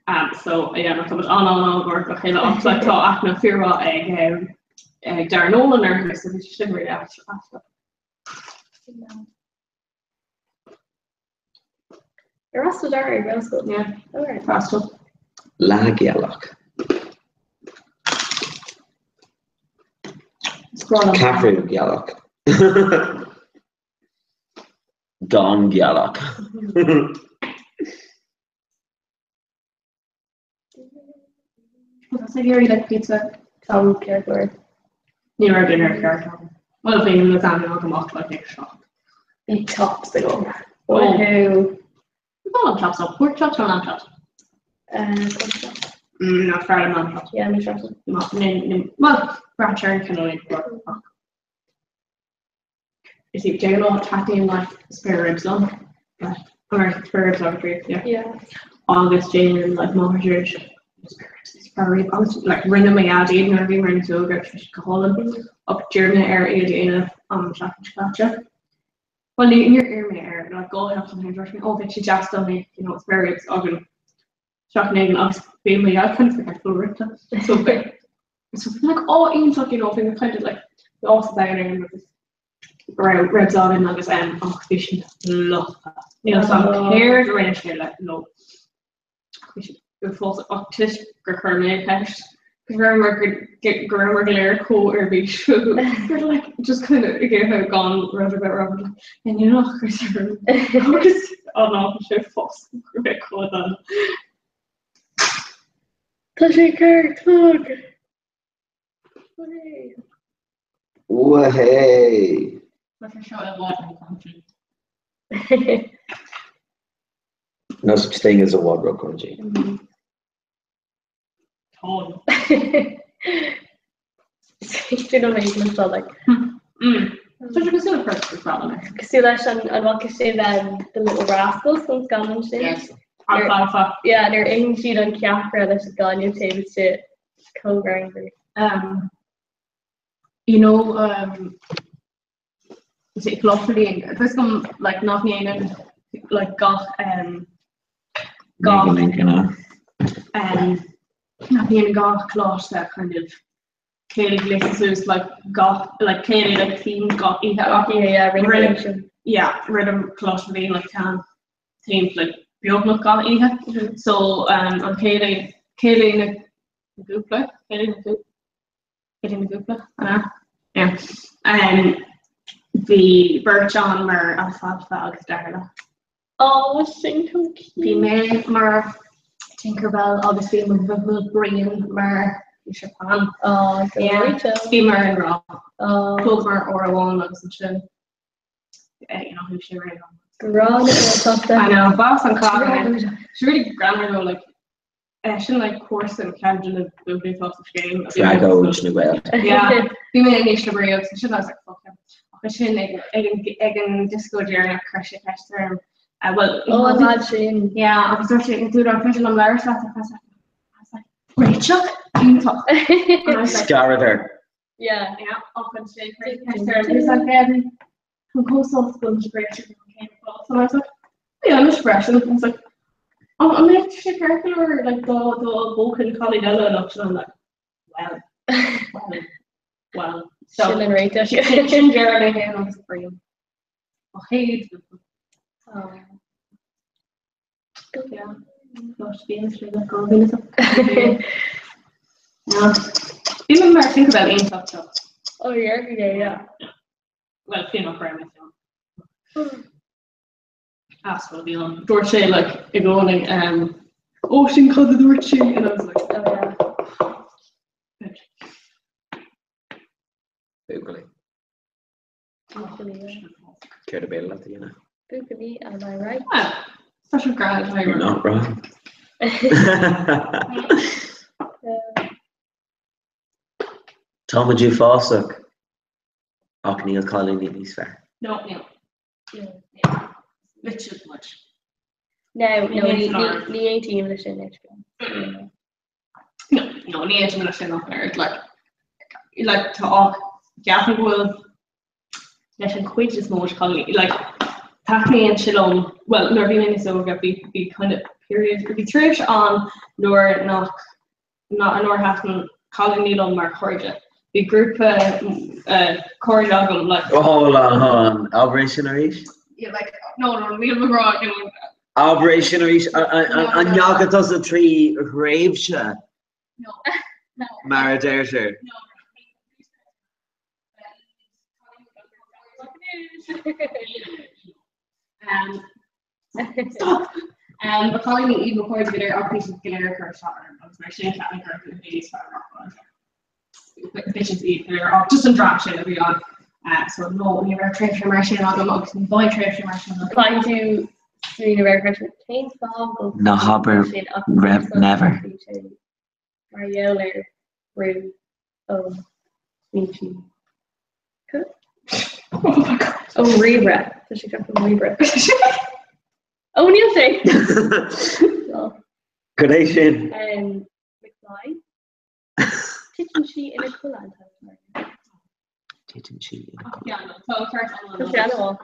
Um, so yeah, tá muid an an an-ghar dá chéile ach like, tá aithne fíormhaith ag um, ag Darren Nolan orthu so bhí sé sin really aisteach. Ar fhreastail Dara ar Ghaelscoil? Yeah. Alright. Freastal. Leathghealach. Is grá liom. Ceathrú gealach. Don ghealach. Tá ag iarraidh like pizza. Tá ceart go leor. Ní raibh dinnéar ceart agam. Bhuel bhí lasagna agam ach like ag seacht. Bhí chops agam. Oh. Woohoo. Is maith liom chops though. Pork chops or lamb chops? Pork chops. Mm, is fearr liom lamb chops. Yeah, mé freisin. Well, braitheann sé ar an cineál ach Is iad de ghnáth taitníonn like spare ribs liom or spare ribs agus ribs yeah. Yeah. Agus déanann like máthair spare ribs spare rib agus like rinne mo dhaid iad nuair a bhí mé níos óige agus bhí siad go hálainn ach d'iarr mé air iad a dhéanamh an tseachtain seo caite. Well ní níor iarr mé air like dhá sheachtain ó shin dúirt mé oh bheadh sé deas dá mbeadh you know spare ribs againn seachtain éigin agus bhí mo dhaid kind of forgetful uaireanta so bhí so bhí like oh iontach you know bhí mé kind of like áthas an domhain orm agus go raibh ribs againn agus um ach bhí siad lofa. Níl a fhios agam céard a rinne sé le leo. Bhí siad uafásach ach toisc gur chuir mé an cheist go rabhamar go rabhamar go léir chomh ar bís gur like just kind of ag ithe gan rud ar bith a rá like inniu nach chris agus an ná sé fós go raibh chomh dona. Tá sé ceart a chlog. Wahey! Tá sé seo i bhfad róchrunchy. No such thing as i bhfad róchrunchy. Tá. Féidir liom é le seo like. Tá sé cosúil le perfect problem. Cosúil leis an an bhfaca sibh um, The Little Rascals an scannán sin? Yes. Alfalfa. Yeah, nuair a itheann siad an ceapaire leis an gaineamh taobh istigh chomh greannmhar. Um, you know, um, Is é Coláiste Liam, tá fhios agam like nach ndéanann like gach um, gach um, nach ndéanann gach coláiste kind of céilí gléasta suas like gach like céilí like themed gach oíche ach Yeah, yeah, rinne rinne sin. yeah, rinne Coláiste Liam like ceann themed like beagnach gach oíche. So um, an céilí céilí na na gcúpla céilí na gcúpla Céilí na gcúpla, an ea? Yeah. Um, bhí beirt ann mar Alfalfa agus Darla. Oh, sin chomh cute. Bhí mé mar Tinkerbell agus bhí mo bhuachaill Brian mar Peter Pan. Oh, go Yeah. Rachel. Bhí mar an rá. Oh. Thógamar uair amháin agus ansin eh, you know, bhí sé réidh. Grá na Gaeltachta. I know, bás an chlár. She really greannmhar though, like, Eisean like comharsan ceann de na buachaillí atá sa scéim. Tragóid na Gaeilge. Yeah, bhí mé in ísle brí agus ansin I was like fuck him. Ach ansin ag ag an ag an disco deireanach chuir sé ceist orm. Uh, well, Oh, an lad sin. Yeah, agus dúirt sé dúirt an féidir liom labhairt leat ar feadh soicind. I was like, Réiteach iontach. And I was like, Scaradar. Yeah. Yeah, ach ansin chuir sé ceist orm. He was like, um, Tá chomh sásta go bhfuil réiteach an chéim fós. And I was like, oh yeah, anois freisin. I was like, an an mbeadh sé ceart go leor like dá dá bpógfainn cailín eile anocht? And I'm like, well, well, well. So Sin an réiteach. sin sin deireadh mé féin agus Brian. Mo chéad bhuachaill. Oh. Yeah. Gosh, bhí an sé le go bhí Yeah. Bhí mé mar Tinkerbell iontach seo. Oh, yeah, yeah, yeah. Well, cé nach raibh mé féin. Asshole a bhí ann. Dúirt sé like i gcónaí um, ó sin cad a dúirt sí and I was like, oh yeah. Buachaillí. Céard ab fhéidir leat a dhéanamh? Buachaillí, am I right? Well, tá sibh grand You're not wrong. Táimid uafásach. Ach níl cailíní níos fearr. No, níl. Literally muid. No, no, ní ní aontaím leis sin anois. No, no, ní aontaím leis sin ach an oiread. Like, like, tá ach ceapaim go bhfuil leis an chuid is mó de chailíní, like, taitníonn sé liom, well, nuair a bhí mé níos óige, bhí, bhí kind of period, bhí tréimhse ann nuair nach nuair a thaitin cailíní liom mar chairde. Bhí grúpa cairde agam like. Oh, hold on, hold on. Abair é sin arís? Yeah, like, no, no, níl mé ag rá you know. Abair é sin arís. An ndeachaigh tusa trí thréimhse? No, no. Mar a deirtear. No. Um, Stop! Um, ba chailíní iad mo chairde go léir ach bhí siad go léir ag cur isteach orm agus mar sin ceapaim go raibh na níos fearr amach Bitches iad go léir ach just an dream sin a bhí ann. Uh, so no, ní raibh tréimhse mar sin agam agus ní bheidh tréimhse mar sin agam. Caithfidh tú smaoineamh air freisin cén fáth go Ná habair sin ach raibh never. bhí sé mar gheall ar brú ó smaointí. Ó ríomhaire. Tá sé ceaptha ríomhaire. Ó níl sé! Cad é sin? McFly. Titeann sí ina codladh. Titeann sí ina codladh. Tá an ceart iomlán. Tá sé an-mhaith.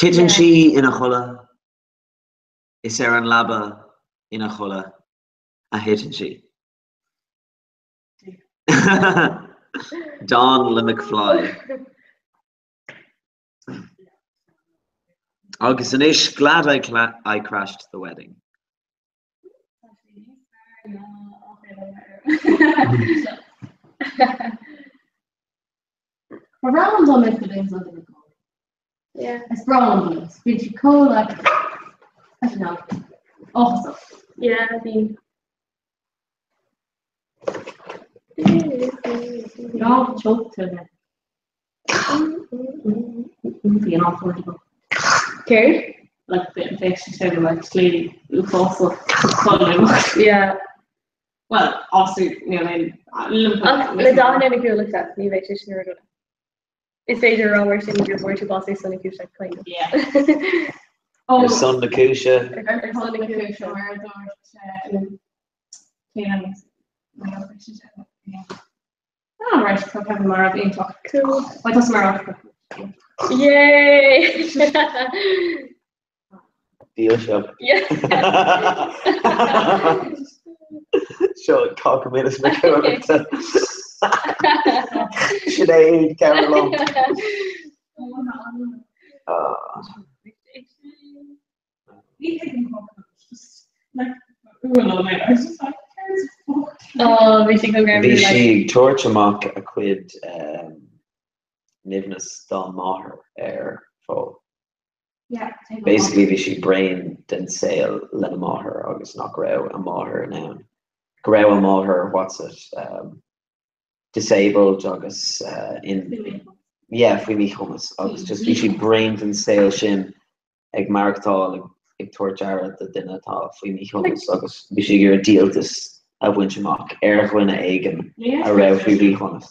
Titeann sí ina chodladh. Is ar an leaba ina chodladh a thiteann sí. Dán le McFly. Agus anois, glad I I crashed the wedding. Ba bhreá liom dá mbeadh na daoine agam i gcónaí. Yeah. Is breá liom iad. Bíonn siad chomh like, I don't know, áthasach. Yeah, bíonn. Ná teochta le. Bíonn an-affordable. Céard? Like bheadh sé sin like slí uafásach chun imeacht. Yeah. Well, obviously níl aon Ach le dathanna na Cuallachta, ní bheidh sé sin ró-dhona. Is féidir a rá mar sin gur fuair tú bás ar son na cúise, kind of. Yeah. Ar son na cúise. Ar son na cúise mar a dúirt Céanna. Ah, right, tá Kevin marbh iontach. Cool. Why tá marbh? Yay! Díol seo. Seo cáca milis na cumhachta. Sin é ceann liom. Bhí sí ag tabhairt amach a cuid nimhneas dá máthair ar Phól. Basically bhí sí bréan den saol lena máthair agus nach raibh a máthair in ann, go raibh a máthair, what's it, disabled agus in, yeah, faoi mhíchumas agus just bhí sí bréan den saol sin ag maireachtáil ag tabhairt aire do duine atá faoi mhíchumas agus bhí sí ag iarraidh díoltas a bhaint amach ar dhuine éigin a raibh faoi mhíchumas.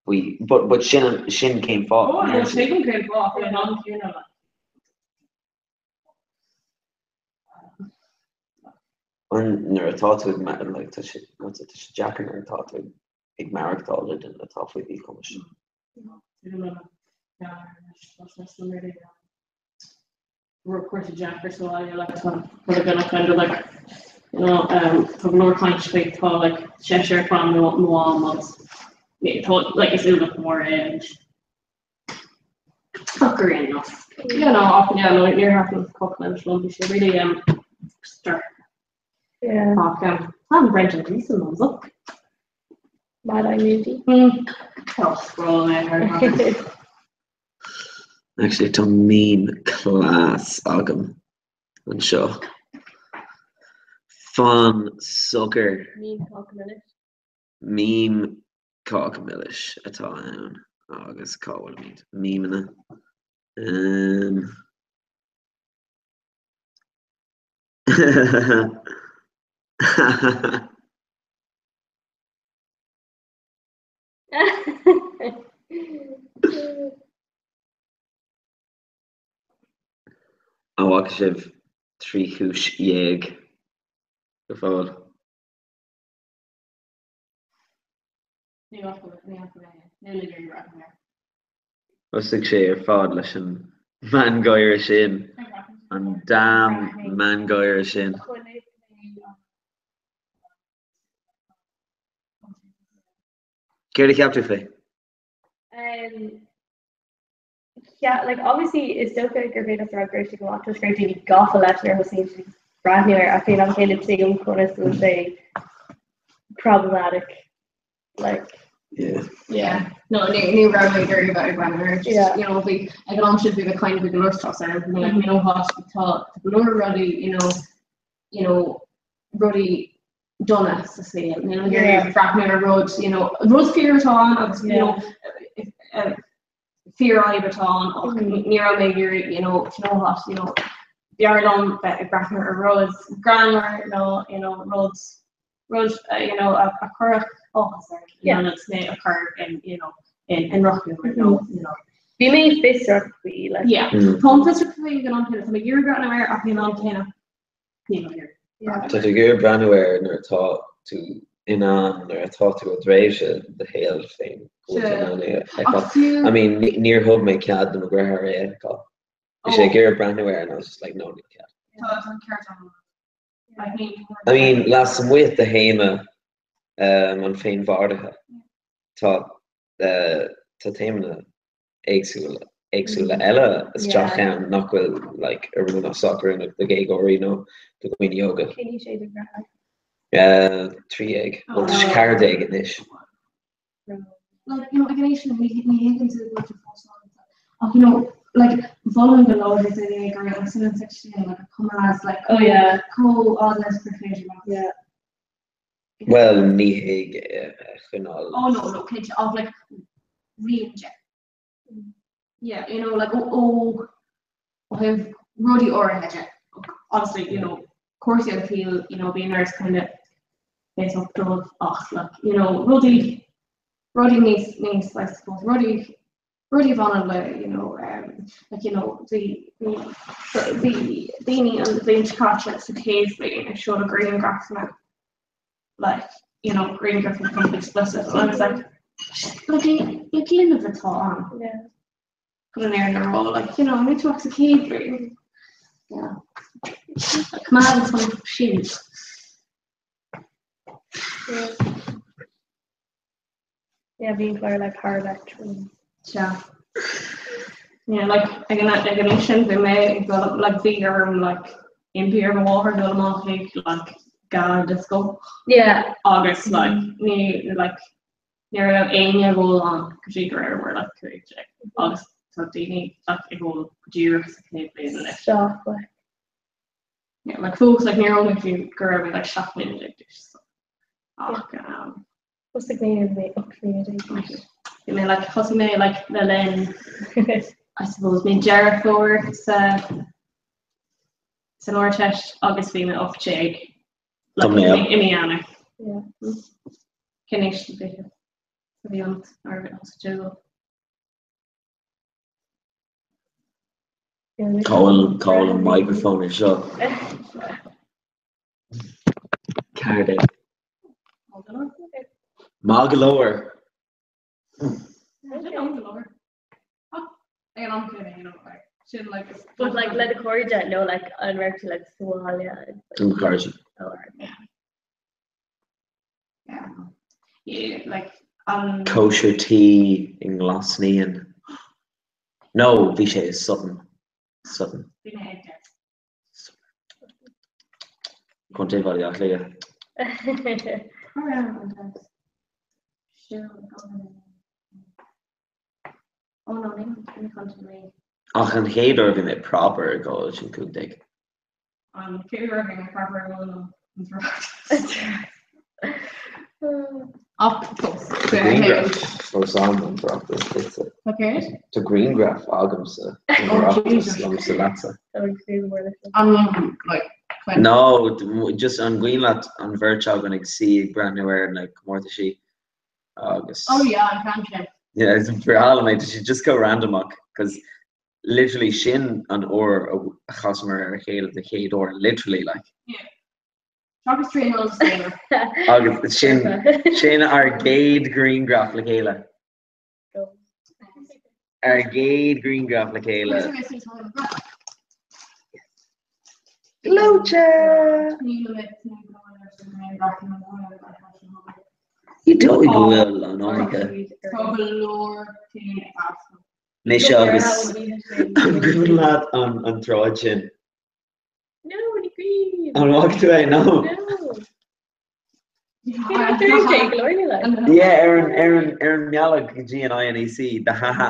Faoi, but, but sin, sin cén fáth. Oh, no, tuigim cén fáth, ach an am céanna like. An nuair atá tú ag like, tá sé, tá sé deacair nuair atá tú ag maireachtáil le duine atá faoi mhíchumas. Cúrsaí deacair sa bhaile like tá rud a kind of like you know um, tá go leor caint faoi tá like seisear clann mo mham agus tá like is ualach mór é and ach gur aon nós. You know, ach yeah, no, níor thaitin Cáca Milis liom, bhí sé really um, dark. Yeah. Ach um, tá Brendan Gleeson liomsa. Mad Eye Moody. Tá scroll mé thar Actually tá meme class agam anseo. Fan socair. Meme cáca milis. Meme cáca milis atá ann agus cá bhfuilimid? Memeanna. Um. An bhfaca sibh 13 Chúis go fóill? Thosaigh sé ar fad leis an meangáire sin, an damn meangáire sin. Céard a cheap tú faoi? Um, yeah, like obviously is dócha gur féidir leat a rá go raibh sé go maith toisc go raibh daoine gafa leis nuair a thosaíonn siad ag breathnú air ach faoin am chéanna tuigim conas go bhfuil sé problematic like Yeah. Yeah. No, ní ní raibh mé ag iarraidh a bheith ag breathnú air. Just, Yeah. you know, bhí ag an am sin bhí mé kind of go leor stress orm. Bhí mé like, you know what, tá tá go leor rudaí, you know, you know, rudaí dona sa saol. Níl mé ag iarraidh breathnú ar rud, you know, rud fíor atá ann agus, you know, fíorfhadhb atá ann ach ní raibh mé ag iarraidh, you know, you know what, you know, b'fhearr liom bheith ag breathnú ar rud greannmhar nó, you know, rud, rud, you know, a chuirfeadh áthas orm, you know, agus mé a chur in, you know, in, in rothlú nó, you know. Bhí mé fiosrach faoi, like. Yeah. Táim fiosrach faoi ag an am céanna, tá mé ag iarraidh breathnú air ach ag an am céanna níl mé ag iarraidh. Tá tú ag iarraidh breathnú air nuair atá tú in ann, nuair atá tú i dtréimhse do shaoil féin go bhfuil tú in ann é a fheiceáil. I mean, níor thug mé cead do mo dheartháir é a fheiceáil. Bhí sé ag iarraidh breathnú air and I was just like, no, níl cead. Tá an ceart agam. I mean, lasmuigh de théama an féinmharaithe, tá tá téamanna éagsúla éagsúla eile isteach ann nach bhfuil like oiriúnach sách oiriúnach do dhéagóirí nó do dhaoine óga. Cén aois é do dheartháir? 13, bhuel tá sé 14 anois. Like, you know, ag an aois sin ní ní thuigeann tú go bhfuil tú fós ábalta. Ach, you know, like, mholfainn go láidir do dhéagóirí agus sin an sin, like, a coimeád, like, Oh yeah. chomh fada is gur féidir leat. Yeah. Bhuel, ní thig é a choinneáil. Oh no, no, cinnte, ach like, rian de. Yeah, you know, like, ó, ó, ó thaobh rudaí áirithe de. Obviously, you know, cúrsaí an tsaoil, you know, bíonn ort kind of face up dóibh ach, like, you know, rudaí, rudaí níos, níos, I suppose, rudaí, rudaí a bhaineann le, you know, um, like, you know, bhí, bhí, bhí daoine an bhliain seo caite sa chéad bhliain ag seoladh grianghrafanna, like, you know, grianghrafanna kind of explicit, and I was like, Like like linbh atá ann. Yeah. Chun an fhírinne a rá like you know níl tú ach sa chéad bhliain. Yeah. Coimeád an sin. Yeah. Yeah, bhí an clár like thar a bheith trom. Sea. Yeah, like ag an ag an aois sin bhí mé ag dul like bhí orm like impí ar mo mháthair dul amach ag like gala disco. Yeah. Agus like ní like ní raibh éinne ag ól ann go dtí go rabhamar like 15 agus tá daoine like ag ól go díreach sa chéad bhliain anois. Stop like. Yeah, like fós like níor ól mé fiú go raibh mé like 17 bliana d'aois so. Ach um, Thosaigh mé nuair a bhí mé 18 bliana d'aois. Bhí mé like thosaigh mé like le linn I suppose mí Deireadh Fómhair sa san Ardteist agus bhí mé 18 like Tá mé i mí Eanáir. Yeah. Cén aois a bhí a bhí ionat nuair a thosaigh tú ag ól? Cá bhfuil cá bhfuil an microphone anseo? Céard é? Maith go leor. But like le do chairde nó like an raibh tú like sa bhaile? Le mo chairde. Oh, right. Yeah, like an Cóisir tí i nGlas Naíon. No, bhí sé i Sutton. Sutton. Bhí mé ag deir. Contae Bhaile Átha Cliath. Ach an chéad uair a bhí mé proper ag ól sin 15. An chéad uair a bhí mé proper ag ól an tOireachtas. Ach fós. Tá grianghraf fós ann ón Oireachtas duitse. Tá céard? Tá grianghraf agamsa ón Oireachtas liomsa leatsa. An like No, just an gcuimhin leat an bheirt againn ag suí ag breathnú ar na comórtaisí agus. Oh yeah, an ceann sin. Yeah, is breá liom é, tá sé just chomh randomach, cos literally sin an uair a chasamar ar a chéile den chéad uair, literally like. Yeah. Agus traenáil saoire. Agus sin sin ár gcéad ghrianghraf le chéile. Ár gcéad ghrianghraf le chéile. Gleoite! Ní dóigh go bhfuil an iomarca. Tá go leor cinn ag easnamh. Mise agus an cuimhin leat an tsráid sin. No, ní cuimhin. An bhfaca tú é? No. No. Yeah, ar an ar an ar an mbealach go dtí an INEC, the ha ha.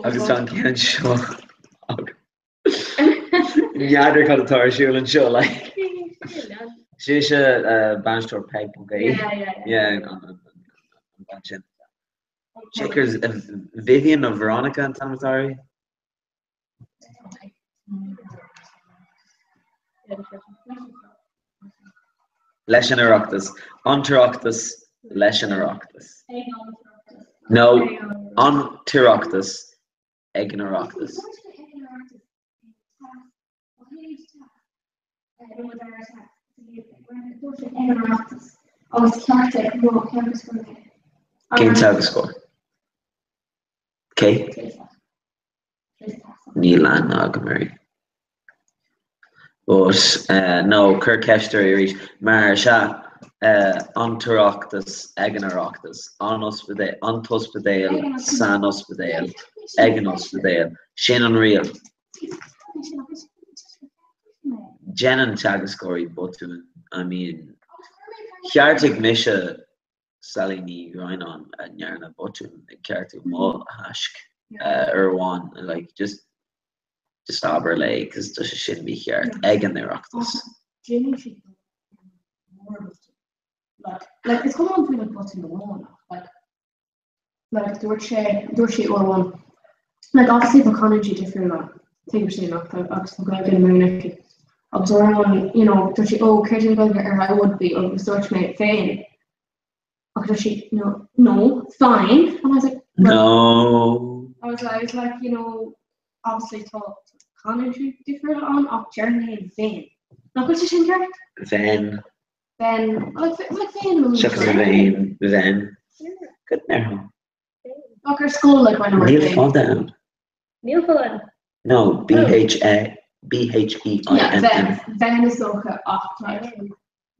Agus tá an ceann seo agam. N'fheadar cad atá ar siúl anseo like. Sise bainisteoir peig.ie. Yeah, an bean sin. Checkers Vivian nó Veronica an t-ainm atá uirthi? Leis an Oireachtas. An tOireachtas leis an Oireachtas. No, an tOireachtas ag an Oireachtas. Cén teagascóir? Cé? Níl aithne agam uirthi. But no, cuir ceist uirthi arís. Mar sea, an tOireachtas ag an Oireachtas, an ospidéal, an t-ospidéal san ospidéal, ag an ospidéal. Sin an riail. Déanann teagascóirí botúin. I mean, cheartaigh mise Sally Ní Dhroighneáin a ndearna botún ag ceartú mo thaisc uair amháin like just just abair léi cos tá sé sin mícheart ag an Oireachtas. Déanann siad mór botún. Like like is cuma an faoi like botún amháin ach like like dúirt sé dúirt sí uair amháin like obviously tá canúintí difriúla tuigim sin ach tá agus tá Gaeilge na Mumhan aici agus uair amháin you know dúirt sí oh céard é an Ghaeilge ar I would be agus dúirt mé féin agus dúirt sí no no fine and I was like No. I was, I was like you know. Obviously tá canúintí difriúla ann ach deireann mé bheinn. Nach bhfuil sé sin ceart? Bheinn. Bheinn. Like like bheinn nó Seachas a bheinn, bheinn. Cad a ndéarfá? Ach ar scoil like when Níl fada ann. Níl fada ann. No, B H E B H E I N N. Bheinn is dócha ach like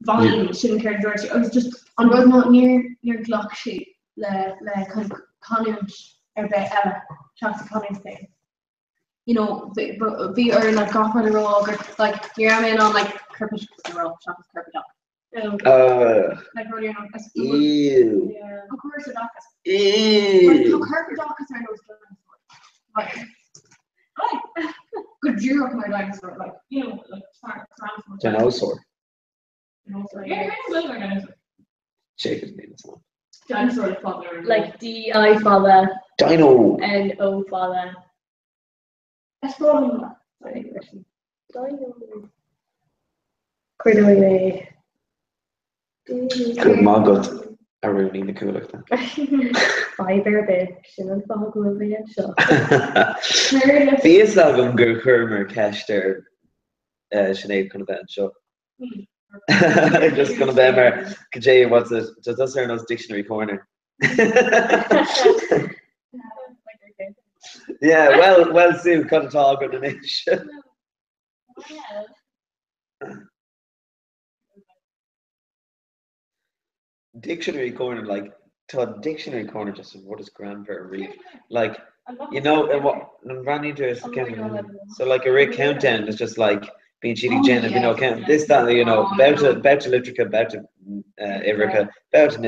bheinn sin céard a dúirt sí agus just an rud ná níor níor ghlac sí le le canúint ar bith eile seachas a canúint féin. You know, bhí orainn like gach rud a rá gur like ní raibh mé in ann like corpoideachas a rá seachas corpoideachas. Uh, Like rudaí ar nós ew. An córas oideachais. Ew. Tá corpoideachas ar nós dinosaur. Like, like, go díreach mar dinosaur, like, you know, like, tyrannosaur. Dinosaur. Dinosaur. Yeah, kind of like dinosaur. Shake it, dinosaur. Dinosaur like father. Like D I fada Dino. N O fada. That's wrong. Dino. Cuireadh mé. Go raibh maith agat, a rúnaí na Cuallachta. Fadhb ar bith, sin an fáth go bhfuil mé anseo. Bhí a fhios agam gur chuireamar ceist ar Sinéad chun a bheith anseo. Just chun a bheith mar cad é what's it tá tusa ar nós Dictionary Corner. Yeah, well, well Sue, cad atá againn anois? Dictionary Corner, like, tá Dictionary Corner just an rud is greannmhaire riamh. Like, you know, and what, an bhreathnaíonn tú ar so like a rith countdown is just like bíonn siad ag déanamh, you know, count this, that, you know, babhta, babhta litreacha, babhta uimhreacha, babhta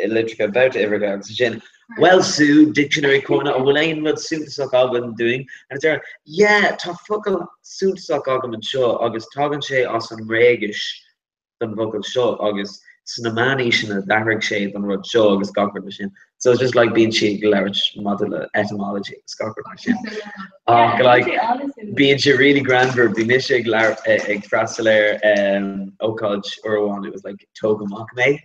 litreacha, babhta uimhreacha agus sin. Well Sue, Dictionary Corner, an bhfuil aon rud suntasach againn dúinn? And it's yeah, tá focal suntasach agam anseo agus tagann sé as an nGréigis don bhfocal seo agus sna meánaoiseanna d'athraigh sé don rud seo agus gach rud mar sin. So it's just like bíonn sí ag labhairt maidir le etymology agus gach rud mar sin. Ach like bíonn sé really greannmhar, bhí mise ag ag freastal ar um, ócáid uair amháin, it was like tóg amach mé.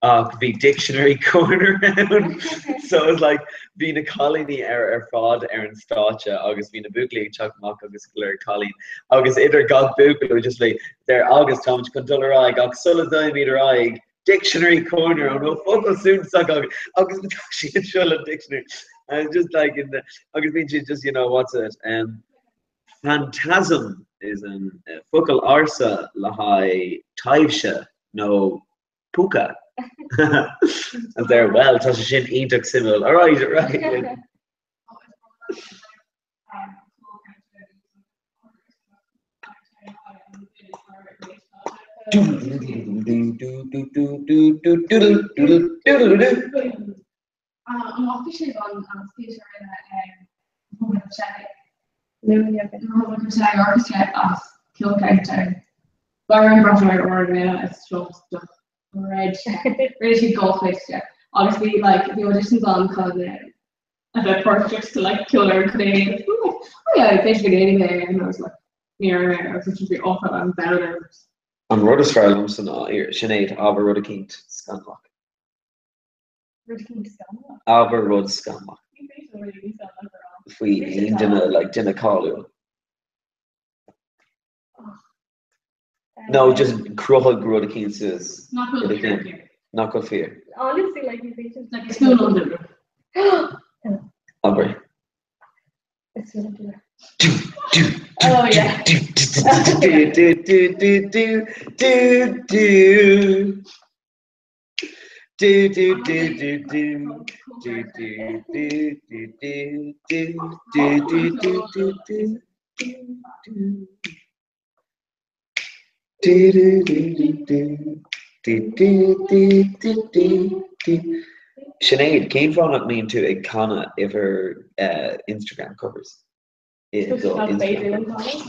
Ach bhí Dictionary Corner ann so it was like bhí na cailíní ar ar fad ar an stáitse agus bhí na buachaillí ag teacht amach agus ag lorg cailín agus idir gach buachaill it was just like there agus táimid chun dul ar aghaidh ach sula dtéimid ar aghaidh Dictionary Corner an bhfuil focal suntasach agaibh agus tá siad seo le dictionary and just like in the agus bíonn siad just you know what's it um, phantasm is an uh, focal ársa le haghaidh taibhse nó púca. And there, well, tá sé sin iontach suimiúil. All right, all right. An bhfaca sibh an spéis a rinne Republic of Orchestra as Ceol Countdown? Bar an Breathnóir or an is seo red rinne siad golf agus bhí like the auditions on chun a bheith páirteach sa like ceolfhoireann chun é oh yeah b'fhéidir go ndéanfaidh mé é and I was like ní raibh mé agus bhí awful an domhan An rud is fearr liomsa ná Sinéad abair rud eicínt scannalach. Abair rud scannalach. Faoi aon duine, like duine cáiliúil. No, just cruthaigh rud eicínt suas. Nach bhfuil fíor. Nach bhfuil fíor. Honestly, like, ní féidir. Like, is fuath liom duine. Abair. Is fuath liom duine. Do, do, do, Oh, yeah. do, do, do, do, do, do, do, do, do. Do do do do do do do do do do do do do do do do Do do do do do do do do do do do Sinéad, cén fáth nach mbíonn tú ag canadh uimhir Instagram covers? Is féidir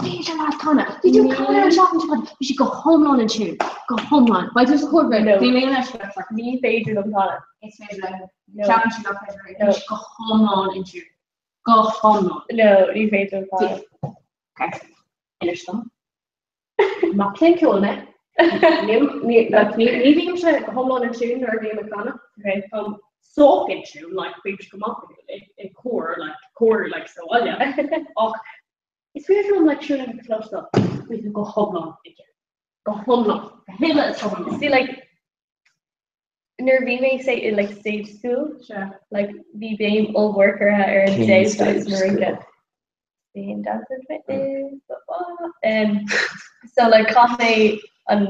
leat canadh. Bhí tú ag canadh an seachtain seo caite. Bhí sé go hiomlán in tune. Go hiomlán. Beidh tú sa chór No. Bhí mé leis le far. Ní féidir liom canadh. Is féidir leat. No. Ceapann sí nach féidir léi. No. Bhí sé go hiomlán in tune. Go hiomlán. No, ní féidir liom canadh. Okay. Inis dom. Mac léinn ceoil mé. Ní bhímse go hiomlán in tune nuair a bhím ag canadh. Okay. Sách in tune, like bímse go maith i cór, like cór like sa bhaile ach is féidir liom like siúl agus cloisteáil bhí tú go hiomlán i gceart. Go hiomlán. Go huile is hiomlán. See like nuair a bhí mé say in like stage school, like bhí béim ollmhór curtha ar an Cén damhsa agus stage an rince. school? Bhí dance and fitness, blah, blah. Um, so like chaith mé an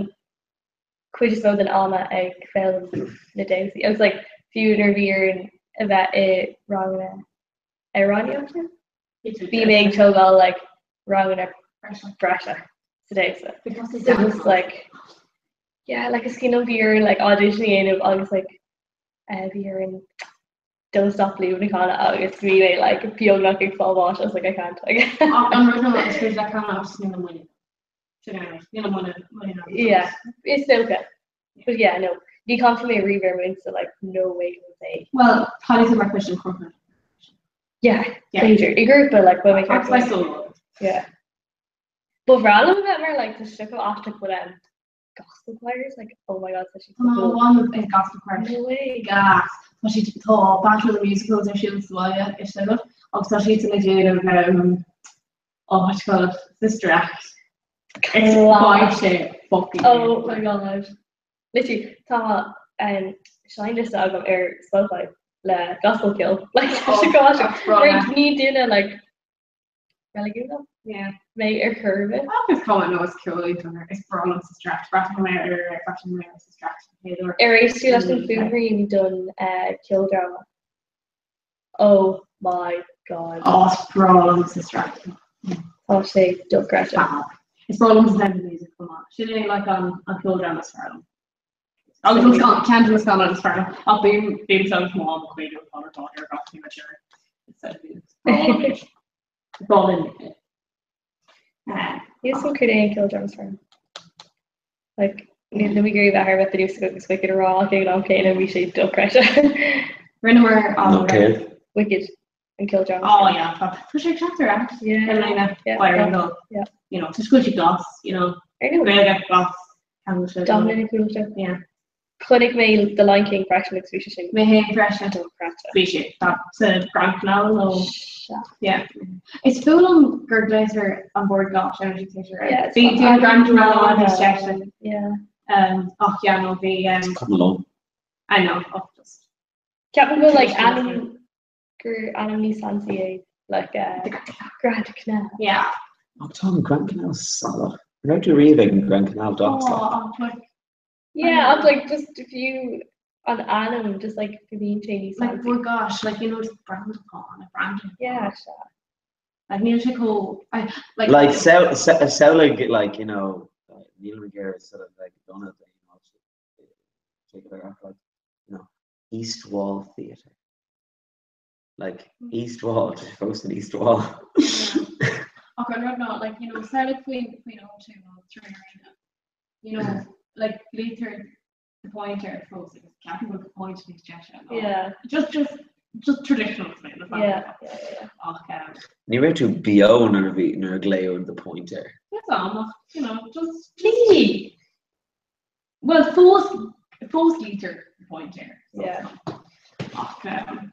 cuid is mó den ama ag foghlaim na damhsaí. Agus like fiú nuair a bhí orainn a bheith i ranganna amhránaíochta, bhí mé ag tógáil like ranganna breise sa damhsa. So just like yeah, like is cuimhin liom bhí orainn like audition a dhéanamh agus like eh, bhí orainn Don't Stop Believin' a chanadh agus bhí mé like beagnach ag fáil bháis, I was like I can't. Like An rud ná is féidir leat canadh ach níl an muinín. Sin é an rud. Níl an muinín muinín agat. Yeah, is dócha. But yeah, no. Ní chanfaidh mé riamh ar m'unsa, like, no way Jose. Well, caithfidh tú mar chuid den chorp. Yeah, Yeah. b'fhéidir. I ngrúpa, like, beidh mé Ach ceart. beidh solo. Yeah. Ba bhreá liom a bheith mar, like, tá sé chomh aisteach, but um, gospel choirs, like, oh my god, tá siad Tá so cool. one ag gospel choir. No way. Gas. Tá siad tá Battle of the Musicals ar siúl sa bhaile i Sligeach agus tá siad ag déanamh um, oh what you call it, Sister Act. It's Class. beidh sé fucking Oh my god. Literally, tá um, seinnliosta agam ar Spotify le gospel ceol. Like, tá sé go aisteach. Mar ní duine, like, reiligiúnach Yeah. mé ar chor ar bith. Ach is cuma nó is ceol iontach is breá liom Sister Act. Bhreathnaigh mé ar bhreathnaigh mé ar Sister Act an chéad uair. Ar éist tú leis an fuaimrian don uh, ceoldráma? Oh my god. Oh, is breá liom Sister Act. Tá sé dochreidte. Fab. Is breá liom The Sound of Music chomh maith. Sin é like an an ceoldráma is fearr liom. Agus an scan- ceann de na scannáin is fearr liom. Ach bím bím agus mo mham ag cuidiú an atá ar gach ní sin. The Sound of Music. Is breá liom é. Is breá liom é. Níl a fhios agam céard é an ceoldráma is fearr liom. Like, níl mé ag iarraidh bheith thar a bheith bunúsach agus Wicked a rá ach ag an am céanna bhí sé dochreidte. Rinneamar an Nó céard? Wicked an ceoldráma. Oh yeah, tá tá sé ag teacht ar ais. Yeah. I mbliana, Yeah. Byron Hill. Yeah. You know, tá sé glas, you know. I know. Gaeilge glas. Ceangal sé. Dominic Cúilte. Yeah. Chonaic mé The Lion King freisin agus bhí sé sin Mé féin freisin. dochreidte. Bhí sé tá sa Grand Canal nó Sea. yeah. Is fuath liom gur glaotar an Bord Gáis Energy Theatre. Yeah, it's Bhí not bhí an Grand Canal Canal. níos deise. Yeah. Um, ach yeah, no, bhí um, Come along. I know, ach just Ceapaim go like ainm gur ainm níos fancy é like uh, Grand Canal. Yeah. Ach tá an Grand Canal salach. An raibh tú riamh ag an Grand Canal docks like? Oh, like, Yeah, ach like just if you an ainm just like go mbíonn sé níos like fancy. Bord Gáis, like you know, just brand atá ann, brand. Yeah, sea. Like níl sé chomh I- like Like so so so like like you know Neil McGarry sort of like done it you know take it off like you know East Wall Theatre. Like East Wall, just fós in East Wall. Ach an rud ná like you know samhlaigh faoin faoin O2 nó Three Arena. You know, like glaotar the Point air fós agus ceapaim go bhfuil the Point níos deise ná Yeah. just just just traditional to me, the Yeah, yeah, yeah. Ach um, Ní raibh tú beo nuair a bhí nuair a glaodh the Point air. That's all, ach, you know, just just Well, fós fós glaotar the Point air. So Yeah. Ach um,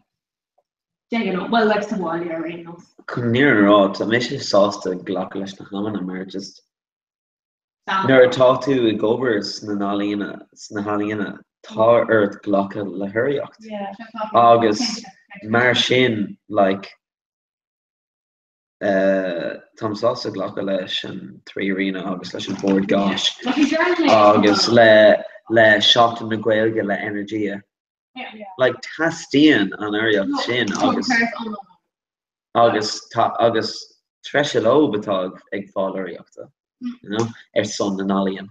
de ghnáth, well like sa bhaile ar aon nós. Chun an fhírinne a rá, tá mise sásta glacadh leis na hamanna mar just Sam. nuair atá tú ag obair sna n-ealaíona sna healaíona tá ort glacadh le hurraíocht. Yeah. Agus mar sin like eh táim sásta glacadh leis an 3Arena agus leis an Bord Gáis agus le le Seachtain na Gaeilge le Energia. Like teastaíonn an urraíocht sin agus agus tá agus treise leo atá ag fáil urraíochta, you know, ar son na n-ealaíon.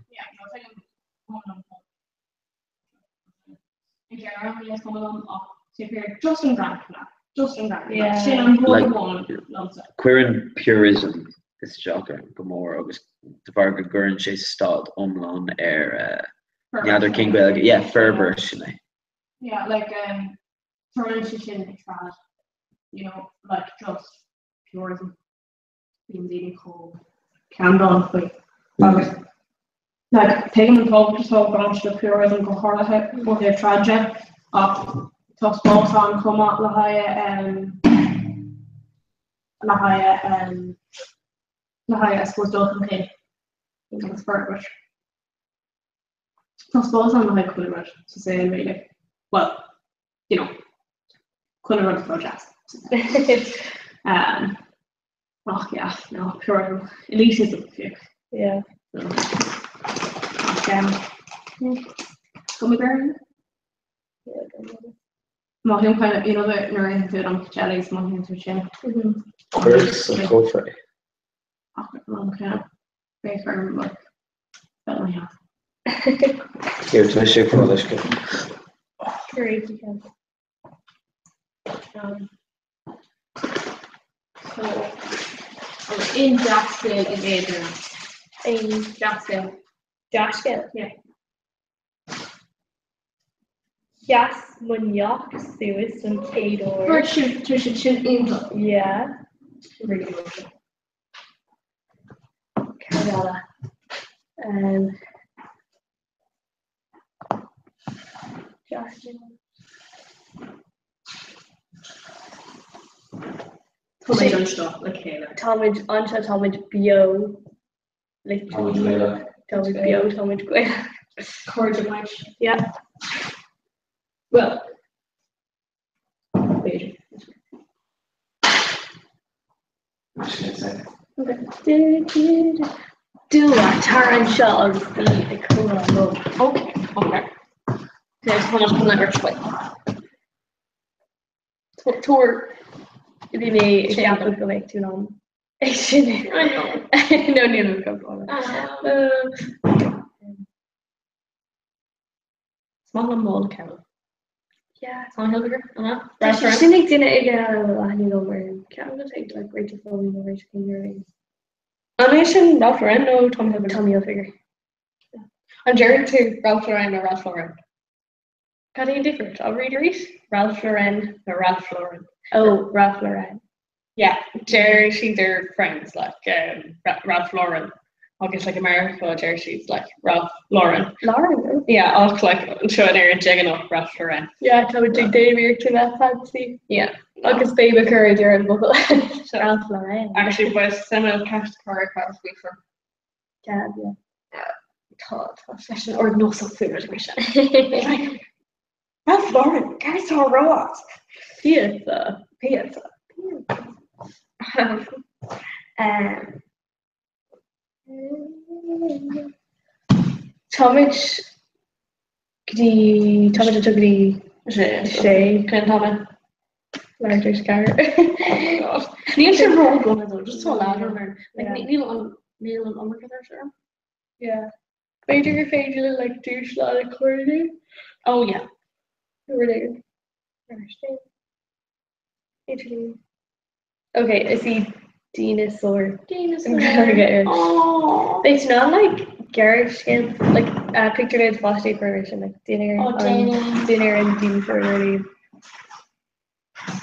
Cuireann purism isteach orm go mór agus de bharr go gcuireann sé stad iomlán ar n'fheadar cén Gaeilge, yeah, forbairt sin é. Yeah, like um, tarlaíonn sé sin ag trad, you know, like just purism. Bíonn daoine chomh ceanndána faoi. Agus like tuigim an tábhacht atá ag baint le purism go háirithe ó thaobh trad de ach Tá spás ann chomh maith le haghaidh le haghaidh le haghaidh I suppose dul chun cinn agus forbairt. Tá spás ann le haghaidh chuile rud sa saol really. Well, you know, chuile rud atá deas. um, ach yeah, no, pure elitism fiú. Yeah. So, ach, um, go mé ber? Má híonn kind of, you know, nuair a itheann tú an jellies, má híonn tú sin. Cuir sa chófra é. Ach an ceann, féach orm like, fell my house. Here, tá sé fáil uisce. Great, you can. So, aon dea-scéal ag Adrian. Aon dea-scéal. Dea-scéal? Yeah. Sheas mo neach suas don chéad uair. Dúirt siad, tá siad sin iontach. Yeah. Really good. Cad eile? Um, Dea-scéal. Táimid anseo le chéile. Táimid anseo, táimid beo. Táimid Gaelach. Táimid beo, táimid Gaelach. Cairde muid. Yeah. Well, b'fhéidir. Dua, tar anseo agus bí ag comhrá liom. Okay, okay. Okay, so how much can I urge with? Tabhair bhí mé ag ceapadh go mbeidh tú in ann é sin I know. No, níl mé go Is maith liom mála ceoil. Yeah. Tommy Hilfiger, an ea? Tá sé sin ag duine ag a bhfuil aithne agam ar ceann go ag like Rachel Foley nó Rachel King or aon. An é sin Ralph Lauren nó Tommy Hilfiger? Tommy Hilfiger. An deireann tú Ralph Lauren nó Ralph Lauren? Cad é an difríocht? Abair arís? Ralph Lauren nó Ralph Lauren? Oh, Ralph Lauren. Yeah, deir siad ar Friends like um, Ralph Lauren agus like America deir siad like Ralph Lauren. Lauren? Oh. Yeah, ach like anseo in Éirinn de ghnáth Ralph Lauren. Yeah, tá muid ag déanamh iarracht a bheith fancy. Yeah. Agus béim a chur ar deireadh an bhfocail. Ralph Lauren. Actually, ba suimiúil ceist a chur faoi for. Yeah, yeah. Tá tá seisean ardnósach faoi rud mar sin. Ralph Lauren, céard atá á rá agat? Píosa. Píosa. Um, Táimid go dtí táimid anseo go dtí sé sé Cén t-am é? Leathuair tar éis a 4. Níl sé ródhona though, just tá leathuair mar like níl an níl an iomarca tuirse orm. Yeah. B'fhéidir gur féidir le like dúshlán a chur linn. Oh yeah. Rud éigin. Mar sin. Idirlíon. Ok, is í dineasár. Dineasár. Aww. Beidh tú in ann like gearrscéal like uh, pictiúr do pháistí a chur air sin like dinnéar Oh, an dinnéar an dineasár really.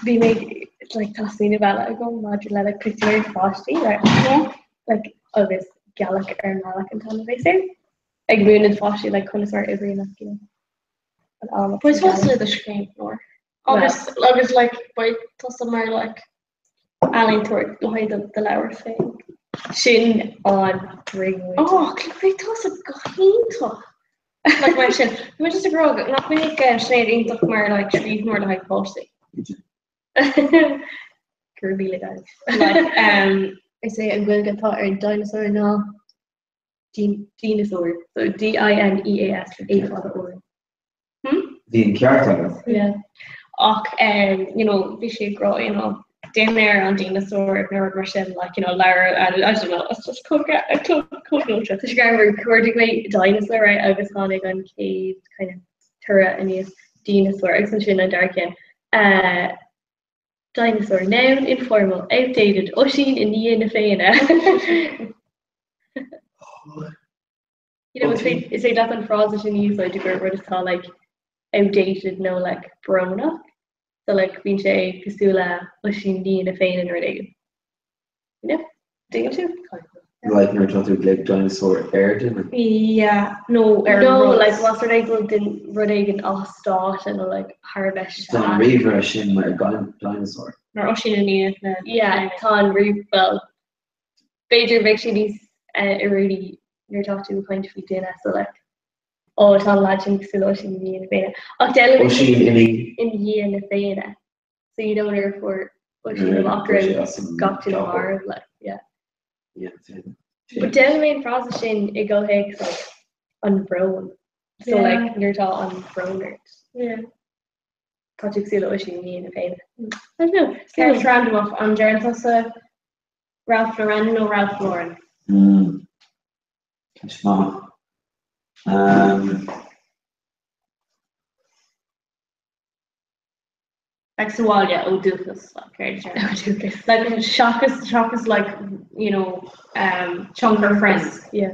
Bhí mé like tá smaoineamh eile agam maidir le like pictiúr do pháistí right? Yeah. Like agus gealach ar an mbealach an t-ainm a bheas air. Ag múineadh do pháistí like conas mar a oibríonn like you know an am Beidh tusa i do scríbhneoir. Agus agus like beidh tusa mar like ealaíontóir le haghaidh do do leabhar féin. Sin an brionglóid. Oh, beidh tusa go hiontach. Like mar sin, bhí mé just ag rá nach mbeadh Sinéad iontach mar like scríbhneoir le haghaidh páistí. Go raibh míle guys. Like um, Is é an Ghaeilge atá ar dinosaur ná dineasár. So D-I-N-E-A-S A fada R. Bhí an ceart agat. Yeah. Ach um, you know, bhí sí ag rá, you know, dinnéar an dineasár nó rud mar sin, like, you know, leabhar, I, I don't know, it's just chomh gleoite. Tá sé greannmhar, chuardaigh mé dinosaur right, agus tháinig an chéad kind of toradh aníos dineasár agus ansin an dara ceann. Uh, dinosaur, noun, informal, outdated, Oisín i ndiaidh na Féinne. You know, is féidir leat an frása sin a úsáid i gcomhair rud atá like outdated nó like brónach. So like bíonn sé cosúil le Oisín i ndiaidh na Féinne nó rud éigin. You know? Tuigeann tú? Like nuair atá tú ag glaoch dinosaur ar duine? Yeah, nó ar No, rud. like más rud é go bhfuil duine rud éigin as dáta nó like thar a bheith Tá an sean. ríomhaire sin mar dinosaur. Mar Oisín i ndiaidh na Yeah, tá an ríomh well b'fhéidir bheadh sé níos oiriúnaí nuair atá tú ag caint faoi duine so like ó tá an lad sin cosúil le Oisín i ndiaidh na Féinne. Ach d'fhoghlaim Oisín i ndiaidh. i ndiaidh na Féinne. So you know nuair a fuair Oisín amach go raibh gach duine marbh like yeah. But d'fhoghlaim mé an frása sin i gcomhthéacs like an bhrón. So like nuair atá an brón ort. Yeah. Tá tú cosúil le Oisín i ndiaidh na Féinne. I don't know. Ceist randamach an deireann tusa Ralph Lauren nó Ralph Lauren? Mm. Ceist mhaith. Um, Like sa bhaile ó dúchas like céard a deir? Ó dúchas. Like seachas seachas like you know um, tionchar friends. Yeah.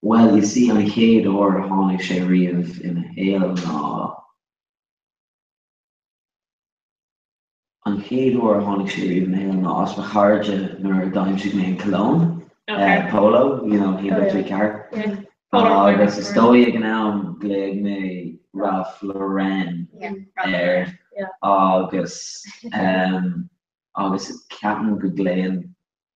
Well, you see, an chéad uair a tháinig sé riamh i mo shaol ná an chéad uair a tháinig sé riamh i mo shaol ná as mo chairde nuair a d'aimsigh mé an cologne, Okay. Polo, you know, 1 Oh, 2 yeah. 3 4. Yeah. Polo Agus is dóigh ag an am ghlaoigh mé Ralph Lauren Yeah, Ralph air Yeah. agus um, agus ceapaim go nglaonn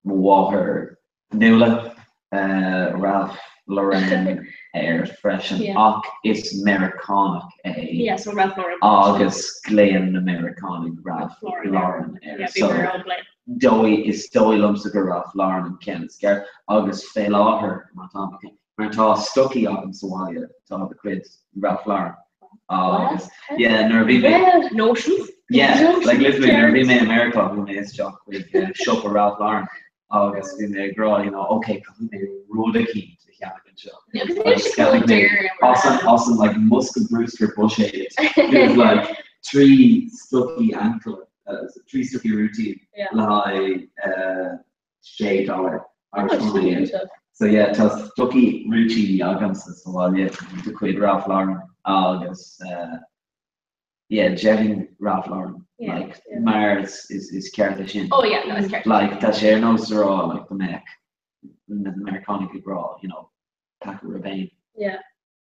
mo mháthair Nuala uh, Ralph Lauren air freisin Yeah. ach is Meiriceánach é Yeah, so Ralph Lauren. agus glaonn na Meiriceánaigh Ralph Lauren. Lauren air. Yeah, bhí So mar all blame. dóigh is dóigh liomsa gur Ralph Lauren an ceann is ceart agus fé láthair má tá mar tá stocaí agam sa bhaile atá de chuid Ralph Lauren agus yeah nuair a bhí mé Notions? yeah like literally nuair a bhí mé i Meiriceá bhí mé isteach chuig eh, siopa Ralph Lauren agus bhí mé ag rá you know okay caithfidh mé rud eicínt a cheannach anseo Agus níl Agus sé cheannaigh chomh mé daor as an as an like mbosca bruscair buiséid it was like 3 stocaí ankle uh, 3 stocaí rúitín Yeah. le haghaidh uh, 6 dollar agus Oh, fuair mé iad. sin So yeah, tá stocaí rúitíní agamsa sa bhaile de chuid Ralph Lauren agus uh, yeah, déarfainn Ralph Lauren Yeah, like, yeah. mar is, is, is ceart é sin. Oh yeah, no, is ceart. Like, tá sé ar nós a rá like, go mbeadh na Meiriceánaigh ag rá, you know, Paco Rabanne. Yeah.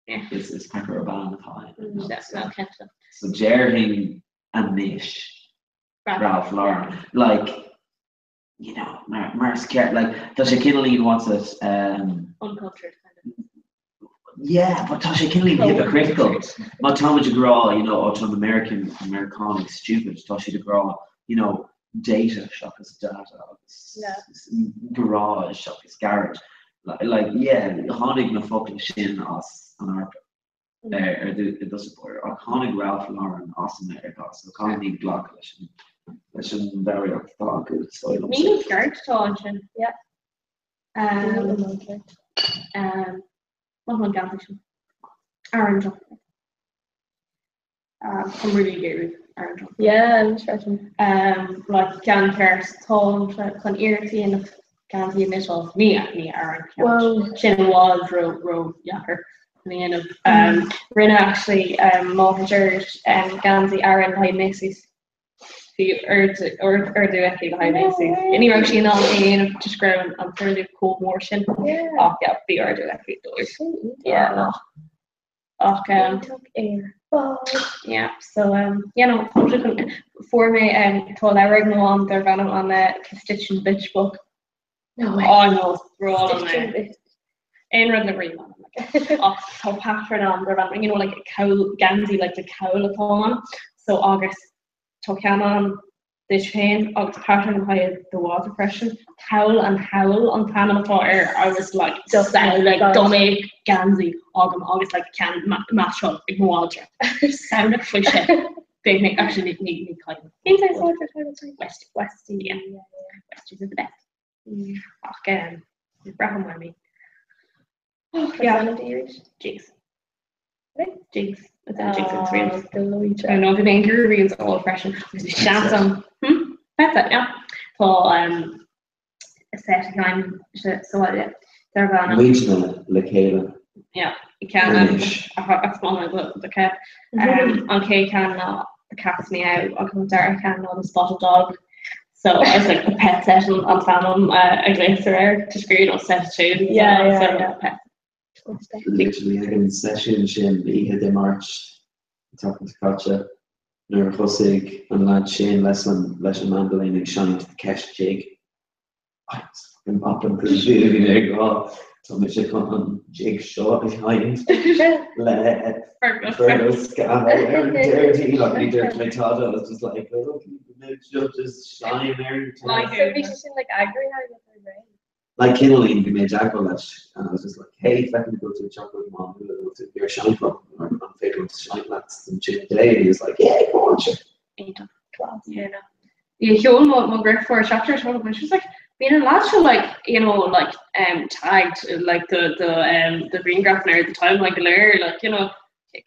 Yeah. Is, is Paco Rabanne atá ann. you know, Yeah, so- no, cinnte. So déarfainn anois Ralph. Ralph Lauren. Like, you know, mar, mar is ceart, like, tá sé cineáilín what's it, um, Uncultured kind of. yeah, but tá sé cineáilín hypocritical. Má táimid ag rá, you know, oh, tá American, Meiriceánaigh stupid, tá siad ag rá, you know, data seachas data agus Yeah. garage seachas garage. Like, like, yeah, tháinig na focail sin as an Eoraip ar ar dtús i dtosach báire, ach tháinig Ralph Lauren as Meiriceá, so caithfimid glacadh leis an leis an bhfoghraíocht atá acu, is dóigh liomsa. Míniú ceart atá ansin. Yeah. Um, um, maith an geansaí sin. Aaron Johnson. Um, Tá really ag iarraidh Aaron Johnson. Yeah, anois freisin. Um, like ceann ceart tá chun iarracht a dhéanamh geansaí a knit-áil ní ní Aaron Wow. sin i bhfad ró ródheacair a dhéanamh. Um, rinne actually um, máthair Gerard um, geansaí Aran le haghaidh Macy's. Bhí ordú ordú aici le haghaidh No Macy's. way. Ní raibh sí in ann é a dhéanamh toisc go raibh an an t-ordú chomh mór sin. Yeah. Ach yeah, bhí ordú aici dóibh. Sin iontach. Yeah, no. Ach um, Iontach ar fad. Yeah, so um, yeah, no, tá sé chun fuair mé um, tá leabhar ag mo mham darb ainm an uh, The Stitch and Bitch Book. No way. Oh no, rá Stitch and mé. Bitch. Aon rud le rím ann, like, ach tá patrún ann darb ainm, you know, like caul geansaí like le caul atá ann. So agus tá ceann ann duit féin agus patrún le haghaidh do mhadra freisin. Caul and Howl an t-ainm atá air. I was like just like dá mbeadh geansaí agam agus like ceann meaitseáil ag mo mhadra. Samhlaigh faoi sin. Beidh mé actually ní ní ní caithfidh. Cén saghas mhadra atá agat? Westie. Westie. Yeah. Westies are the best. Ach um, braithim uaim í. Oh, Cad yeah. ainm di arís? Jigs. Right? Jigs. It's in Jigs and Reels. Gleoite. I know bhí mé ag iarraidh Reels a fháil freisin. Agus bhí seans ann. Hmm? That's it, yeah. Tá um, set againn sa bhaile. Darb ainm. Muidne le chéile. Yeah, ceann ann Anois. a spána do Kev. Um, an chéad cheann ná The Cat's Meow agus an dara ceann ná The Spotted Dog. So I was like the pet set an an t-ainm a ghlaotar air toisc gur you know set a tune Yeah, yeah, so yeah. pet. Literally ag an seisiún sin oíche Dé Máirt an tseachtain seo caite nuair a thosaigh an lad sin leis an leis an mandolin ag seinnt the Ceist Jig. I was fucking bopping to the tune bhí mé ag rá tá mise chun an jig seo a sheinnt le Fergal Scahill ar an Déardaoin like ní dúirt mé tada I was just like oh seo just shine ar an So bhí sé sin like eagraithe agat ar ré. Like cineáilín bhí mé i dteagmháil leis and I was just like hey feicim go bhfuil tú ag teacht go Má Nuad an bhfuil tú ag iarraidh seinnt liom or an féidir liom seinnt leat don tune today and he was like yeah go on sure. Iontach. Class. Yeah no. Yeah sheol mo mo dheirfiúr teachtaireacht chugam and she was like bíonn an lad seo like you know like um tagged like the the um the grianghrafanna ar the timeline go léir like you know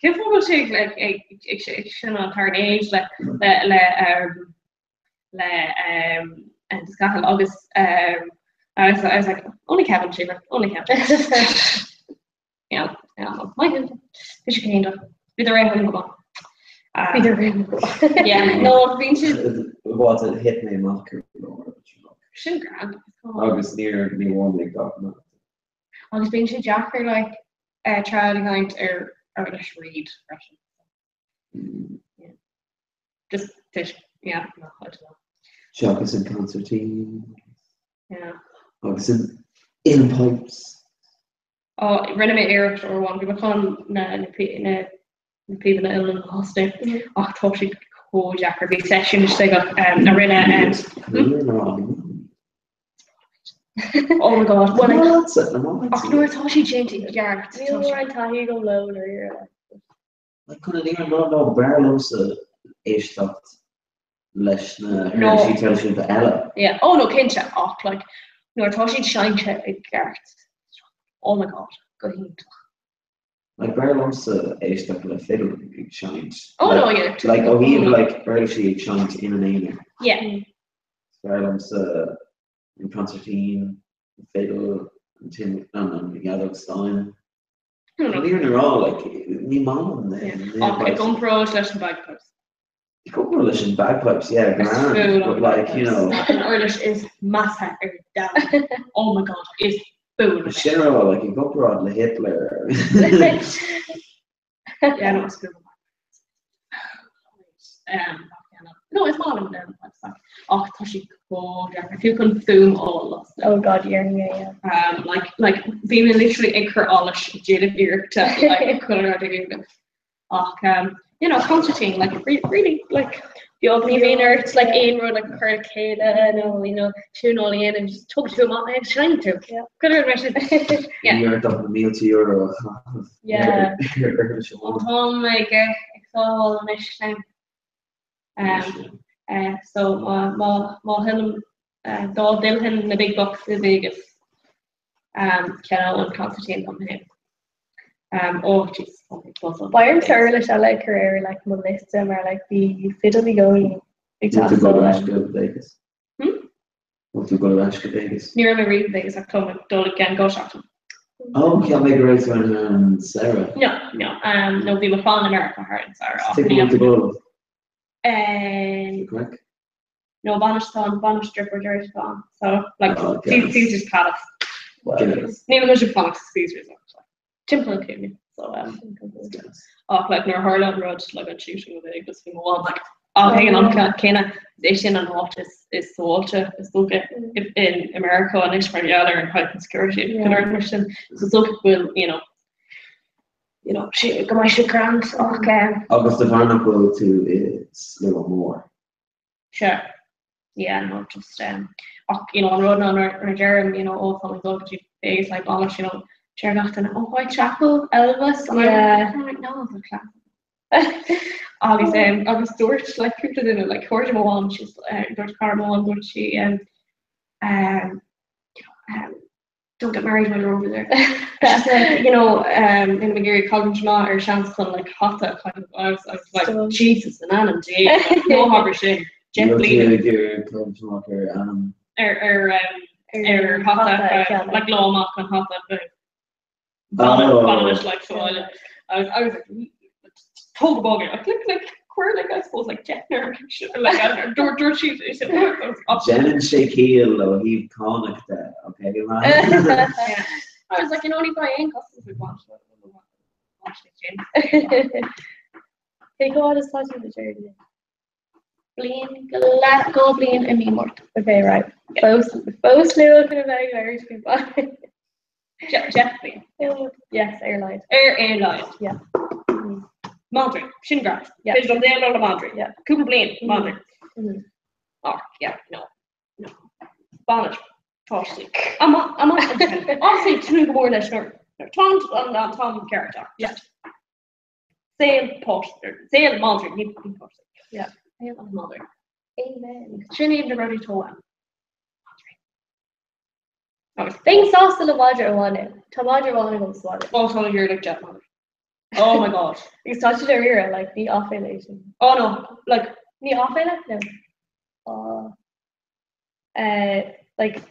cén fáth go bhfuil sé ag ag ag ag sin an tar éis le le le um le um Enda Scahill agus um I was, I was like only Kevin Síomha, only Kevin. Yeah, yeah, maith thú. Bhí sé go hiontach. Bhí do réim go maith. Bhí do réim go maith. Yeah, no, bhíonn siad What it hit mé amach ar leor. Sin grand. Agus níor ní bhfuair mé gach ná. Agus bíonn sé deacair like uh, trad a sheinnt ar uirlis reed freisin. Yeah. Just toisc, yeah, no, I don't know. Seachas an concertina. Yeah. Agus an uilleann pipes. Oh, rinne mé iarracht uair amháin, bhí mé chun na na na na píobanna uilleann a thosnú ach tá siad chomh deacair. Bhí seisiún istigh ach um, a rinne um, Oh my god, well, like, ach nuair atá siad déanta i gceart, Níl mórán taithí agam leo dáiríre. Like chun an fhírinne a rá b'fhearr liomsa éisteacht leis na huirlisí traidisiúnta eile. Yeah, oh no, cinnte, ach like nuair atá siad seinnte i gceart, oh my god, go hiontach. Like b'fhearr liomsa éisteacht le fiddle ag seinnt. Oh no, yeah. Like ó thaobh like uirlisí ag seinnt ina n-aonar. Yeah. Is fearr liomsa an consairtín, an fiddle, an tin, an an fheadóg stáin. Ní ar rá like ní maith liom na Ach i gcomparáid leis an bagpipes. I gcomparáid leis an bagpipes, yeah, grand, but like, you know. An uirlis is measa ar domhan. Oh my god, is fuath liom é. Sin a rá, like, i gcomparáid le Hitler. Yeah, no, is fuath liom bagpipes. Um, no, is maith liom na pipes, like, ach tá siad chomh deacair, fiú chun fuaim a fháil astu. Oh god, yeah, yeah, yeah. Um, like, like, bhí mé literally ag cur allais ag déanamh iarrachta, like, chun rud a dhéanamh. Ach, um, you know, concertina, like, really, really, like, Beag ní bhíonn ort like aon rud like cur le chéile nó you know tiúnáil a dhéanamh just tóg tú amach é agus seinneann tú. Chuile rud mar sin. Yeah. Ní ort ach na mílte euro a chaitheamh Yeah. ar uirlis amháin. Tá mé ag ag sábháil anois now. Um, uh, so má má má thuillim uh, dá dtuillfinn na big bucks i Vegas um, ceannóinn an concertina dom féin. Um, oh Jesus, tá mé ag buzzing. Beidh ormsa uirlis eile a chur ar like mo liosta mar like bhí fidil i gcónaí ag Bhfuil tú ag dul ar teastáil. ais go Vegas? Hmm? Bhfuil tú ag dul ar ais go Vegas? Ní raibh mé riamh i Vegas ach tá mé ag dul i gceann 2 seachtain. Oh, cheap mé go raibh tú ann thar an samhradh. No, no, um, no bhí mo chlann i Meiriceá thar an samhradh ach Tuige ní bhfuil tú ag dul? Um, Craic? No, bainis atá ann, bainis deirfiúr deartháir atá ann. So, like, Oh, okay. Caesar's Palace. Níl mise ag fanacht sa Caesar's ach, like, timpeall an cúinne. So, um, ach, like, nuair a tharla an rud, like, an shooting i Vegas, bhí mo mham, like, ach ag an am céanna, is é sin an áit is, is sábháilte is dócha i, in America anois mar gheall ar an heightened security Yeah. go leor mar sin. So is dócha go bhfuil, you know, you know, sé, go mbeidh sé grand ach, um, Agus de bharr nach bhfuil tú i slua mór. Sure. Yeah, no, just, um, ach, you know, an rud ná nuair nuair a deirim, you know, oh, tá mé ag dul go dtí Vegas like bainis, you know, deir gach duine, oh, Whitechapel, Elvis, and I'm Yeah. like, I'm like, no, the class. Agus, um, agus dúirt, like, cúpla duine, like, cairde mo mham, she's, uh, dúirt cara mo mham, dúirt sí, um, um, you know, um, don't get married when you're over there. She's like, you know, um, in McGeary College ma ar seans chun like hata kind of I was, I was like Still. Jesus in ainm Dé like, no habair sin Jeff Lee ar ainm ar ar um, ar hata uh, like lá amach an hata but Oh. Banish like so I was I was like tóg bog like click click Cuir like I suppose like deichniúr like dúirt dúirt siad é sin Déanann sé ciall ó thaobh cánach de, okay man? I was like you know ní bheidh aon costas ag baint le sin. Cé chomh fada is atá tú le Geraldine? Bliain go leith go bliain i mí Márta. Okay, right. Fós fós luath chun a bheith ag labhairt faoi bhain. Deich bliain. Yes, ar a laghad. Ar a laghad. Yeah. Madraí, sin grand. Yeah. Féidir liom déileáil le madraí. Yeah. Cúpla bliain, madraí. Mm. Ach, yeah, no. No. Bainis páistí. Amach ansin. Obviously, tnúth go mór leis nuair tá an an t-am ceart ach Yeah. saol páistí, saol madraí, ní ní páistí. Yeah. Saol an madraí. Amen. Sin iad na rudaí atá uaim. Madraí. Agus Bheinn sásta le madra amháin é. Tá madra amháin agam sa bhaile. Oh, tá you're like deich madra. Oh my god. Agus tá siad dáiríre, like, ní áiféala é sin. Oh no, like Ní áiféala? No. Oh. Uh, like,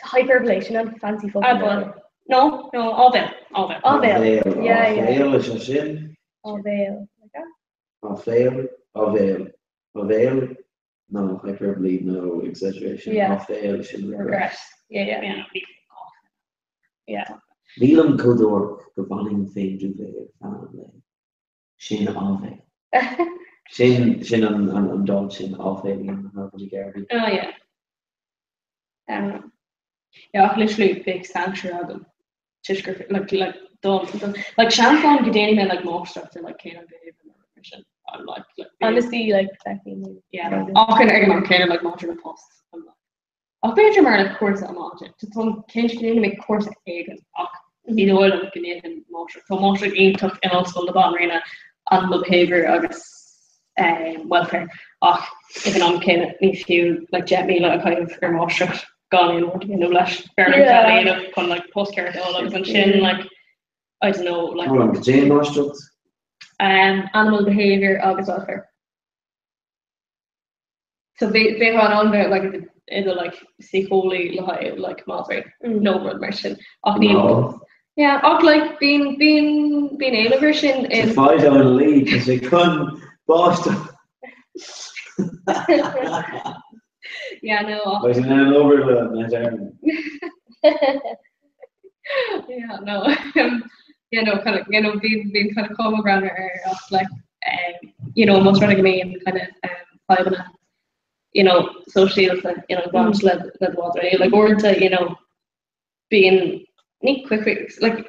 hyperbole, sin an fancy focal. Ah, well, no, no, áibhéil, áibhéil. Áibhéil. Yeah, yeah. Áibhéil is é sin. Áibhéil. Áiféil, áibhéil, áibhéil, no hyperbole, no exaggeration, Yeah. áiféil sin regret. Regret. Yeah, yeah. Yeah, no, Yeah. Nílim chomh duairc go bhfanfainn fén duvet ar feadh an lae. Sin áibhéil. Sin sin an an an dán sin áiféalaíonn na hAlbain Ghearbaí. Oh yeah. Um, yeah, ach literally big sanctuary agam. Toisc gur like like dom like seans ann go ndéanfaidh mé like máistreacht ar like canine behaviour nó rud mar sin. I'm like like being- Honestly, like, feicim. yeah. Ach ag an am céanna like maidir le post. I'm like Ach b'fhéidir mar like cúrsa amach ansin. Tá táim cinnte go ndéanfaidh mé cúrsa éigin ach ní dóigh liom go ndéanfainn máistreacht. Tá máistreacht iontach in Ollscoil na Banríona, Animal Behaviour agus um, Welfare ach ag an am céanna ní fiú like 10,000 a chaitheamh ar mháistreacht gan aon rud a dhéanamh leis. B'fhearr liom Yeah. ceann a dhéanamh chun like post ceart a fháil agus ansin like I don't know like Hold on, cad é an máistreacht? um, Animal Behaviour agus Welfare. So bheifeá in ann bheith like i do like síceolaí le haghaidh like madraí nó rud mar sin. Ach ní No. Yeah, ach like bíonn bíonn bíonn éileamh air sin in Fido an lead, tá sé chun báis. Yeah, no ach Beidh sé in ann obair le Met Éireann. Yeah, no. Yeah, no, kind of, you know, bíonn bíonn kind of cuma greannmhar air ach like um, you know, más rud é go mbíonn kind of um, fadhbanna you know, sóisialta you know, ag baint le le do mhadra. Like uaireanta, you know, bíonn ní quick like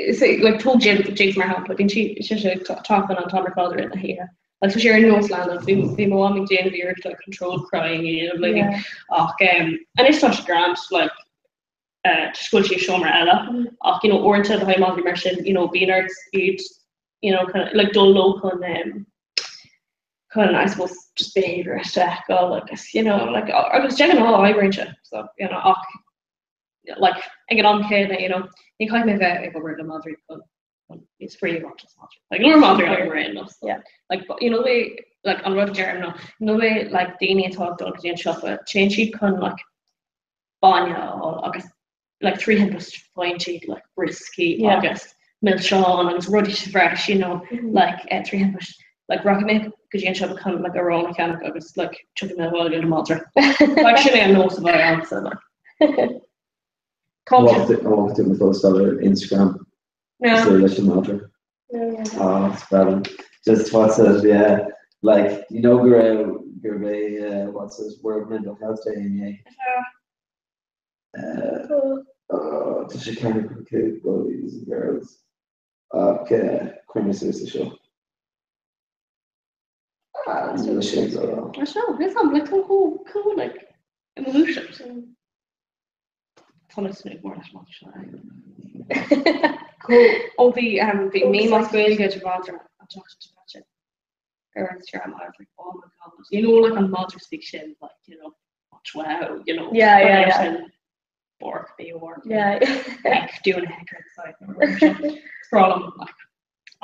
is é like tóg Jigs mar shampla, bíonn sí sise ag tafann an t-am ar fad i rith na hoíche. Like tá sé ar nós leanbh, bhí bhí mo mham ag déanamh iarracht like control crying a dhéanamh léi ach um, anois tá sé grand like toisc go bhfuil sí i seomra eile ach you know uaireanta le haghaidh madraí mar sin you know bíonn ort iad you know kind of like dul leo chun um, chun I suppose just behaviour a fheiceáil agus you know like agus de ghnáth oibríonn sé so you know ach like ag an am céanna you know ní chaithfidh mé bheith ag obair le madraí chun chun níos spraoi a bhaint as madraí. Like leor madraí agam ar aon nós. Yeah. Like but, you know the way like an rud a deirim ná you know the way like daoine atá ag dul go dtí an siopa téann siad chun like bainne a fháil agus like trí thimpist faigheann siad like brioscaí Yeah. agus milseáin agus rudaí sa bhreis you know Mhm. like eh, trí thimpist like rachaidh mé go dtí an siopa chun like arán a cheannach agus like tiocfaidh mé abhaile le madra. Like sin é an nós a bheidh agamsa like. Tá Amach tú mo phostáil ar Instagram No. is leis an madra. Ah, it's brilliant. Just what's it, yeah. Like, you know go raibh gurb é uh, what's it, World Mental Health Day inné. Uh, oh, tá sé 4:05 boys and girls. Ach uh, cuir mé suas é seo. Ah, níl sé ag dul. Seo, bhí am le tú chu like i mo ghluaiseacht. Tá mé ag tnúth go mór leis an madra seo. Ó bhí bhí meme as Gaeilge de mhadra an tseachtain seo caite ar Instagram I was like oh my god you know like an madra speak sin like you know watch wow you know Yeah, yeah, yeah. Bark be or Yeah. heck doing a heck outside Is breá liom like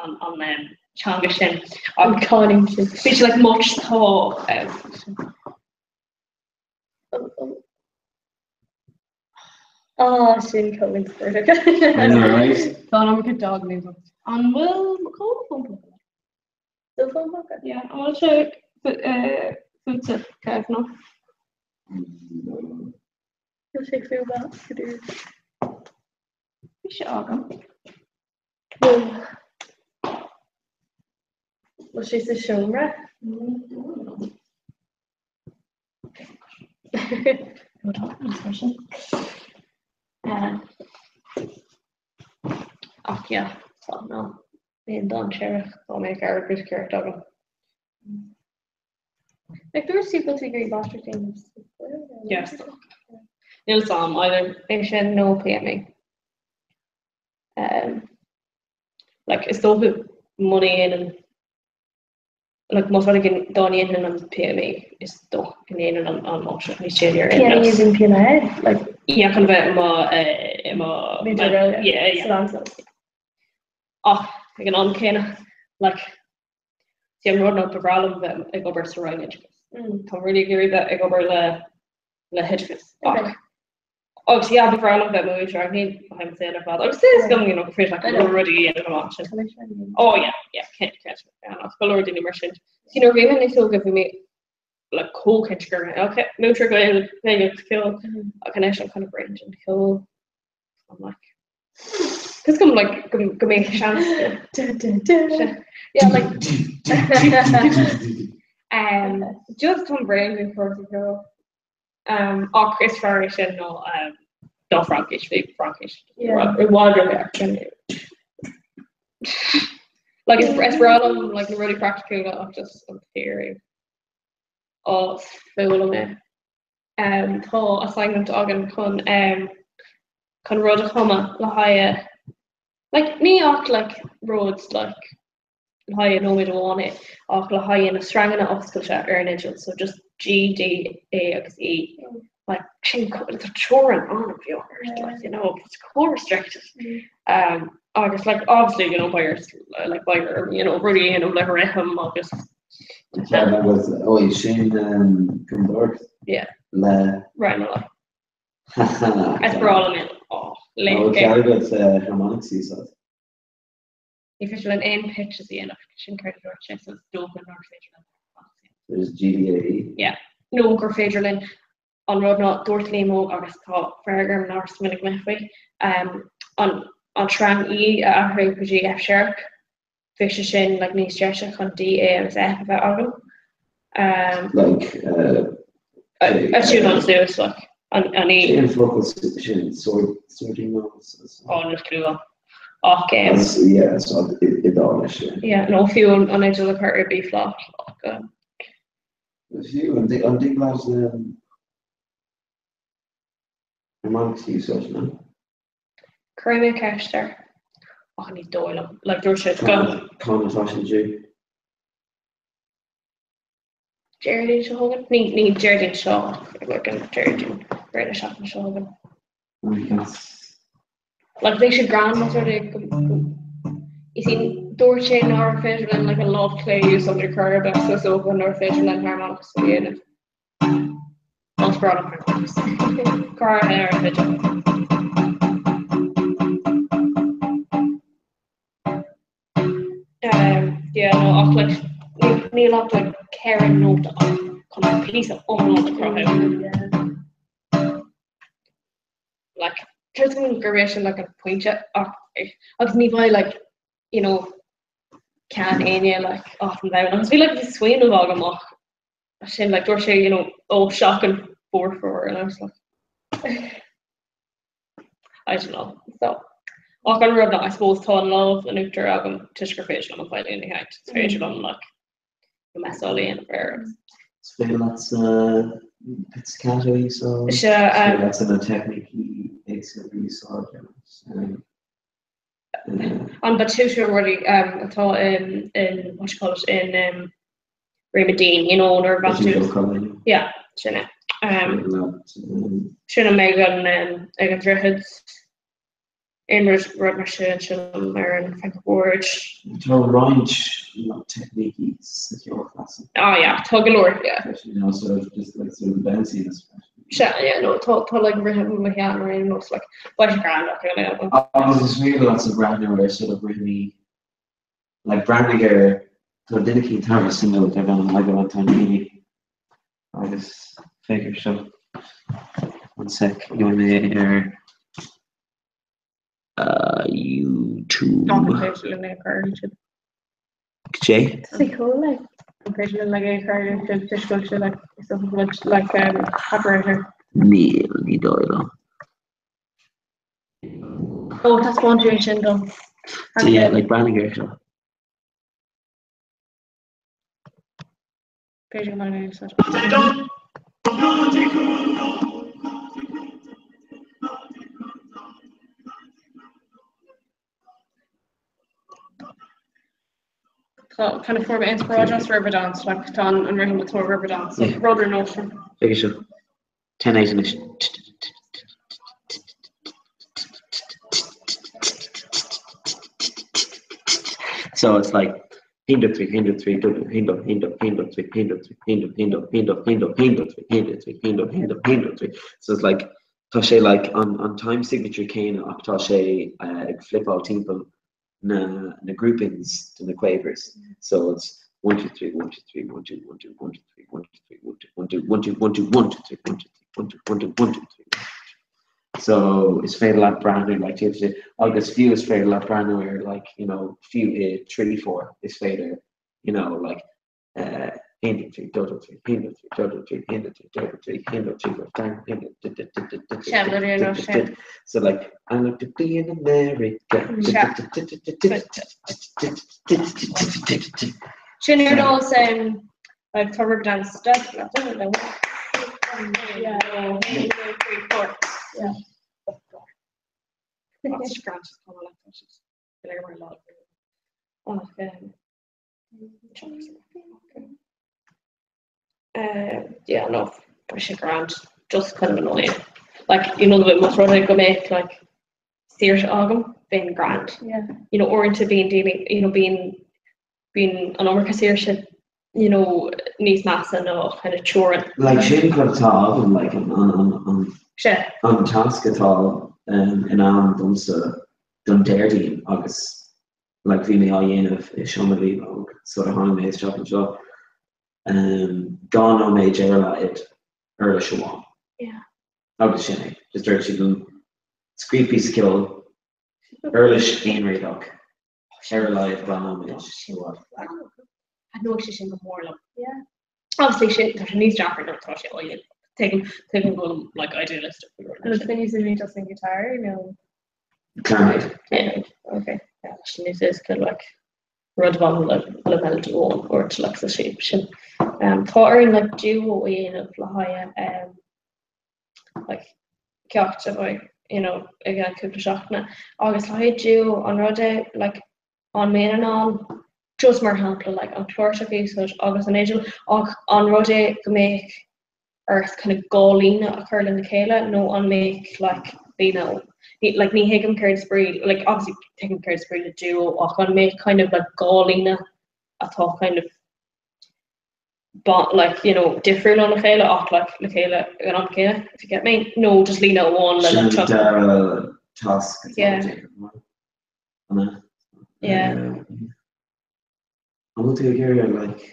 an an um, teanga sin An canúint sin. Bhí sé like much tá um, Ah, sin chomh inspioráideach. I know, right? Tá an iomarca dog memes. An bhfuil mo chomh Do fón póca? Yeah, an bhfuil sé fútsa, Kev, nó? Níl sé fúm go dtí. Bhí sé agam. Bhfuil sé sa seomra? Ach yeah, so no. Bhí an dainséarach dá mbeadh airgead ceart agam. Like dúirt tú go bhfuil tú ag iarraidh máistreacht a dhéanamh sa Ghaeilge? Yes. Níl a fhios agam either é sin nó PME. Um, like is dócha muna ndéanann like más rud é dá ndéanfainn an PME is dócha go ndéanfainn an an máistreacht níos déanaí ar aon PME nós. as in PME? Like Yeah, chun bheith i mo eh, i mo Múinteoir Gaeilge? Yeah, yeah. Sa mheánscoil? Ach ag an am céanna like sí an rud ná ba bhreá liom bheith ag obair sa Roinn Oideachais. Táim really ag iarraidh bheith ag obair le le hoideachas ach agus yeah ba bhreá liom bheith i mo mhúinteoir ach ní bheidh saol ar fad agus is gom you know féidir leat go leor rudaí a dhéanamh amach sin. Oh yeah yeah cinnte cinnte yeah ach go leor daoine mar sin. See nuair a bhí mé níos óige bhí mé like chomh cinnte go raibh okay múinteoir Gaeilge Gaeilge agus ceol ach anois I'm kind of bréan den cheol. I'm like Cos go like go go mbeidh seans Yeah like um just táim bréan den chúrsa ceoil. Um ach is fearr é sin ná um ná Fraincis bhí Fraincis Yeah. i bhfad roimhe sin. Like is is breá liom like na rudaí praiticiúla ach just an theory. Á is fuath liom é. Um tá assignment againn chun um chun rud a chumadh le haghaidh like ní ach like rud like le haghaidh nóiméad amháin é ach le haghaidh na sreanganna oscailte ar an fhidil so just G, D, A agus E like sin tá teorainn an-bheag ort like you know it's chomh restricted um agus like obviously you know by your like by your you know rudaí you know le rithim agus Agus ó sin cumadóireacht Yeah. le Right no Is breá liom é. Ó, Ó ceart agat harmonics a úsáid. Ní féidir linn aon pitches a dhéanamh, sin céard a dúirt sé, so is dócha nár féidir linn harmonics a dhéanamh. There's G D A E. Yeah. Nó gur féidir linn an rud ná dúirt Liam Óg agus tá fearg orm nár smaoinigh mé faoi, an an sreang E a athrú go dtí F sharp. Bheadh sé sin like níos deise chun D, A agus F a bheith agam. Um, Like, uh, a tiúnáil suas like, an, an E. Sin focal sin sword sordino. Ó, níl clue agam. Ach, um, As, yeah, so Iodáilis, yeah. yeah, nó fiú an, an fhidil a chur ar B flat. Ach, um, Fiú, an dtig an dtig leat um, harmonics a úsáid, no? Cuirfidh mé ceist air. Ach ní dóigh liom. Like, dúirt sé go. Cá atá sé due? Déardaoin seo chugainn? Ní, ní Déardaoin seo, like an Déardaoin roimh na seachtaine seo chugainn. Like, bheadh sé grand más rud é go, go, you see, dúirt sé nárbh féidir linn like an lámh chlé a úsáid ar chor ar bith, so is dócha nárbh féidir linn harmonics a dhéanamh. Más breá liom harmonics. Go háirithe ar an bhfidil. Um, yeah, no, ach like, níl ach like ceithre nóta ann chun an píosa iomlán a chruthú. Like, tuigim gurb é sin like an pointe ach agus ní bheidh like, you know, ceann éinne like as an domhan agus bhí like bhí smaoineamh agam ach sin like dúirt sé you know ó seachain four and I was like I don't know so ach an rud ná I suppose tá an lámh in uachtar agam toisc gur féidir liom an veidhlín a sheinnt is féidir liom like na measáil a dhéanamh air agus Is féidir leat pizzicato a úsáid, Is ea, is féidir leat na teicnící éagsúla a úsáid agus An battuta rudaí atá in in what you call it in um, Réamaidín, you know, nuair a bhean tú. Yeah, sin é. Um, sin an ag an um, ag an droichead aon rud rud mar sin sin ar an fingerboard. Tá roinnt teicnící sa cheol clasaiceach. Ah yeah, tá go leor, yeah. You know, sort of just like sort of bounciness. Sea, yeah, no, tá tá like rithim mo cheann ar aon nós, like, beidh sé grand ach you know. Agus is féidir leat sa breathnú ar sort of rithimí, like breathnaigh ar. Tá duine eicínt thar a bheith suimiúil darb ainm Michael Antonini agus féach air seo. One sec, gheobhaidh mé ar YouTube. An féidir linn é a chur ar YouTube? Cé? Tá sé cool like. An féidir linn like é a chur ar YouTube toisc go bhfuil sé like is dócha go bhfuil like um, copyright air. Níl, ní dóigh liom. Ó, taispeáin tú é sin dom. So yeah, like breathnaigh air seo. B'fhéidir go mbeidh mé Tá kind of fuair mé inspioráid as Riverdance, like tá an rithim atá i Riverdance, so rud ar nós sin. Féach seo. 10 8 anois. So it's like 1, 2, 3, 1, 2, 3, 2, 1, 2, 1, 2, 1, 2, 3, 1, 2, 3, 1, 2, 1, 2, 1, 2, 1, 2, 1, 2, 3, 1, 2, 3, 1, 2, 1, 2, 1, 2, 3. So it's like tá sé like an, an time signature céanna ach tá sé uh, ag flipáil timpeall na, na groupings de na quavers. So it's 1, 2, 3, 1, 2, 3, 1, 2, 1, 2, 1, 2, 3, 1, 2, 3, 1, 2, 1, 2, 1, 2, 1, 2, 1, 2, 3, 1, 2, 3, 1, 2, 1, 2, 1, 2, 3. So is féidir leat breathnú like tíocht agus fiú is féidir leat breathnú ar like you know fiú i 3 4 is féidir you know like uh, 1 2 3 2 2 3 1 2 3 2 2 3 1 2 3 2 2 3 1 2 3 4 5 So like I like to be in America. Sin ar nós um, like tá Riverdance Yeah. Yeah. That's grand. Uh, yeah, no, beidh sé grand, just kind of annoying. Like, you know, the way más rud é go mbeadh like saoirse agam, bheinn grand. Yeah. You know, uaireanta bíonn daoine, you know, bíonn bíonn an iomarca saoirse, you know, níos measa ná kind of teorainn. Like sin cad atá agam, like an an an an Sea. an tasc atá um, in ann domsa don Déardaoin agus like bhí mé á dhéanamh i seomra Liam Óg sula tháinig mé isteach anseo. Um, 2 nóiméad ar a laghad uirlis amháin. Yeah. Agus sin é. Just dúirt siad liom scríobh píosa ceoil, uirlis aonréadach ar a laghad 2 nóiméad. Thaitneodh sé sin go mór liom. Yeah. Obviously sin tá sé níos deacra nuair atá sé á dhéanamh. Tuigim tuigim go bhfuilim like idealistic faoi rud An bhfuil tú just an guitar nó? Clarinet. Yeah, okay. Yeah, sin níos éasca like rud amháin le le melody amháin or like sa shape sin. Um, tá orainn like duo a dhéanamh le haghaidh um, like ceacht a bheidh you know i gceann cúpla seachtaine agus le haghaidh duo an rud é like an mbeinn in ann just mar shampla like an chláirseach a úsáid agus an fhidil ach an rud é go mbeadh ort kind of dhá líne a chur lena chéile nó an mbeadh like líne like ní thuigim céard is brí like obviously tuigim céard is brí le duo ach an mbeadh kind of like dhá líne atá kind of like you know difriúil óna chéile ach like le chéile ag an am céanna if you get me nó just líne amháin le Sin an dara tasc atá Yeah. le déanamh. An ea? Yeah. An bhfuil tú ag iarraidh like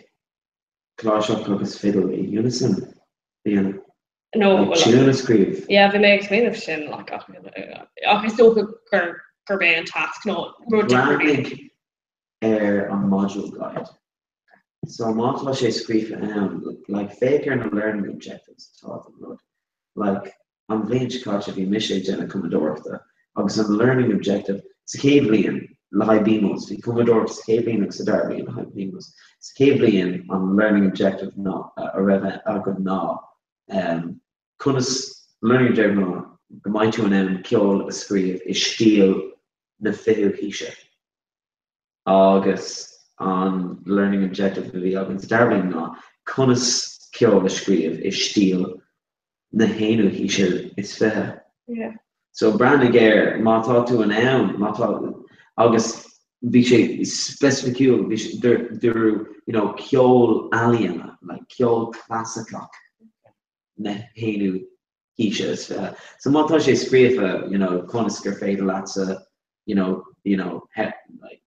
cláirseach agus fidil i unison a dhéanamh? No, Like well, tune a scríobh? Yeah, bhí mé ag smaoineamh sin like ach ach is dócha gur gurb é an tasc nó rud difriúil. Breathnaigh ar an module guide. So má tá sé scríofa ann, like féach ar na learning objectives atá don rud. Like an bhliain seo caite bhí mise ag déanamh cumadóireachta agus an learning objective sa chéad bhliain le haghaidh BMOs, bhí cumadóireacht sa chéad bhliain agus sa dara bliain le haghaidh BMOs. Sa chéad bhliain an learning objective ná a raibh againn ná um, conas learning objective ná go mbeidh tú in ann ceol a scríobh i stíl na fichiú haoise. Agus an learning objective a bhí againn sa dara bliain ná conas ceol a scríobh i stíl na haonú haoise is fiche. Yeah. So breathnaigh air, má tá tú in ann, má tá, agus bhí sé specificiúil, bhí sé, dúradh, you know, ceol ealaíona, like ceol clasaiceach na haonú haoise is fiche. So má tá sé scríofa, you know, conas gur féidir leatsa, you know, you know, like,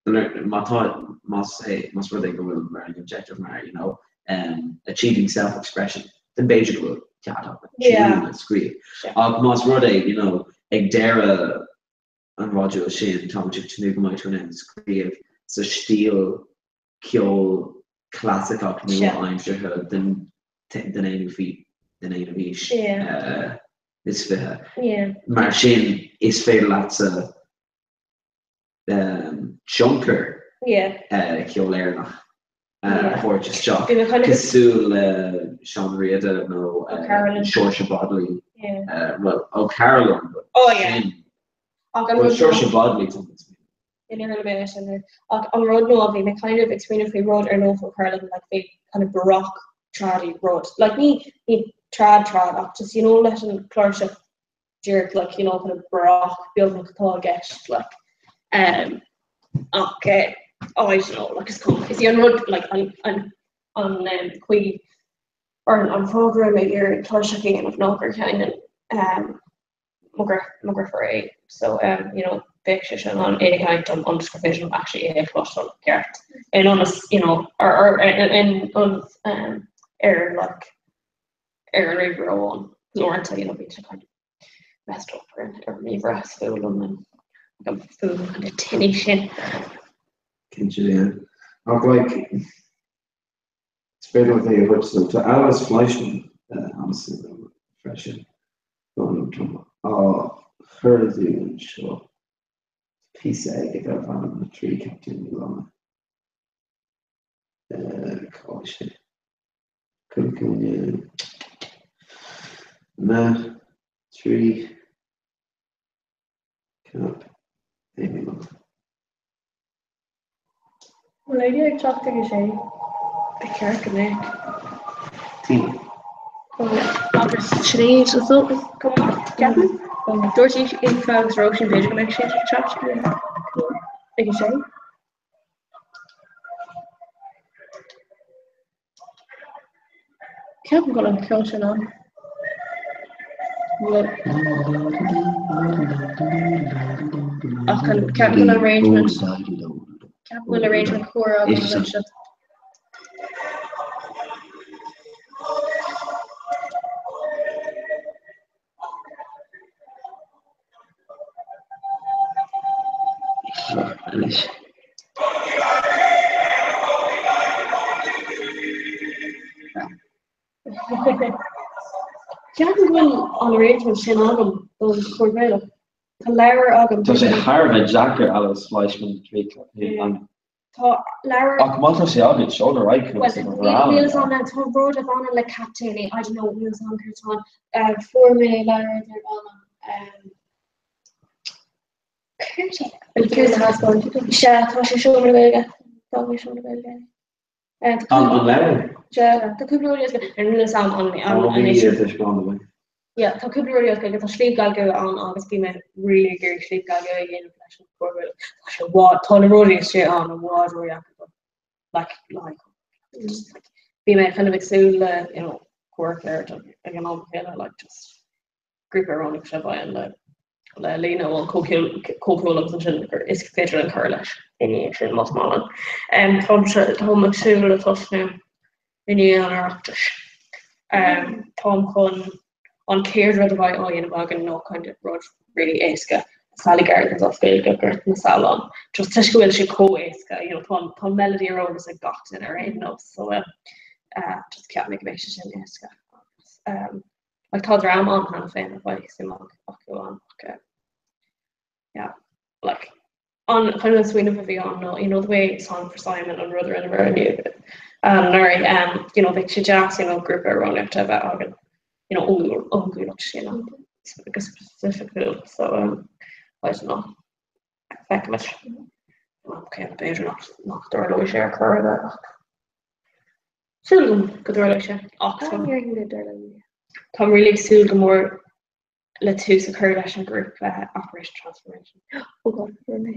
Má tá, más é, más rud é go bhfuil mar an objective mar, you know, um, achieving self-expression, then b'fhéidir go bhfuil cead agat Yeah. a scríobh. Ach más rud é, you know, ag deireadh an mhodúil sin, táimid ag tnúth go mbeidh tú in ann scríobh sa stíl ceol clasaiceach nua-aimseartha den den aonú den aonú haois Yeah. is 20. Yeah. Mar sin, is féidir leatsa tionchar Yeah. ceol Éireannach a thabhairt isteach, Bhí mé kind of- cosúil le Seán Ó Riada nó O'Carolan. Seoirse Bodley. Yeah. Well, O'Carolan, but Oh, yeah. sin. Ach an Well, rud Seoirse Bodley, tá mé Níor chuala mé é sin air. Ach an rud ná bhí mé kind of ag smaoineamh faoi rud ar nós O'Carolan, like bhí kind of baroque trad-y rud. Like ní ní trad trad ach just you know leis an cláirseach díreach like you know kind of baroque beagnach atá i gceist like um ach eh oh I don't know like is cuma. Is í an rud like an an an um chaoi or an fáth go raibh mé ag iarraidh cláirseach a dhéanamh ná gur sheinneann um mo dheirfiúr é so um you know bheadh sé sin in ann é a sheinnt dom ionas gur féidir liom actually é a chloisteáil ceart in ionas you know or or in ionas um ar like ar an ríomhaire amháin uaireanta you know bíonn sé kind of messed up ar an ar an ríomhaire is fuath liom an an fuaim kind of tinny sin. Cinnte yeah. Ach like is féidir leat é a thabhairt so tá Alois Fleischmann an-suimiúil freisin. Á chuardú anseo. Píosa aige darb ainm Na Trí Captaen Ghorma. Cá bhfuil sé? Cúinne na 3 Captaen Ghorma. Bhfuil éinne ag teacht ag a sé? Ba cheart go mbeadh. Tí. Agus Sinéad is dócha, ceapaim. Dúirt Aoife agus Róisín b'fhéidir go mbeadh siad ag teacht ag a sé. Ceapaim go bhfuil an ceol sin ann. Ach ceapaim go bhfuil arrangement ceapaim go bhfuil arrangement cóir agam anseo. Anois. Ceapaim go bhfuil an arrangement sin agam don chór Gaelach. Tá leabhar agam. Tá sé thar a bheith deacair Alois Fleischmann 3 Captaen Ghorma. Tá leabhar. Ach má tá sé agat, seol ar aghaidh chugat sa bhreá. Níl fhios agam, tá rud a bhaineann le captaenaí, I don't know, níl fhios agam céard atá ann. Fuair mé leabhar darb ainm Céard é? Céard a thaispeáin tú dom? Sea, tá sé i seomra na Gaeilge. Tá sé i seomra na Gaeilge. An leabhar? Sea, tá cúpla rudaí as Gaeilge. Níl fhios agam an é sin. Yeah, tá cúpla rudaí as Gaeilge, tá Sliabh Gall Gcuaidh ann agus bhí mé really ag iarraidh Sliabh Gall Gcuaidh a dhéanamh leis an chór Gaelach. Tá sé i bhfad, tá na rudaí istigh ann i bhfad ródheacair dom. Like, like, just like, bhí mé kind of ag súil le, you know, cór ceird ag an am céanna, like, just grúpa amhránaíochta a bhaineann le le líne amháin comhcheol agus ansin gur is féidir linn cur leis i ndiaidh sin más maith linn. Táimse táim ag súil le tosnú i ndiaidh an Oireachtais. Táim chun an chéad rud a bheidh á dhéanamh againn ná kind of rud really éasca Sally Gardens as Gaeilge Gort na Samhlann. Just toisc go bhfuil sé chomh éasca, you know, tá tá an melody ar eolas ag gach duine ar aon nós, so um, uh, just ceap mé go mbeidh sé sin éasca. Agus, um, Like tá dream ann cheana féin a bheidh suim acu ann ach eh, yeah, like an kind of an smaoineamh a bhí ann ná you know the way Song for Simon an rud a rinneamar inniu um, anuraidh um, you know bheadh sé deas you know grúpa amhránaíochta a bheith againn you know ón ón gCuallacht sin go specifically so um, I don't know feicfimid. Okay, b'fhéidir nach nach dtarlóidh sé ar chor ar bith ach Súil agam go dtarlóidh sé ach táim really ag súil go mór le tús a chur leis an ghrúpa Operation Transformation. Oh God, fuair mé.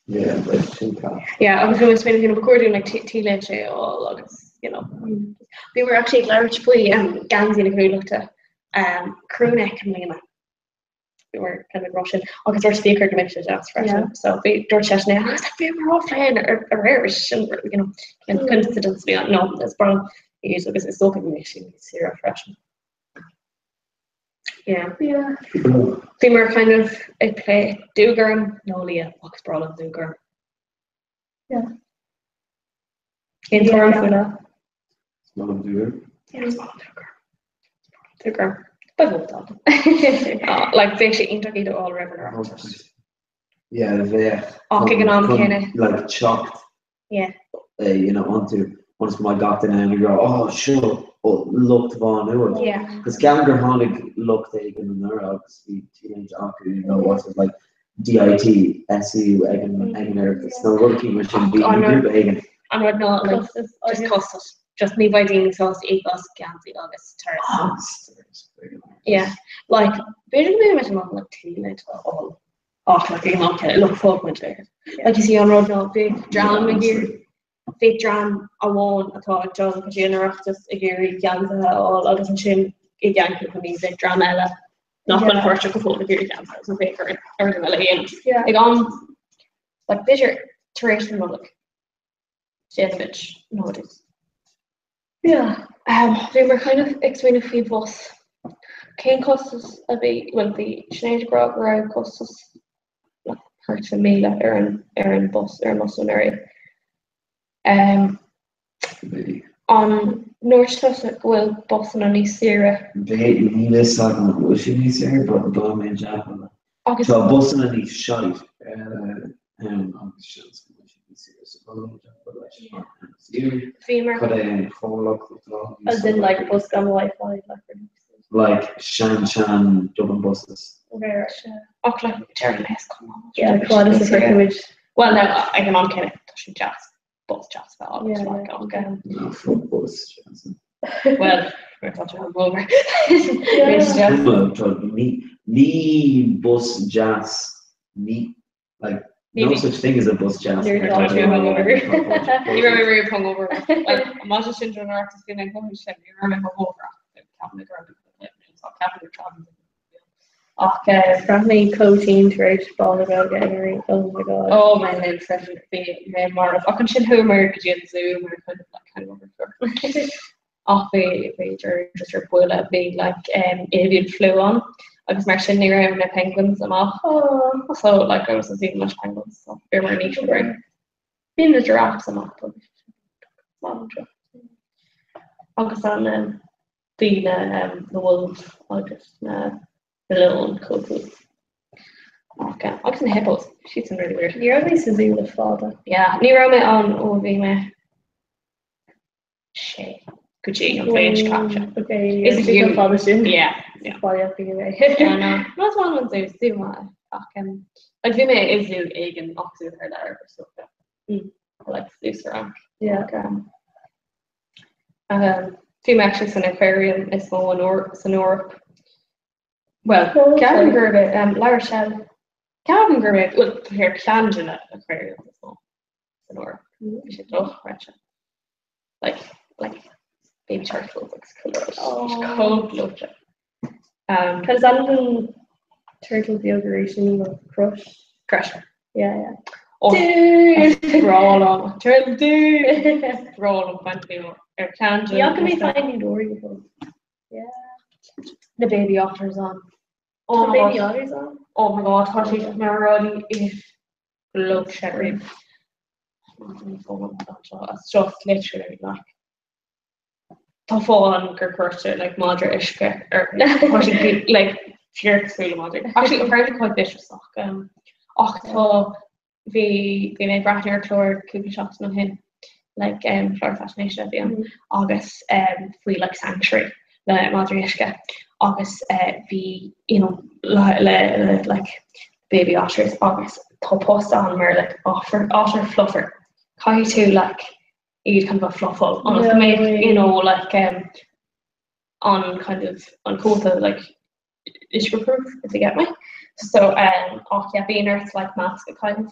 Yeah, but sin class. Yeah, agus bhí mé ag smaoineamh, you know, ba chóir dúinn like T-léinte a fháil agus, you know. Bhíomar actually ag labhairt faoi um, geansaí na Cuallachta um, crewneck i mbliana. Bhíomar kind of ag rá sin agus dúirt Fiachra go mbeadh sé deas freisin. So bhí dúirt seisean é agus bhí mar á féin ar aréir sin you know cén coincidence bhí ann. No, is breá liom iad agus is dócha go mbeidh siad níos saoire freisin. Yeah. Yeah. Bhíomar kind of ag plé dúghorm nó liath agus breá liom dúghorm. Yeah. Cén tuairim faoi na? Is maith liom dúghorm. Yeah, is maith liom dúghorm. Dúghorm. Ba mhó dá. Like bheadh sé iontach iad a fháil roimh an Oireachtas. Yeah, bheadh. Ach ag an am céanna. Like teacht. Yeah. You know, iontu ionas go mbeidh gach duine ag rá, oh, seo lucht Mhá Nuad. Yeah. Cos ceapaim gur tháinig lucht éigin anuraidh agus bhí t-léine acu, you know, what was like DIT, SU ag an ag an Oireachtas nó rud eicínt mar sin, bhí An grúpa éigin. An rud ná like just costas. Just ní bheidh daoine sásta íoc as geansaí agus turas. Yeah. Like b'fhéidir go mbeidh muid in ann like t-léine a fháil ach like ag an am céanna look fág muid é. Like you see an rud ná bheadh dream ag iarraidh bheadh dream amháin atá ag dul go dtí an Oireachtas ag iarraidh geansaithe a fháil agus ansin i gceann cúpla mí bheadh dream eile nach bhfuil páirteach go fóill ag iarraidh geansaithe so bheadh ar ar an eile a dhéanamh. Ag am like b'fhéidir tar éis na Nollag déanfaimid nowadays. Yeah. Um, bhíomar kind of ag smaoineamh faoi bhus. Cén costas a bhí, well bhí Sinéad ag rá go raibh costas like thart fá 1000 ar an ar an bus ar an mbus anuraidh. Um, an ndúirt tusa go bhfuil busanna níos saoire? B'fhéidir, níl a fhios agam an bhfuil siad níos saoire, but bhuail mé an jackpot. Agus Tá busanna níos shite ann agus seans go bhfuil siad níos saoire, so bhuail mé an jackpot leis an MSU. Bhíomar. Cad é an chomhlacht atá níos As in like bus gan Wi-Fi like Like sean sean Dublin buses. Okay, right. Ach like deir mé is cuma. Yeah, quad is a freaking Well no, ag an am céanna tá sé deas. Bus deas a bheith agat like ach um No, fuck bus deas. Well, mar tá sé hungover. Ní ní bus deas ní like no such thing as a bus deas. Ní raibh mé riamh hungover. Well, má sé sin don Oireachtas bhí mé ag mothú sin, ní raibh mé hungover ach ceapaim go raibh mé ceapaim gur travelling Ach Bhraith mé chomh tinn tar éis Ball na Gaeilge anuraidh, oh my god. Oh my linn freisin, bhí mé marbh. Ach ansin chuamar go dtí an zú mar kind of like hangover cure. Ach bhí bhí just ar buile bhí like um, avian flu ann agus mar sin ní raibh na penguins amach. Oh. So like I wasn't seeing much penguins so bhí mar níos brain. Bhí na giraffes amach agus an um, Bhí na na wolves agus na na leoin chomh cool. Ach agus na hippos, siad sin really weird. Ní raibh mé sa zú le fada. Yeah, ní raibh mé ann ó bhí mé sé go dtí an bhliain seo caite. Okay, Is is you an fada sin. Yeah, yeah. Baile bhí mé. Yeah, no. No, is maith liom an zú, zú maith. Ach um, like bhí mé i zú éigin ach zú thar lear so. Mm. Like zú sa Fhrainc. Yeah. Ach, um, Bhí mé actually san aquarium is mó san Eoraip. Well, ceapaim gurb é La Rochelle. Ceapaim gurb é, well, tá ar cheann de na aquariums is mó san Eoraip. Bhí sé dochreidte. Like, like, baby turtles agus chuile rud. Bhí sé chomh gleoite. Cad is ainm don turtle beag arís sin nó Crush? Crush. Yeah, yeah. Oh, Dude! Breá liom. Turtle dude! Breá liom Finding Nemo ar cheann de. Ní fhaca mé Finding Dory go fóill. Yeah. Na baby otters ann. Oh Tá my baby god. otters ann? Oh my god, tá siad na rudaí is gleoite riamh. It's just literally like Tá fáth ann gur cuirtear like madra uisce ar tá siad like fíor cosúil le madra. Actually apparently quite vicious ach um, ach tá bhí bhí mé ag breathnú ar chlár cúpla seachtain ó shin like um, clár faisnéise a bhí ann agus um, faoi like sanctuary le madraí uisce agus uh, bhí you know le, le, le like baby otters agus tá post ann mar like otter, otter fluffer. Caithfidh tú like iad kind of a fluffáil ionas go mbeidh you know like um, an kind of an cóta like uisce proof if you get me. So um, ach yeah, bíonn ort like mask a chaitheamh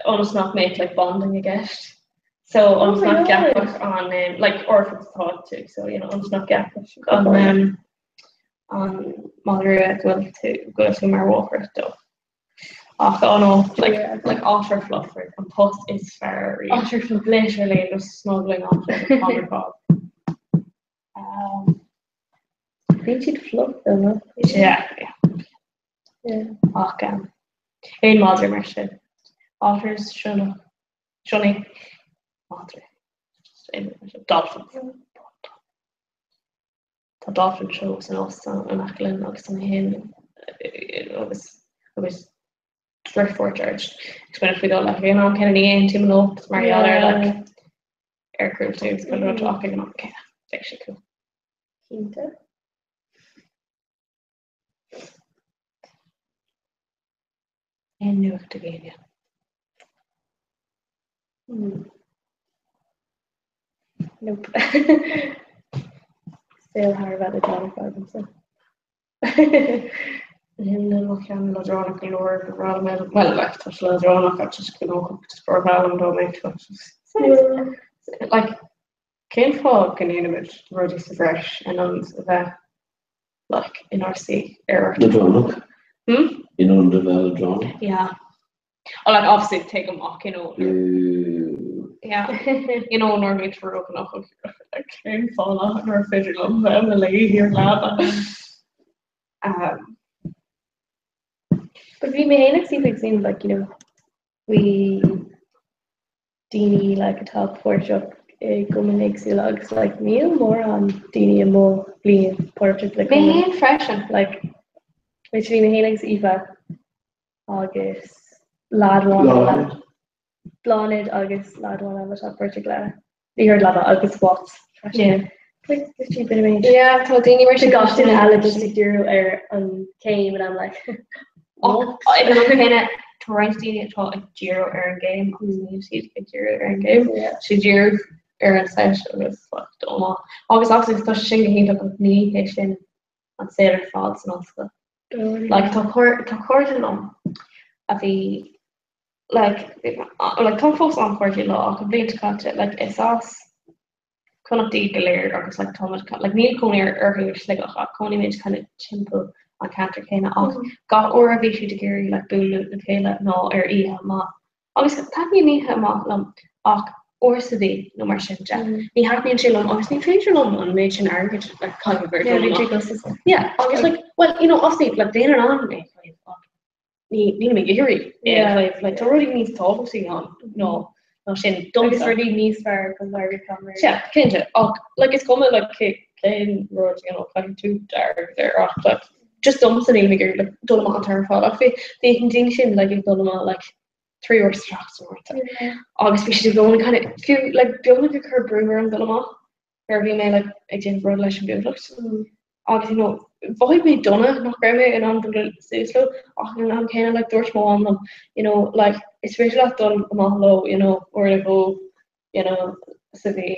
ionas nach mbeadh like bonding i gceist. So ionas nach gceapfadh an um, like or if it's thought to, so you know ionas nach gceapfadh an um, An madra rua go bhfuil tú go bhfuil tú mar mháthair dó. Ach oh no, like like otter fluff an pus is fearr riamh. Otter fluff. Literally just snuggling otter an t-am ar fad. Um, Bíonn siad fluff though, no? Yeah, yeah. Yeah. Ach um, aon madra mar sin. Otters, sionnach, sionnaigh, madra. Just aon rud mar sin. Dolphins. Tá dolphin show san óstán in aice linn agus tá mé féin agus agus deirfiúr George ag smaoineamh faoi dul ach ag an am céanna ní aontaím leo mar gheall ar like air cruelty agus chuile rud ach ag an am céanna beidh sé cool. Cinnte. Aon nuacht ag éinne? Nope. Saol thar a bheith leadránach agamsa. Níl mo cheann leadránach go leor go bhreá liom well like tá sé leadránach ach just gnóthach just ba bhreá liom dá mbeadh like cén fáth go ndéanaimid rudaí sa bhreis in ionad a bheith like inár suí ar Leadránach? Hmm? In ionad a bheith leadránach? Yeah. Oh like obviously take them off you know. Yeah. You know nuair a bhíonn tú róghnóthach like cén fáth nach féidir liom bheith i mo luí ar leaba. Um, But bhí mé féin ag suí ag smaoineamh like you know faoi daoine like atá páirteach i gcumainn éagsúla agus like níl mórán daoine i mo bhliain páirteach le Mé cumainn. féin freisin. Like literally mé féin agus Aoife agus leaid amháin eile. Bláthnaid. Bláthnaid agus leaid amháin eile atá páirteach le Liathróid Láimhe agus Watts freisin. Yeah. Like literally bit of age. Yeah, tá daoine mar Tá sin gach duine eile just ag díriú ar an céim and I'm like Ag an am céanna tá roinnt daoine atá ag díriú ar an gcéim agus níl siad ag díriú ar an gcéim. Siad díriú ar an seis agus like dul amach. Agus obviously tá sé sin go hiontach ach ní hé sin an saol ar fad san ollscoil. Like tá tá cairde liom a bhí like like tá fós an-chairdiúil leo ach an bhliain seo caite like is as Connacht iad go léir agus like táimid like níl cónaí orthu i Sligeach ach cónaímid kind of timpeall an ceantar céanna ach gach uair a bhí siad ag iarraidh like bualadh le chéile ná ar oíche amach agus taitníonn oíche amach liom ach uair sa mhí nó mar sin de. Ní thaitníonn sé liom agus ní féidir liom an méid sin airgid like caitheamh ar dul amach. Yeah agus like well you know obviously like bheinn in ann é a chaitheamh ach ní nílim ag iarraidh é a chaitheamh. Like tá rudaí níos tábhachtaí ann ná ná sin Agus domsa. rudaí níos fearr go Larry Conroy. Sea, cinnte. Ach like is cuma like cé cén rud you know caithfidh tú d'airgead air ach like just domsa nílim ag iarraidh like dul amach an t-am ar fad ach bhí bhí an daoine sin like ag dul amach like 3 uair sa tseachtain or something. Agus bhí siad i gcónaí kind of fiú like beagnach ag cur brú orm dul amach nuair a bhí mé like ag déanamh rud leis an gCuallacht. Agus you know mhothaigh mé dona nach raibh mé in ann bualadh suas leo ach ag an am céanna like dúirt mo mham liom you know like is féidir leat dul amach leo you know uair nó dhó you know sa mhí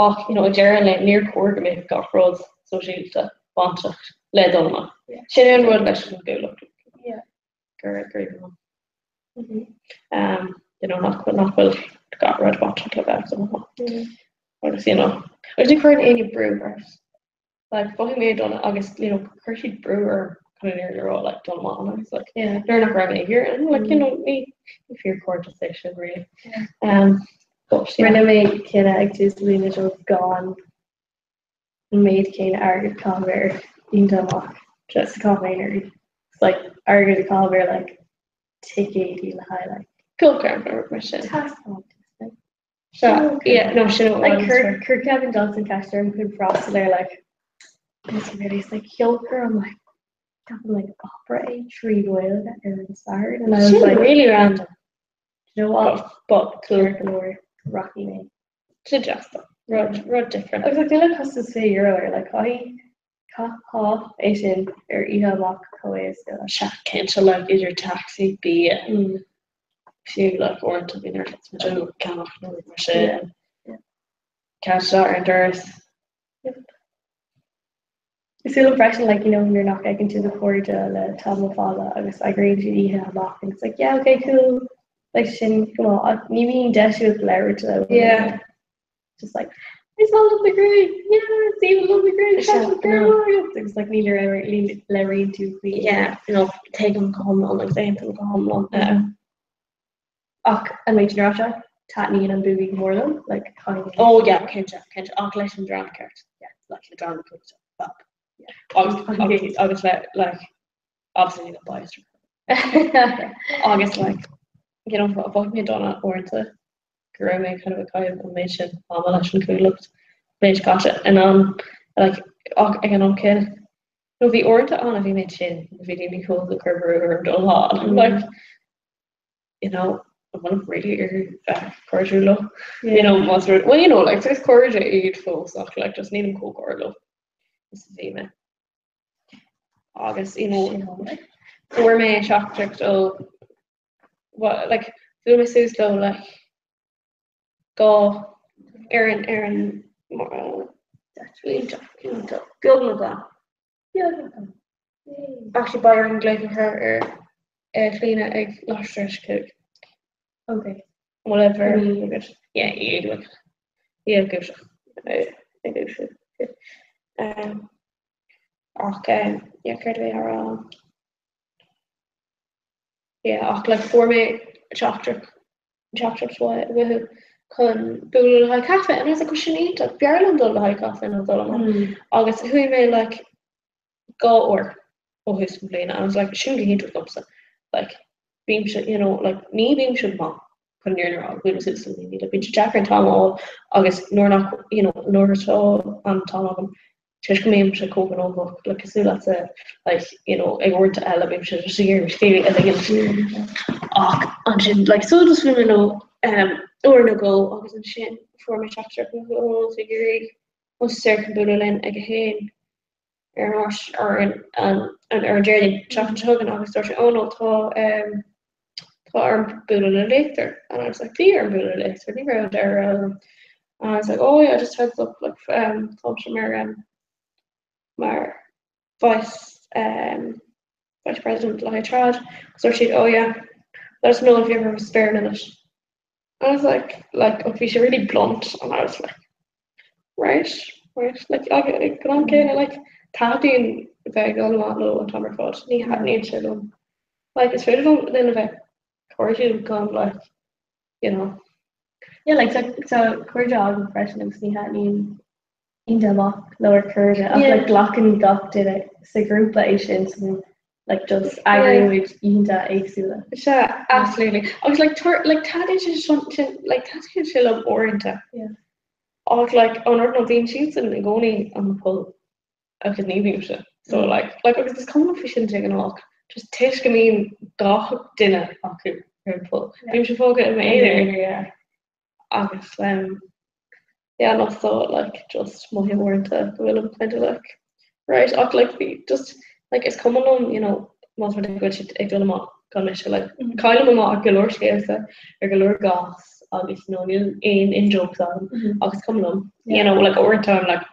ach you know ag deireadh an lae níor chóir go mbeadh gach rud sóisialta bainteach le dul amach. Sin an rud leis an gCuallacht. Gur gur um you know nach bhfuil nach bhfuil gach rud bainteach le bheith dul amach. Agus you know agus ní chuireann éinne brú ort. Like mhothaigh mé dona agus you know chuir siad brú orm kind of nearly rá like dul amach and I was like Yeah. nuair nach raibh mé ag iarraidh and like you know ní ní fíor cairdeas é sin really. Um but yeah. Rinne mé cinneadh ag tús na bliana seo gan an méid céanna airgid a chaitheamh ar oícheanta amach just a chaitheamh aon uair. It's like airgead a chaitheamh ar like ticéidí le haghaidh like Ceolchoirm nó rud mar sin. Taispeántas. Sea, yeah, no, sin Like chuir chuir Kevin Johnson ceist orm chun freastal ar like this really is like ceolchoirm like ceapaim like opera é trí Ghaeilge ar an Satharn and I was Sin like really random. Do you know what? But cool. Ceart go leor rachaidh mé. Sin deas though. Rud rud different. Agus like níl an costas €20 air like caithfidh caithfeá é sin ar oíche amach chomh héasca like. Sea, cinnte like idir taxi, bia, fiú like uaireanta bíonn ort like smideog a cheannach nó rud mar sin. Cead ar an doras. Yep. Is dóigh liom freisin like you know nuair nach bhfeiceann tú do chairde le tamall fada agus eagraíonn siad oíche amach and it's like yeah okay cool like sin go maith ach ní bhíonn deis agat labhairt leo. Yeah. Just like is maith liom na gruaig yeah is aoibhinn liom na gruaig. Agus like ní labhraíonn tú faoi. Yeah, no, tuigim go hiomlán agus aontaím go hiomlán. Ach an méid sin ráite, taitníonn an boogie go mór liom, like caithfidh mé. Oh yeah, cinnte, cinnte, ach leis an dream ceart. Yeah, like le dream cinnte. Bap. Agus agus le like obviously níl bias agus like you know bheadh mé dona uaireanta go raibh mé kind of ag caitheamh an méid sin ama leis an chuallacht méid caite in am like ach ag an am céanna nó bhí uaireanta ann a bhí mé tinn bhí daoine cúl ag cur brú orm dul amach like you know an bhfuil really ar bheith cairdiúil leo you know más rud well you know like is cairde iad fós ach like just nílim chomh gar leo is a bhí mé. Agus you know fuair mé teachtaireacht ó well, like bhuail mé suas leo like go ar an ar an iontach iontach beagnach glan. Actually beidh orm glaoch a chur ar ar Chlíona ag leathuair tar éis 5. Okay. Whatever. Yeah, iad like iad gúiseach. Ag gúiseach. Um, ach um, yeah, céard a bhí á rá? Yeah, ach like fuair mé teachtaireacht teachtaireacht uathu chun bualadh le haghaidh caife and I was like, oh sin iontach, b'fhearr liom dul le haghaidh caife ná dul amach. Agus chuaigh mé like 2 uair ó thús na bliana and I was like sin go hiontach domsa like bímse you know like ní bhímse go maith chun an fhírinne a rá bualadh suas le daoine like bíonn sé deacair an t-am a fháil agus nuair nach you know nuair atá an t-am agam toisc go mbímse chomh gnóthach like cosúil leatsa like you know ag uaireanta eile bímse just ag iarraidh scéalaí a ligint ach ansin like so just bhí mé leo um, uair nó dhó agus ansin fuair mé teachtaireacht ó ag iarraidh an saor chun bualadh linn ag a haon ar an ar an an ar an Déardaoin seachtain seo chugainn agus dúirt sé oh no tá um, tá orm bualadh le léachtóir and I was like bhí orm bualadh le léachtóir ní raibh an dara rogha agam and I was like oh yeah just heads up like um, táimse mar um, mar vice um, vice president le haghaidh trad agus dúirt siad oh yeah let us know if you ever have a spare minute I was like, like, oh, bhí sé really blunt and I was like, right, right, like, ag an am céanna, like, taitníonn bheith ag dul amach leo an t-am ar fad, ní thaitníonn sé liom. Like, is féidir liom duine a bheith cairdiúil gan, like, you know. Yeah, like, so, so cairde agam freisin agus ní thaitníonn aon dul amach leo ar chor ar bith ach like glacann gach duine sa ghrúpa é sin so like just eagraíonn muid oícheanta éagsúla. Sea, absolutely. Agus like tar like taitníonn sé sin sin like taitníonn sé liom uaireanta. Yeah. Ach like an rud ná bíonn siadsan i gcónaí on the pull agus ní bhímse. So like like agus is cuma liom faoi sin de ghnáth ach just toisc go mbíonn gach duine acu ar an pull. Bímse fágtha i m'aonar. Yeah. Agus um yeah no so like just mothaím uaireanta go bhfuilim kind of like right ach like bhí just like is cuma liom you know más rud é go bhfuil siad ag dul amach gan mise like caillim amach ar go leor scéalta ar go leor goss agus you know níl aon in jokes agam agus is cuma liom you know like uaireanta I'm like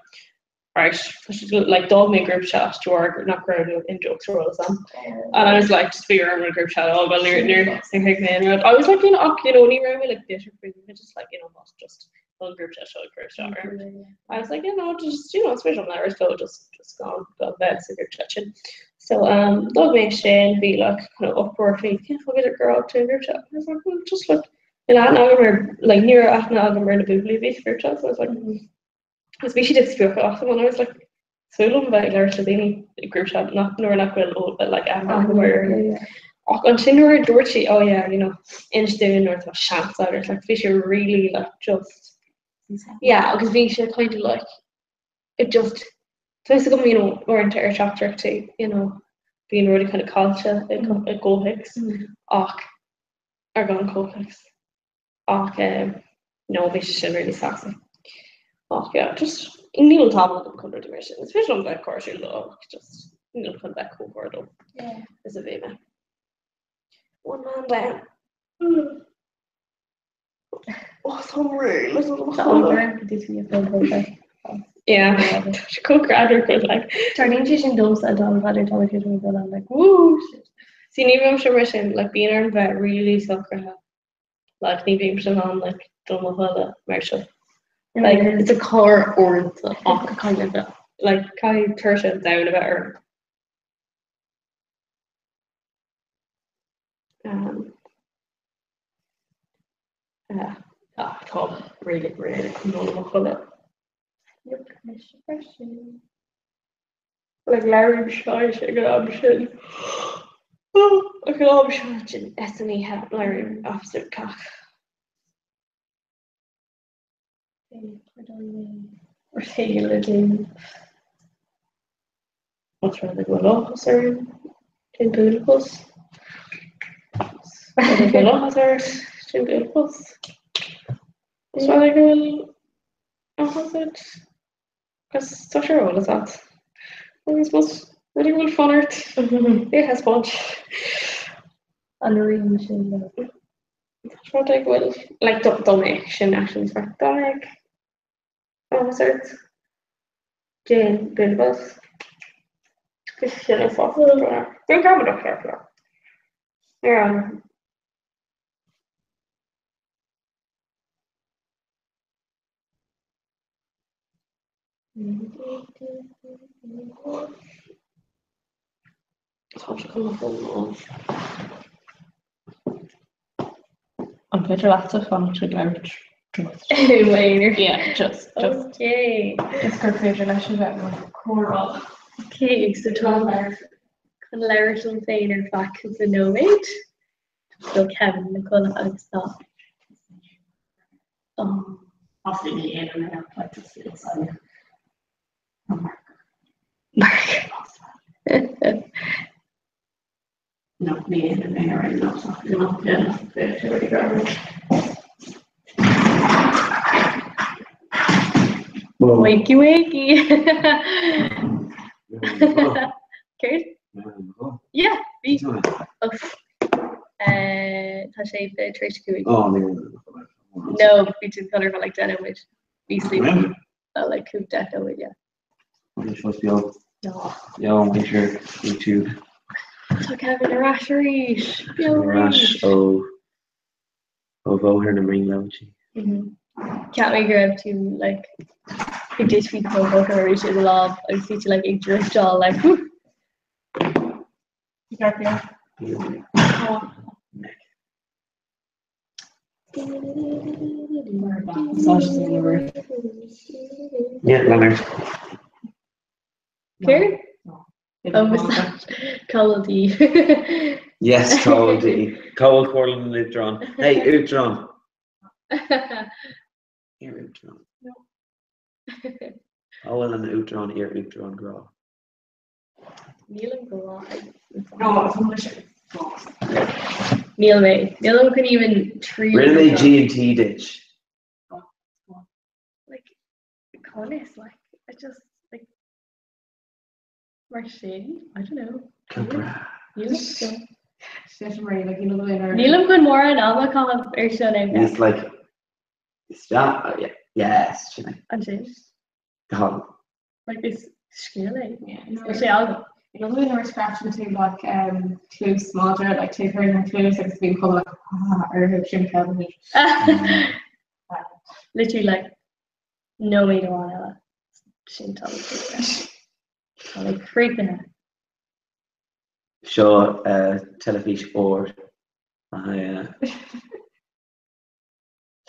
right tá siad like d'fhág mé group chat de bharr nach raibh no in jokes ar eolas agam and I was like just bhí orm an group chat a fhágáil níor níor níor thuig mé an rud I was like you know ach you know ní raibh mé like bitter faoi bhí mé just like you know not just an group chat seo ag cur isteach orm I was like you know just you know is féidir liom labhairt leo just just gan gan bheith sa group chat sin so um d'fhág mé sin bhí like kind of uproar faoi cén fáth gur fhág tú an group chat I was like well just like níl aithne agam ar like ní raibh aithne agam ar na buachaillí a bhí sa group chat so I was like Agus bhí siad ag spochadh asam and I was like is fuath liom bheith ag labhairt le daoine i group chat nach nuair nach bhfuil like aithne agam orthu. Ach ansin nuair a dúirt sí oh yeah you know inis dúinn nuair atá seans agat like bhí sé really like just yeah agus bhí sé kind of like it just tá fhios agam you know uaireanta ar teachtaireachtaí you know bíonn rudaí kind of caillte i gcomhthéacs ach ar gan comhthéacs. Ach no bhí sé sin really sassy. Ach yeah, just níl an t-am agam chun rudaí mar sin. Is féidir liom bheith cairdiúil leo ach just níl chun bheith chomh gar leo is a bhí mé. One man down. Oh, tá réidh le dul Tá an go dtí tú a Yeah, tá sé chomh greannmhar go like. Tarlaíonn sé sin domsa an t-am ar fad ar tá mé ag dul ann like woo shit. See ní bhímse mar sin like bíonn orm bheith really socraithe. Like ní bhímse in ann like dul mo chodladh mar seo. Like it's a corr uaireanta ach kind of. Like caithfidh tuirse an domhain a bheith orm. Um, uh, ah, tá really really chun dul i mo chodladh. Yep, mise freisin. Like labhraím Schottische ag an am sin. Ag an am seo den san oíche labhraím absolute cac. Rté le déanamh. Más rud é go bhfuil áthas orainn, déan bualadh bos. Más rud é go bhfuil áthas ort, déan bualadh bos. Más rud é go bhfuil áthas ort, agus tá sé ar eolas agat. Agus más rud é go bhfuil fonn ort, é a thaispeáint. An rún sin leo. Más rud é go bhfuil, like, dá mbeadh sin actually níos fearr, dá mbeadh áthas ort, déan bualadh bos. Agus sin ar fáth. Déan gramadach ceart go leor. Ar an Tá sé chun mo fón a fháil. An féidir leatsa fanacht ag labhairt just? I m'aonar. Yeah, just, just. Okay. Is gur féidir leis a bheith mar chomhrá. Okay, so tá chun labhairt liom féin ar feadh cúpla nóiméad. Tá Kevin ina chodladh agus tá Obviously ní aon mé ach like just feel sorry. Mark. No, ní aon mé ar aon nós ach you know, yeah, bheadh sé really greannmhar. Wakey wakey. Céard? Yeah, bhí. Tá sé tar éis 5. No, bhí tú ag cur like 10 nóiméad. Níos luaithe. Well, like 5 10 nóiméad, yeah. Níl fós beo. No. Beo muintir YouTube. Tá Kevin ar ais arís. Beo Ar ais arís. ó ó bhóthar na mbrionglóidí. Cheap mé go raibh tú like go dtitfeadh fón póca arís i do lámh agus bhí tú like ag drifteáil like whoo. Yeah, Leonard. Céard? Oh, massage. Cá bhfuil D? Yes, cá bhfuil D. Cá bhfuil Comhairle na nUachtarán? Hey, Uachtarán! Iar-Uachtarán. Cá bhfuil an Uachtarán, iar-Uachtarán grá? Nílim go maith. Níl mé. Nílim chun even triail. Rinne mé G&T duit. Like, conas, like, I just, like, mar sin, I don't know. Go breá. Nílim chun mórán ama a chaitheamh ar seo now. It's like, isteach, yeah, yes, sin é. Ansin. Go hálainn. Like is scéal é. Tá sé agam. You know nuair a scratchann tú like um, cluas madra like tú chuir an cluas agus bíonn cuma like ah orthu sin Kevin. Literally like nóiméad amháin eile. Sin tá Tá mé críochnaithe. Seo uh, teilifís úr. Uh,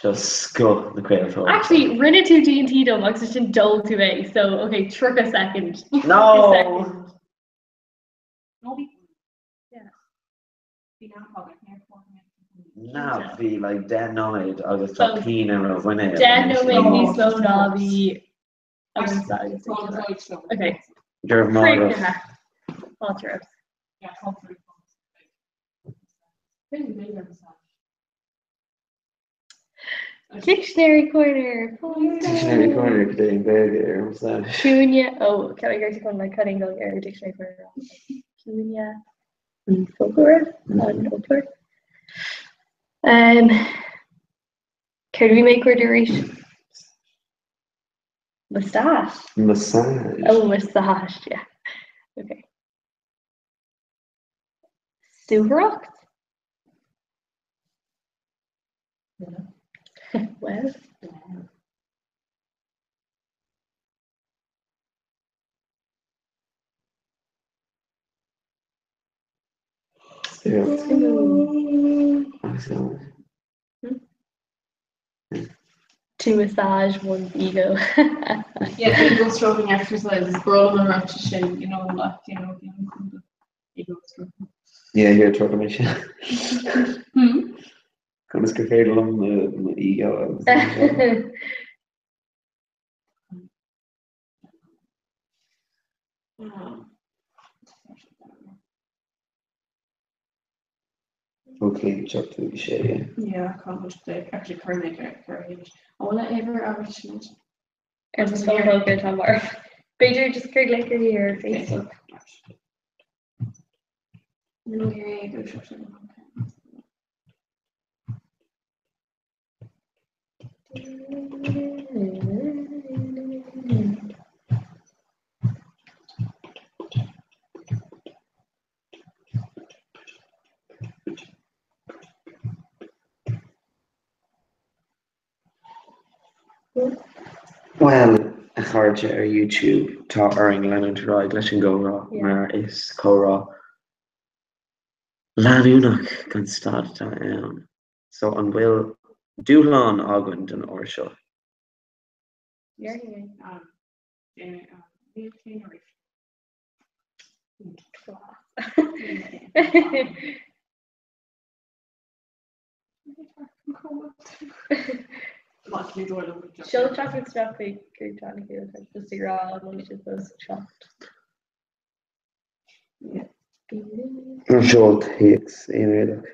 Seo scoth na craoltóireachta. Actually, rinne tú G&T dom agus ansin d'ól tú é, so ok, 30 second. No! Na, bhí like 10 nóiméad agus tá pian ar mo mhuinéal. 10 nóiméad níos mó ná bhí agamsa. Ok. Go raibh maith agat. Críochnaithe. Fáilte romhat. Dictionary Corner! Dictionary Corner cad é an Gaeilge ar massage. Cúinne ó ceap mé gur chun like cutting go ar Dictionary Corner. Cúinne an foclóra an foclóir. Um, Céard a bhí mé ag cuardú arís? Moustache. Massage. Oh, massage, yeah. Okay. Suathaireacht? Well. To massage one's ego. Yeah, ego stroking exercise is breá liom an ráiteas sin, you know, like, you know, ego stroking. Yeah, here talking about sin. Hmm? Conas gur féidir liom mo ego a Ok, 86, yeah. Yeah, can't actually chuir mé ar ar An bhfuil a uimhir agat Sinéad? Ar do fón póca tá mar. B'fhéidir just cuir glaoch uirthi ar Facebook. Níl mé ag iarraidh go seo. Bhuel, a chairde ar YouTube, tá orainn leanúint ar aghaidh leis an gcomhrá mar is comhrá leanúnach gan stad atá ann. So an bhfuil dúshlán againn don uair seo? Seol teachtaireacht isteach chuig grúpa chat na Gaeilge just ag rá an bhfuil siad fós ag teacht. Seol téacs aonréadach.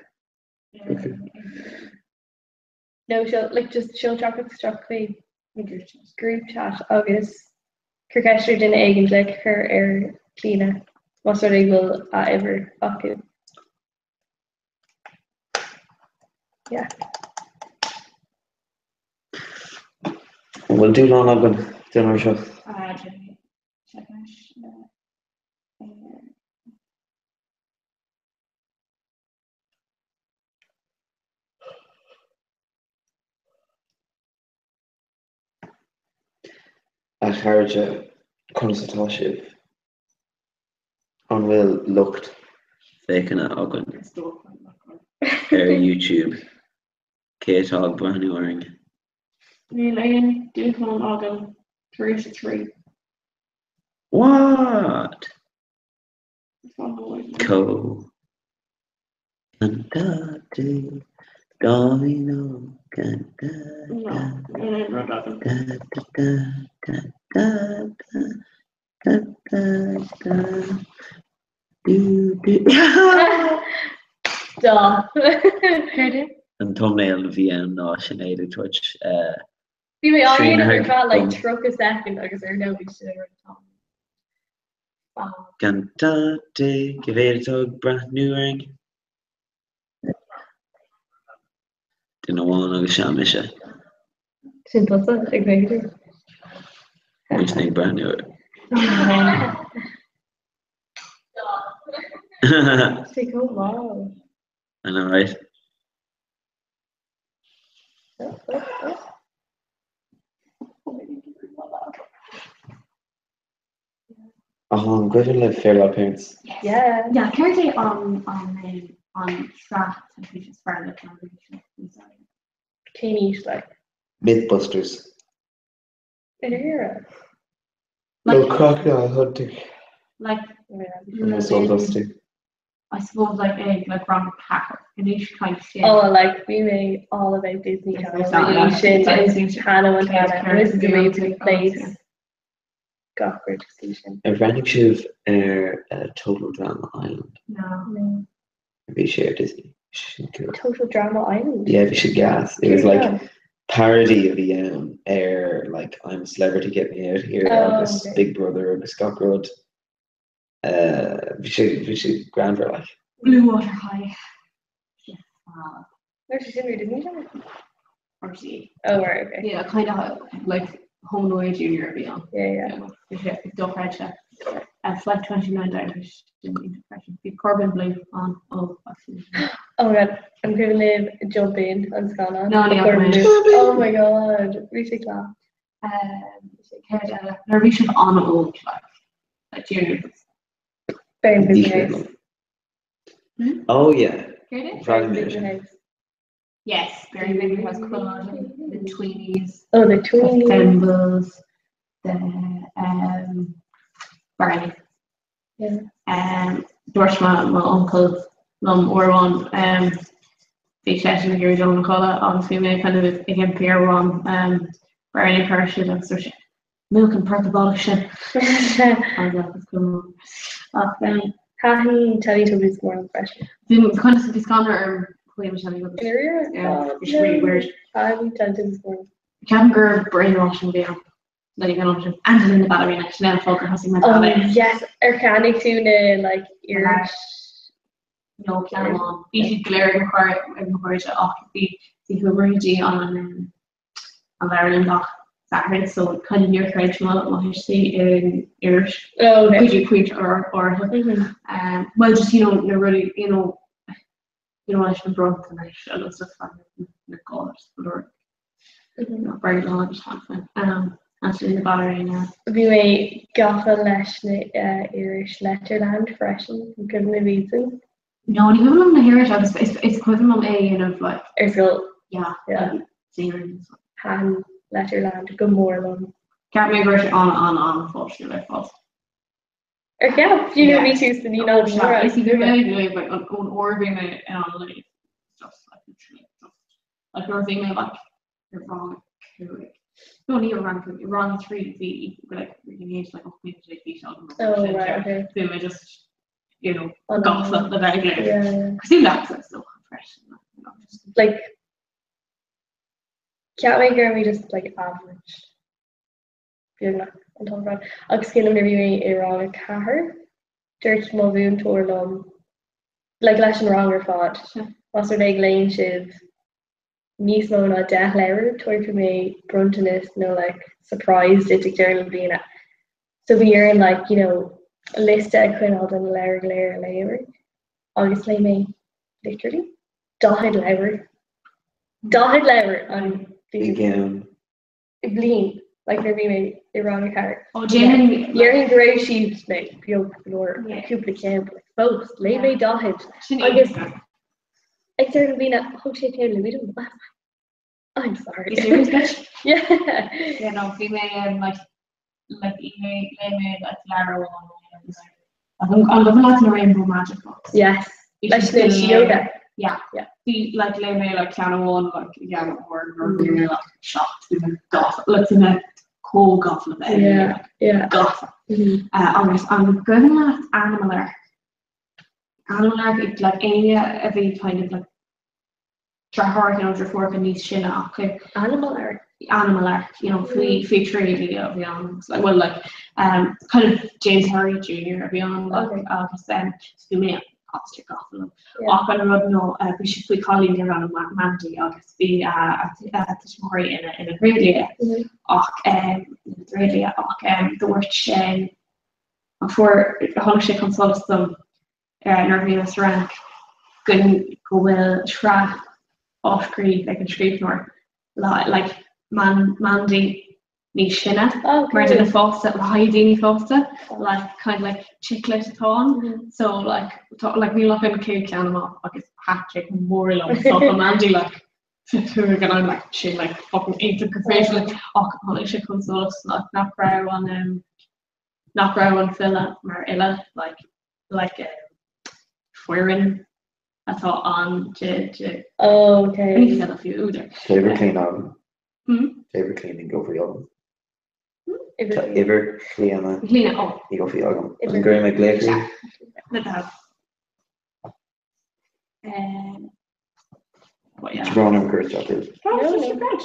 No seol like just seol teachtaireacht isteach chuig group chat agus cuir ceist ar duine éigin le cur ar Clíona más rud é go bhfuil a uimhir acu. Yeah. An bhfuil dúshlán againn don uair seo? A chairde, conas atá sibh? An bhfuil lucht féachana againn ar YouTube? Cé atá ag breathnú orainn? Níl aon dúshlán agam tar éis a 3. What? Co. Can da do domino can da da da da da da da da da do do Stop. An thumbnail a bhí ann ná Sinéad ag tabhairt Bhí mé á dhéanamh ar feadh like 30 second agus ar ndóigh bhí sin ar an tom. Gan da dé cé mhéad atá ag breathnú orainn? Duine amháin agus sea mise. Sin tusa ag féachaint air. Mise ag breathnú air. Sé chomh mall. I know, right? Ach an gcuimhin libh Fairly Odd Parents? Yeah. Yeah, céard é an an an sraith teilifíse is fearr leat mar bhí sé Cén aois like? Mythbusters. I ndáiríre. Nó Crocodile Hunting. Like Nó Dusty. I suppose like ag like rang 4 anois kind sin. Oh like bhí mé all about Disney Channel sin Hannah Montana this is amazing place. Gach rud cosúil sin. Ar bhreathnaigh sibh ar Total Drama Island? No. Bhí sé ar Disney. Sin cool. Total Drama Island? Yeah, bhí sé gas. It was like parody a bhí ann ar like I'm a Celebrity Get Me Out Here Oh, agus okay. Big Brother agus gach rud. Bhí sé bhí sé greannmhar like. Blue Water High. Nuair sin ar Disney Channel? RTÉ. Oh right, okay. Yeah, kind of like Home and Away Junior a bhí ann. Yeah, yeah. Bhí sé dochreidte. Flight 29 d'éirigh sin freisin. Bhí Corbin Bleu ann ó Oh my god, an cuimhin libh Jump In an scannán? No, ní Corbin fhaca mé. Bleu. Oh my god, bhí sé class. Céard eile? Nuair a bhí sibh an-óg, like, like junior. Bane Disney. Oh yeah. Céard é? Bhreathnaigh mé air sin. Yes, Berry Big House Cumann, the Tweenies. Oh, the Tweenies. The Thimbles, the um, Barney. Yeah. Um, dúirt mo mo uncail liom uair amháin um, bhí seisean ag iarraidh dul a chodladh agus bhí mé kind of ag impí ar mham um, Barney a chur ar siúl agus dúirt sé Múch an port bálaach sin. Agus is cuma. Ach um, Thaitin Teletubbies go mór liom freisin. Bhí kind of bhí scanradh orm faoi na Teletubbies. Yeah, it's really weird. Thaitin Teletubbies go mór. Ceapaim gur brainwashing a bhí ann. Like an am sin. Angelina the Ballerina, sin é an fáth gur thosaigh mé Oh ballet. yes, ar cheannaigh tú na like iris? No, ceann amháin. Bhí siad go léir ag mo chara ag mo chairde ach bhí bhí chuamar go dtí an um, an leabharlann gach Satharn so kind of níor chreid mo mo thuistí in iris Oh, okay. go dtí pointe áirithe. Mhm. Um, well just you know na rudaí you know you know leis na bronntanais agus stuff like na gáis go leor. Mhm. Barry Lodge um, Angelina the Ballerina. Bhí mé gafa leis na uh, iris Letterland freisin, an cuimhin libh iadsan? No, ní cuimhin liom na hiris agus is is cuimhin liom é a dhéanamh like Ar scoil. yeah, Yeah. like, saoire. Thaitin Letterland go mór liom. Ceap mé go raibh sé an an an-pháistiúil ar fad. Ar cheap you know bhí tú sa naíonáin mhóra. Is bhí mé ag léamh like an ón uair a bhí mé in ann léamh just like literally just like nuair a bhí mé like ar rang 5 no ní ar rang 5 rang 3 bhí like bhí mé like 18 bliana d'aois agam Oh right okay. Bhí mé just you know Oh, gafa le bheith ag léamh. Yeah, yeah. Cosúil leatsa is dócha freisin like, you know, just Like cheap mé go raibh mé just like average. beagnach an t-am ar fad. Agus cuimhin liom nuair a bhí mé i rang a ceathair, dúirt mo mhúinteoir liom, like leis an rang ar fad, más rud é go léann sibh níos mó ná 10 leabhar, tabharfaidh mé bronntanas nó like surprise duit ag deireadh na bliana. So bhí orainn like, you know, liosta a choinneáil de na leabhair go léir a léamar agus léigh mé literally 40 leabhar. 40 leabhar an I gceann. bliain, like nuair a bhí mé i rang a ceathair. Oh, déanfainn. Déarfainn go raibh siad like beag go leor, like cúpla ceann, but like fós, léigh mé 40. Sin Agus iontach. ag deireadh na bliana, thug sé ceann Louis dom. I'm sorry. You serious, bitch? Yeah. Yeah, no, bhí mé um, like, like, léigh mé like leabhar amháin agus An an gcuimhin leat na Rainbow Magic Books? Yes. Bhí Leis siad na go léir- síóga. Yeah. Yeah. Bhí like léigh mé like ceann amháin like i gceann uair nuair a bhí mé like 7 bhí mé gafa like bhí mé chomh gafa le bheith ag léamh, Yeah, like, yeah. gafa. Mhm. Uh, agus an gcuimhin leat Animal Ark? Animal Ark ag like éinne a bhí kind of like deartháireacha nó deirfiúracha níos sine acu. Animal Ark. Animal Ark, you know, faoi faoi tréidlia a bhí ann. Like, well, like, um, kind of James Herriot Jr. a bhí ann, like, Okay. agus um, bhí mé obviously gafa leo. Yeah. Ach an rud ná uh, bhí sé faoi chailín darbh ainm Ma- Mandy agus bhí uh, a t- a tuismitheoirí ina ina dtréidlia Mhm. ach um, ina dtréidlia ach um, dúirt sé an fuair tháinig sé chun solais dom nuair a bhí mé sa Fhrainc go go bhfuil sraith á scríobh ag an scríbhneoir like Mandy níos sine mar duine fásta le haghaidh daoine fásta like kind of like chick lit atá ann so like tá like níl ach an chéad ceann amach agus thaitin sé go mór liom so tá Mandy like 25 and I'm like sin like fucking iontach go féidir like ach tháinig sé chun solais like nach raibh an um, nach raibh an file mar fhile like like foireann atá ann de de Oh, okay. ní file fiú údar. Tá uimhir Clíona agam. Hmm? Tá uimhir Clíona Ní Dhufaigh agam. Uimhir Tá uimhir Chlíona Clíona, oh. Ní Dhufaigh agam. Uimhir. An gcuirfidh mé glaoch uirthi? Le do thoil. Um, but yeah. Tá brón orm cur isteach ort. No, No, no. no. Great.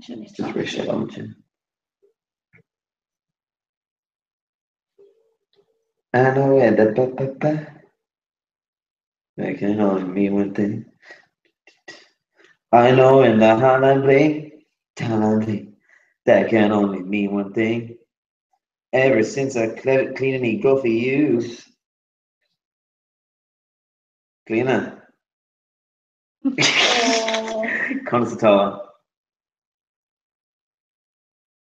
Sin níos Just rith sé liom ansin. I know it, da, ba, ba, ba. I can only mean one thing. I know in the Highland Bling, Highland Bling, that can only mean one thing. Ever since I cle cleaning me gruffy use. Clíona. Conas atá?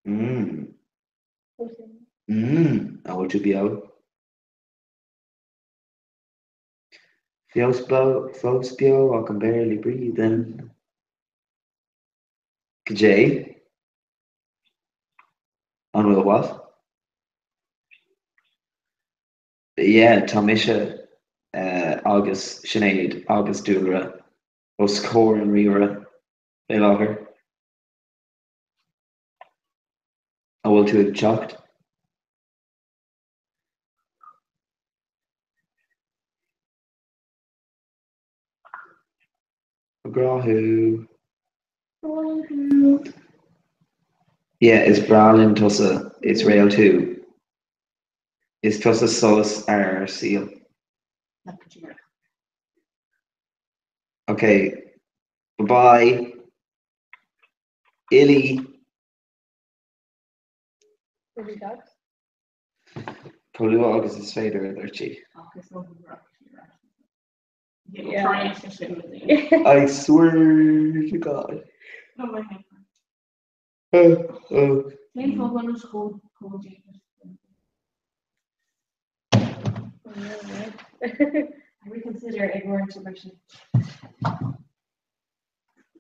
Mm. Mm. An bhfuil tú beo? Feos fós beo I can barely breathe in. Goidé? An bhfuil what? Yeah, tá mise agus Sinéad agus Dúlra os comhair an ríomhaire fé láthair. An bhfuil tú ag teacht? Grá thú. Yeah, is breá linn tusa, is réalt thú. Is tusa solas ár saoil. Ok, bye bye. Illy. Chomh luath agus is féidir, a dúirt sí. I swear to God. Reconsider ag roinnt mar sin.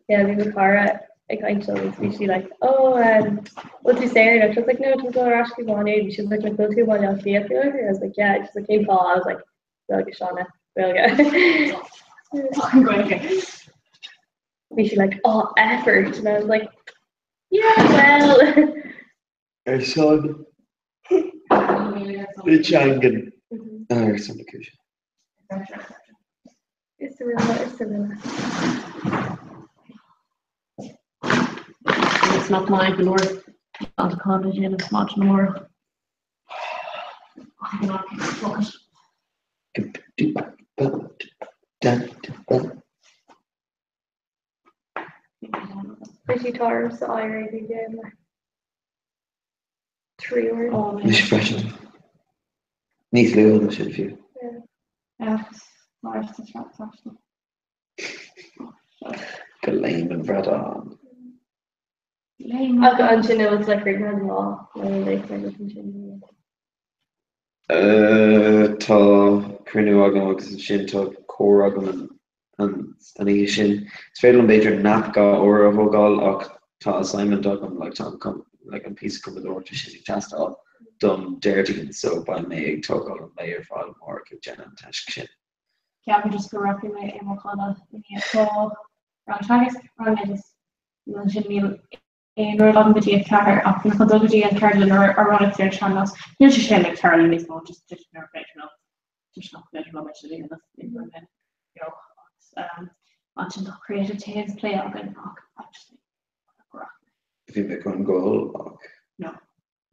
Yeah, bhí mo chara ag caint liom agus bhí sí like, oh, um, bhfuil tú saor? And I was like, no, tá dul ar ais go Maigh Nuad. She was like, like, bhfuil tú i mBaile Átha Cliath faoi láthair? I was like, yeah. She's like, cén fáth? I was like, Gaeilge Shauna, Gaeilge. Bhí sí like, oh, effort. And I was like, yeah, well. Ar son na teangan. Ar son na cúise. Is arile, is arile. It's not my go leor an con a dhéanamh maidin amárach. Bhí sí tar sa éirí bhí le triúr. Mise freisin. Níos luaithe ná sin fiú. Go Léim an Bhradáin. Ach ansin it was like right now lá like ansin. Tá cruinniú agam agus ansin tá comhrá agam an oíche sin. Is féidir liom b'fhéidir nap 2 uair a thógáil ach tá assignment agam like tá an like an píosa cumadóireachta sin ag teastáil dom Déardaoin so beidh mé ag tógáil an lae ar fad amárach ag déanamh an taisc sin. Ceapaim just go rachaidh mé i mo chodladh i ndiaidh tá rang teagasc, rang oideas nó ansin níl aon rud agam go dtí a 4 ach bhí mé chun dul go dtí an ceardlann amhránaíochta ar an sean-nós. Níl sé sin ag tarlú níos mó just just nuair féidir liom just nach féidir liom é sin a dhéanamh ní bhfuil mé beo agus um, ansin tá Creative Tales play againn ach actually go rachaidh mé. Bhí mé chun dul ach. No,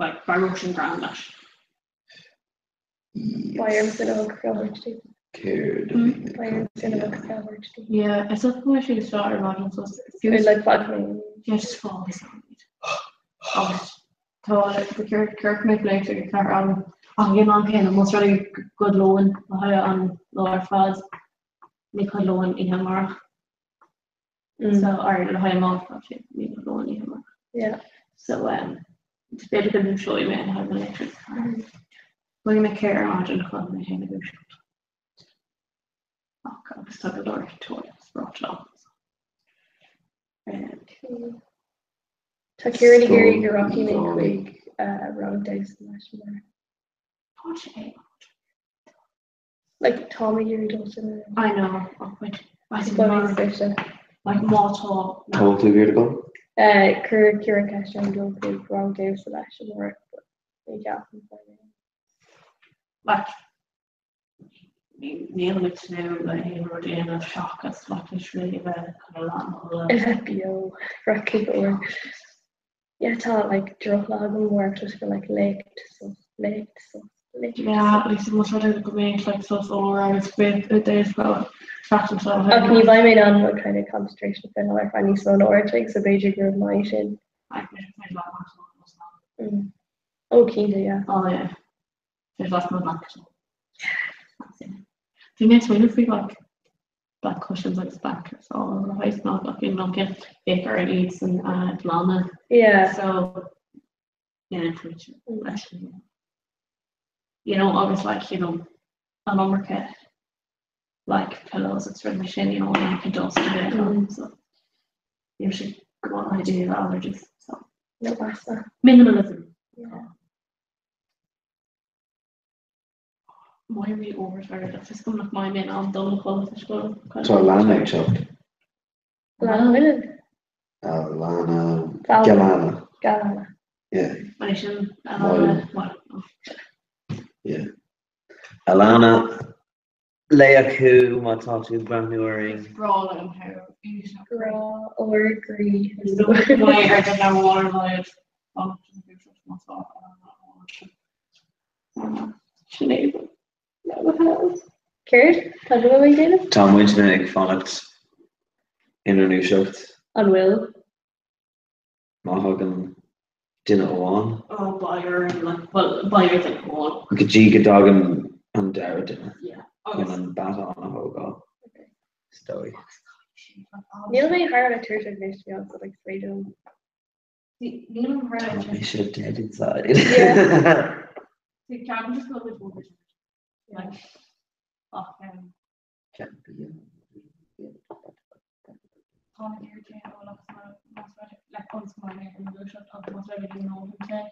like beidh Róisín grand leis. Céard a bhí mé chun déanamh? Yeah, is oth go sé seo ar maidin so fiú like fad Yeah, just fág is Agus tá the ceart ceart mé léite ag cear am ach ag an am céanna más rud é go codlóinn le haghaidh an lá ar fad ní codlóinn oíche amárach. So ar le haghaidh an lá ar fad sin ní codlóinn oíche amárach. Yeah. So um, is b'fhéidir go ndúiseoidh mé le haghaidh mo léachtaí. Bhuaigh mé céir ar maidin chun mé féin a dhúiseacht. Ach agus tá go leor toy agus ráite agam. Um, Tá Ciarán ag iarraidh go rachaidh mé chuig rang damhsa leis mar. Tá sé. Like tá mé ag iarraidh dul sin. I know, ach wait, like má tá. Tá tú ag iarraidh dul? Chuir Ciarán ceist orm dul chuig rang damhsa leis amárach but ní cheapaim go mbeidh mé. Like níl mé ag tnúth le haon rud a dhéanamh seachas like literally a bheith kind of leath i mo chodladh. A bheith beo, rachaidh go leor. Yeah tá like drochlá agam amárach toisc go like léacht sos léacht sos léacht sos. Yeah like más rud é go mbeidh like sos uair agus beidh a days go seachtain seo. Ach ní bheidh mé in ann like kind of concentration a choinneáil ar feadh níos mó ná uair an chloig so b'fhéidir go raibh maith sin. Oh cinnte yeah. Oh yeah. There's lots more black. Yeah. Bhí mé ag smaoineamh faoi like black cushions agus black all the house ná ach in an bheadh ar iad san glanadh. Yeah. So yeah, leis you know agus like you know an iomarca like pillows agus rudaí mar sin, you know, an iomarca dust a bheith ann, so níl sé go maith idea le allergies, so. No basta. Minimalism. Yeah. Mbeidh mé overtired, tá fhios agam nach mbeidh mé in am dul a chodladh sa scoil. Tá Lana ag teacht. Lana Willen? Lana Galana. Galana. Yeah. Mar é sin Alana Moylan. Yeah. Alana, laoch thú má tá tú ag breathnú orainn. Is breá liom thú. Grá ár gcroí. Is dócha go mbeidh ar do leabhar ar a laghad. Má tá Alana amháin. Sin é Céard? Tá tú ag déanamh? Tá muidne ag fanacht inár ndúiseacht. An bhfuil? Má thagann duine amháin. Ó, beidh orainn, like, bhuel, beidh ar duine amháin. Go dtí go dtagann an dara duine Yeah. chun an batán a thógáil. Is dóigh. Níl mé thar a bheith tuirseach anois, to be honest, like, is féidir liom. Níl mé Tá mise dead inside. See, ceapaim just go bhfuil muid overtired. Like, ach, um, Tá mé ag iarraidh tae a ól agus más rud like ionas go mbeidh mé ar mo dhúiseacht ach más rud é go n-ólfainn tae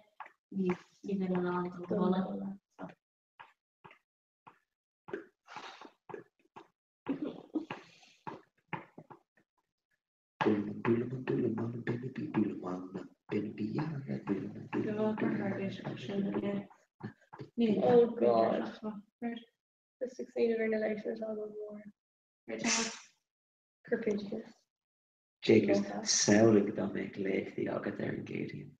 ní ní bheinn in ann dul a chodladh. So. Oh God. Just succeeded ar na leighis atá go mór. Corpoideachas. Jakers, samhlaigh dá mbeadh léachtaí agat ar an gCéadaoin.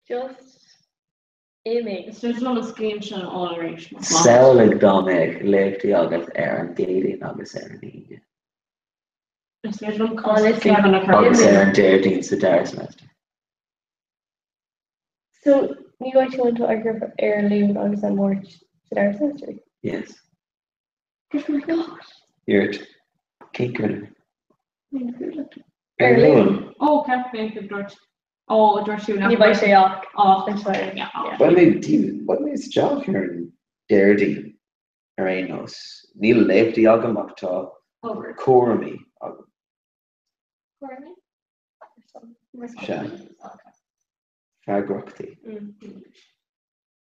Just imigh. Is féidir liom an scéim sin a fháil arís más maith. Samhlaigh dá mbeadh léachtaí agat ar an gCéadaoin agus ar an Aoine. Is féidir liom cos Kevin a chur. Agus ar an Déardaoin sa dara semester. So ní bheidh tú an ar ar an Luan agus an Máirt sa dara semester? Yes. Oh my gosh. Iarracht. Cén cruinniú? Ar Ar Luan. Ó, ceap mé go dúirt Ó, dúirt tú nach Ní bheidh sé ach Ach, anseo. yeah. Bhuel, mé bhuel mé isteach ar an Déardaoin ar aon nós. Níl léachtaí agam ach tá cúraimí agam. Cúraimí? Sea. Freagrachtaí.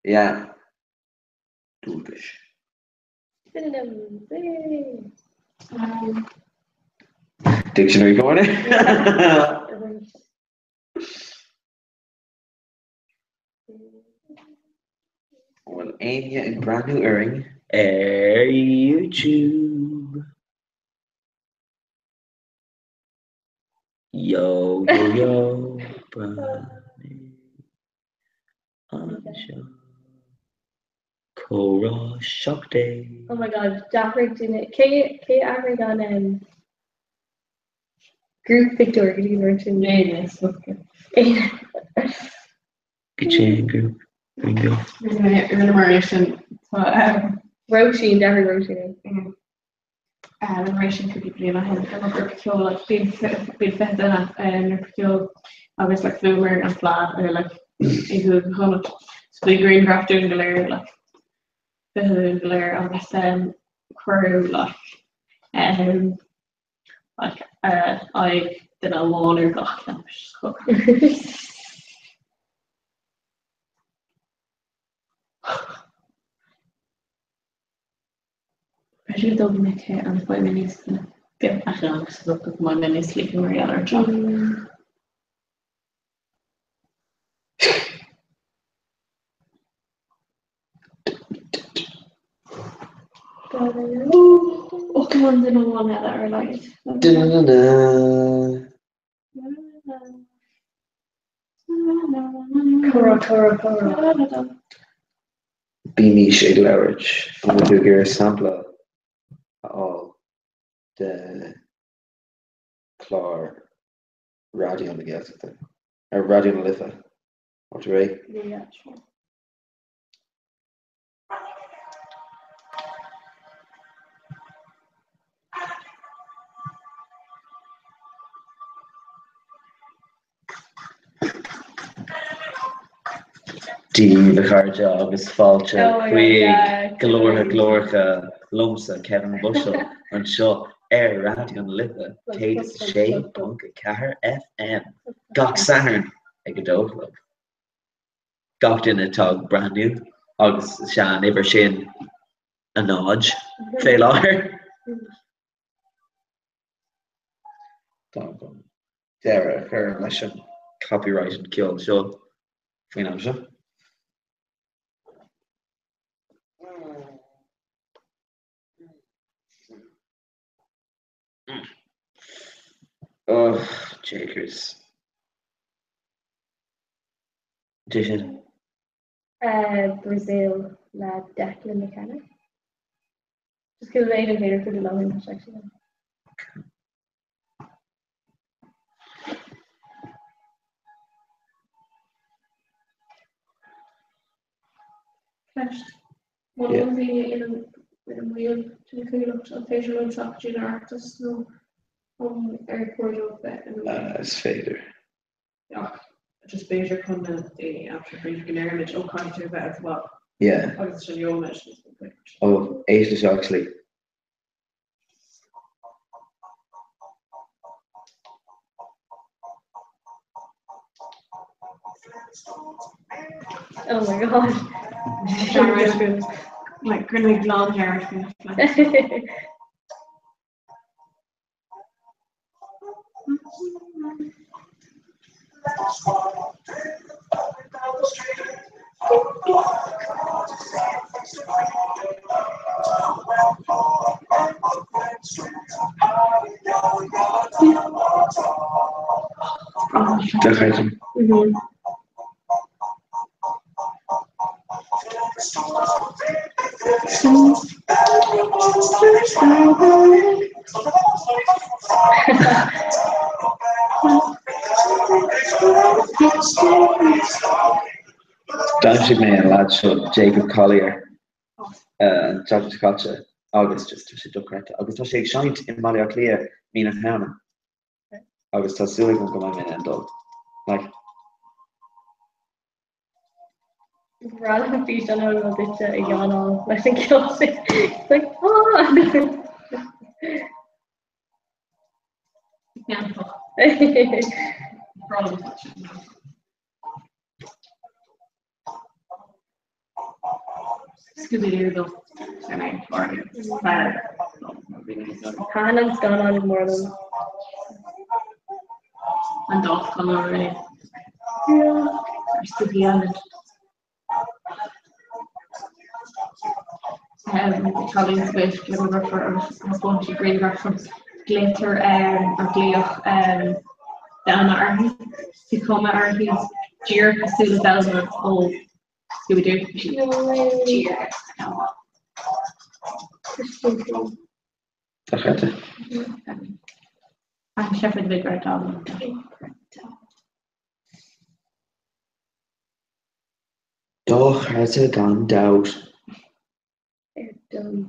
Yeah. Dualgais. Synonyms. Yay! Dictionary corner. An bhfuil éinne ag breathnú orainn ar YouTube? Yo yo yo breathnaigh anseo Comhrá 17. Oh my god, d'athraigh duine, cé cé a athraigh an um, grúpphictiúr go dtí an rud sin? Éanna, is dócha. Go dtí an grúp, bingo. Rinne mar é sin tá um, Róisín, d'athraigh Róisín é. Rinne mar é sin cúpla bliain ó shin ar mo ghrúpa ceoil like bíonn bíonn 20 duine ar an ngrúpa ceoil agus like bhuamar an fleadh ar like i gCúige Chonnacht. So bhí grianghraf dúinn go léir like 20 dúinn go léir agus um, cuireadh like um, like uh, aghaidh duine amháin ar gach ceann which is cool. B'fhéidir go dtógfaidh mé tae agus beidh mé níos ach agus go mbeidh mé níos sleepy mar gheall air seo. Ó come on duine amháin eile ar a laghad. Comhrá, comhrá, comhrá. Bímís ag labhairt. An bhfuil tú ag iarraidh sampla a fháil de chlár Raidió na Gaeltachta? Ar Raidió na Life? Tá tú réidh? Yeah, sure. Dia daoibh a chairde agus fáilte Oh my God, chuig yeah, Glórtha Glóracha liomsa Kevin Bushell anseo ar Raidió na Life 106.4 FM gach Satharn ag 2 a chlog. Gach duine atá ag breathnú agus is ea an uimhir sin a náid fé láthair. Tá chun deireadh a chur leis an copyright an ceol seo faoin am seo. Oh, Jakers. Dé sin. Brazil le Declan McKenna. Just go mhéad an féidir cúpla lá tá sé sin. Ceist. Má bhíonn daoine ina ina mbaill den Chuallacht, an féidir leo teacht go dtí an Oireachtas nó an ar chóir dóibh bheith ina mbaill? Is féidir. Ach just b'fhéidir chun na daoine a aimsiú, b'fhéidir go ndéarfaimid, ó caithfidh tú a bheith as well. Yeah. Agus sin gheobhaimis níos mó. Ó, éist leis seo actually. Oh my god. Like rinne glan dearmad. Dochreidte. D'aimsigh mé an leaid seo Jacob Collier an tseachtain seo caite agus just tá sé dochreidte agus tá sé ag seinnt i mBaile Átha Cliath mí na Samhna agus tá súil agam go mbeidh mé in ann dul. Like. Breá liom físeán a bhfuil duitse ag anáil leis an gceol sin. It's like, ah! Scooby-Doo Thaitin an scannán go mór liom. An dá scannán really. Ar Spooky Island. Cailín sa bhfish le mo dheirfiúr agus thaispeáin sí grianghraf dom. Glaotar ar glaodh Velma uirthi. Bhí cuma uirthi díreach cosúil le Velma ó Scooby-Doo. Bhí sí díreach Velma. Dochreidte. I'm Shepard the Big Red Dog. Dochreidte gan dabht. Ar dóigh.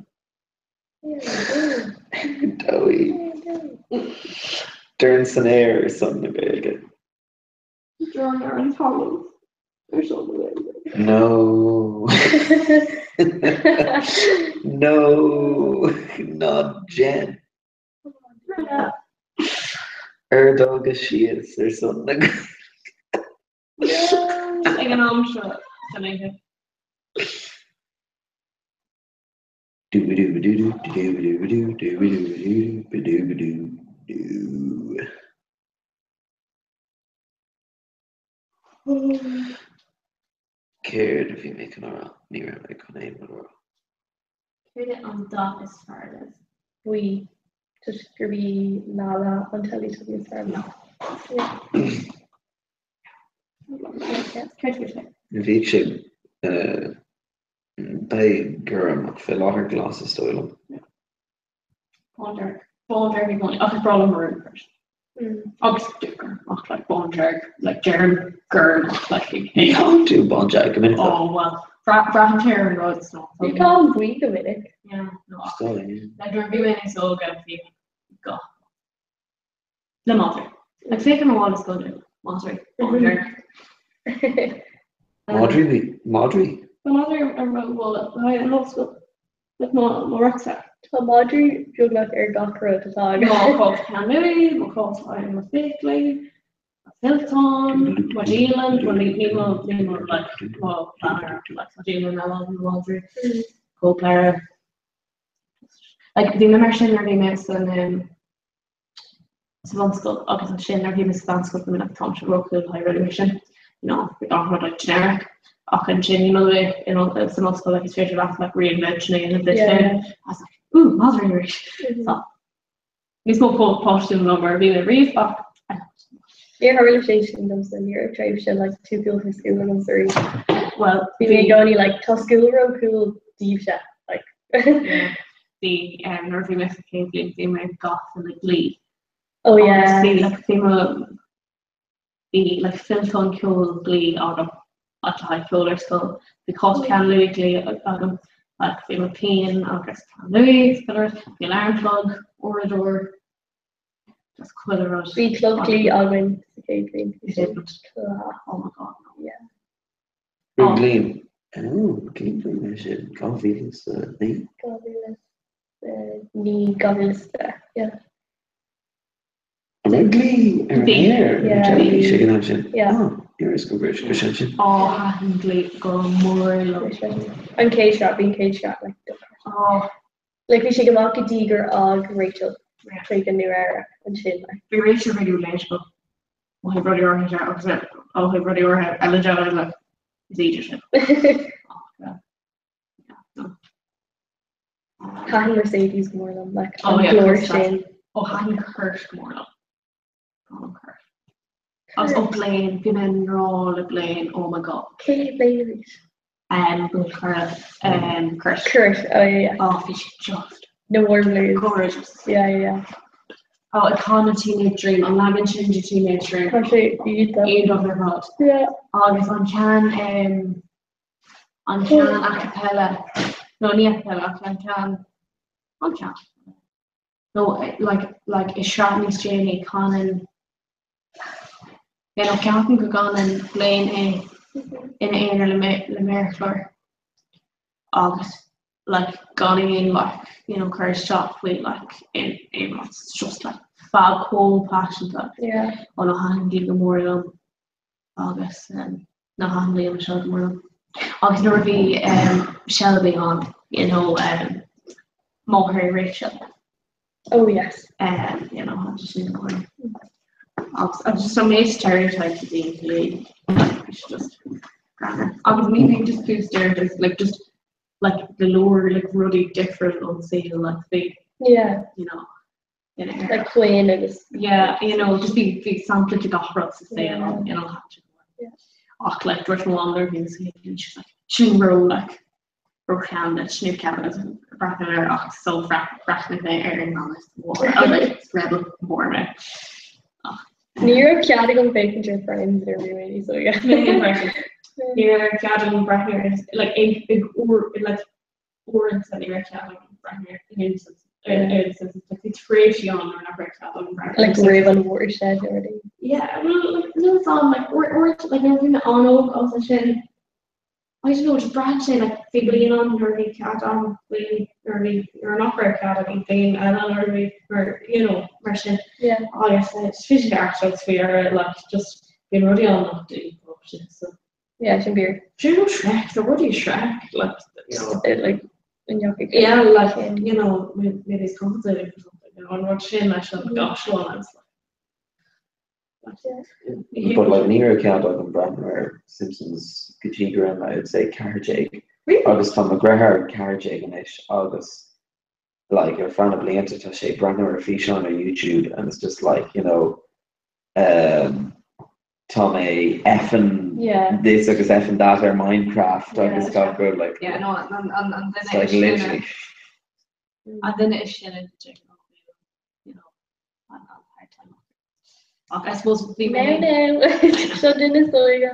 Ar dóigh. Dorn san aer ar son na Gaeilge. Dorn ar an talamh ar son na Gaeilge. No. No, not Jen. Ard agus síos ar son na Gaeilge. Ag an am seo san oíche. Céard a bhí mé chun a rá? Ní raibh mé chun aon rud a rá. Céard é an dath is fearr libh? Buí, toisc gurb í Lala an Teletubby is fearr liom. Céard faoi sé? Bhíodh sé beidh gorm ach fé láthair glas is dóigh liom. Bándearg. Bándearg i gcónaí ach is breá liom marún freisin. Agus gorm ach like bándearg like deirim gorm ach like ag Ní fhaigheann tú bándearg go minic. Oh well braitheann sé ar an rud so. Ní fhaighim buí go minic. Yeah no ach like nuair a bhí mé níos óige bhí go le madraí. Like féach ar mo mhála scoile madraí bándearg. Madraí, madraí? Tá madraí ar mo bhalla le haghaidh an ollscoil. Like mo mo rucksack. Tá madraí beagnach ar gach rud atá agam. Mo chás peann luaidhe, mo chás le haghaidh mo fiaclaí, mo fhillteán, mo dialann, mo ní mo ní mo like mo planner like mo dialann eile mo madraí, cóipleabhar. Like bhí mé mar sin nuair a bhí mé san um, sa bhunscoil agus ansin nuair a bhí mé sa mheánscoil bhí mé like táimse ró-cool le haghaidh rudaí mar sin you know bhí gach rud like generic ach ansin you know the way you know san ollscoil like is féidir leat like reinvention a dhéanamh duit féin I was like ooh madraí arís so níos mó páistiúil ná mar a bhí mé riamh ach I loved it. Níor tharla sé sin domsa, ní raibh tréimhse like too cool for school agamsa riamh. Well bhí mé i gcónaí like tá school ró-cool daoibhse like. Bhí nuair a bhí mé sa chéad bhliain bhí mé gafa le Glee. Oh yeah. Agus bhí like bhí mo bhí like fillteán ceoil Glee agam like le haghaidh ceol ar scoil. Bhí cás peann luaidhe Glee agam like bhí mo pian agus peann luaidhe chuile rud, bhí alarm clog, uaireadóir, just chuile rud. Bhí clog Glee againn sa chéad bhliain. You didn't? Oh my god no. Yeah. Cén bhliain? Ó, cén bhliain é sin? 2009? 2009, 2010, yeah. An raibh Glee ar an aer ar an teilifís ag an am sin? Yeah. Ó, ní raibh go go sean sin. Ó, thaitin Glee go mór liom. An chéad sraith, bhí an chéad sraith like dochreidte. Ó. Like bhí sé go maith go dtí gur fhág Rachel chuig an Nua-Eabhrac ansin like. Bhí Rachel really relatable. Ó thaobh rudaí áirithe de agus ó thaobh rudaí áirithe eile de I was like, is íde sin. Thaitin Mercedes go mór liom, like Oh, an yeah, glór Kurt sin. Ó thaitin Kurt go mór liom. Ó Kurt. Agus ó Blaine, bhí mé i ngrá le Blaine, oh my god. Cé Blaine arís? Um, buachaill um, Kurt. Kurt, oh yeah, yeah. Oh, bhí sé just Na Warblers. gorgeous. Yeah, yeah, yeah. Oh, ag canadh Teenage Dream, an leagan sin de Teenage Dream. Tá sé iontach. Iontach ar fad. Yeah. Agus an ceann um, an ceann a cappella, no ní a cappella, ach an ceann an ceann. No, like, like, i sraith níos déanaí canann Yeah, no, ceapaim go gcanann Blaine é ina aonar le le méarchlár agus like gan aon like you know cur isteach faoi like aon aon rud it's just like fab chomh paiseanta. Yeah. Ó no thaitin Glee go mór liom agus um, no thaitin Lea Michele go mór liom. Agus nuair a bhí um, Shelby ann, you know, um, máthair Rachel. Oh yes. Um, you know, thaitin sin go mór liom. Agus agus just an méid stereotypes a bhí in Glee, it's just greannmhar. Agus ní bhí just fiú stereotypes, like just like go leor like rudaí difriúil ón saol like bhí, Yeah. you know, in air. Like Quinn agus Yeah, you know, just bhí bhí sampla de gach rud sa saol, you know, thaitin sé go mór. Yeah. Ach like dúirt mo mham nuair a bhí mé sa chéad bhliain, she's like, sin ró like ró shean duit, ní raibh cead agat breathnú air ach so bhreathnaigh mé air i ngan fhios do mo mháthair. I was like, is rebel mór mé. Ach Ní raibh cead agam féachaint ar Friends nuair a bhí mé níos óige. Ní raibh cead agam breathnú ar like ag ag uair like uaireanta ní raibh cead agam breathnú ar an Simpsons ar ar Simpsons like bhí tréimhsí ann nuair nach raibh cead agam breathnú ar Like roimh an watershed nó rudaí. Yeah, well like níl 'fhios a'm like uair uair like nuair a bhí mé an-óg agus ansin I don't know just braitheann sé like bhí bliain ann nuair a bhí cead agam bliain nuair a bhí nuair nach raibh cead agam bliain eile nuair a bhí nuair you know mar sin. Yeah. Agus uh, is féidir leat faoi ar like just bíonn rudaí ann nach dtuigeann sin so Yeah, sin fíor. Do you know Shrek? The rudaí Shrek, like, you know. Like, an ndeachaigh Yeah, like, you know, maybe he's compensating for something, you know, an rud sin leis an gcaisleán and stuff. But like ní raibh cead agam breathnú ar Simpsons go dtí go raibh mé I'd say 14. Really? Agus tá mo dheartháir 14 anois agus like ar feadh na blianta tá sé ag breathnú ar físeáin ar YouTube and it's just like, you know, um, tá mé effing Yeah. this agus effing that ar Minecraft agus gach rud like Yeah, no, an an an it's duine like is sine literally an duine is sine you know, an an hard time. Ach I suppose bhí No, mé no. Seo duine is óige.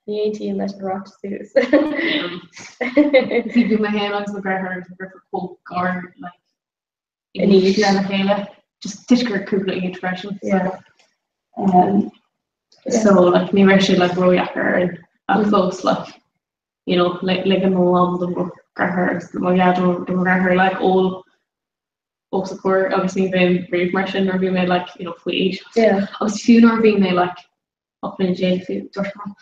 Ní aontaím leis an ráiteas thuas. Bhí bhí mé féin agus mo dheartháir agus mo dheirfiúr chomh gar like In aois. lena chéile. Just toisc gur cúpla iad freisin. So, Yeah. um, so like ní raibh sé like ródheacair orainn ach fós like. You know, ligeann mo mham do mo dheartháir agus mo dhaid do mo dheartháir like ól os a comhair agus ní bheinn riamh mar sin nuair a bhí mé like, you know, faoi aois. Yeah. Agus fiú nuair a bhí mé like 18 bliana fiú, dúirt mé,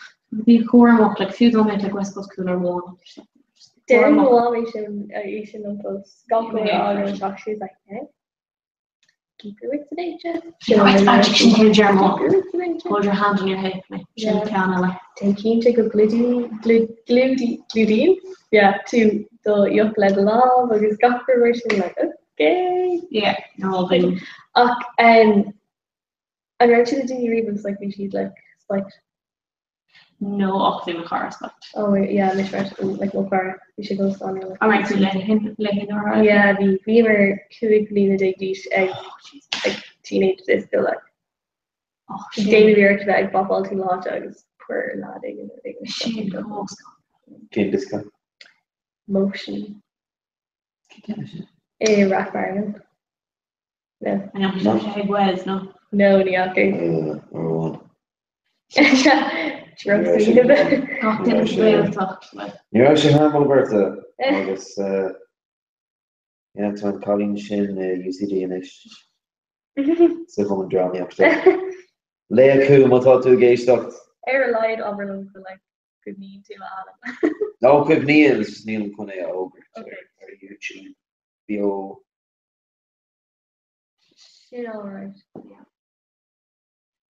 bí cúramach, like fiú dá mbeadh like West Coast Cooler amháin, just like, just be Deir mo cúramach. mham é sin é sin liom fós. Gach uair a fhágann isteach she's like, hey, keep your wits about you. Sin right, ah, sin cén deir mo. Keep your wits about you. Hold your hand on your hip, like, sin Yeah. ceann eile. Déan cinnte go gclúdaíonn clúdaíonn yeah, tú do dheoch le do lámh agus gach rud mar sin like, okay. Yeah, no, bhí. Ach um, an raibh tú le daoine riamh agus like, bhí siad like, spiked? No, ach bhí mo chara spiked. Oh yeah, mise mar like mo chara, bhí sé fós ann like. An raibh tú le hin le hin or Yeah, bhí bhíomar 15 bliana d'aois ag ag teenage disco like. Oh, sin. Déanamh iarracht a bheith ag bopáil timpeall na háite agus chuir leaid éigin rud éigin isteach Sin anseo. fós. Cén disco? Motion Cén ceann é sin? i Rath Fearnáin. No. An ndeachaigh sé ag Wes, no? No, ní fhaca. Uair amháin. Gach duine sa Ghaeltacht, like. Ní raibh sé thar moladh beirte agus yeah, tá an cailín sin i UCD anois sa Chumann Drámaíochta. Leah Cú má tá tú ag éisteacht. Ar a laghad abair liom go like cuimhníonn tú a ainm. No, cuimhním, is just nílim chun é a fhógairt ar YouTube beo. Sin alright. Yeah.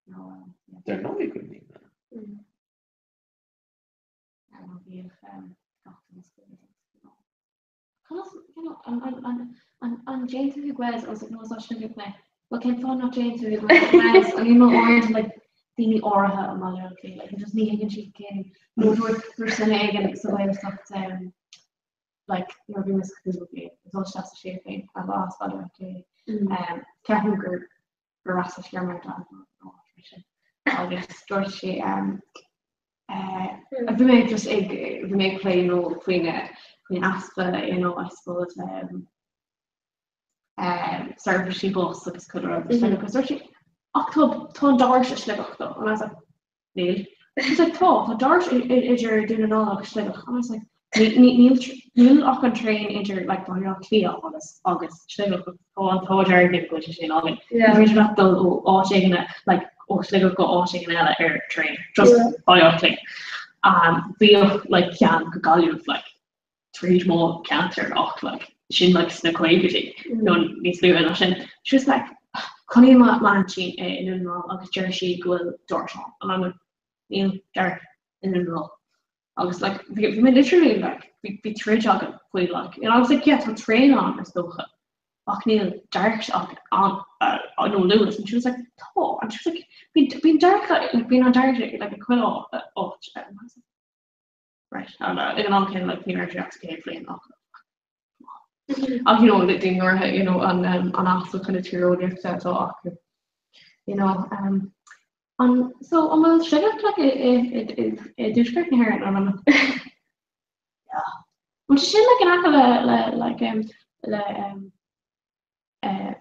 No, yeah. Dar ndóigh cuimhním mé. Mm. Yeah, no, bhíodh um, gach duine sa Ghaeltacht. Conas, you know, an, an, an, an, an dtéann tú chuig Wes agus like, no, is as Sligeach mé. Well, cén fáth nach dtéann tú chuig Wes? An you know, uaireanta like, daoine áirithe i mBaile Átha Cliath, like, just ní thuigeann siad cén nó dúirt dúirt duine éigin sa Ghaeltacht um, like, nuair a bhí mé sa chúigiú bliain, ag dul isteach sa séú bliain, a ba as Baile Átha Cliath. Um, ceapaim gur gur fhreastail sí ar mar dan nó áit mar sin. Agus dúirt sí um, uh, bhí mé just ag bhí mé ag plé you know, faoin faoin easpa you know, I suppose um, um, seirbhísí bus agus chuile rud mm -hmm. agus dúirt sí ach tá tá an DART i Sligeach though and I was like Níl. She's like, tá, tá DART idir Dún na nGall agus Sligeach. And I was like, níl níl ach an traein idir like Baile Átha Cliath agus agus Sligeach agus tá an t-ádh dearg linn go bhfuil sé sin againn. Ní féidir leat dul ó áit éigin like ó Sligeach go áit éigin eile ar traein, just Baile Átha Cliath. Um, bhíodh like ceann go Gaillimh like tríd mo cheantar ach like sin like sna caogaidí nó níos luaithe ná sin. She was like cónaíonn mo m'aintín i nDún na nGall agus deir sí go bhfuil DART ann and I'm like níl DART i nDún na nGall. Agus like bhí bhí mé literally like bhí bhí troid agam faoi like and I was like yeah tá traein ann is dócha ach níl DART ach ann uh, nó Luas and she was like tá and she was like bíonn bíonn DART like bíonn an DART like ag chuile áit and I was like Right, ag an am céanna like ní raibh sé ach sa chéad bhliain ach ach you know daoine áirithe you know an um, an easpa kind of tíreolaíochta atá acu you know um, an so an bhfuil Sligeach like i i i i i dtuaisceart na hÉireann an an yeah. Bhfuil sé sin like in aice le le like um, le um, uh,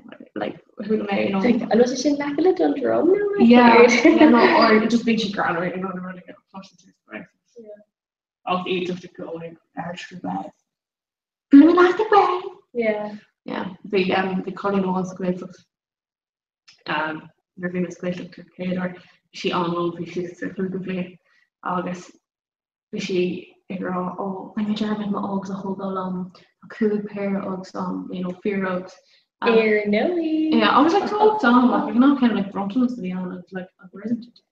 like chuala mé you know Like, an bhfuil sé sin in aice le Dundrum nó like Yeah, yeah, no, or just bíonn siad greannmhar, you know, nuair a cloiseann tú right. Yeah. Agus iad just ag dul ag aistriú bed. Blue light away! Yeah. Yeah, bhí um, bhí cailín amháin sa Ghaeltacht um, nuair a bhí mé sa Ghaeltacht an chéad uair, bhí sí an-óg, bhí sí sa chúigiú bhliain agus Bhí sí ag rá, Ó, rinne mé dearmad mo Uggs a thógáil liom, tá 5 péire Uggs agam, you know, fíor Uggs. Ar ndóigh! Yeah, I was like, tá Uggs agam, like, ag an am céanna, like, bronntanas a bhí ann, I was like, I wear them today.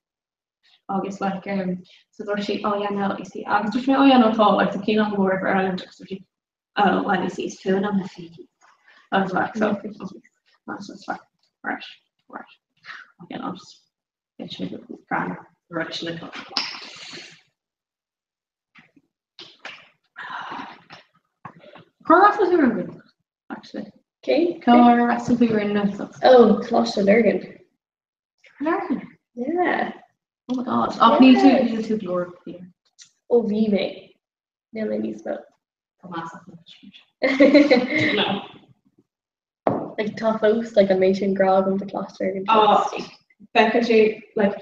Agus, like, um, so dúirt sí, oh yeah, no, you see, agus dúirt mé, oh yeah, no, tá, like, tá cinn an-mhór ar Ireland, agus dúirt sí, oh, well, you see, is fuath liom na fící. I was like, so, I was just like, right, right. Okay, I'll just Cár fhreastail tú ar an nGaeltacht, actually? Cé? Cár fhreastail tú ar an nGaeltacht? Oh, Coláiste Lurgan. Lurgan? Yeah. Oh my god. Ach níl tú, níl tú glórach faoi. Ó bhí mé. Níl mé níos mó. Tá meas agam anois. No. Like tá fós like an méid sin grá agam do Coláiste Lurgan. Ah, feicfidh sé like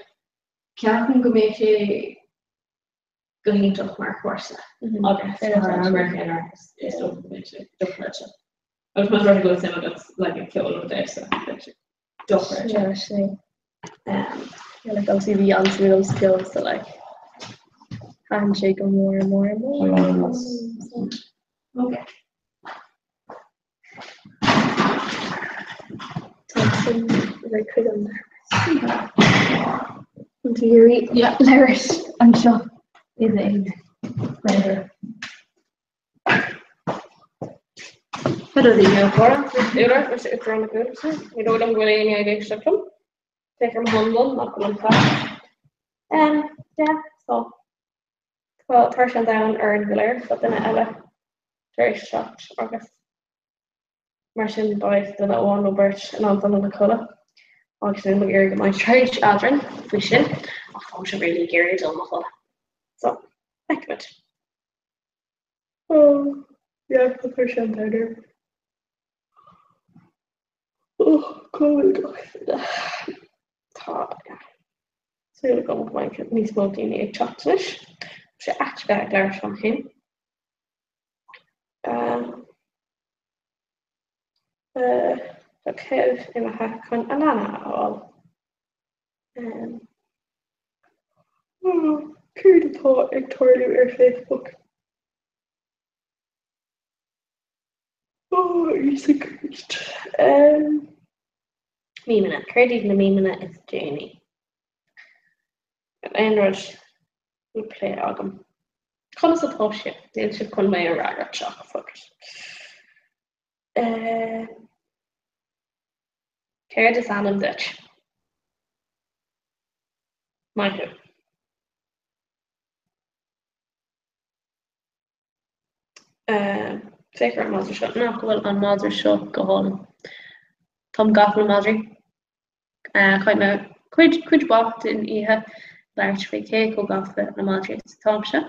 ceapaim go mbeidh sé. go hiontach mar chúrsa agus is dócha go mbeidh sé dochreidte. Agus más rud é go bhfuil suim agat like i gceol nó damhsa beidh sé dochreidte. Yeah, sin é. Yeah, like obviously bhí an-suim agam sa cheol so like thaitin sé go mór mór mór. Okay. Thompson le cuid an An labhairt anseo i d'aonar. Ní dóigh liom go bhfuil éinne ag éisteacht liom. Féach ar mo thon dom nach bhfuil an fear. Yeah, so tá tuirse an domhain orainn go léir, tá duine eile tar éis teacht agus mar sin beidh duine amháin nó beirt in ann dul ina codladh agus níl mé ag iarraidh go mbeidh troid eadrainn faoi sin ach táimse really ag iarraidh dul i mo chodladh. So, feicfimid. Oh, yeah, tá tuirse an domhain orm. Oh, cá bhfuil gach duine? Tá, yeah. Súil agam go mbeidh níos mó daoine ag teacht anois. Tá sé ait bheith ag labhairt liom féin. Tá Kev imithe chun a leanna a fháil. Céard atá ag tarlú ar Facebook? Ó, Íosa Críost. Mímeanna. Céard iad na mímeanna is déanaí? Aon rud le plé agam. Conas atá sibh? Níl sibh chun mé a fhreagairt ach fuck it. Céard is ainm duit? Maith thú. Féach ar an madra seo. Nach bhfuil an madra seo go hálainn. Táim gafa le madraí. Chaith mé cuid cuid mhaith den oíche ag labhairt faoi cé chomh gafa le madraí is atáimse.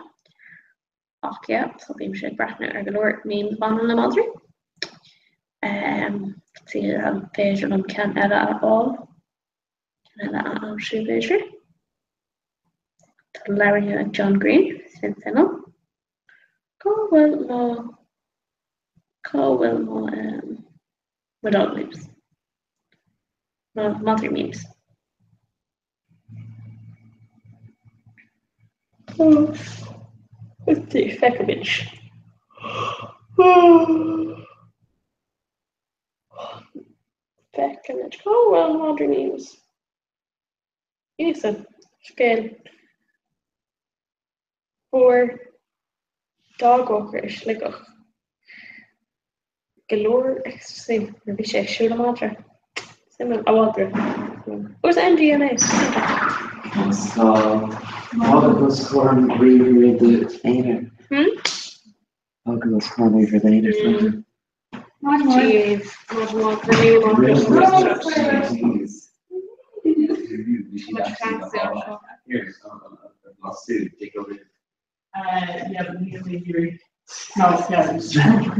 Ach yeah, so bímse ag breathnú ar go leor memes a bhaineann le madraí. See an féidir liom ceann eile a fháil. Ceann eile a aimsiú b'fhéidir. Tá leabhar nua ag John Green, sin suimiúil. Cá bhfuil mo cá bhfuil mo mo dog memes? Mo madra memes. Oh, let's see, feicfimid. Oh. Feicfimid. Cá bhfuil madra memes? Íosa, scéal. Fuair dog walker i Sligeach go leor ecstasy nuair a bhí sé ag siúl a mhadra. Suimiúil, a mhadra. Agus MDMA. Tá Agus chorn ríomhaire d'aonar. Hmm? Agus chorn ríomhaire d'aonar. Jeez,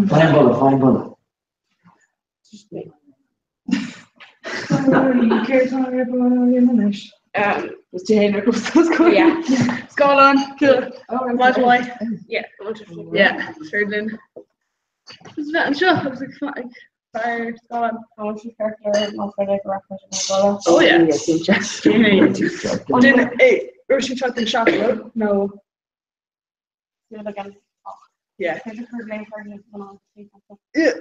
Fine bulla, fine bulla. Scáileán, Yeah, sure linn. Is bheith anseo agus ag ag faire scáileán. Oh yeah. Duine é raibh sí teacht an seachtain nó Yeah. Yeah.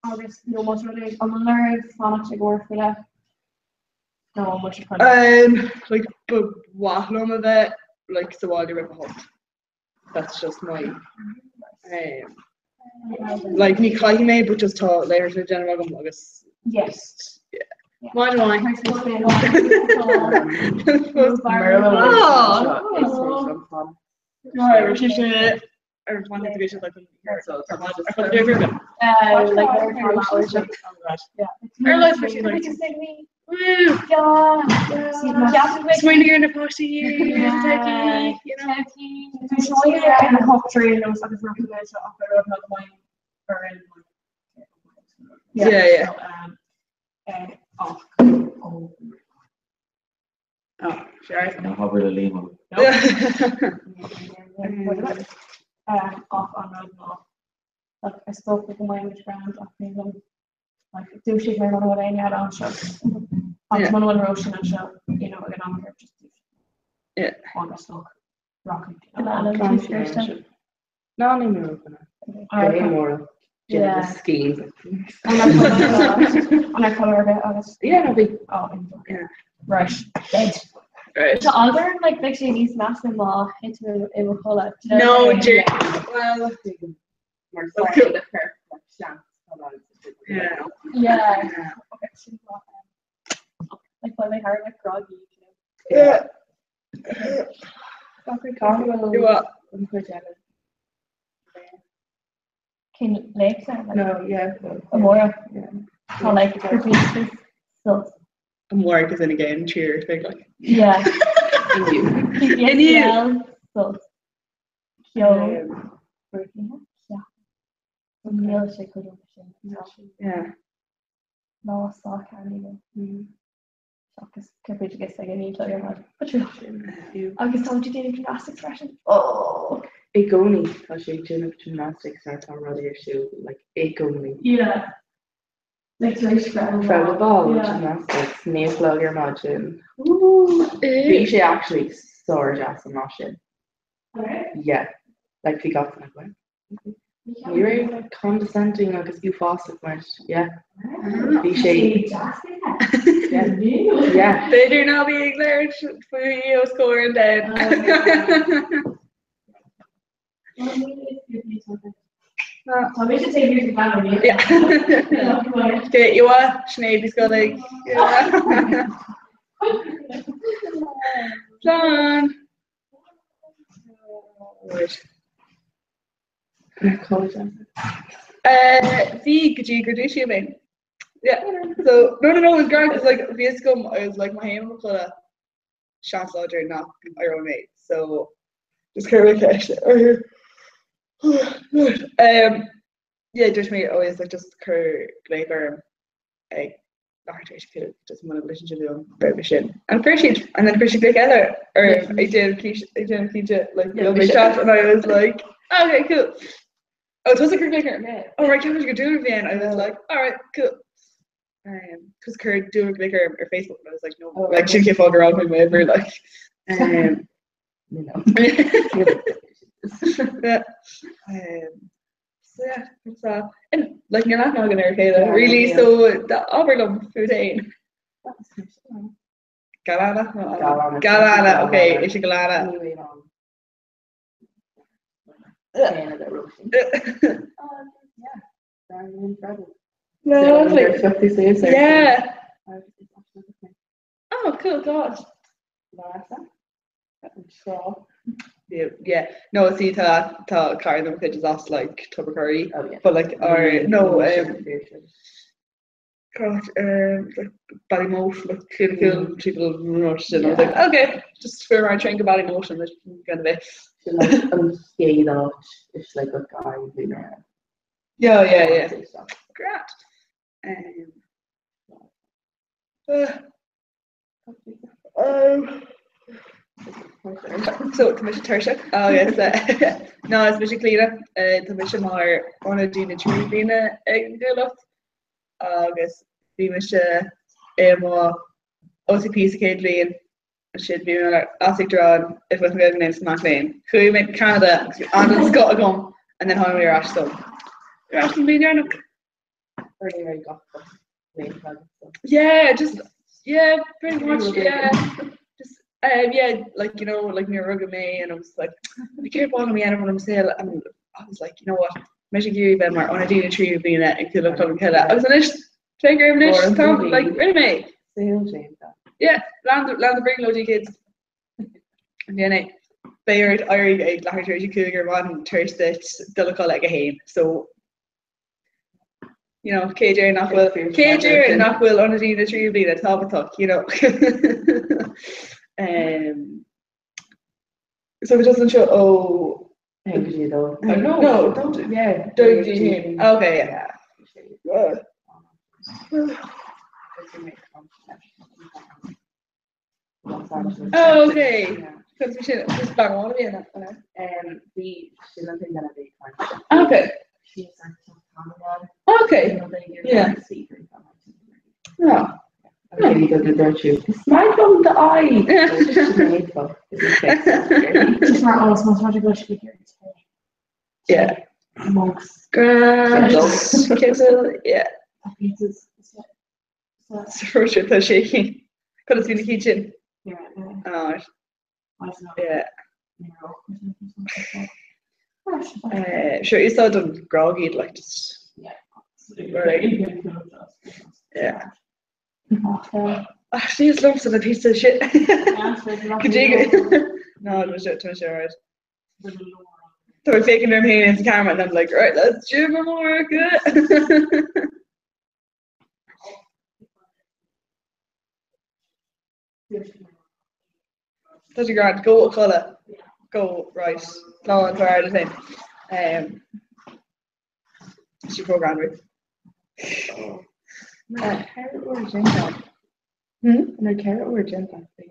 Agus nó más rud é an bhfuil oraibh fanacht ag uair faoi leith nó an bhfuil sibh chun Um, like, ba mhaith liom a bheith like, sa bhaile roimh a hocht. That's just my um, like ní chaithfidh mé but just tá léirithe le déanamh agam agus Yes. just yeah. Maith amháin. Ar bhain tú sé like so tá ar Smaoinigh ar na páistí Yeah, yeah. Oh, sure. Ná habair le Liam. Ach an rud ná like is dócha go mbeidh muid grand ach níl an like dúisigh mé muna bhfuil éinne eile anseo agus muna bhfuil Róisín anseo you know ag an am ceart just Yeah. agus look rachaidh Ná ní mé Alright. mór Yeah. schemes. An ar color bit agus Yeah, no, bhí. Oh, yeah. Right. Dead. Right. Tá eagla orm like beidh sé níos measa má thitim i mo chodladh. Do you know No, what I mean? Jer well, Mar Okay. le cur seans. Yeah. Yeah. Okay, sin maith, Like beidh mé thar a bheith groggy, you know. Yeah. Cá What? an chuid eile? Cén léacht like, No, yeah. Amárach. Yeah. Tá like groggy sult. Amárach is in again, cheer, big like. Yeah. Inniu. Inniu. Sult. Ceol. Yeah. Níl sé chomh dona sin. Yeah. Lá sách candy. Seachas cibé agus ag an ní ar fad. Agus tá tú déanamh gymnastics freisin. Oh. I gcónaí tá sé ag déanamh gymnastics ar tá rudaí ar siúl, like, i gcónaí. Yeah. Like tar éis Scrabble Scrabble ball Yeah. gymnastics, naoi a chlog ar maidin. Bhí sé actually sár-deas an lá sin. Yeah. Like bhí gach duine like, "Wow." Ní raibh like condescending agus uafásach mar yeah. Bhí sé yeah. Yeah. B'fhéidir ná bí ag labhairt faoi os comhair an domhain. Tá mise taobh thiar den bhean Yeah. Okay, Ewa, Sinéad Ní Scolaigh. Slán. Right. Bhí go dtí gur dúisíodh mé. Yeah. So, no, no, no, it was grand, 'cause like, bhí a fhios agam, I was like, má théim i mo chodladh, seans láidir nach éireoidh mé. So, just chuir mé ceist orthu. Um, yeah, dúirt mé, oh, yes, like, just cuir glaoch orm ag leathuair tar éis a 5, just muna gcloiseann sibh uaim, beidh mé sin. And chuir siad, and then chuir siad glaoch eile orm ag déanamh cís- ag déanamh cinnte, like, go raibh mé chat, and I was like, okay, cool. Oh, tusa a chuir glaoch orm? Oh, right, ceapaim gur Dúlra a bhí ann. I was like, all right, cool. Um, cos chuir Dúlra glaoch orm ar Facebook, and I was like, no, Oh, like, sin cén fáth gur fhág mé m'uimhir, like, um, You know. yeah. Um, so yeah, it's, uh, and, like, níl aithne againn ar a chéile, Yeah, really, yeah. so abair liom fút féin. Galánach? No, Galánach. Galánach, okay, is é galánach. Ní raibh ann. Céanna le Róisín. Yeah. Incredible. Lovely. Yeah. Yeah. Oh, cool, God. Yeah, yeah. No, see, tá tá cara de mo chuid is as like Tubbercurry, Oh, yeah. but like or no, um, God, um, like Ballymote, like clinical people, and I was like, okay, just for my train to Ballymote and it's gonna be. An chéad áit is like a guy bhí mé. Yeah, yeah, yeah. Great. Um, uh, um, so tá mise tuirseach agus ná is mise Clíona, tá mise mar ionadaí na tríú bliana ag an gCuallacht agus bhí mise i mo OCP sa chéad bhliain, ansin bhí mé mar Leas-Uachtarán i bhFoireann na Gaeilge na mac léinn. Chuaigh mé go Ceanada agus bhí an-scoth agam and then tháinig mé ar ais so ar ais an bhliain dheireanach. Yeah, just yeah, pretty much yeah. Just um, yeah, like you know, like nuair a rugadh mé and I was like, céard ba mhaith liom a dhéanamh i mo shaol and I was like, you know what, mise ag iarraidh bheith mar ionadaí na tríú bliana ag Cuallacht Cholmcille. Agus anois féach orm anois, tá like rinne mé. Saol déanta. Yeah, land land the brionglóidí kids. Déan é. Beidh ort éirí ag leathuair tar éis a 5 ar maidin tar éis duit dul a chodladh ag a haon. So you know, cé deir nach bhfuil cé deir nach bhfuil ionadaí na tríú bliana tábhachtach, you know. um, so bhí tusa anseo ó Haon go dtí a dó. No, no, don't, yeah, dó go dtí haon. Okay, yeah. Los Angeles. Oh, okay. Cos bhí sin just bang on a bhí ann, an ea? Bhí sin an duine a bhí ag caint. Okay. Okay. Yeah. Oh. Is maith liom d'aghaidh! Just mar eolas má tá tú go sí Yeah. Mugs. Grand. Kettle, yeah. Pizzas. Sa phróiseas tá sé cinn. Cad is bhí na cinn sin? Ah, yeah. Sure, úsáid an grág iad like just right. Yeah. Actually, is liomsa na pizza shit. Go dtí go No, tá sé tá sé alright. Tá mé féachaint orm féin in the camera and I'm like, right, let's do more good. Tá sé grand, go a chodladh, go right, slán tar ar féin. Um, sí program right. Hmm? Nó ceithre uair déanta sin.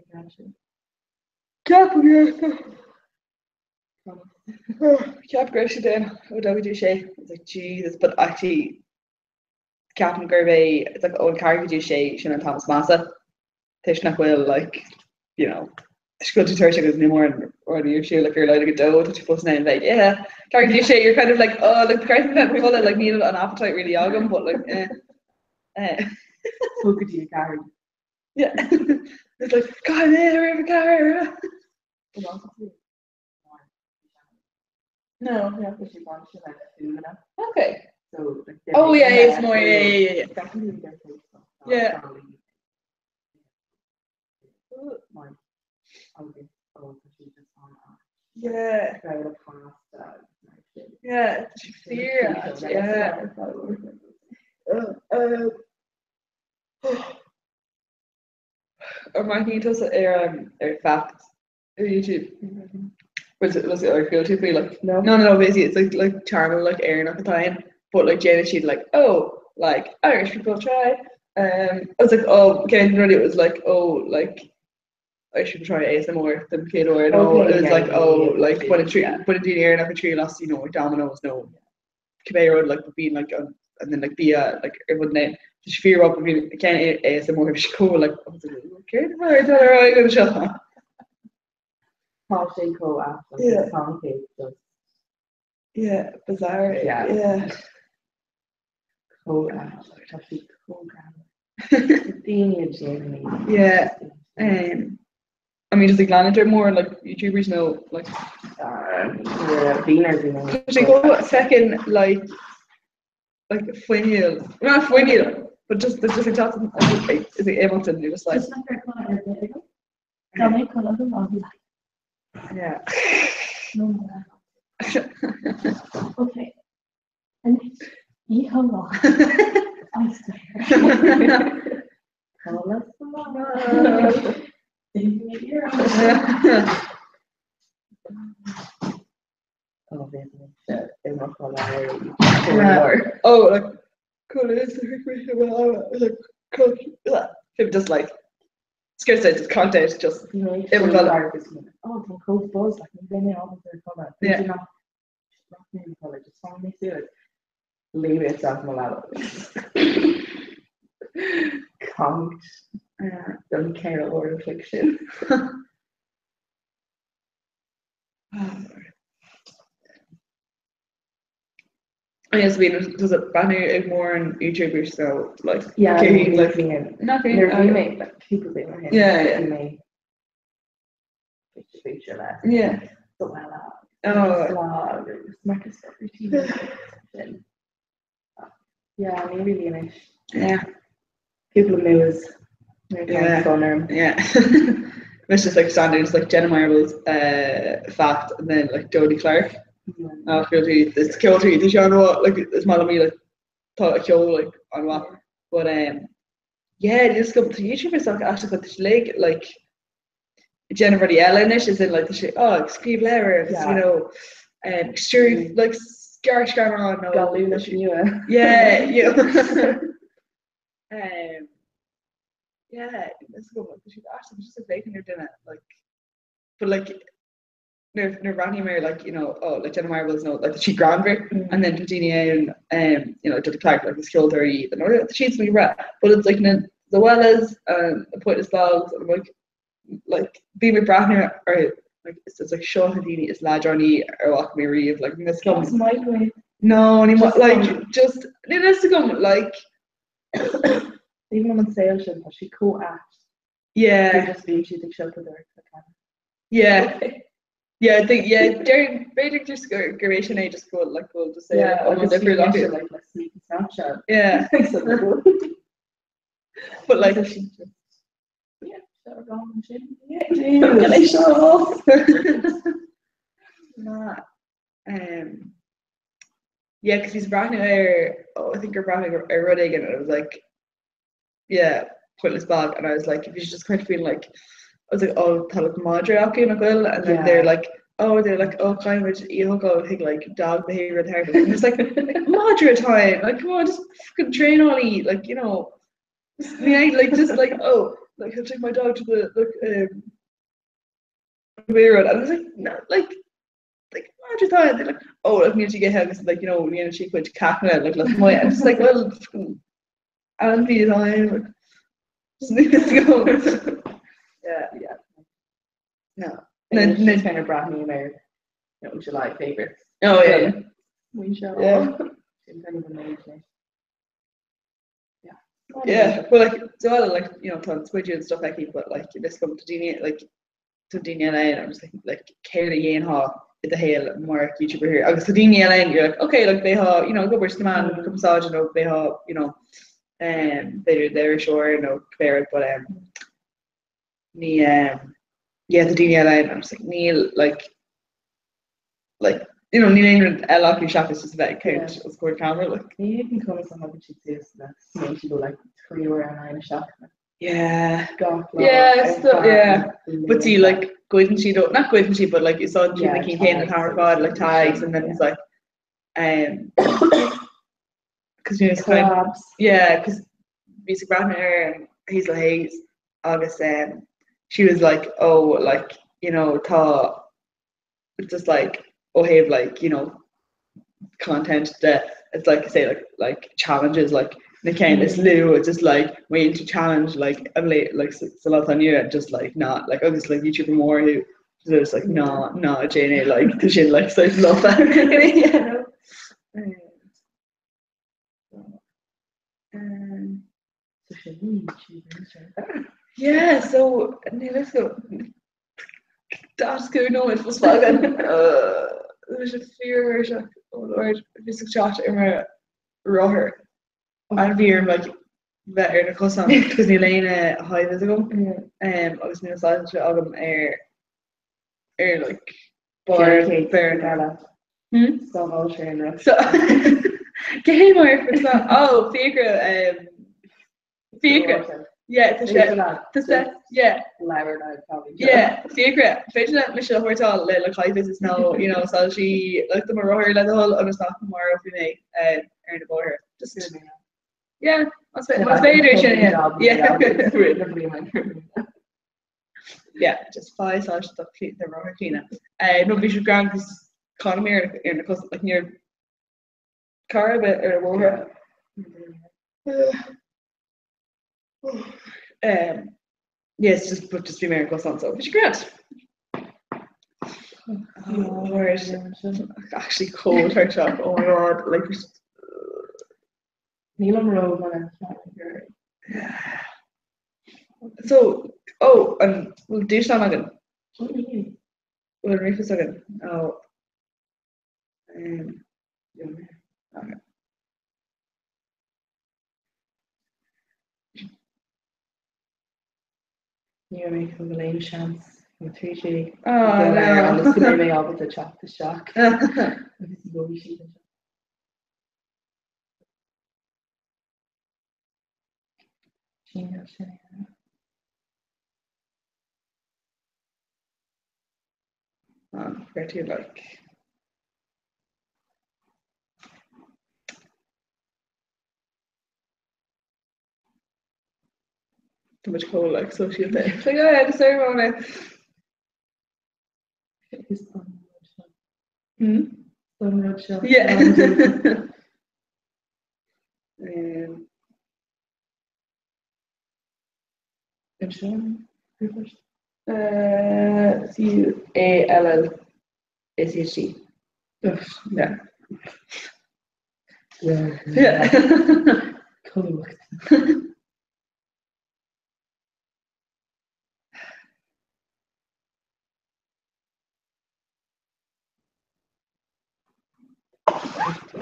Ceap Ceap go raibh sé den ó dó go dtí sé. I was like, Jesus, but actually ceapaim gurb é it's like ón ceathair go dtí sé sin an t-am is measa toisc nach bhfuil like you know toisc go bhfuil tú tuirseach agus níl mórán rudaí ar siúl like ar leid ag a dó tá tú fós in ann bheith yeah ceathair go dtí sé you're kind of like oh like ba cheart dom bheith i mo chodladh like níl an appetite really agam but like eh eh Go go dtí a ceathair. Yeah it's like caithfidh mé roimh a ceathair. No. Yeah, but she wants to like food enough. Okay. So like Oh yeah, it's more yeah yeah yeah. Definitely their face stuff. Yeah. Like okay, oh, so she just on Yeah. Right, pasta. Yeah, fear. Yeah. Uh, Ar mbreathnaíonn tusa ar um, ar fact ar YouTube? Was it was it like feel too free like no no no no basically it's like like channel like Éireannach atá ann but like déanann siad like oh like Irish people try um I was like oh okay and really it was like oh like Irish people try ASMR den chéad uair no Okay, it was yeah, like yeah, oh yeah, like yeah, when a tree yeah. when a daoine Éireannach a triail as you know Domino's nó cibé rud like bíonn like an and then like bia like ar fud na Tá sé fíor but bhí ceann ASMR bhí sé chomh like céard mar atá ar aghaidh anseo? Tá sé chomh ait Yeah. complicated just Yeah, bizarre. Yeah. Yeah. chomh ait tá sé chomh greannmhar. Daoine a déanann Yeah. Um, I mean, just like leanann tú mórán like YouTubers nó like Bhí ar bhí Tá sé chomh second like like fuinniúil not fuinniúil but just just like just like is it able to do just like Just nach raibh codladh ar bith agam. Dá mbeadh codladh agam, I'll be like, yeah. no more. Okay. Anois, oíche mhaith. I swear. Oh, like cool is like cool just like scared just content just It was Oh, tá chomh buzz like ní bheidh mé ábalta ar codladh. Yeah. B'fhéidir nach raibh mé ag codladh, just fan mé suas. Léigh mé isteach mo leaba. Conked don 4 uair an chloig sin. Yes, bhí does it breathnú ag mórán YouTubers so like Yeah, cé ní like bhíonn. Nach Nuair a bhí bhíonn mé like cúpla bliain ó shin, Yeah, yeah. bhí mé b'fhéidir le Yeah. Zoella Oh. Vlog agus Microsoft TV sin. Yeah, ní really anois. Yeah. Cúpla moves. Nuair atá Yeah. an fonn orm. Yeah. It's just like standards like Jenna Marbles uh, Fact and then like Dodie Clark. Ach ceoltóirí is ceoltóirí tá sé an like is maith liom í like tá a ceol like an-mhaith. But um yeah just go tá YouTubers ach aisteach tá sé like like déanamh rudaí eile anois as in like tá sé oh ag scríobh leabhar agus you Yeah. know um stiúradh like gearrscannán nó Gallúnach nua. Yeah, you know. um, Yeah, is go tá siad aisteach just ag féachaint ar duine like but like nuair nuair bhreathnaím ar like you know oh like Jenna Marbles nó like tá siad greannmhar and then tá daoine ann um you know Dudley Clarke like is ceoltóirí iad and tá siad faoi re but it's like na Zoellas and the Pointless Blogs and I'm like like bím ag breathnú ar like it's just like seo na daoine is leadránaí a bhfaca mé riamh like níl a fhios agam Just my way. No ní Just like just níl a fhios agam like Even an saol sin tá sé chomh ait. Yeah. Just bíonn siad ag siopadóireacht le ceann. Yeah. Yeah, I think yeah, deir b'fhéidir just gur gur é sin é just go like go just say Yeah, oh, agus difriúil bhí acu. mise, like le sneaky Snapchat. Yeah. So, But like so she just yeah, seo rá sin. Yeah, seo. Nah. Um, yeah, because he's breathnú ar oh, I think gur breathnú ar rud éigin and I was like yeah, pointless blog and I was like if you just kind of feel like I was like oh tá like madra acu nach bhfuil and then Yeah. they're like oh they're like oh caithfimid í a thógáil chuig like dog behavior therapist and it's like like madra time like come on just fucking train í like you know just, yeah, like just like oh like I'll take my dog to the like um and I was like no like like madra time they're like oh like níl sí ag ithe agus like you know ní dhéanann sí a cuid ceachtanna like like my and it's like well fucking ainmhí time like just need to go yeah Yeah. no And Na- then kind of breathnaím ar you know, July favorites. oh yeah, yeah. We shall. Yeah. Sin kind of an age now. Yeah. Yeah, well, like, so like, you know, tá spuidiú and stuff aici, but like, this come to daoine, like, tá daoine eile ann, I'm just like, like, céard a dhéanfá i do shaol murach YouTuber here. Agus tá daoine eile ann, you're like, okay, like, bheifeá, you know, ag obair sna meáin cumarsáide nó bheifeá, you know, um, b'fhéidir d'iriseoir nó cibé rud, but um, ní, um, yeah, tá daoine eile ann, I'm just like, níl, like, like, you know, níl aon rud eile acu seachas just a bheith ag caint os comhair camera, like. Ní thuigim conas a thagann siad suas le smaointe go like 3 uair in aghaidh na seachtaine. Yeah. Gach lá Yeah, ar so, feadh yeah. But see, blianta. like, goideann siad ó, not goideann siad, but like, úsáideann siad na Yeah, cinn céanna tags an t-am ar agus fad, like stuff, tags, and then yeah. it's like, um, cause you know, it's kind of, Collabs. yeah, cause bhíos ag breathnú ar um, Hazel Hayes agus um, she was like, oh, like, you know, tá, it's just like, ó thaobh, like, you know, content de, it's like, say, like, like challenges, like, na cinn is lú, it's just like, waiting to challenge, like, I'm late, like, sa sa lá atá inniu, just like, not, like, agus, like, YouTuber mór who, just like, ná, ná, déan é, like, tá sin, like, so lofa, you know? Um, um, So sin YouTuber, sure. Yeah, so níl a fhios agam. 45 nóiméad fós fágtha. Bhí sé fíorthuirseach, oh Lord, bhíos ag teacht ar mo rothar and bhí orm like bheith ar na cosáin because níl aon high vis agam um, agus níl soilse agam ar ar like barr barr Hmm? Sábháil sé an rud. So cé mar oh Fiachra um, Fiachra Yeah, tá sé tá sé yeah. Leabhar na probably. Yeah, Fiachra, féidir leat mise a shórtáil le like high vis nó you know soilsí like do mo rothar le do thoil ionas nach marófaí mé eh, ar na bóithre. Just yeah, más fé- más féidir sin yeah. Yeah. Yeah, just faigh soilse do clí- do rothar Clíona. Eh, nó bhí sé grand cos chonaic mé ar ar na cos like ní raibh carr ar bith ar an bhóthar. Um, yes, just but just bhí mé ar an gcosán so bhí sé grand. Oh, Lord. Actually cold tuirseach. Oh my god, like just Nílim ró-mhona So, oh, an bhfuil dúshlán againn? Bhfuil an ríomhphost againn? Oh. Um, okay. Ní raibh mé chun go aon seans an 13 Oh, no. agus go mbeidh mé ábalta teacht isteach agus bhóigh siad anseo. Sin sin é. Um, where do you like? Tá muid chomh like sóisialta. It's like, oh yeah, just ar mé. Is an rud seo. Hmm? An rud seo. Yeah. Um, Anseo? Uh, C U A L L A C H T. Yeah. Yeah. Cumhacht.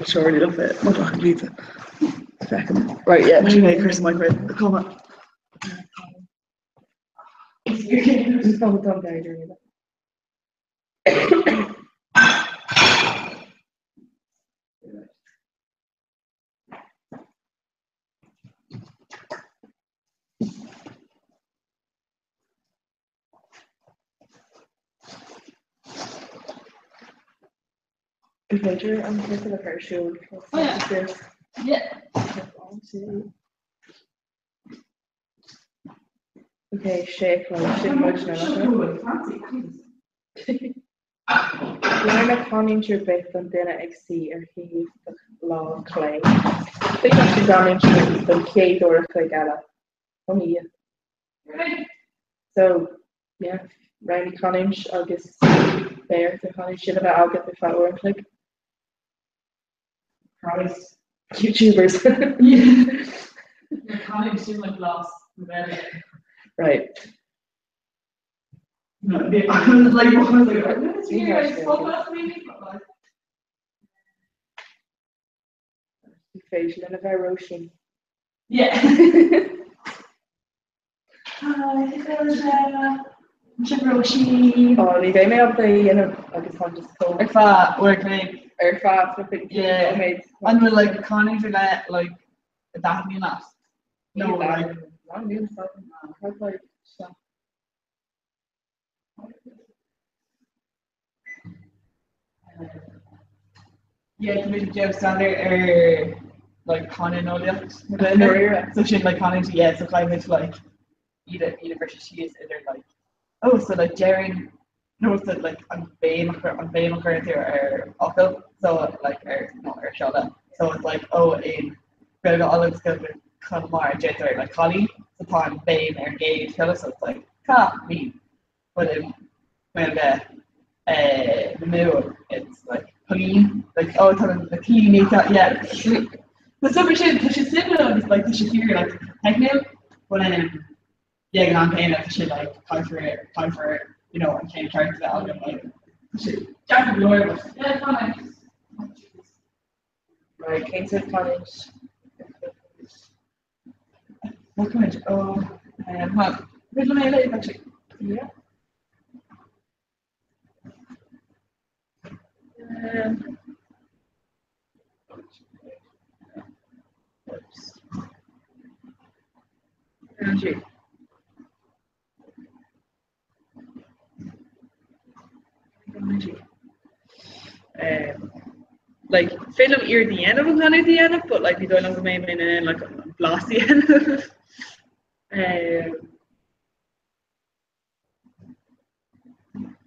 Sure, ní liom má ghlacann pizza. Feicim. Right, yeah, sin é Chris Mike right, the coma. B'fhéidir an cúrsa le cur ar siúl. Oh, yeah. Yeah. Ok, sé chlog, sin muid na Labhair le canúint ar bith don duine ag suí ar thaobh do lámh clé. Pléigh leis an gcanúint sin don chéad uair a chloig eile. Ó mo Dhia. So, yeah, roghnaigh canúint agus beidh ort an chanúint sin a bheith agat ar feadh uair an chloig. Christ. YouTubers. Canúint sin like blas na Gaeilge. Right. No, I was like, I was like, I'm gonna see you guys podcast maybe, but like, Ní féidir linn a bheith Róisín. Yeah. Sin Róisín. Ó, ní bheidh mé ábalta é a dhéanamh agus táim just chomh. Ar feadh uair an chloig. Ar feadh 30 Yeah. nóiméad. An bhfuil like canúint ar leith like a dtaitníonn leat? No, like. Níl like seo. Yeah, tá mé ag déanamh staidéar ar like canúineolaíocht na Gaeilge. So sin like canúintí, yeah, so caithfimid like iad a iad a bhriseadh síos idir like oh so like deireann nó so like an béim a chur an béim a chuireann tú ar fhocal so like ar nó ar siolla. So it's like oh in Gaeilge Uladh agus Gaeilge Chonamara deirtear like cailín so tá an béim ar an gcéad siolla so it's like ca-lín. But in Gaeilge na Mumhan it's like cailín like oh tá na cailíní tá yeah. Tá super sin tá sé suimiúil agus like tá sé fíor like teicniúil but um yeah ag an am céanna tá sé like caithfear caithfear you know an ceann ceart a bheith agam like tá sé deacair go leor but yeah tá nice. Right, cén sórt canúint? What canúint? Oh, um, well, bhí mé le actually. Yeah. Um, oops. Angie. Um, like féidir liom iarracht a dhéanamh an canúint a dhéanamh, but like ní dóigh liom go mbeidh mé in ann like an blas a dhéanamh. Um,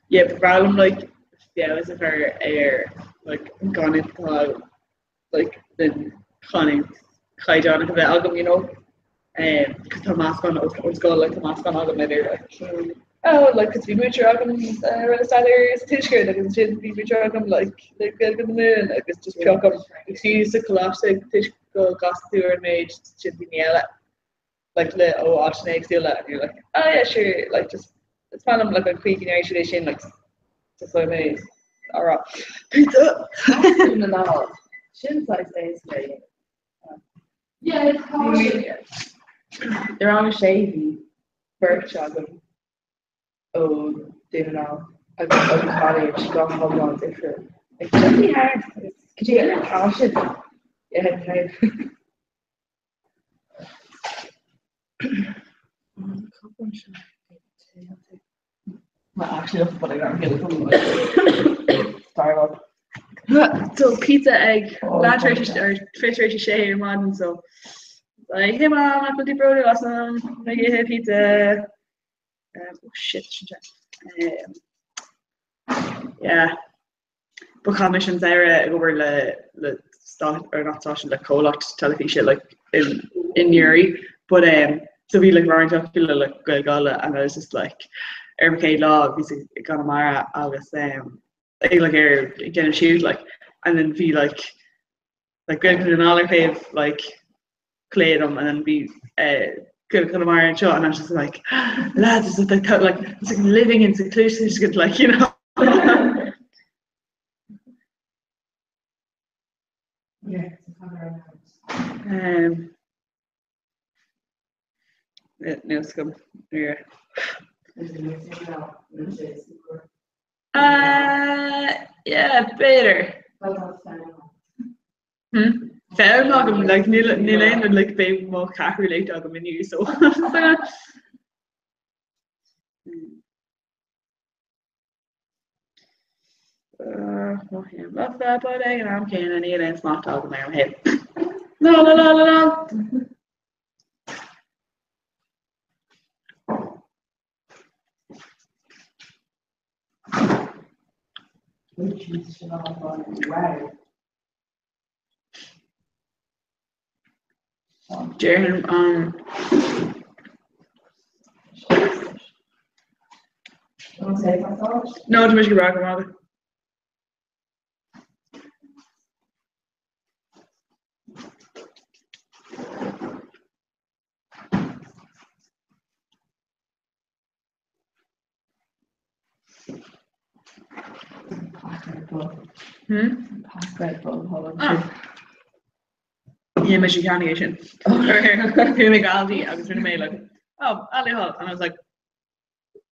yeah, ba bhreá liom like feabhas a chur ar like an gcanúint atá like den chanúint chaighdeánach a bheith agam, you know. Um, cos tá meascán ó ón scoil, like tá meascán agam idir like oh like cos bhí múinteoir agam uh, rinne staidéar sa tuaisceart agus ansin bhí múinteoir agam like le Gaeilge na Mumhan agus just piocaim fiú sa choláiste toisc go gcastar tú ar an méid sin daoine eile like le ó áiteanna éagsúla and you're like oh yeah sure like just is maith liom like an chaoi go ndéarfaidh siad é sin like just like mé á rá pizza na ná sin saghas éasca é. Yeah, tá sé. I rang a sé bhí beirt agam ó Dún na nGall agus ó canúint go hiomlán difriúil. Like, definitely hard. Could you get an passion? Yeah, kind. Well, actually, that's what I got Starbucks. So pizza ag leathuair tar éis a sé ar maidin so Like, hey mom, nach bhfuil tú bródúil asam, ag ithe pizza. Um, oh shit, sin sé. Um, yeah. But chaith mise an samhradh ag obair le le stát or not stáisiún le comhlacht teilifíse like in in Newry but um so bhí like roinnt acu le like Gaeilge and I was just like ar mo chéad lá bhí i gConamara agus um ag like ar ag déanamh shoot like and then bhí like like Gaeilge Dhún na nGall ar thaobh like clé dom and then bhí uh, Gaeilge Chonamara anseo and I was just like lads it's like like it's like living in seclusion it's just like you know Yeah, um, Níl scum yeah. Uh, yeah, b'fhéidir. Hmm? Fonn agam like níl níl aon like beidh mo cheathrú léite agam inniu so But ag an am céanna níl aon smacht agam ar mo shaol. La la la la la! Déarfainn an. No, tá mise go breá go maith. Hmm? Red Bull Holland. Ah. Dhéan mise cheannaigh é sin. Chuaigh mé go Aldi agus rinne mé like, oh, Aldi Hall. And I was like,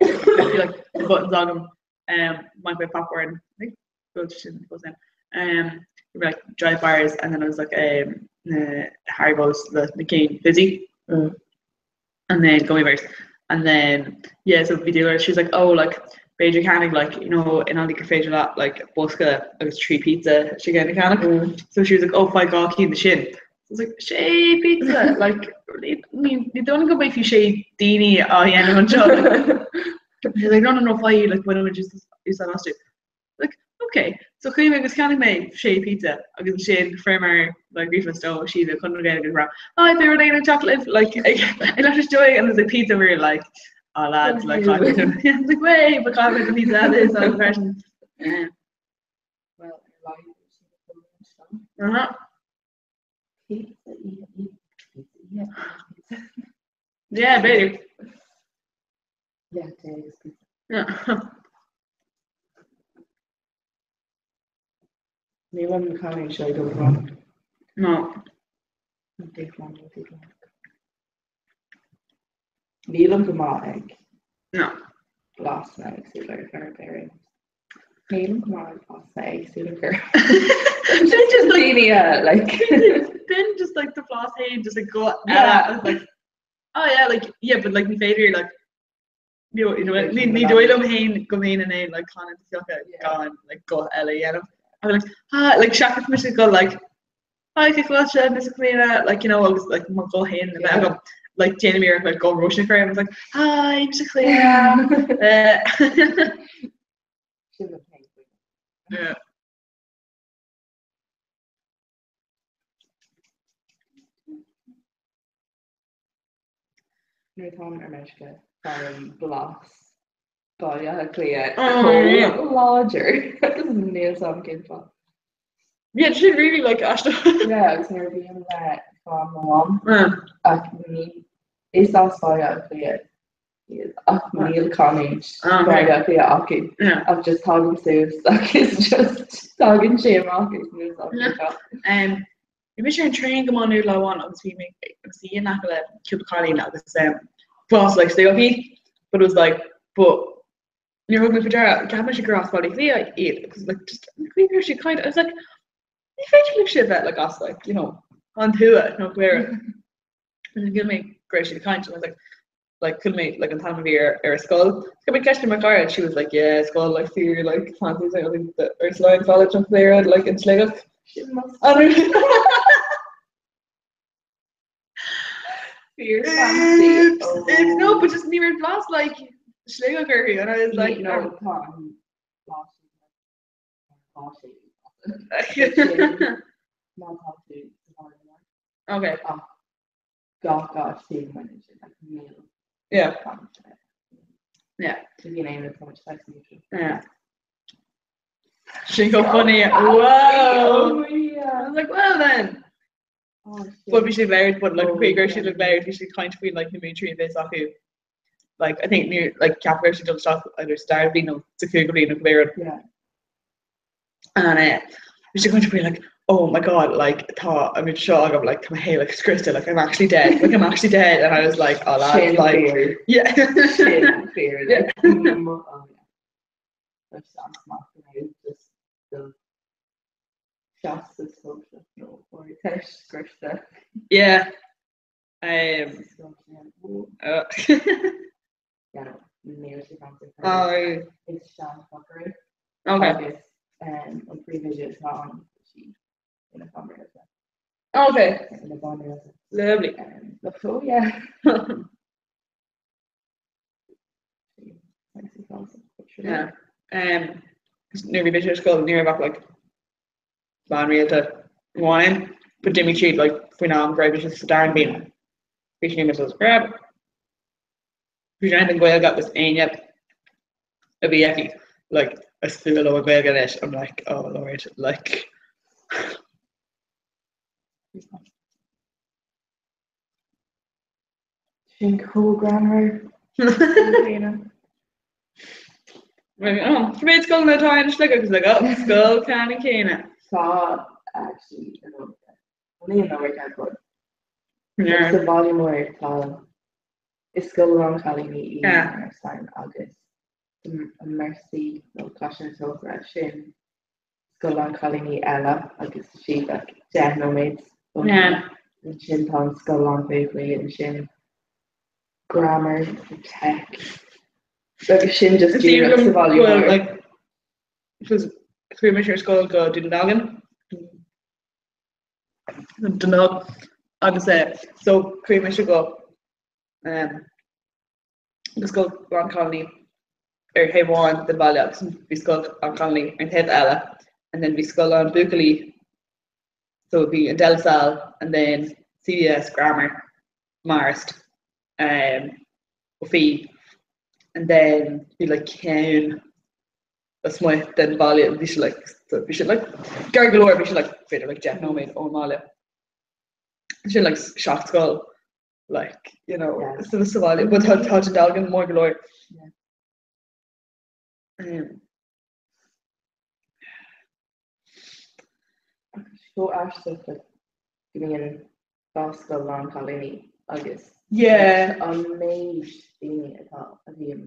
bhí like the buttons agam, um, microwave popcorn, I think, go sin goes in. Um, like dry bars and then I was like um, na Haribos le na cinn fizzy. Mm. And then gummy bears. And then yeah, so bhí dealer, she was like, oh, like b'fhéidir ceannaigh like, you know, in Aldi gur féidir leat like bosca agus 3 pizza sé a cheannach. Mm. So she was like, oh, faigh dhá cinn de sin. So I was like, sé pizza, like ní ní dóigh liom go mbeidh fiú sé daoine á dhéanamh anseo. She's like, no, no, no, faigh like why don't we just úsáid astu. Like, ok. So chuaigh mé agus cheannaigh mé sé pizza agus ansin fuaireamar like ríomhphost ó Síomha Chonradh na Gaeilge ag rá, Hi, beidh rud éigin ag teacht libh, like ag ag leathuair tar éis a dó and it was like pizza we were like, oh lads, like caithfidh yeah, like way, but caithfidh an pizza eile is on freisin. Yeah. Well, ar leith sin Uh-huh. Pizza, yeah, pizza, yeah, pizza. Yeah, b'fhéidir. Yeah, tae agus pizza. Yeah. Níl an canúint seo go maith. No. Nílim go maith ag No. blasanna éagsúla ar ar Nílim go maith ag blasanna éagsúla ar Sin just like daoine like Then just like the blas féin just like go Yeah. like oh yeah like yeah but like ní féidir like you know, you know, ní ní dóigh liom féin go mbeinn in ann like canúint a phiocadh gan like guth eile a dhéanamh. I'm like ah like seachas mise go like hi cén chaoi a bhfuil sibh Mise Clíona like you know agus like mo ghuth féin a bheith agam like déanaim iarracht like guth Róisín a chur air I was like hi mise Clíona Eh. Sin an féin. Yeah. Nuair atáim ar meisce faighim blas Baile Átha Cliath Oh, chomh yeah. láidir agus níl 'fhios a'm cén fáth. Yeah, sin really like aisteach. Yeah, agus nuair a bhím le clann mo mham Mm. ach ní is as Baile Átha Cliath iad ach níl canúint Ah, okay. Baile Átha Cliath acu Yeah. ach just tagaim suas agus just tagann sé amach agus níl 'fhios a'm cén fáth. Um, Bhí mise ar an traein go Má Nuad lá amháin agus bhí mé ag suí in aice le cúpla cailín agus um, blas like Sligeach but it was like but níor thug mé faoi deara cheap mise gur as Baile Átha Cliath iad because like just an chaoi a raibh siad kind I was like ní féidir libh bheith like as like you know an tuath nó Cléire and then mé go raibh siad ag caint and I was like like chuala mé like an t-ainm a bhí ar ar a scoil. Chuir mé ceist ar mo chara and she was like yeah scoil like fíor like fancy like, I think the Ursuline College of Cléire like in Sligeach. Fear fancy. Oops, oops, no, but just ní raibh blas like Sligeach orthu and I was like, No, tá an blas tá sé. Má tá tú sa bhaile mór. Okay. Ach gach áit tí bhaineann sin like níl. Yeah. Yeah. Bhí aon so much sex in Yeah. Sin go funny. Whoa! I was like, well then. But bhí siad ag labhairt, but like chuig raibh siad ag labhairt, bhí siad ag caint faoi like na múinteoirí a bheas acu. Like I think ní like ceapadh go raibh siad dul isteach either sa dara bliain nó sa cúigiú bliain nó cibé rud. Yeah. And uh, bhí siad ag caint faoi like, oh my god, like tá an rud seo agam, like tá mo shaol like scriosta, like I'm actually dead, like I'm actually dead. And I was like, oh lads, Sin like, fear. yeah. Sin fear. Yeah. Like, mm, oh yeah. That's just the seasta sóisialta nó or teist scriosta. Yeah. Um, uh, Yeah, níl sé fancy. Oh. Is seanfhocair. Okay. Agus um, an príomhoide atá ann sí ina banrialta. Okay. Ina banrialta. Lovely. Um, look, so yeah. Yeah. Um, nuair a bhí mise ar scoil ní raibh ach like bean rialta amháin ann, but d'imigh siad like faoin am go raibh mise sa dara bliain. Bhí sí mise grab. Bhí sé an Ghaeilge agus éinne a bhí aici like is fuath leo an Ghaeilge anois. I'm like, oh lord, like Sin chomh greannmhar. Oh, Cé scoil atá in Sligeach agus like, oh, scoil ceannann céanna. Tá actually ní an áir but Yeah. sa bhaile mór tá is scoil lán-chailíní í Yeah. mar sin agus an Mercy nó Coláiste na Trócaire sin scoil lán-chailíní eile agus siad like 10 nóiméad ón Yeah. ansin tá an scoil lán-bhuachaillí ansin grammar tech agus sin just Is díreach aoibhinn sa liom bhaile go bhfuil, mór. like, because chuaigh mise ar scoil go Dún Dealgan Dún agus eh, so chuaigh mise go um, go scoil lán-chailíní ar thaobh amháin den bhaile agus bhí scoil lán-chailíní ar an taobh eile and then bhí scoil lán-bhuachaillí so bhí an De La Salle and then CBS Grammar Marist um, Ó Fiaich and then bhí like ceann lasmuigh den bhaile bhí sé like so bhí sé like gar go leor bhí sé like b'fhéidir like 10 nóiméad ón mbaile. Sin like seacht scoil like you know sa sa bhaile but tá tá Dún Dealgan mór go leor. Um, Chomh aisteach like go mbíonn dhá scoil lán-chailíní agus Yeah. an méid daoine atá a bhíonn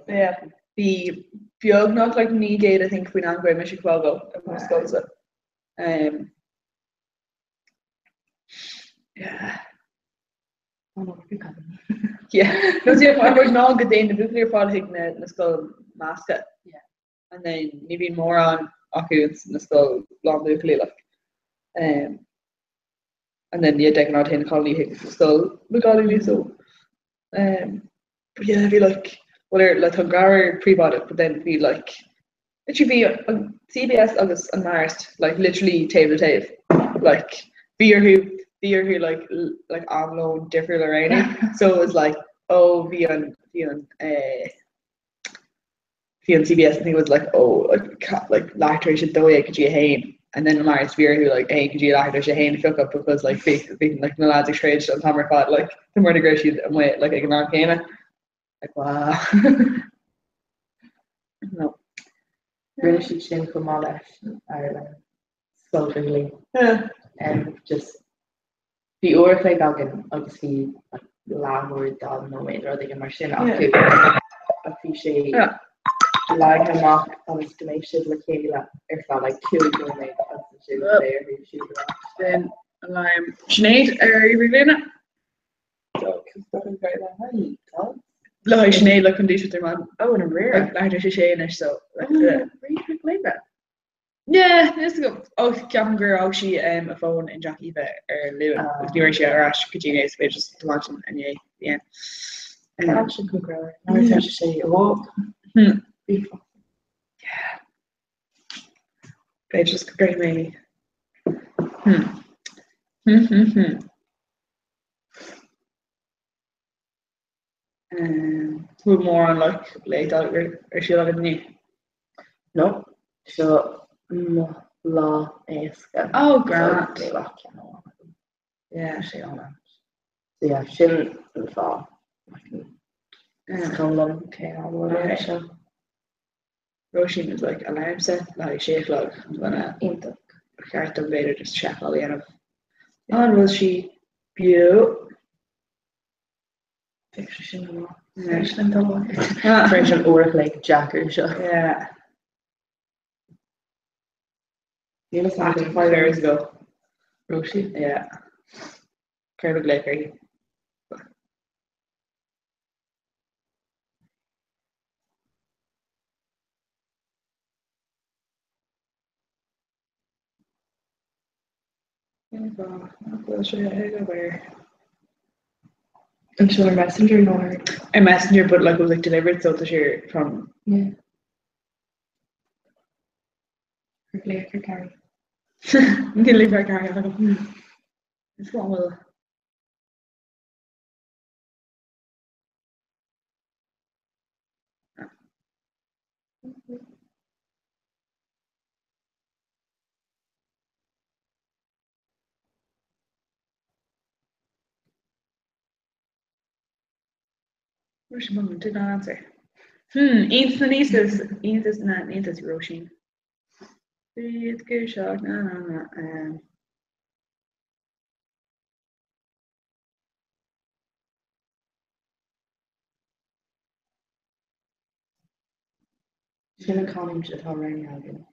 Yeah. Bhí beagnach like 900 I think faoin am go raibh mise ag fágáil ar mo scoilsa. Um, yeah. Yeah. No, see, an rud ná go dtéann na buachaillí ar fad chuig na, na scoil measctha. Yeah. And then ní bhíonn mórán acu na scoil lán buachaillí like. Um, and then yeah, de ghnáth téann na cailíní chuig scoil na gcailíní so. Um, but yeah, bhí like, well ar like tá Grammar príobháideach, but then bhí like literally bhí an CBS agus an Marist like literally taobh le taobh. Like bhí orthu bhí orthu like like am lóin difriúil a roghnú. So it was like oh bhí an bhí an eh, bhí an CBS I think it was like oh like ca- like leathuair tar éis a 12 go dtí a haon and then an Marist bhí orthu like a haon go dtí leathuair tar éis a haon a phiocadh because like bhí bhí like na lads ag troid an t-am ar fad like de mar go raibh siad amuigh like ag an am céanna. Like wow. No. Rinne siad sin chomh maith leis ar le scoil Ghaelaí. Yeah. Um, just bhí uair a chloig againn agus bhí like, leathuair 40 nóiméad rud éigin mar sin acu. Ach bhí sé Yeah. leagtha amach agus go mbeidh siad le chéile ar feadh like 5 nóiméad agus ansin beidh orthu siúl ar ais. Sin alarm. Sinéad ar ríomhaire. Le haghaidh Sinéad le chun dúiseacht ar maidin. Oh, in a rear. Like leathuair tar éis a sé anois so like Oh, the Yeah. Yeah, níl a fhios agam. Ó, ceapaim gur fhág sí a fón i dteach Aoife ar Luan agus ní raibh sí ar ais go dtí inné, so b'fhéidir just tiomáint inné. Yeah. Sin go greamhar. Nuair atá sé ó. Yeah. B'fhéidir just go gcuirfidh mé. Hmm. Hmm, hmm, hmm. Bhfuil mórán like léite ar siúl agat inniu? No, seo mo lá éasca. Oh, grand. So, níl ach ceann amháin agam. Yeah. Tá sé an-an. So yeah, sin an fáth. Is cuma liom cén am a bhfuil mé anseo. Róisín is like alarm set le haghaidh sé a chlog. I'm gonna Iontach. Ba cheart dom b'fhéidir just seiceáil a dhéanamh. An bhfuil sí beo? Bheadh sé sin go maith. Sin an Tar éis an uair a chloig deacair seo. Yeah. Níl a fhios agam. 5 hours ago. Róisín? Yeah. Cuirfidh mé glaoch uirthi. Cén fáth nach bhfuil sé ag obair? Anseo ar Messenger nó ar? Ar Messenger but like it was like delivered so tá sé from Yeah. Ar glaoch ar Gary. Níl uimhir Gary agam. Is go bhfuil. Róisín Mullen did not answer. Hmm, iontas na n-iontas, iontas na n-iontas, Róisín. Bíd go seo, na na na. Um. Sin an canúint atá roghnaithe againn.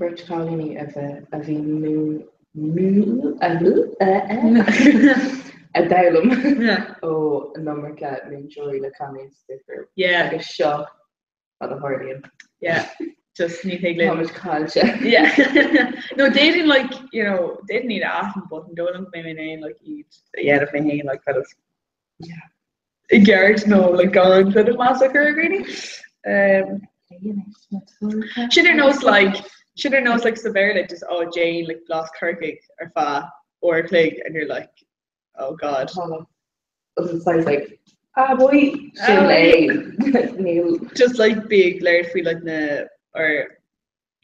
Beirt chailíní a bheith a bhí mú a d'fhoghlaim ó an iomarca múinteoirí le canúint difriúil. Agus seo rud a tharlaíonn. Yeah, just ní thig linn. Táimid caillte. Yeah. No, d'fhéadfainn like, you know, d'fhéadfainn iad a aithint but ní dóigh liom go mbeidh mé in ann like iad a dhéanamh mé féin like kind of Yeah. i gceart nó like gan kind of meas a chur ar dhaoine. Um, Sin ar nós like, sin ar nós like sa Bhéarla just oh Jane like blas Corcaigh ar feadh uair a chloig and you're like oh god. Agus it's like like ah boy sin é níl Just like bí ag labhairt faoi like na or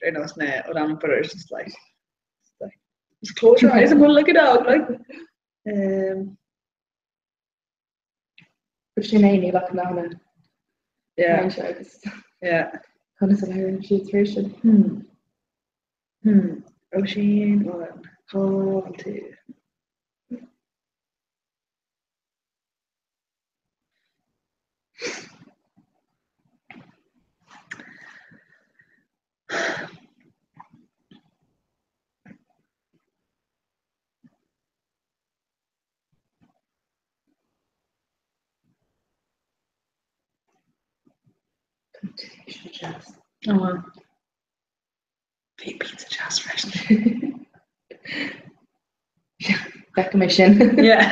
ar nós na O'Donnell brothers just like just like just close your eyes and go look it up like um Sin é níl ach ná yeah agus yeah conas a labhrann siad tar éis sin. Hmm. Hmm. Róisín Mullen cá bhfuil tú? Oh well. Bhí pizza deas freisin. Feicfidh mé sin. Yeah.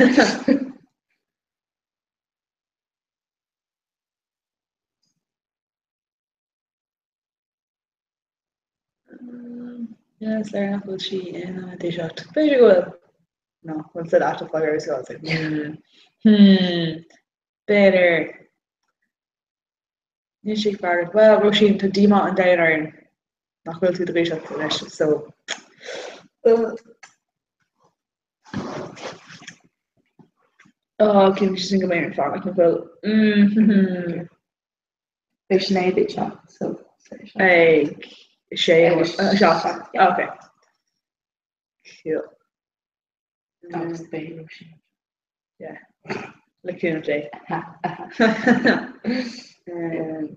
Yeah, is léir nach bhfuil sí in ann éisteacht. B'fhéidir go bhfuil. No, well said after 5 hours ago, I was like, hmm, hmm, b'fhéidir. Níl sí ag freagairt. Well, Róisín, tá díomá an domhain orainn nach bhfuil tú i do dhúiseacht anois, so. Oh, cén sin go mbeidh an fáth nach bhfuil. Mm-hmm. Beidh Sinéad ag teacht so. Ag sé seacht. Ok. Cool. Agus beidh Róisín. Yeah. Le cúnamh Dé. Um,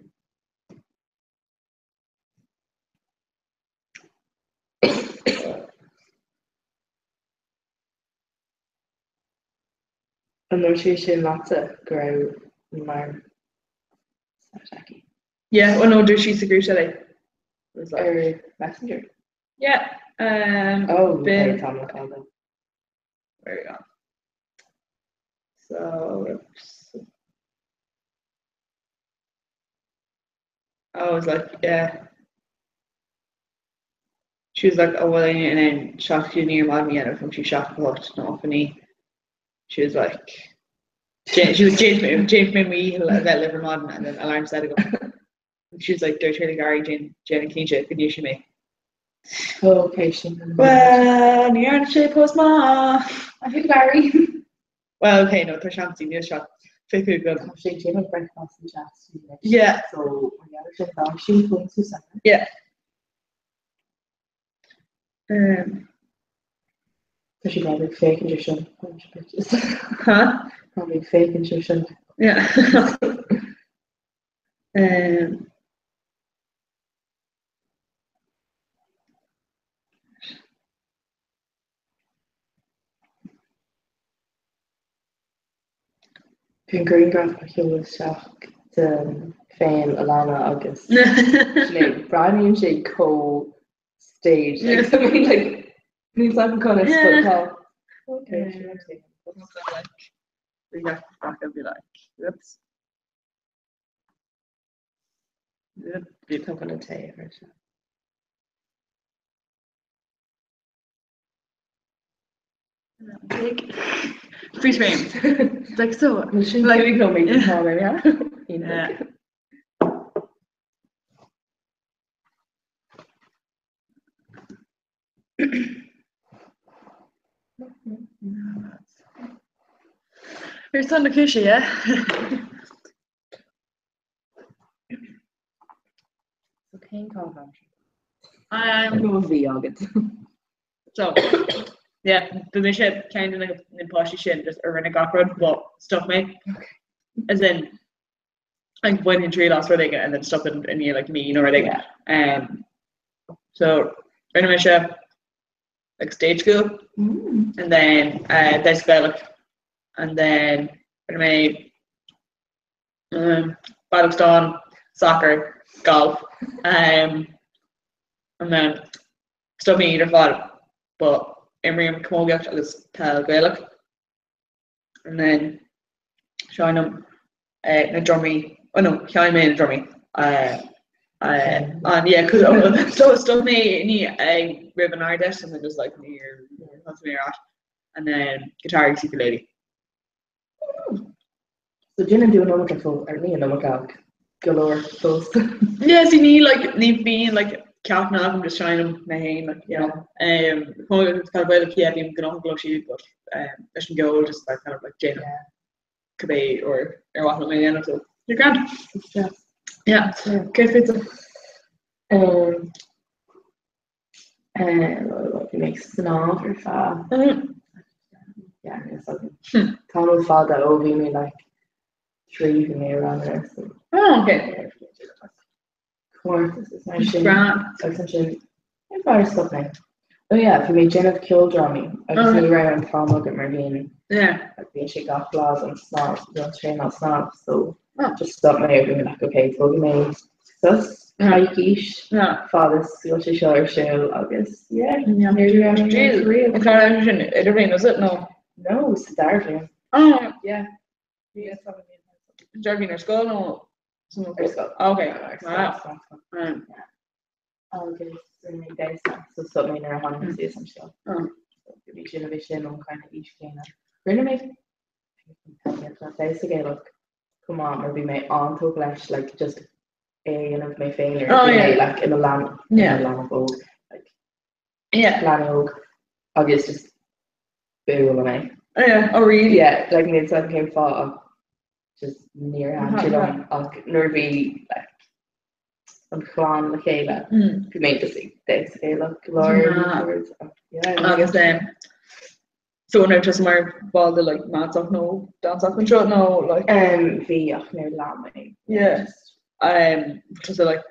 An ndúirt sí sin leatsa go raibh alarm set aici? Yeah, well no, dúirt sí sa grúpa eile. Ar Messenger? Yeah. Um, oh, bin. okay, tá fada. There we go. So, oops. I was like, yeah. She was like, oh, well, and then shocked you near mad me and from she shocked what no funny. She was like, she was James James made me that liver modern and then alarm set ago. She was like, Deir Gary Jane Jane and Keisha, good news me. Oh, okay, sin. Well, ní dhearna sé post maith. I think Gary. Well, okay, no, tá seans níl sé fiú go. Tá sé déanamh breakfast and chat. Yeah. So, sé tá sin fún Susanna. Yeah. Um, Tá sí ag féachaint sin. Huh? Tá ag féachaint sin. Yeah. um, Bhí an grianghraf a sheol isteach den féin Alana agus Sinéad. Breathnaíonn sé chomh staged. Like, I mean, like, níl a fhios agam conas but tá. Okay, Yeah. like, we got back and be like, whoops. Bhí tá an tae ar seo. Big freeze frame. It's like so. Sin Like- like no mé tá mé Yeah. Here's son na cúise, yeah? So cén caitheamh Um, nó bhí agat. So, yeah, bhí mise ceann de na na páistí sin just a rinne gach rud, but stop mé. As in, like bhainfinn triail as rud éigin and then stop in i ndiaidh like mí nó rud éigin. Um, so rinne mise like stage school and then uh, damhsa Gaelach and then rinne mé um, feadóg stáin, soccer, golf, um, and then stop mé iad ar fad, but imrím camógaíocht agus peil Gaelach. And then seinnim uh, na drumaí, oh no, sheinn mé na drumaí. Uh, uh, and yeah, cause oh, so stop mé ní ag roimh an Ardteist and then just like níor thosaigh mé ar ais. And then guitar agus ukulele. So déanann tú an iomarca fós, ar ní an iomarca ach go leor fós. Yeah, see ní like ní bhíonn like ceachtanna agam just seinnim mé féin like you know. Um, camógaíocht agus peil Gaelach yeah bím gnóthach leo siúd but um, leis an gceol just like kind of like déanaim cibé or ar mhaith liom é a dhéanamh so you're grand. Yeah. Yeah. Céard fútsa? Um, um, bhí mé ag snámh ar feadh. Yeah, níl a fhios agam. Tamall fada ó bhí mé like 3 bhí mé ar an so. Oh, okay. Comórtas is mar sin. Grand. Agus ansin ar feadh stop mé. Oh yeah, bhí mé ag déanamh ceoldrámaí agus Oh. ní raibh an t-am agam mar bhíonn Yeah. like, bíonn sé gach lá an snámh, an traenáil snámh, so Oh. just stop mé bhí mé like okay, tógfaidh mé sos coicís fad is go bhfuil sé seo ar siúl agus yeah, here we are Jeez. for real. An clár sin idirbhliain, was it? No. No, sa dara bhliain. Oh, Yeah. dara bhliain ar scoil nó? Ar scoil. Oh, okay. Ar scoil, Wow. scoil, scoil. Um, Agus rinne mé damhsa, so stop mé nuair a tháinig mé suas anseo. Oh. So bhí sin a bhí sin an kind of aois chéanna. Rinne mé damhsa Gaelach chomh maith mar bhí mé an-tógtha leis like just é a dhéanamh mé féin nuair a Oh, bhí mé yeah. like i mo lean Yeah. leanbh óg like Yeah. leanbh óg agus just b'fhiú liom é. Oh, yeah. Oh, really? Yeah, like níl a fhios agam cén fáth ach just níor thaitin sé liom ach nuair a bhí like an chlann le chéile Mm. bhí mé just ag damhsa Gaelach go leor Ah. ach yeah. Agus um, so an raibh tusa mar bhall de like Madsoc nó Dansoc anseo nó like Um, bhí ach níor lean mé. Yeah. Um, tusa like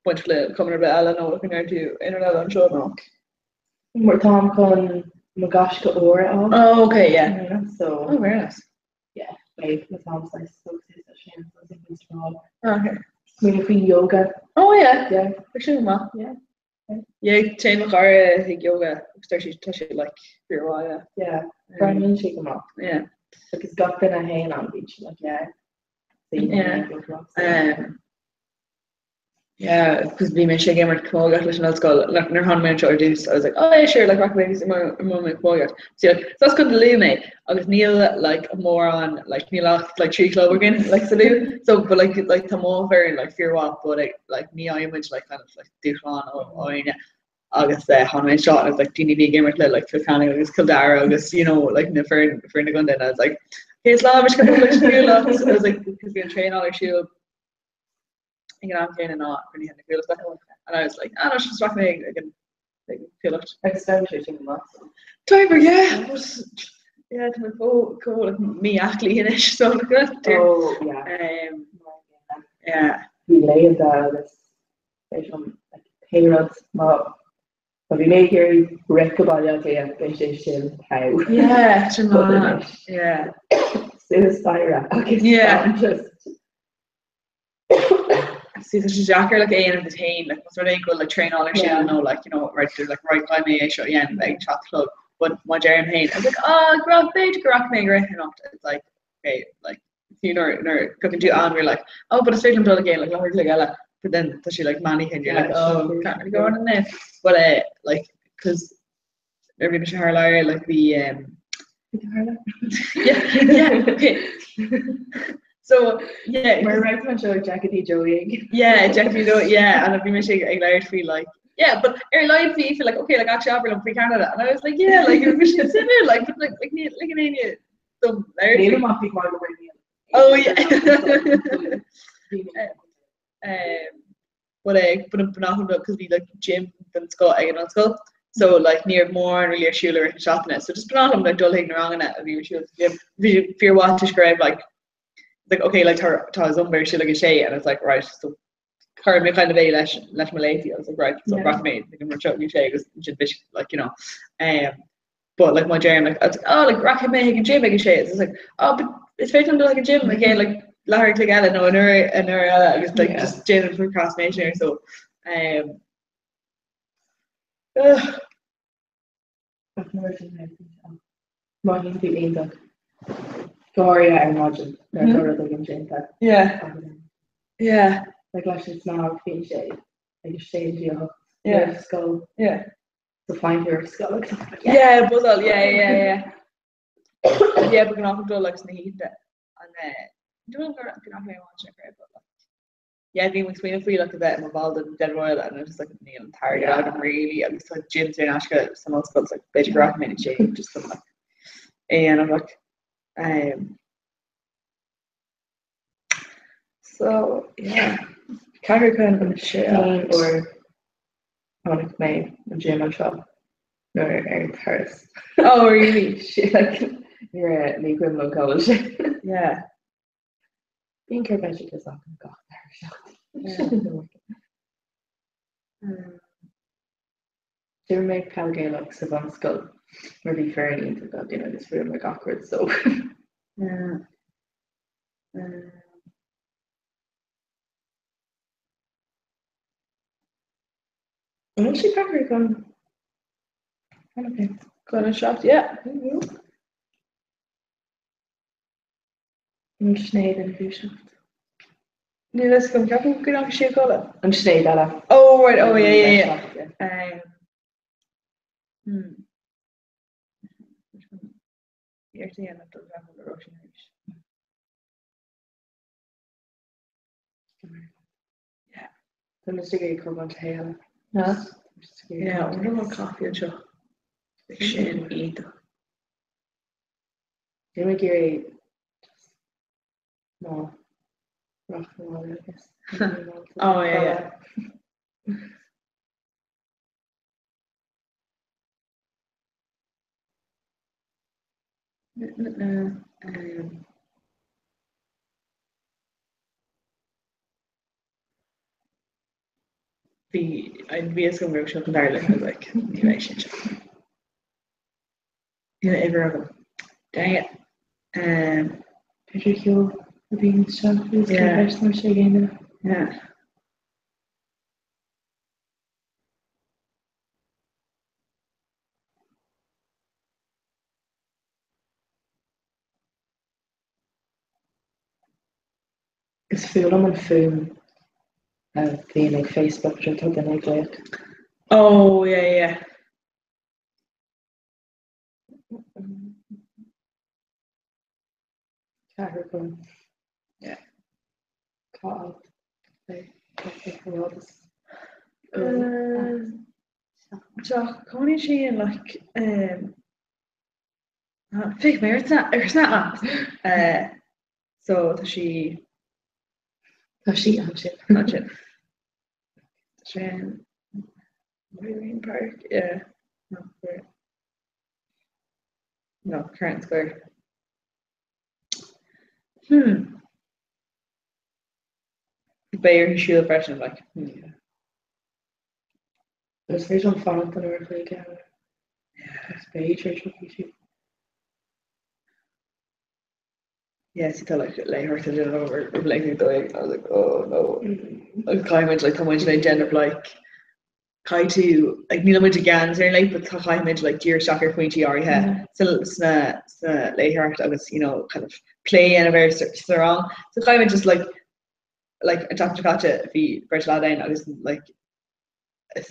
baint le cumann ar bith eile nó like an raibh tú in aon eile anseo nó? Mar táim chun mo gaisce óir a fháil. Oh, okay, yeah. Yeah, so Oh, very nice. yeah, beidh mo tam saghas focus ar sin so I think it's wrong. Oh, okay. Smaoineamh faoi yoga. Oh, yeah. Yeah. Bheadh sin go maith. Yeah. Yeah, téann mo chara chuig yoga agus deir sí tá sé like fíormhaith, yeah. Yeah, breathnaíonn sé go maith. Yeah. Agus gach duine a théann ann bíonn siad like yeah. Yeah. Um, yeah, because bhí mise ag imirt camógaíocht leis an ollscoil, like, nuair tháinig mé anseo ar dtús, I was like, oh yeah, sure, like, rachaidh mé agus imreoidh mé camógaíocht. So, like, so as Contae Lú mé, agus níl, like, mórán, like, níl ach, like, 3 chlub againn, like, sa Lú. So, but, like, like, tá mo fhoireann, like, fíormhaith, but, like, like, ní fhaigheann muid, like, kind of, like, dúshlán ó ó éinne. Agus eh, tháinig mé anseo agus, like, daoine a bhí ag imirt le, like, Cill Chainnigh agus Cill Dara agus, you know, like, na foireann, foireann na gcontae, and I was like, okay, is lá, mise go leis an gCuallacht. I was like, because bhí an traenáil ar siúl ag an am céanna ná cruinnithe na Cuallachta. And I was like, ah, no, just rachaidh mé ag an ag an Chuallacht. Agus d'oibrigh sé sin go maith. D'oibrigh, yeah, but yeah, tá mé chomh chomh like mí-aclaí anois, so like, Oh, yeah. Um, yeah. Bhí laethanta agus beidh an like pé rud má má bhí mé ag iarraidh rith go Baile Átha Cliath beidh sé sin togha. Yeah, sin maith. Yeah. Suas staighre agus Yeah. just See, tá sé deacair like é a dhéanamh duit féin, like más rud é go bhfuil like traenáil ar siúl nó like you know right they're like right caithfidh mé é seo a dhéanamh ag 7 a chlog but má deirim féin I was like ah go raibh b'fhéidir go rachaidh mé ag rith anocht it's like okay like fiú nuair nuair a thugann tú an you're like oh but is féidir liom dul again like leathuair a chloig eile but then tá sé like meán oíche and you're like oh can't really go on in there but uh, like cause nuair a bhí mise thar lear like bhí um, yeah yeah okay so yeah Mar raibh tú anseo ag Jackie Joey. yeah Jackie Joey yeah and bhí mise ag ag labhairt faoi like yeah but ar a laghad bhí like okay like actually abair liom faoi Canada and I was like yeah like bhí sé suimiúil like but like like ní like an éinne dom labhairt Níl faoi. amach bhí mar go bhfuil níl. Oh yeah Um, but eh, but but nach because bhí like gym den scoth ag an ollscoil so like ní raibh mórán really ar siúl i rith na seachtaine so just ba ghnách liom like dul chuig na ranganna a bhí ar siúl sa gym. Bhí sé fíormhaith toisc go raibh like like okay like tá tá zumba ar siúl ag a sé and it's like right so chuir mé kind of é leis leis mo laethanta I was like right so Yeah. rachaidh mé ag an rud seo ag a sé agus ansin bhí like you know um, but like má deirim like, I was like oh like rachaidh mé chuig an gym ag a sé it's like oh but is féidir liom dul chuig an gym like like leathuair a chloig eile nó an uair an uair eile agus like Yeah. just déanamh procrastination air so um ugh. Ach nuair sin é, má bhíonn tú iontach go háirithe ar maidin nuair atá rud éigin déanta. Yeah. Yeah. Like leis an snámh bíonn sé ag a sé go dtí a hocht Yeah. roimh scoil. Yeah. So faigheann tú ar scoil agus like, Yeah, buzzáil, yeah, yeah, yeah. Yeah, ba ghnách liom dul like sna hoícheanta and eh, don't know gur gnách liom an sin but like yeah, bhí mé ag smaoineamh faoi like a bheith i mo bhall den Dead Royal and I was just like níl an t-airgead Yeah. agam really agus tá gym saor in aisce san ollscoil so like b'fhéidir go rachaidh mé an gym just chun like é a dhéanamh like um so yeah Ceathrú chun an sé uair tháinig mé an gym anseo nuair ar an turas. Oh really? Sé like nuair ní cuimhin liom cá bhfuil sé. Yeah. Bíonn corrpheiseachas agam gach deireadh seachtaine. D'imir mé peil Gaelach sa bhunscoil mar bhí foireann iontach againn agus bhuaigh mé gach rud so. Yeah. Um, An bhfuil sé ceathrú chun okay. Chun a 7, yeah. An Sinéad ina dúiseacht. Níl a fhios agam, ceapaim go ndeachaigh sí a chodladh. An Sinéad eile. Oh right, oh yeah, yeah, yeah. Um, hmm. Iarracht a dhéanamh dul i dteagmháil le Róisín arís. Tá mise ag iarraidh cupán tae eile. Yeah, I wonder what coffee anseo. Bheadh sin iontach. Níl mé ag iarraidh just ná rachaidh abhaile agus Oh yeah, yeah. Um, Bhí bhí a fhios agam go raibh seo chun tarlú, I was like, ní bheidh sin seo. Níl a uimhir agam. Dang it. Um, B'fhéidir ceol a bhíonn isteach agus Yeah. leis mar sé ag aon yeah. Is fuath liom an fuaim a bhíonn ag Facebook nuair atá duine ag glaoch. Oh yeah yeah. Ceathrú. Yeah. Cá fhad? Teach cónaíonn sí in like um, Féach mé ar ar Snap Maps. Uh, so tá sí Tá sí ansin. Ansin. Sin Marine Park, yeah. No, where? No, Current Square. Hmm. Beidh uirthi siúl freisin, like. Hmm. Yeah. Is féidir liom fanacht an uair a chloig eile. Is beidh tar éis sí. Yes, tá like léitheoireacht le déanamh agam ar bhliain a dó I was like, oh no. Agus caithfidh muid like tá muid le déanamh like caithfidh tú like níl muid i gceannas ar an léacht but tá caithfidh muid like díriú isteach ar phointí áirithe sa sna sna léitheoireacht agus you know kind of plé a dhéanamh air sa sa rang. So caithfidh muid just like like an tseachtain seo caite bhí beirt leaid ann agus like is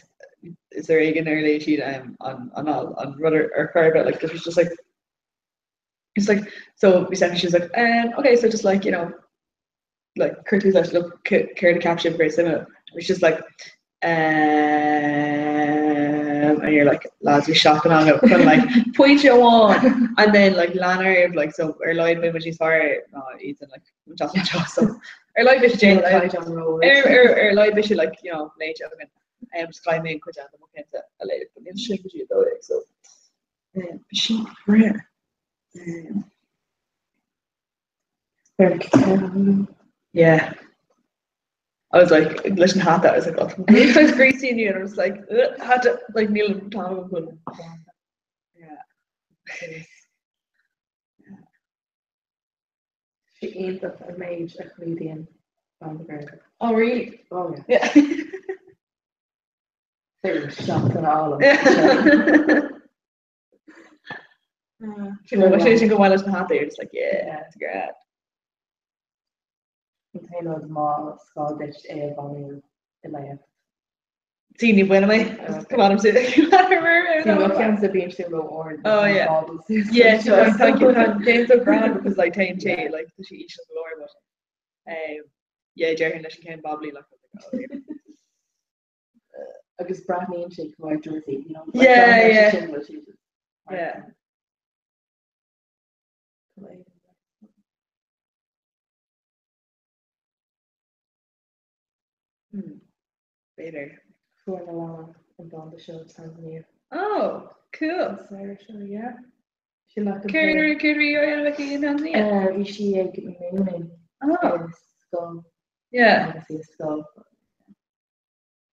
is ar éigean ar léigh siad um, an an an rud ar ar chor ar bith like this was just like it's like so bhí Stephanie she was like um okay so just like you know like cuir tús leis look céard a cheap sibh gur suimiúil it's just like um and you're like lads bhí seachtain agaibh chun like pointe amháin and then like lean oraibh like so ar a laghad beidh muid níos fearr ná iad like an tseachtain seo so ar a laghad beidh sé déanta ar ar ar a laghad beidh sé like you know léite againn um just caithfidh mé an chuid eile de mo cheannsa a léamh but níl sé go dtí 12 so um sin breá um Yeah. I was like leis an hata I was like oh tá greasy inniu and I was like hata like níl an t-am agam chun Yeah. Sé iontach an méid a chlúdaíonn banda Gaeilge. Oh really? Oh yeah. Yeah. Seachtain álainn. Sé sin go bhfuil leis na hataí just like yeah, it's great. An t-aon rud más gá duit é a bhailiú i léacht. Sí ní bhain mé Come Sí cean bíonn sé ró-ard. Oh yeah. Yeah, so thank you James so grand because like téann sé like tá sé íseal go leor but um yeah déarfainn leis an ceann bobbly like oh, yeah. Agus breathnaíonn sé chomh Jersey, you know? Yeah, yeah. Yeah. Hmm. B'fhéidir. Fuair mo leanbh an banda seo Tanzania. Oh, cool. Sarah seo, yeah. Sin like an Céard céard a bhí á dhéanamh aici in Tanzania? Eh, bhí sí ag múineadh Oh. i scoil. Yeah. Agus í i scoil.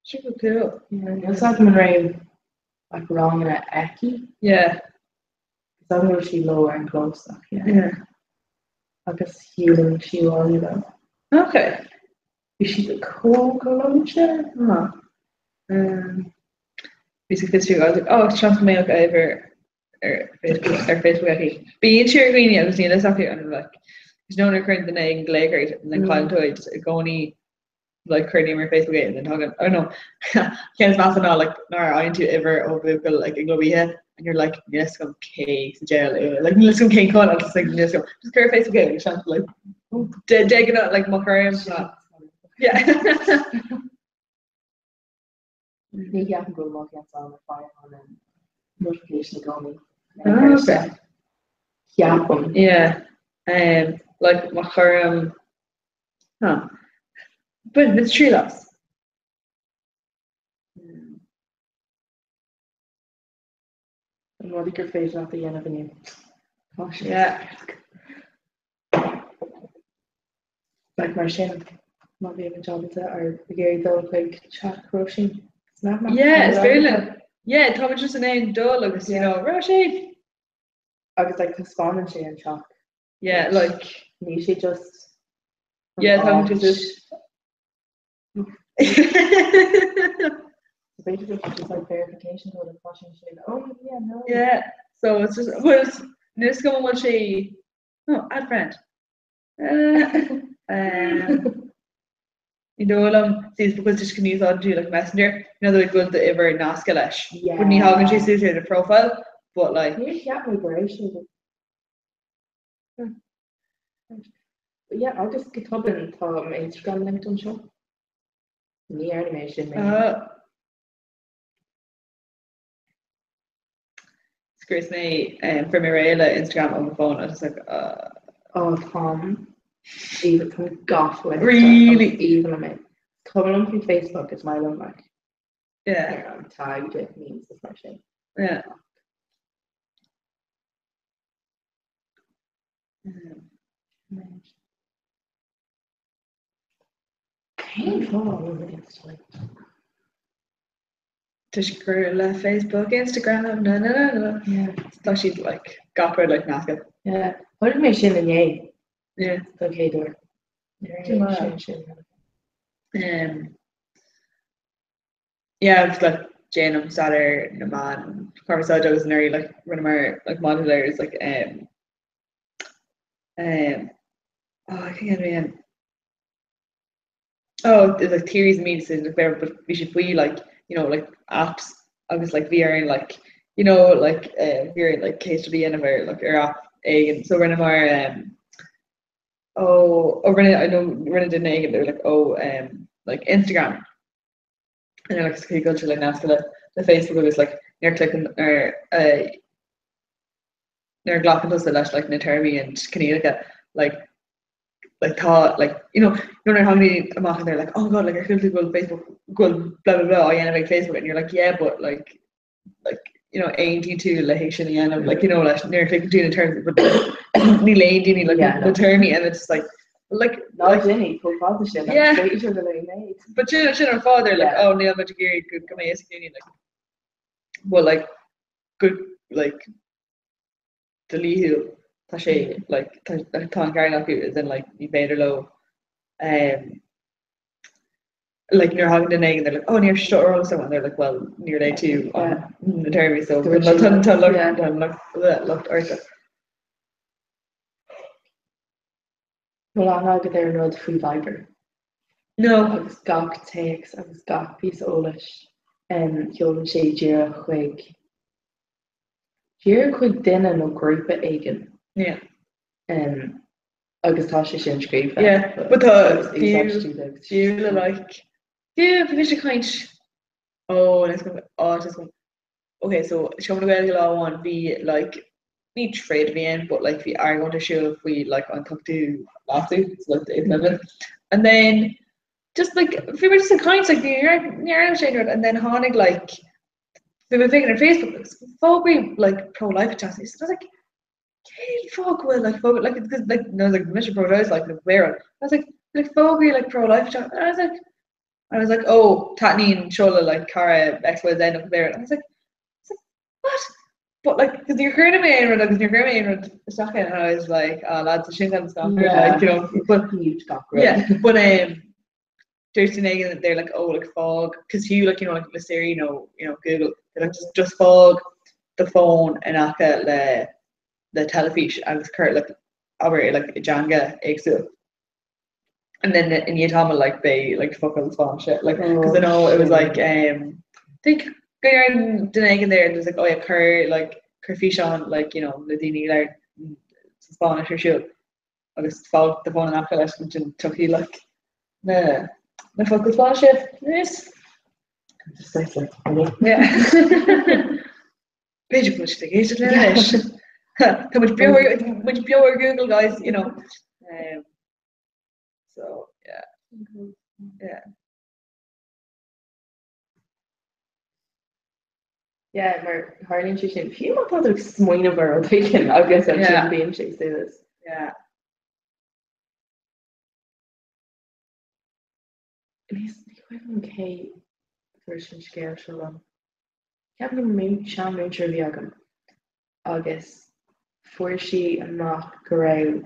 Super cool. Yeah, níl a fhios agam an raibh like ranganna aici. Yeah. Is agam go raibh sí leo ar an gclós ach yeah. Yeah. Agus shiúlann sí abhaile leo. Okay. Bhí sí chomh gleoite. Ah. Um, bhí sí fiosrú I was like, oh, seans go mbeadh uimhir ar Facebook ar Facebook aici. Bíonn sí ar dhaoine agus níl a fhios acu and I'm like, there's no nuair a chuireann duine éigin glaoch ort and then cailleann tú é just i gcónaí like cuir ar Facebook é and then tagann oh no ceann is measa ná like nuair a fhaigheann tú uimhir ó bhuachaill like i gclub oíche and you're like níl a fhios agam cé sa diabhal é like níl a fhios agam cén chun agus like níl a fhios agam just cuir ar Facebook é agus seans like de de ghnáth like má chuirim yeah Ní cheapaim go bhfuil mo cheann ann ar fáil an notification i gcónaí. Ah, okay. Ceapaim. Yeah. Um, like má chuirim huh. Bain muid triail as. An rudaí gur féidir leat a dhéanamh inniu. Tá sé. Yeah. Like mar sin, má bhíonn muid ábalta ar ag iarraidh dul chuig teach Róisín. Yeah, is féidir linn. Yeah, tá muid just in ann dul agus you know, Róisín! Agus like taispeánann sé an teach. Yeah, like. Níl sé just Yeah, tá muid just So basically it's just like verification code and flashing sé oh yeah no. Yeah, so it's just well, it's níl a fhios agam an bhfuil sé oh, add friend. Uh, um, Ní dóigh liom, see it's because just go n-úsáideann tú like Messenger, you know the way go bhfuil d'uimhir nasctha leis. But ní thagann sé suas ar do profile, but like. Níor cheap mé go raibh sé but But yeah, agus go tobann tá m'Instagram linked anseo. Ní dhearna mé sin mé. Uh, Scrios mé um, fuair mé réidh le Instagram on mo phone I was like uh. Oh táim even táim gafa le Really? Even liom é. Cuma liom faoi Facebook is maith liom like Yeah. I'm tagged it memes is mar sin. Yeah. Cén fáth a bhfuil Insta linked? Toisc gur le Facebook, Instagram, na na na na. Yeah. Tá siad like gach rud like nasctha. Yeah. Tháinig mé sin inné. Yeah. Don chéad uair. Sin sin. Um, yeah, just like déanaim staidéar na meán cumarsáide agus anuraidh like rinneamar like module air is like um, um, oh, I think I'm oh it's like theories and media decisions like whatever, but bhí sé faoi like you know like apps agus like bhí orainn like you know like uh, bhí orainn like case study a dhéanamh ar like ar app éigin so rinneamar um, oh oh rinne I know rinne duine éigin they were like oh um, like Instagram and they're like is go bhfuil sé like nasctha le le Facebook agus like nuair a chliceann ar uh, nuair a ghlacann tusa leis like na téarmaí and coinníollacha like like tá like you know nuair a thagann daoine amach and they're like oh god like ar chuala tú go bhfuil Facebook go bhfuil blah blah blah á dhéanamh ag Facebook and you're like yeah but like like you know aontaíonn tú le hé sin a dhéanamh like you know leis nuair a chliceann tú na terms but ní léann daoine like Yeah, no. na téarmaí and it's just like like Ná daoine chomh fada sin Yeah. féidir le méid. but sin sin an fáth they're like Yeah. oh níl muid ag iarraidh go go mbeidh a fhios ag daoine like well like go like dlíthiúil tá sé like tá tá an ceart acu as in like ní féidir leo um, like nuair a thagann duine éigin they're like oh níor seo ar eolas and they're like well níor léigh tú an na téarmaí so Dúirt tá siad, tá lucht yeah. tá lucht lucht orthu. Bhfuil aithne agat ar an rud faoi Viber? No. Agus gach téacs agus gach píosa eolais um, sheolann sé díreach chuig díreach chuig duine nó grúpa éigin. Yeah. Um, agus tá sé sin scríofa. Yeah, but tá agus úsáid siad agus fiú le like fiú bhí mise ag caint ó let's go oh just go okay so Seomra na Gaeilge lá amháin bhí like ní troid a bhí ann but like bhí argóint ar siúl faoi like an t-ochtú leasú so like the eighth amendment and then just like bhí muid just ag caint like ní raibh ní raibh sé aon rud and then tháinig like bhí mé ag féachaint ar Facebook agus fógraí like pro-life ag teacht aníos and I was like cén fáth go bhfuil like fógra like because like no like mise pro-choice like no where I was like like fógraí like pro-life ag teacht and I was like I was like oh taitníonn seo le like cara XYZ nó whatever and I was like I was like what but like because níor chuir mé aon rud agus níor chuir mé aon rud isteach in and I was like ah lads sin gan stop Yeah. like you know but mute gach rud. yeah but um dúirt duine éigin they're like oh like fág because fiú like you know like le Siri nó you know Google they're like just just fág do phone in aice le le teilifís agus cuir like abair like i dteanga éagsúil and then i ndiaidh tamaill like beidh like focail Spáinnise like because I know it was like um think go ndearna duine éigin there and it was like oh yeah cuir like cuir físeán like you know le daoine ag labhairt sa Spáinnis ar siúl agus fág do fón in aice leis ansin tiocfaidh like na na focail Spáinnise aníos. Yeah. B'fhéidir go bhfuil siad ag éisteacht linn anois. Tá muid beo ar muid beo ar Google guys, you know. Um, so yeah. Yeah. Yeah, mar tharlaíonn sé sin fiú má tá tú ag smaoineamh ar rud éigin agus ansin Yeah. bíonn sé suas. Yeah. Ní ní cuimhin liom cé a dúirt an scéal seo liom. Ceapaim gur mú- seanmhúinteoir a bhí agam agus fuair sí amach go raibh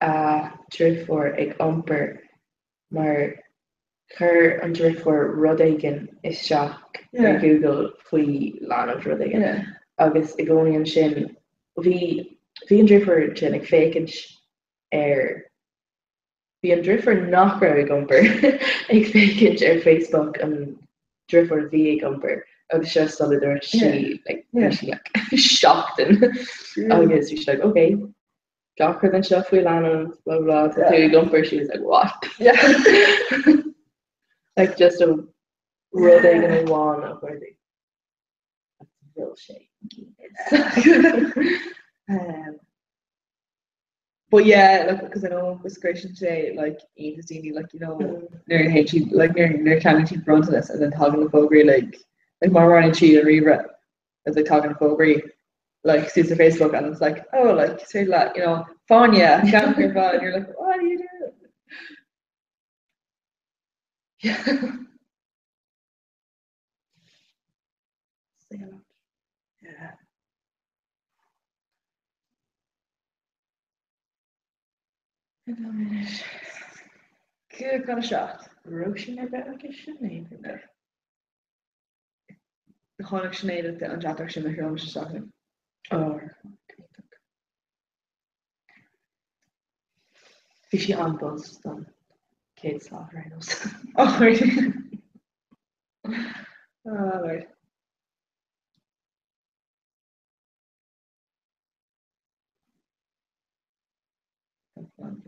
a driofúr ag iompar mar chuir an driofúr rud éigin isteach ar Yeah. Google faoi leanbh rud éigin Yeah. agus i gcónaí ansin bhí bhí an driofúr sin ag féachaint ar bhí Bhí an driofúr nach raibh ag iompar ag féachaint ar Facebook an driofúr a bhí ag iompar agus seo sula dúirt sí like bhí sí like seachtain agus bhí sí like okay gach rud anseo faoi leanbh blah blah tá tú ag iompar she was like what? Like just a rud éigin amháin a chuardaigh. Bhfuil sé. Um, But yeah, like, because I know go scriosann sé like iontas daoine like you know nuair a théann siad like nuair nuair a cheannaíonn siad bronntanas and then tagann na fógraí like like má roinneann siad an ríomhaire it's like tagann na fógraí like suas ar Facebook and it's like oh like say like you know fáinne ceannach ar fad and you're like what are you doing? Yeah. Yeah. 6:55. Róisín ar bith aici Sinéad ar bith. Tháinig Sinéad an teachtaireacht sin a sheol mise isteach linn. Ó, Bhí sí an-buzzed don chéad slot ar aon nós. Oh, right. Oh, Lord.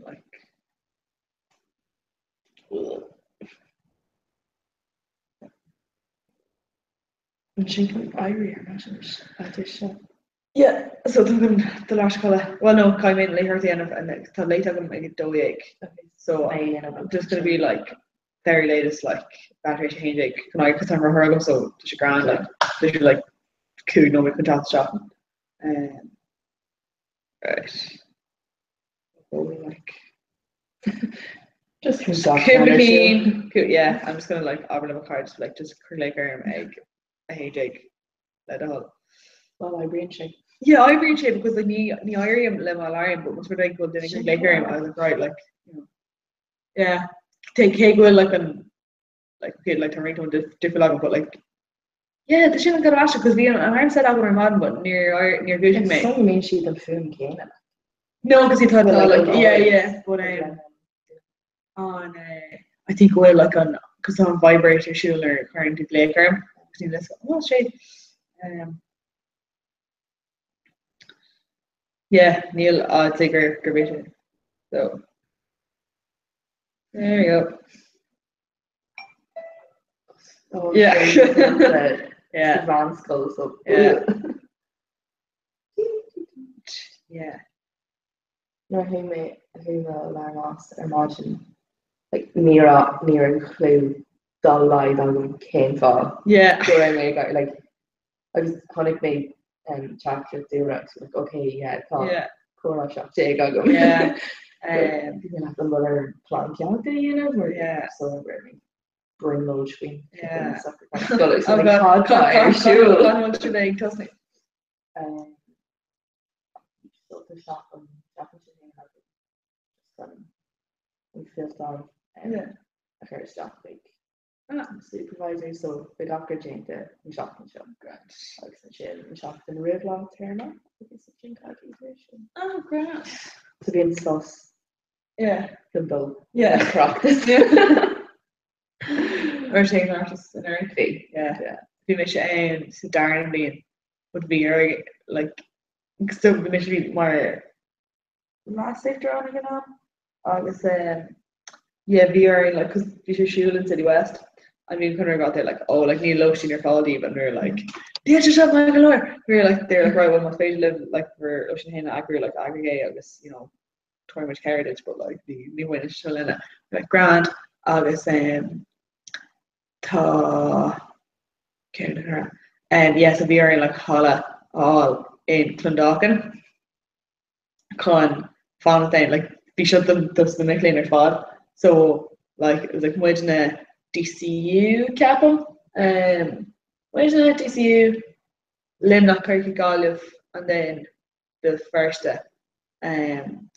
Like. Ansin chun éirí ar maidin anois seo. Yeah, so tugaim do leis codladh. Well no, caithfidh mé léitheoireacht a dhéanamh and tá léite agam ag 12. So I'm just gonna be like very latest like leathuair tar éis a 11 chun aghaidh cos tá an rothar agam so tá sé grand like literally like 5 nóiméad chun teacht isteach. Um, right. Oh, like Just Cúpla yeah, I'm just gonna like abair le mo chairde like just cuir glaoch orm ag 11 le do thoil. Well, oibríonn sé. Yeah, oibríonn sé because like ní ní éirím le mo alarm but más rud é go bhfuil duine ag cur glaoch orm I was like right like you know yeah cé cé go bhfuil like an like okay like tá ringtone difriúil agam but like yeah tá sin an go leis because bhí an alarm set agam ar maidin but níor níor dhúisigh mé. Some mbíonn siad an fuaim céanna. No, because he thought like yeah yeah but um an uh, I think go bhfuil like an cos tá an vibrator ar siúl nuair a chuireann tú glaoch orm agus níl fhios agam oh sé um yeah níl odds gur gur bhí sé so there we go Oh, yeah yeah Mheánscoil so yeah yeah Nuair a chuaigh mé chuaigh mo alarm as ar maidin like ní raibh ní raibh clue dá laghad agam cén fáth Yeah. go raibh mé ag éirí like agus chonaic mé um teachtaireacht dúlra agus like okay yeah tá Yeah. comhrá 17 agam. Yeah. Um, Bhí mé like an bhfuil orm plean ceart a dhéanamh or Yeah. so raibh mé brionglóid faoin Yeah. scoil agus Oh like God, cad tá ar siúl. Cad bhfuil sibh ag tosnú? Um, so tá an seachtain seo féin agam just an an fillteán um, Yeah. a chur isteach chuig Ah. an supervisor so beidh gach rud déanta an seachtain seo. Grand. Agus ansin an seachtain roimh lá téarma agus ansin coicís tar éis sin. Oh, grand. So bíonn sos Yeah. chun dul Yeah. practice. Or sé an artist in Earth. Bhí. Yeah. Yeah. Bhí mise ann sa darna bliain but bhí ar like so bhí mise bhí mar leasuachtarán ag an am agus um, yeah bhí orainn like 'cause bhí sé ar siúl in City West and bhí an Conradh got there like oh like níl lóistín ar fáil daoibh and we were like níl sé seo maith go leor we were like they're like right well más féidir libh like bhur lóistín féin a eagrú like eagraigh é agus you know tabharfaidh muid cabhair duit but like ní ní bhaineann sé seo linne like grand agus um, tá céard a rá um, yeah so bhí orainn like halla a fháil in Clondalkin chun fanacht ann like bhí seo don dos na mic léinn ar fad so like it was like muidne DCU ceapaim um, muidne DCU Luimneach Corcaigh Gaillimh and then Béal Feirste um,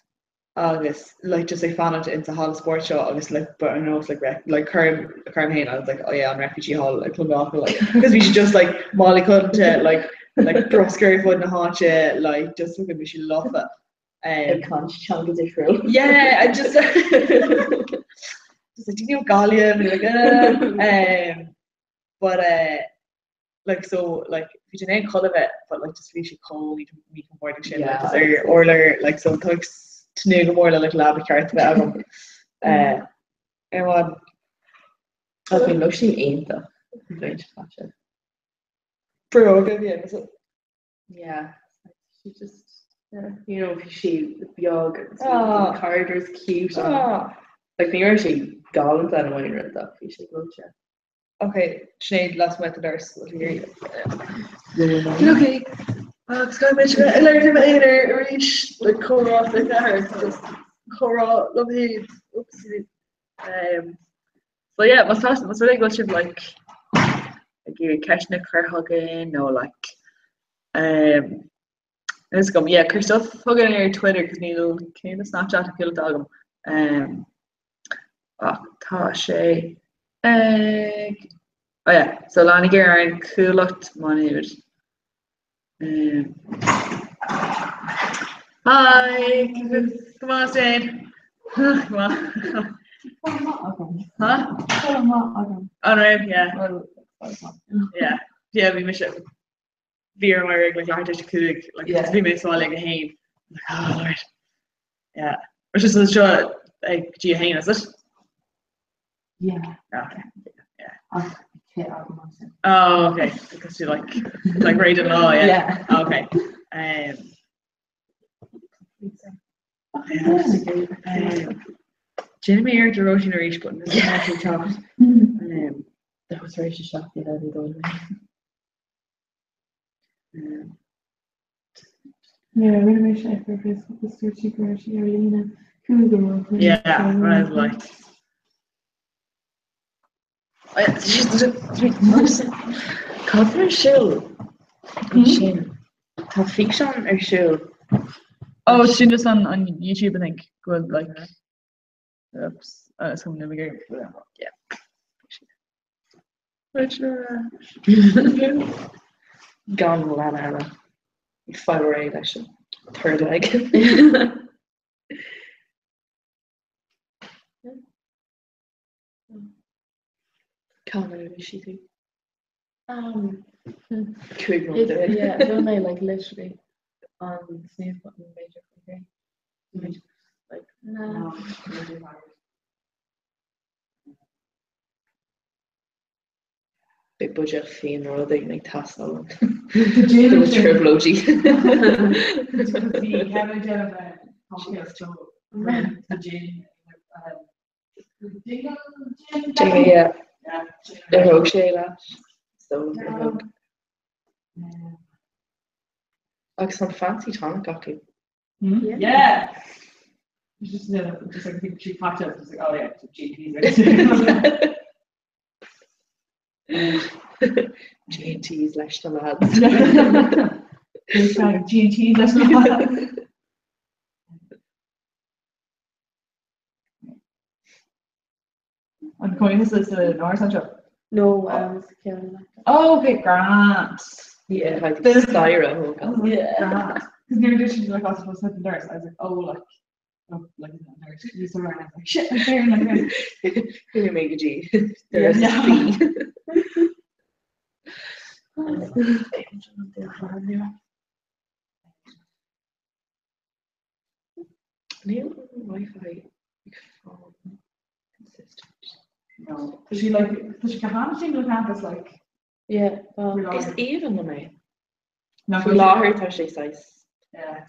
agus like just ag fanacht in sa halla spóirt seo agus like but ar nós like ref like cuirim cuirim féin I was like oh yeah an refugee hall like Clondalkin like because bhí sé just like málaí codlata like like bruscar ar fud na háite like just fucking bhí sé lofa. Ag caint teanga difriúil. Yeah, I just just like do you know Gaillimh like uh, um, but uh, like so like bhí sin aon codladh bheith but like just bhí sé chomh míchompordach sin like just ar urlár like so tá ag tnúth go mór le like leaba ceart a bheith agam uh, ar maidin. Tá bhí lóistín iontach an bhliain seo caite. Bróga bhí is it? Yeah, she just yeah, you know bhí sí beag agus oh. corridors cute. Oh. Like ní raibh sé galánta nó aon rud ach bhí sé gleoite. Ok, Sinéad lasmuigh den doras. Ok, agus caithfidh mé seo a labhairt i m'aonar arís le comhrá 24 just comhrá liom féin. Oopsie. Um, so yeah, más más más rud é go bhfuil sibh like ag iarraidh ceisteanna a chur chugainn nó like um, is agam, yeah, cuir stuff chugainn ar Twitter cos níl cén Snapchat a thuilleadh agam. Um, ach tá sé ag oh yeah, so leanaigí orainn Cuallacht Má Nuad. Um, hi, come on, Jane. Come on. Huh? An raibh, yeah. Yeah, yeah, bhí mise bhí orm éirí ag like leathuair tar éis a 5 like Yeah. bhí mé sa bhaile ag a haon. Like, oh Lord. Yeah. Which is seo ag G a haon, is it? Yeah. Okay. Yeah. Ach cé agam ansin. Oh, okay. Because you like like right in law, yeah. Yeah. Okay. Um, um, Déanfaidh mé iarracht ar Róisín arís, but níl Yeah. sé teacht. Um, That was very shocking that he told me. Yeah, rinne mé sé ar Facebook is dúirt sí go raibh sí ar líne cúig uair Yeah, when I was like Cad tá ar siúl ansin? Tá físeán ar siúl. Oh, sin just on, on YouTube, I think. Go bhfuil, like, oops, uh, some yeah. Gan leanna eile. Fáil réidh leis an third leg. Cá mhéad bhí sí tú? Um, 5 nóiméad. Yeah, bhfuil mé like literally on snooze button b'fhéidir faoi thrí. Like, no. Beidh buidéal fíon nó rud éigin ag teastáil uaim. The gin Do na trioblóidí. Bhí Kevin ag déanamh podcast so the gin Jingle gin Jingle, yeah. Yeah. Ar thóg sé leat? So, ar thóg. Agus an fancy tonic acu. Hmm? Yeah. It's just, you know, just like think cheap cocktails. It's like, oh yeah, G&T's. G&T's leis na lads. G&T's leis na lads. An cónaí sa árasán seo? No, um, is ceann eile. Oh, okay, grand. Yeah, like staighre a thógáil. Yeah. Grand. Because near addition to like, I was supposed to the nurse. I was like, oh, like, oh, like, the nurse. You saw her and I was like, shit, I'm there. Like, Chuaigh mé go dtí doras Yeah. C. Níl an Wi-Fi ag fáil consistent. No. Tá sí like, tá sí go han-sin le campus, like. Yeah, well, Faoi láthair. is aoibhinn liom é. Nach Faoi bhfuil sé- láthair tá sé saghas. Yeah.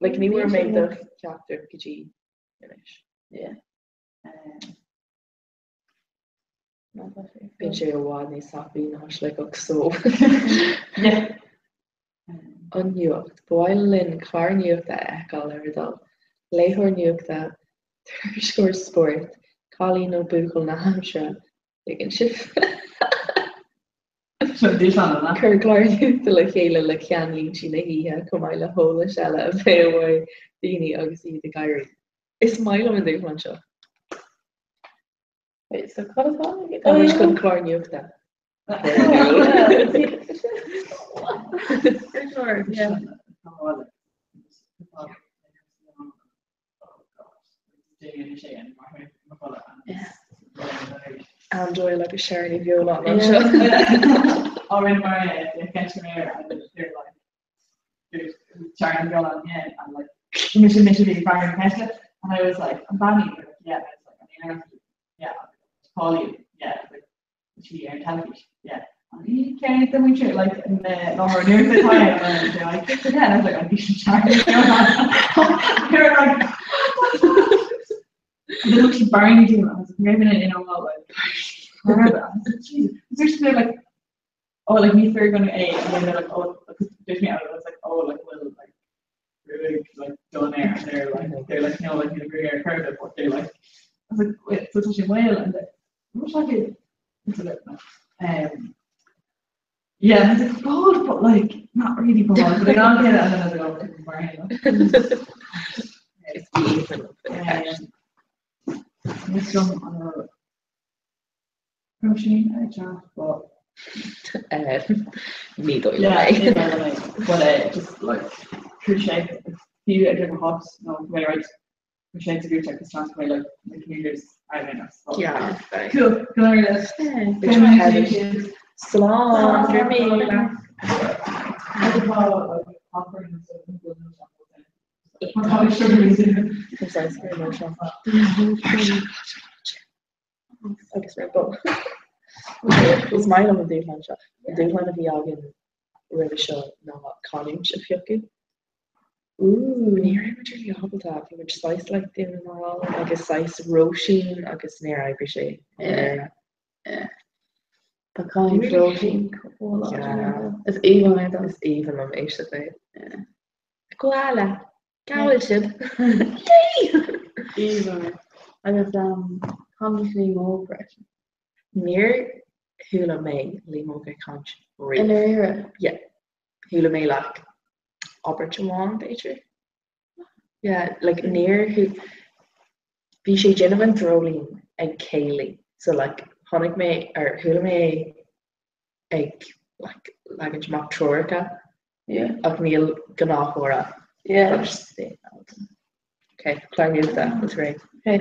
Like, ní bhfuair mé do cheachtar go dtí anois. Yeah. Um, No, tá sé. Bíonn sé i bhfad níos tapaí ná Sligeach so. Yeah. An nuacht. Ba mhaith linn clár nuachta a fheiceáil ar rté. Léitheoir nuachta, tuairisceoir spóirt, cailín nó buachaill na haimsire, tuigeann sibh. Seo dúshlán an Cuir clár nuachta le chéile le ceannlínte na hoíche chomh maith le heolas eile a bheidh uaidh daoine agus iad ag éirí. Is maith liom an dúshlán seo. Wait, so cad atá ag- Tá muid chun clár nuachta. Yeah. Anne Doyle agus Sharon Ní Bheoláin anseo. sí ar an teilifís. Yeah. Ní cé do muintir like na láthair nuair atá they're like yeah and I was like I'm They're like And then she Barney do I was like maybe in a like Jesus. There's they're like oh like me they're gonna a and then they're like oh because there's me out I was like oh like well like really like done there and they're like they're like no like you're very proud of what they're like I was like wait so touching whale and they're much like it it's a bit um yeah and I was like bald but like not really bald but I don't get it and then I was like oh It's the um, on a Roisin ar teach but Ní dóigh liom é. But uh, just like chuaigh sé fiú ag a hocht nó mé right chuaigh sé sa gcuairte agus chance mé like the commuters I don't know. So, Yeah. Cool. Go on this. Slán Agus Red Bull. Is maith liom an dúshlán seo. An dúshlán a bhí againn roimhe seo ná canúint a phiocadh. Ní raibh muid really ábalta, bhí muid saghas like Dún na nGall agus saghas Róisín agus níor oibrigh sé. Tá canúint Róisín chomh láidir. Is aoibhinn liom é. Is aoibhinn liom éisteacht léi. Koala! Cá bhfuil sibh? Aoibhinn. Agus canúint Liam Óg freisin. Níor chuala mé Liam Óg ag caint riamh. I ndáiríre? Yeah. Chuala mé like abairt amháin b'fhéidir. Yeah, like níor bhí sé ag déanamh an dreoilín ag céilí so like chonaic mé or chuala mé é ag like leagaint amach treoracha ach níl gnáthchomhrá. Ok, clár nuachta, is réidh. Na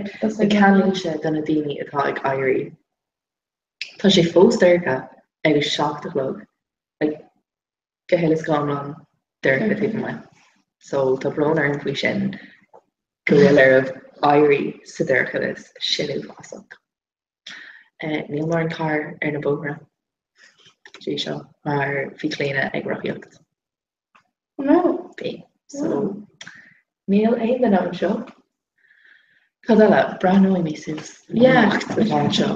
ceannlínte do na daoine atá ag éirí. Tá sé fós dorcha ag a 7 a chlog. Like, go huile is go hiomlán dorcha taobh amuigh. So tá brón orm faoi sin go bhfuil oraibh éirí sa dorchadas, sin uafásach. Níl mórán carr ar na bóithre go dtí seo mar bhí Clíona ag rothaíocht. Bhí. So níl aon duine anseo. Cad eile? Breathnóidh mé suas anocht atá anseo.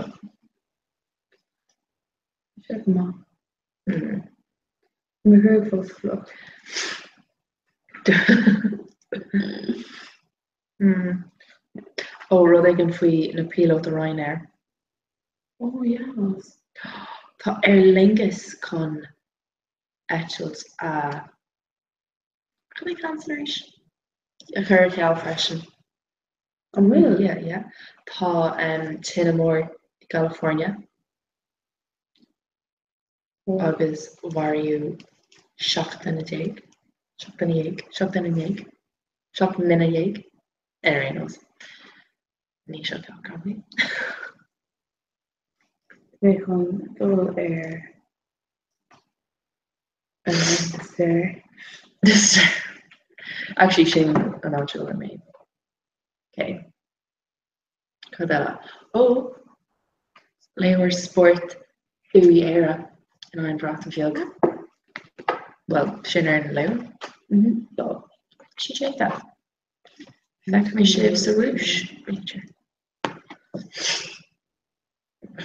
Sé go maith. Mo ghruaig fós fliuch. Ó, rud éigin faoi na píolóta Ryanair. Oh yes. Tá Aer Lingus chun eitilt a, cad é cancel arís? A chur ar ceal freisin. An bhfuil? Yeah, yeah. Tá tine mór i gCalifornia. agus maraíodh 17 duine, 17 duine, 17 duine, 17 nduine ar aon nós. Ní seo ceann crannaí. Mé chun dul ar an stair. Actually sin an áit a bhfuil mé. Okay. Cad eile? Ó! Léitheoir spóirt bhuaigh Éire in aghaidh an Bhreatain Bheag. Bhuel, sin ar an Luan. So, sí déanta. Feicfidh mé sibh sa Rúis, b'fhéidir.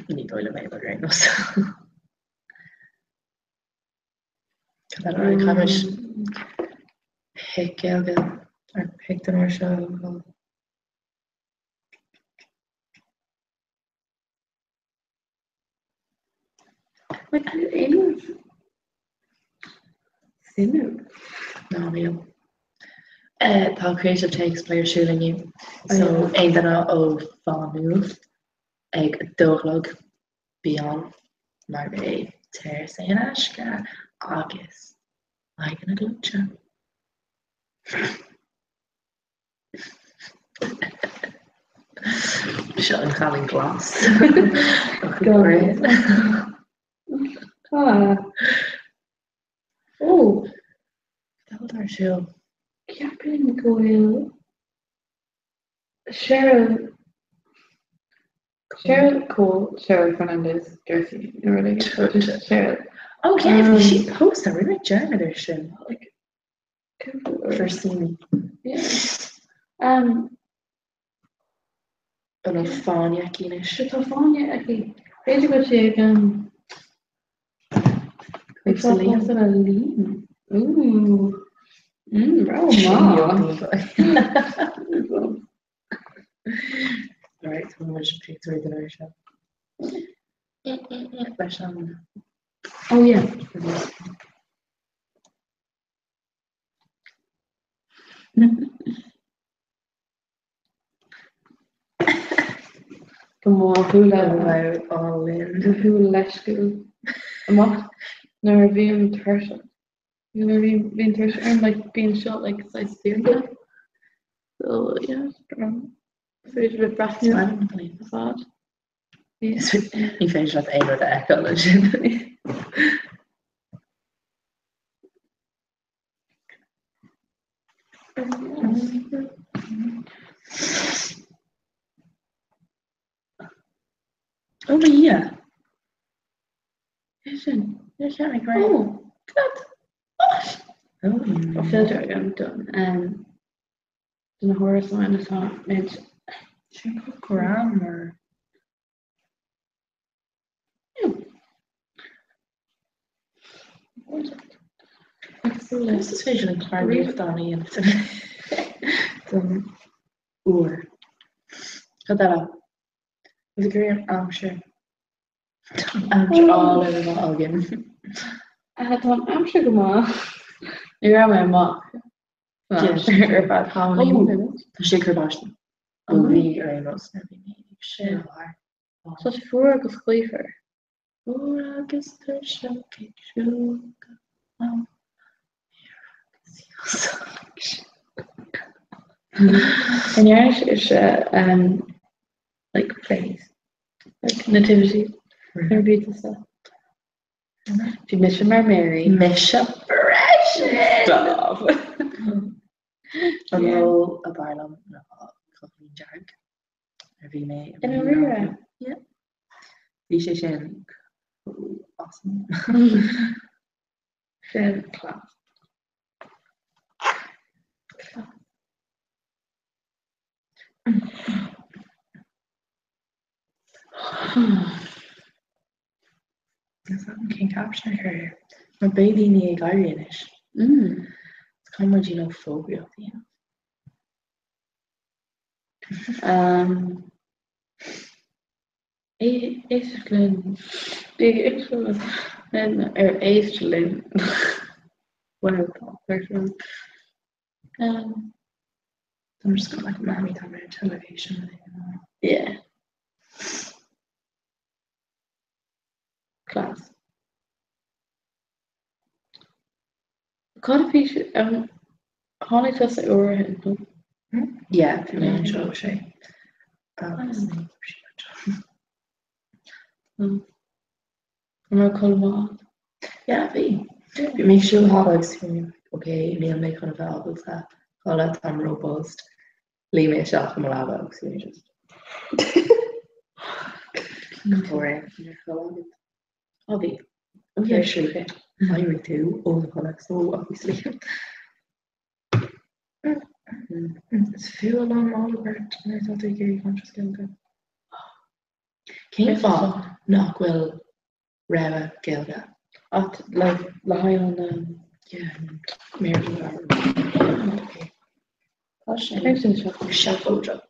Ní dóigh liom é, but ar aon nós. Cad eile? Caithfimid pic Gaeilge ar pic den uair seo. Suimiúil. Ná níl. Tá Creative Takes Play ar siúl inniu, so aon duine ó Mhá Nuad ag a dó a chlog, bí ann mar beidh saor in aisce agus aghaidheanna gleoite. Seo an cailín glas. Go Ah. Ó! Cad atá ar siúl? Ceapaim go bhfuil Cheryl Cheryl Cole, Cheryl Fernandez, Jersey, nó rud éigin. So just Cheryl. Oh yeah, bhí sí pósta, rinne mé dearmad ar sin. Like, For see me. Yeah. Um, An bhfuil fáinne aici anois? Tá fáinne aici. B'fhéidir go bhfuil sí ag um, ag Pósadh Liam. pósadh le Liam. Ooh. Mm, rogha maith. Alright, tá muid pictiúr den uair seo. Leis an... Oh yeah. Go maith thú le álainn. Do shúil leisciúil amach nuair a bhím tuirseach. Nuair a bhím bhíonn tuirse orm like bíonn seo like saghas dúnta. So yeah, is féidir le breathnú ar fad. Ní féidir leat aon rud a fheiceáil ansin. Ó mo Dhia! É sin, níor cheap mé go raibh. Ó, cad? Tá filter agam don um, do na hárasáin atá muid. Sin chomh greannmhar. Conas is féidir linn clár nuachtáin a dhéanamh don uair? Cad eile? Bhí ag iarraidh an aimsir. Tá an aimsir álainn atá againn. Tá an aimsir go maith. Ní raibh mé amach san aimsir ar feadh tamaillín. Tá sé ag cur báistí. Ó bhí ar aon nós nuair a bhí mé ag siúl thart. Tá sé fuar agus gaofar. Fuar agus tuirseach ag siúl go mall An ndearna sibhse um, like plays, like nativity, nuair a bhí tusa? Bhí mise mar Mary. Mise freisin! Stop! An ról ab fhearr liom ná Cochaillín Dearg. Nuair a bhí mé i ndáiríre? Yeah. Bhí sé sin chomh awesome. Sin class. Class. Is agam cén caption a chur air. Mar beidh daoine ag éirí anois. Is caithfidh muid you know fógraíocht a dhéanamh. Um, éisteacht linn. Bí ag éisteacht linn ar éist linn. Well, tá tuirse orm. Um, I'm just got like Mammy tá mé ar television. Yeah. Class. Cad a bhí sé um, tháinig tusa uair ó shin, nó? Yeah, bhí mé anseo sé. Agus ní raibh sí anseo. An raibh codladh maith agat? Yeah, bhí. Bhí mé ag siúl thall agus bhí mé like, ok, níl mé chun a bheith ábalta codladh, táim ró-buzzed. Luigh mé isteach i mo leaba agus bhí mé just Go raibh ar chodladh agat. Ó bhí. Oh yeah, sure. D'éirigh tú ó do chodladh, so obviously. Is fiú a lán mála beart nuair atá tú ag iarraidh caint as Gaeilge. Cén fáth nach bhfuil rogha Gaeilge? Ach le le haghaidh an Yeah, Méarla. Okay. Tá sin Cén sin seo? seafóideach.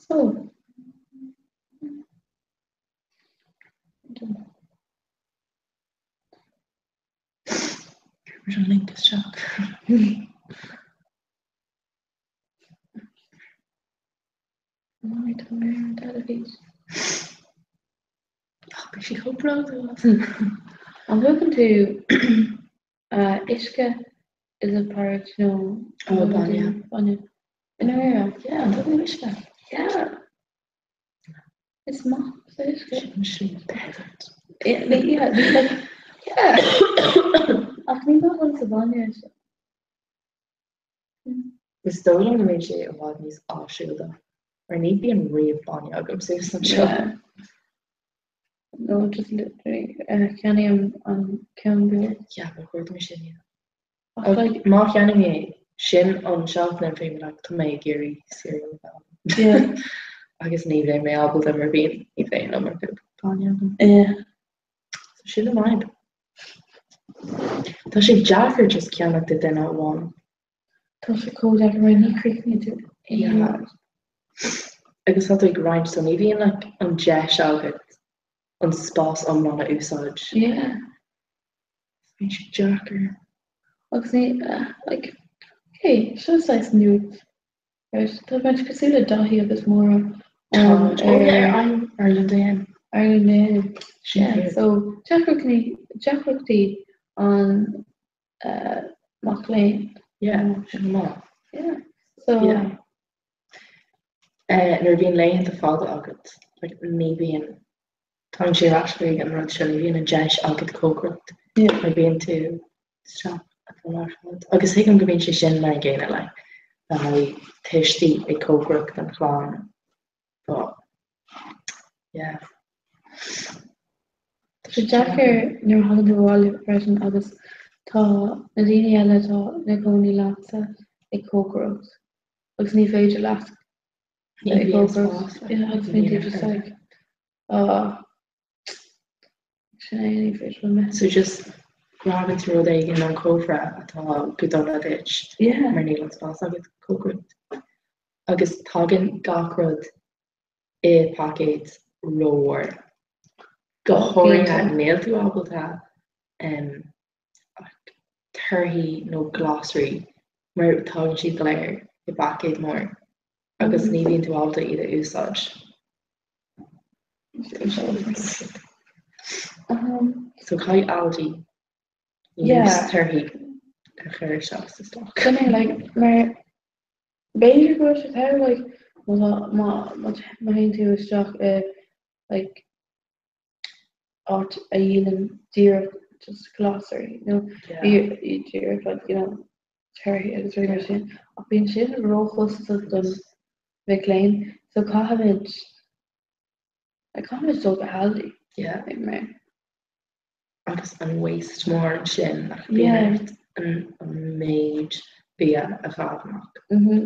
So. Chuir an link isteach. Mamaí tá mé ar an teilifís. Ach beidh sí chomh bródúil. An bhfuair tú uisce? Is it porridge nó Oh, bainne. Bainne. I ndáiríre? Yeah, an dtugann uisce. Yeah. Is maith sa uisce. Sin slí peasant. Yeah, yeah, like, yeah. Ach ní maith liom sa bhainne seo. Is dóigh liom go mbíonn sé i bhfad níos áisiúla, mar ní bhíonn riamh bainne agam suas anseo. Yeah. No, just literally, uh, ceannaím an ceann beag. Yeah, ba chóir dom sin, yeah. Ach like, Má cheannaím é, sin an seachtain an bhí like, tá mé ag iarraidh cereal a bheith agam. Yeah. Agus ní bheidh mé ábalta mar bíonn, ní bheidh an iomarca bainne agam. Yeah. So sin an fhadhb. Tá sé deacair just ceannach do duine amháin. Tá sé chomh deacair mar ní chríochnaíonn tú aon rud. Agus tá tú ag roinnt so ní bhíonn like an deis agat an spás iomlán a úsáid. Yeah. Bíonn sé deacair. Agus ní, like, okay, seo saghas nuacht. Right, tá muid cosúil le Daithí agus Máire um, ar Ireland AM. Ireland AM. Yeah, so deacrachtaí deacrachtaí an uh, mac léinn. Yeah, sin maith. Yeah. So yeah. Uh, nuair a bhíonn laethanta fada agat, like, ní bhíonn Tá sé ar ais chuig an rud seo, ní bhíonn an deis agat cócaireacht mar bíonn tú isteach an lá ar fad. Agus tuigim go mbíonn sé sin mar an gcéanna like le haghaidh tuistí ag cócaireacht don chlann but yeah. Tá sé deacair nuair a thagann tú abhaile freisin agus tá na daoine eile atá ina gcónaí leatsa ag cócaireacht agus ní féidir leat Ní bhíonn spás. Yeah, agus bíonn tú just like oh sin é ní féidir liom é. So just grabann tú rud éigin ón cófra atá go dona duit Yeah. mar níl an spás agat cócaireacht. Agus tagann gach rud i paicéid rómhór. Go háirithe níl tú ábalta um, torthaí nó glasraí mar tagann siad go léir i bpaicéad mór agus ní bhíonn tú ábalta iad a úsáid. So caithfidh Aldi níos torthaí a chur isteach sa stoc. Sin é like mar b'fhéidir go bhfuil sé togha like má má má théann tú isteach i like áit a dhíolann díreach just glasraí nó díreach like you know torthaí agus rudaí mar sin ach bíonn sin róchostasach don mhic léinn so caithfimid like caithfimid dul go hAldi Yeah. like mar Agus an waste mór ansin nach bíonn ort an an méid bia a chaitheamh amach. Mhm.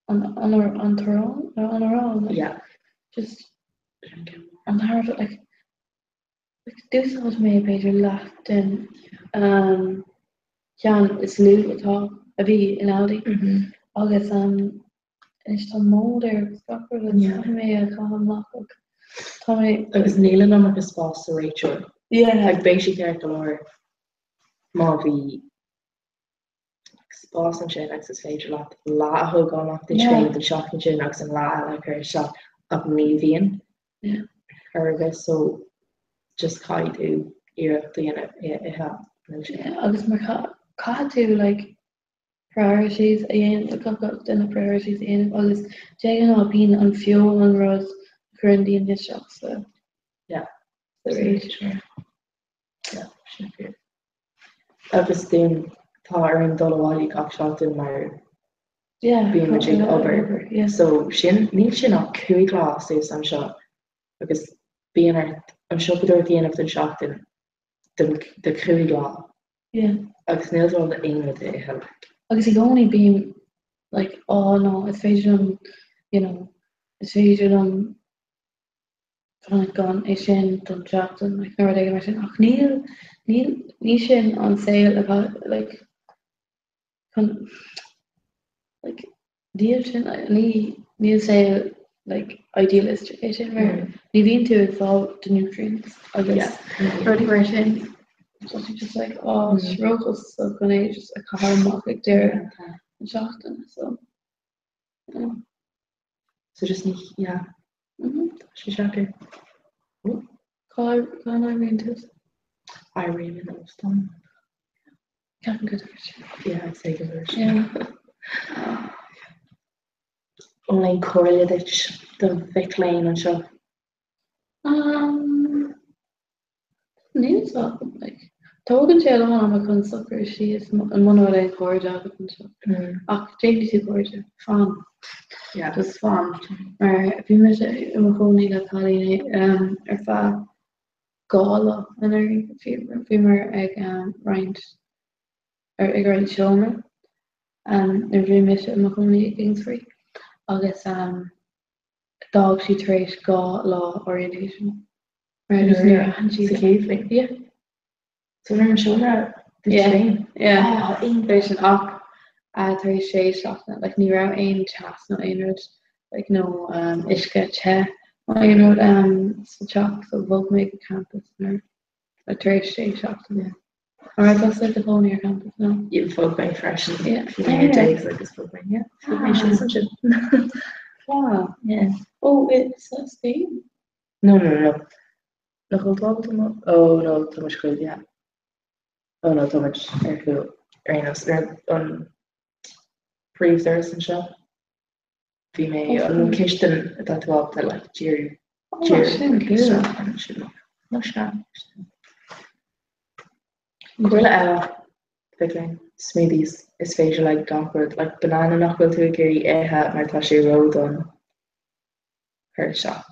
An an an t-arán an arán like Yeah. just an tairbhe like like d'úsáid mé b'fhéidir leath den um ceann is lú atá a bhí in Aldi agus um anois tá mold air agus gach rud agus caithfidh mé é a chaitheamh amach ach tá mé Agus níl an iomarca spás sa réiteoir. Yeah. Like beidh sé ceart go leor má bhí spás ansin agus is féidir leat leath a thógáil amach duit féin don seachtain sin agus an leath eile a chur isteach ach ní bhíonn ar ar bith so just caithfidh tú iarracht a dhéanamh é a ithe ansin. Agus mar caithfidh tú like priorities a dhéanamh, caithfidh gach duine priorities a dhéanamh agus de ghnáth bíonn an feoil an rud a chuireann daoine isteach sa Yeah. sa réiteoir. Yeah, sin fíor. Agus dúinn, tá orainn dul abhaile gach seachtain mar bíonn muid ag obair. So sin, níl sin ach 5 lá suas anseo agus bíonn ort an siopadóireacht a dhéanamh don seachtain don do 5 lá. Agus níl tú ábalta aon rud a ithe like. Agus i gcónaí bím like oh no, is féidir liom, you know, is féidir liom fanacht gan é sin don tseachtain, like, nó rud éigin mar sin. Ach níl, níl, ní sin an saol atá, like, chun, like, níl sin, ní, níl saol, like, idealistic é sin, mar ní bhíonn tú ag fáil do nutrients agus rudaí mar sin. So tú just like, oh, is róchostasach chun é just a chaitheamh amach ag deireadh na seachtaine, so, yeah. So just ní, yeah. Tá sé deacair. Cá n-oibríonn tú? Oibrím in óstán. Ceapaim gur dúirt. Yeah, I'd say go dúirt. Yeah. An bhfuil aon comhairle duit do mhic léinn anseo? Um, níl fhios agam, like, tógann sé a lán ama chun socrú síos muna bhfuil aon chairde agat anseo. Ach déanfaidh tú cairde, fan. Yeah. Just fan. Mar bhí mise i mo chónaí le cailín um, ar feadh 2 lá anuraidh. Bhíomar ag um, roinnt ar ag roinnt seomra um, nuair a bhí mise i mo chónaí i Kingsbury agus um, d'fhág sí tar éis 2 lá orientation. Mar just níor aithin sí Sa chéad bhliain? Yeah. So ar an seomra duit Yeah. féin? Yeah. Oh, Tar éis sin ach uh, tar éis sé seachtaine, like, ní raibh aon teas nó aon rud, like, nó um, uisce te nó aon rud um, sa teach, so bhog mé go campus nuair, like, tar éis sé seachtaine. An raibh tusa i do chónaí ar campus nó? Yeah, bhog mé freisin. Yeah. Bhí mé i digs agus bhog mé, yeah. Bhog mé síos ansin. Wow. Yeah. Oh, it's a Spain? No, no, no. Nach bhfuil tábhacht amuigh? Oh, no, tá muid chuig, yeah. Oh, no, tá muid ar chúl ar aon nós ar an príomhdhoras anseo. Bhí mé an chistin atá tú ábalta like díriú Oh, sin cool. isteach ansin. No, sea. Comhairle eile, mhic léinn, smoothies, is féidir le gach rud, like banana nach bhfuil tú ag iarraidh ithe mar tá sé ródhonn, cuir isteach.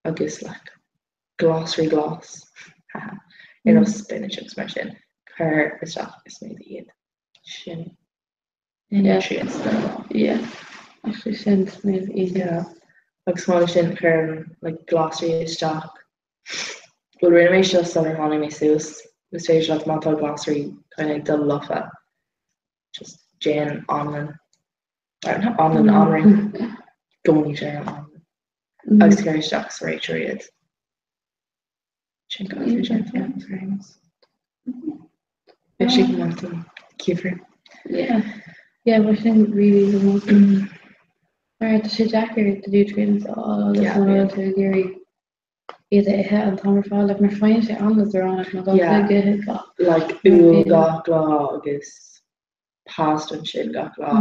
Agus like glasraí glas, haha, ar nós spinach agus mar sin, cuir isteach i smoothie iad. Sin nutrients don lá. Yeah. Actually sin smoothie easy. Yeah. Agus chomh maith leis sin cuirim like glasraí isteach. Bhuel rinne mé seo sular tháinig mé suas. Is féidir leat má tá glasraí kind of ag dul lofa just déan anlann. Not anlann, anraith. I gcónaí déanaim anlann. Agus cuir isteach sa réiteoir iad. Sin go déanta. Beidh sé go maith don gheimhreadh. Yeah. Yeah, but sin really go maith. Mar tá sé deacair do nutrients a fháil agus Yeah, má yeah. bhfuil tú ag iarraidh iad a ithe an t-am ar fad, like, mar faigheann sé an-leadránach má tá tú Yeah. ag ithe gach Like úll gach lá agus pasta ansin gach lá.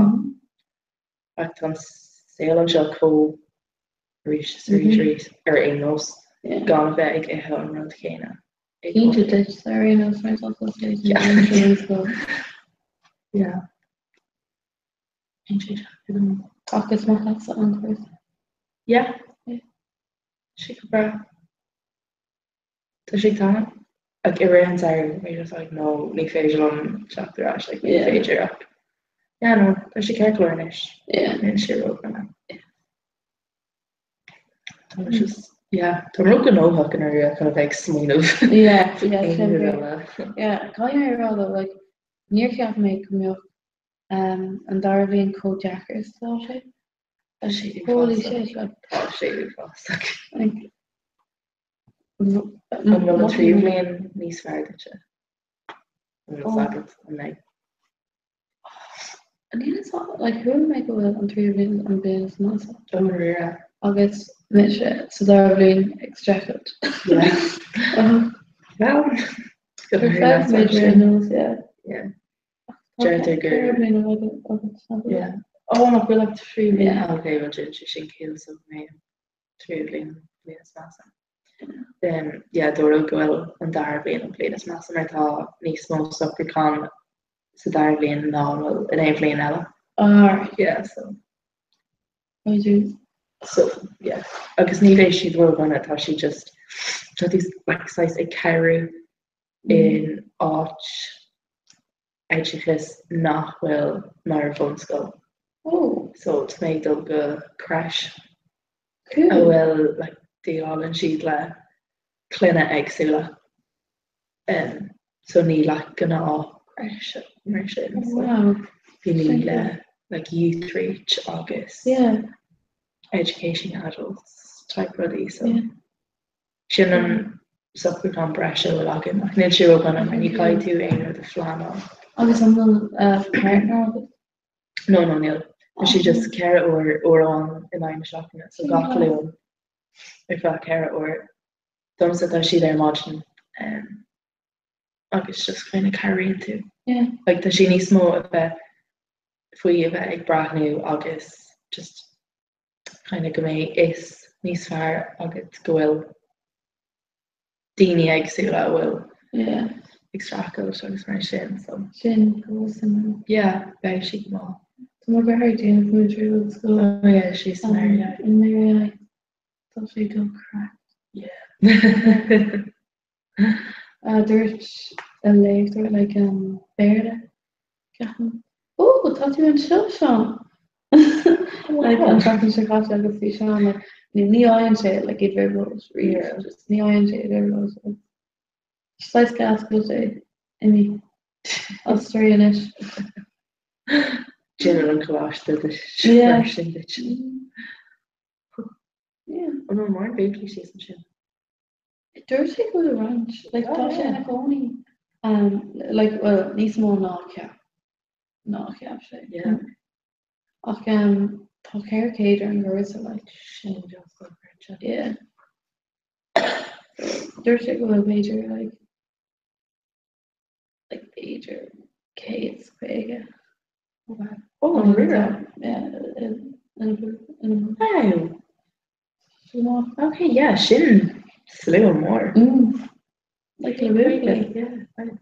Like tá an saol anseo chomh arís is arís arís ar aon nós gan a bheith ag ithe an rud chéanna. Cinnte duit ar aon nós mar tá tú Yeah. Ach is maith leatsa an cúrsa. Yeah. Sé go breá. Tá sé tá like i rith an tsamhraidh bhí just like no ní féidir liom teacht ar ais like ní Yeah. féidir ach yeah no tá sé ceart go leor anois. Yeah. Níl sé ródhona. Tá mé just yeah tá mé róghnóthach in orthu chun a bheith ag smaoineamh. Yeah, yeah, Aon sin rud é. eile. Yeah, caithfidh mé a rá though, like, níor cheap mé go mbeadh um, an dara bhliain chomh deacair is atá sé. Tá sé Holy uafásach. shit, like, Tá sé uafásach. like, An bhfuil an tríú bhliain níos fearr duitse? An bhfuil Oh. agat an mbeidh? Níl fhios agam, like, chuala mé go bhfuil an tríú bhliain an bhliain is measa. Ó, dáiríre. Agus mise sa dara bhliain ag streachailt. Yeah. Well, go Ar feadh b'fhéidir ar nós, yeah. Yeah. Deirtear gur- Ceithre bliana agat, nach bhfuil? Yeah. Oh, nach bhfuil ach trí bhliain. Yeah. Okay, well, sin sin ciall so mé tríú bliain bliain is measa. Then, yeah, dúradh go bhfuil an dara bliain an bliain is measa mar tá níos mó socrúchán sa dara bliain ná an bhfuil in aon bhliain eile. Alright. Yeah, so. I do. So, yeah. Agus ní bheidh siad ródhona, tá siad just, tá tú like saghas ag cabhrú in áit oideachais nach bhfuil mar bhunscoil. Oh. So tá mé ag dul go crèche Cool. a bhfuil like déileálann siad le clainne éagsúla. Um, so ní like gnáth crèche mar sin. So Wow. bhí mé le like youth reach agus Yeah. educating adults type rudaí. So Yeah. sin an socrúchán breise a bhfuil againn ach níl sé ródhona mar ní chaithfidh tú aon rud a phleanáil. Agus an bhfuil uh, partner agat? No, no, níl. Tá sé just 4 uair, uair amháin in aghaidh na seachtaine, so gach Luan ar feadh 4 uair. Domsa tá siad ar maidin um, agus just kind of cabhraíonn tú. Yeah. Like tá sé níos mó a bheith faoi a bheith ag breathnú agus just kind of go mbeidh fhios níos fearr agat go bhfuil daoine éagsúla a bhfuil Yeah. ag streachailt agus mar sin so. Sin go bhfuil suim ann. Yeah, beidh sí go maith. Tá mo dheartháir ag déanamh múinteoir bunscoile. Oh yeah, sí san air, yeah. In Mary I. Tá sé dochreidte. Yeah. Dúirt a léachtóir like um Béarla ceapaim Ó tá tú anseo Seán! Like an tseachtain seo caite agus bhí Seán like ní ní fhaigheann sé like i dtrioblóid riamh just ní fhaigheann sé i dtrioblóid like saghas gas go bhfuil sé imithe as Ciarraí anois. Déanann an coláiste duit Yeah. mar sin duit. Yeah. An bhfuil mórán buachaillí síos ansin? Dúirt sé go bhfuil roinnt, like tá sé ina chónaí, like well níos mó ná cheap, ná cheap sé. Yeah. Ach tá 400 ar an gcúrsa like. Sin just dochreidte. Yeah. Dúirt sé go bhfuil b'fhéidir like like b'fhéidir 150. Wow. Oh, an ríre. Yeah, in in in Wow. Ok, yeah, sin slua mór. Mm. Like le buachaillí. Yeah, wow.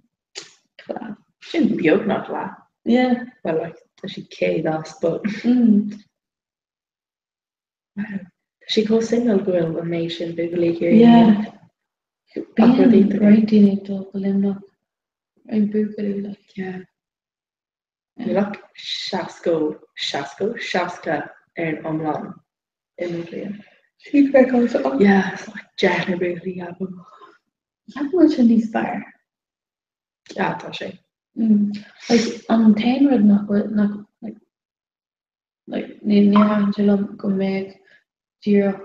Class. Sin beagnach leath. Yeah. Well, like, tá sí 100 as, but Mm. wow. Tá sí chomh suimiúil go bhfuil an méid sin buachaillí ag iarraidh Yeah. a dhéanamh. Ach Bíonn rudaí iontach. roinnt daoine ag dul go Luimneach, roinnt buachaillí like. Yeah. Níl ach seascó, seascó? 60 ar an iomlán i mo bhliain. Sin craiceáilte. Yeah, so like deichniúr buachaillí ceapaim. Ceapaim go bhfuil sé níos fearr. Yeah, tá sé. Mm. Like, an t-aon rud nach bhfuil, nach, like, like, ní, níor thaitin sé liom go mbeadh díreach,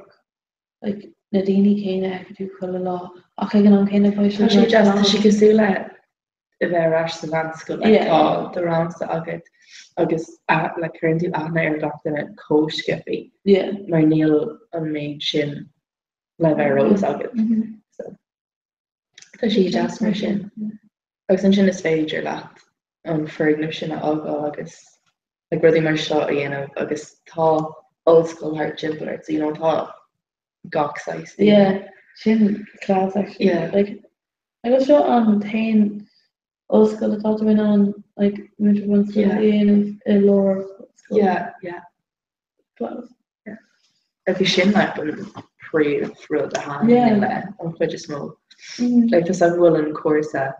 like, na daoine céanna a fheiceann tú chuile lá, ach ag an am céanna beidh Tá sé sé just, tá sé cosúil le a bheith ar ais sa mheánscoil, like, Yeah. tá do rangsa agat agus like, cuireann tú aithne ar gach duine chomh sciobtha Yeah. mar níl an méid sin le bheith ar eolas agat. Mhm. So, tá sé deas mar sin. Agus ansin is féidir leat an foirgneamh sin a fhágáil agus like, rudaí mar seo a dhéanamh agus tá ollscoil thart timpeall ort, so you know, tá gach saghas daoine. Yeah, sin class actually. Yeah. Like, agus seo an t-aon ollscoil atá tú in ann like, múinteoir bunscoile Yeah. a dhéanamh i lár scoil. Yeah, yeah. Class. Yeah. Agus sin like an príomh rud a thaitníonn Yeah. le an chuid is mó. Mm. Like, tá a fhios agam go bhfuil an cúrsa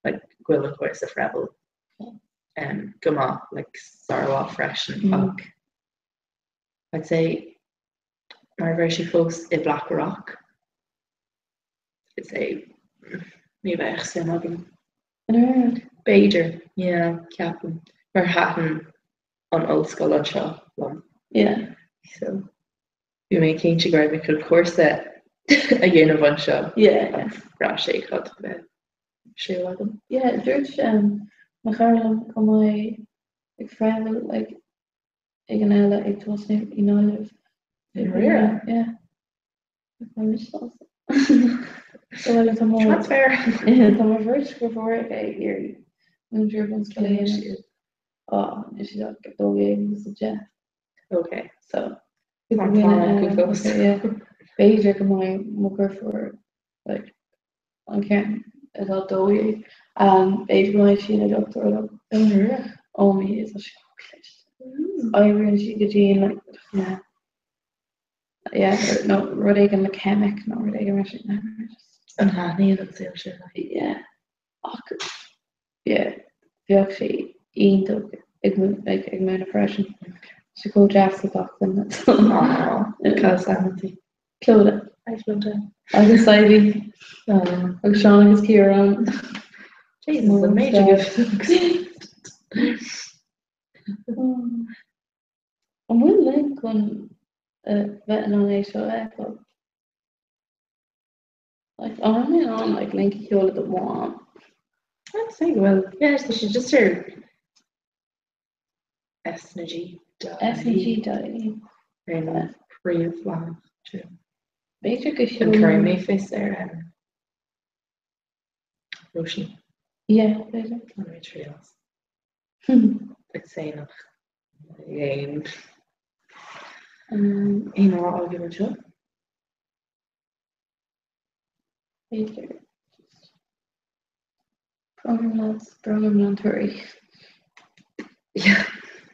like, go bhfuil an cúrsa Frebel um, go maith, like, sármhaith freisin Mm. ach I'd say mar bheadh sé fós i Blackrock I'd say ní bheadh suim agam. B'fhéidir, yeah, ceapaim, mar thaitin an ollscoil anseo liom. Yeah. So bhí mé cinnte go raibh mé chun cúrsa a dhéanamh anseo. Yeah, yeah. Bhraith sé chun bheith siúl agam. Yeah, dúirt um, mo chara liom go mbeidh ag Frebel like, ag an fhéile ag tosnú i nGaillimh. I ndáiríre? Yeah. Tá mise sásta. Bhuel, tá mo Transfer! Tá mo bheirt dheirfiúr ag iarraidh múinteoir bunscoile a dhéanamh. Á, níl siad ach 12 agus 10. Ok. So, Tá an t-am acu fós. yeah. B'fhéidir go mbeidh mo dheirfiúr like, an ceann atá 12, b'fhéidir go mbeidh sí ina dochtúir liom. I ndáiríre? Oh my days, tá sí chomh cliste. Oibríonn sí go dian like, yeah. Yeah, nó rud éigin le ceimic nó rud éigin mar sin. An thaitníonn an saol sin léi? Yeah. Ach, yeah, bheadh sé iontach ag like, ag múineadh freisin. Sé chomh deas le gach duine. Aww, Cad is ainm di? Clodagh. Hi Clodagh. Agus Ivy. Agus Seán agus Ciarán. Jesus, an méid agaibh. An bhfuil link chun bheith in ann é seo a fheiceáil? Like, an bhfuil mé in ann like, link a sheoladh do mham? I'd say go bhfuil. Yeah, tá sé just ar SnaG. SNG.ie. Ar an príomhleathanach. B'fhéidir go An cuirfidh mé fios ar Róisín. Yeah, b'fhéidir. Bainfidh mé triail as. I'd say nach aon aon rá agaibh anseo. B'fhéidir. Brón orm lads, brón orm leantóirí. Yeah.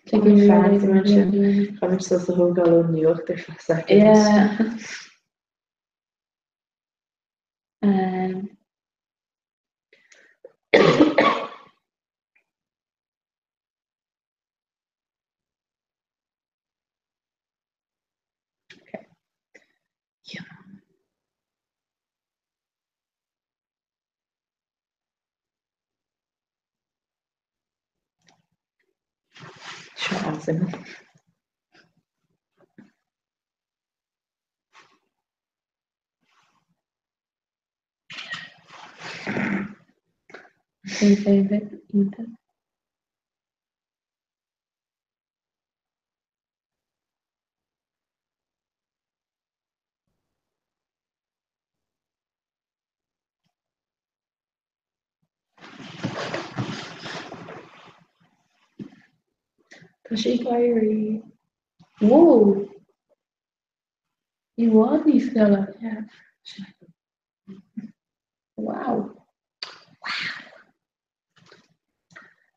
Fans ansin. Caithfimid sos a thógáil ón nuacht ar feadh soicind. Yeah. Um, Okay. Yeah. Seo an-suimiúil. Sé bheith iontach. Tá sé ag éirí. Whoa! I bhfad níos geala. Yeah. Wow.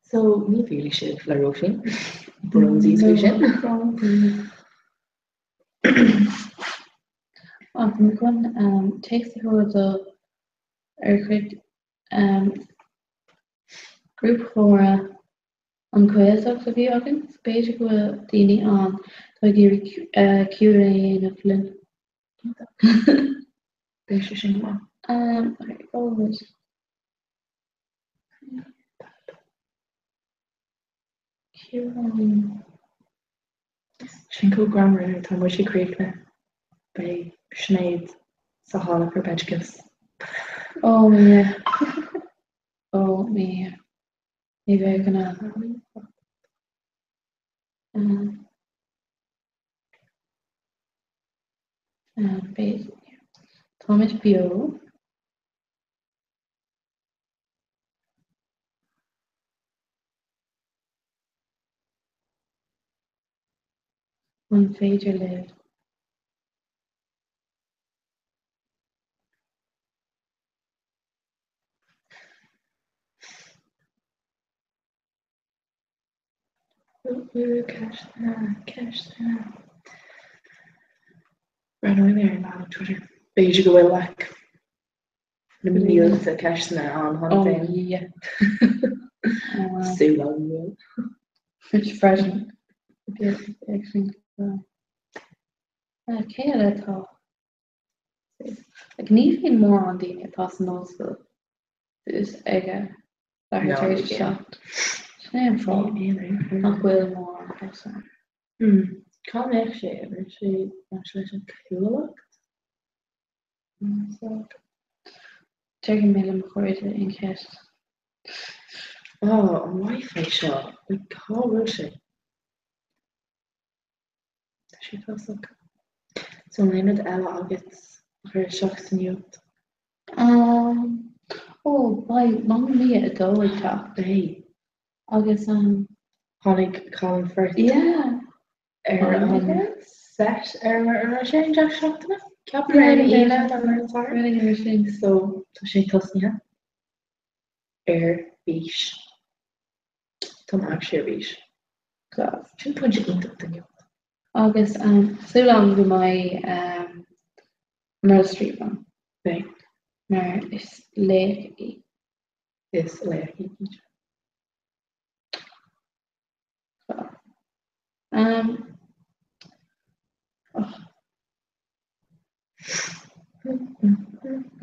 So ní bhuailfidh sibh le Róisín. Brónsies faoi sin. Ach tá mé chun téacs a sheoladh do ar chuig grúpa comhrá an Ghaeltacht a bhí againn, so b'fhéidir go bhfuil daoine ann atá ag iarraidh Q&A a dhéanamh linn. Beidh sé sin go maith. Ok, gabhfaimid. Q&A. Sin chomh greannmhar, tá muid ag críochnú. Beidh Sinéad sa halla Corpoideachais. Oh yeah. Oh yeah. Ní bheidh in ann. B'fhéidir. Táimid beo. An féidir libh? Ceisteanna, ceisteanna. Breathnóidh mé ar an leathanach Twitter. B'fhéidir go bhfuil like na mílte ceisteanna ann cheana Oh féin. yeah. Súil agam go bhfuil. Freisin. Cé eile atá? Like ní bhíonn mórán daoine atá san ollscoil suas ag a leathuair tar éis a 7. Sin é an fáth nach bhfuil mórán ceisteanna. Cá mbeadh sé? An mbeadh sé bainte leis an Chuallacht? Déarfaidh mé le mo chairde aon cheist. Oh, an Wi-Fi seo, like cá bhfuil sé? Tá sé uafásach. So an aon rud eile agat a chur isteach sa nuacht? Um, ó, beidh Mamma Mia 2 ag teacht. Beidh. Agus um, Tháinig Colin Firth yeah. ar an set ar an raibh sé an deireadh seachtaine? Ceapaim ar an Aoine nó ar an Satharn. So tá sé tosnaithe ar bís. Tá mé actually ar bís. Class. Sin pointe iontach den nuacht. Agus um, súil agam go mbeidh um, Meryl Streep ann. Beidh. Mar is laoch í. Is laoch í, cinnte. Class. Um, oh.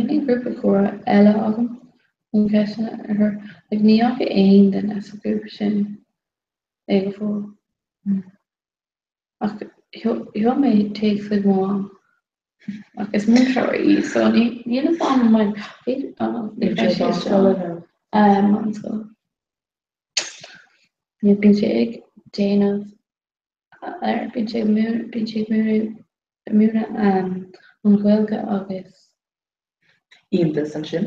Níl grúpa comhrá eile agam chun ceisteanna a chur. Like ní fhaca aon duine sa ghrúpa sin é go fóill. Ach sheol mé téacs chuig mo mham. Ach is múinteoir í so ní níl a fhios agam an mbeidh b'fhéidir oh no ní bheidh sí isteach. Meánscoil. Ní bíonn sé ag déanamh ar bíonn sé ag bíonn sé ag múineadh múineadh an Ghaeilge agus. Iontas ansin.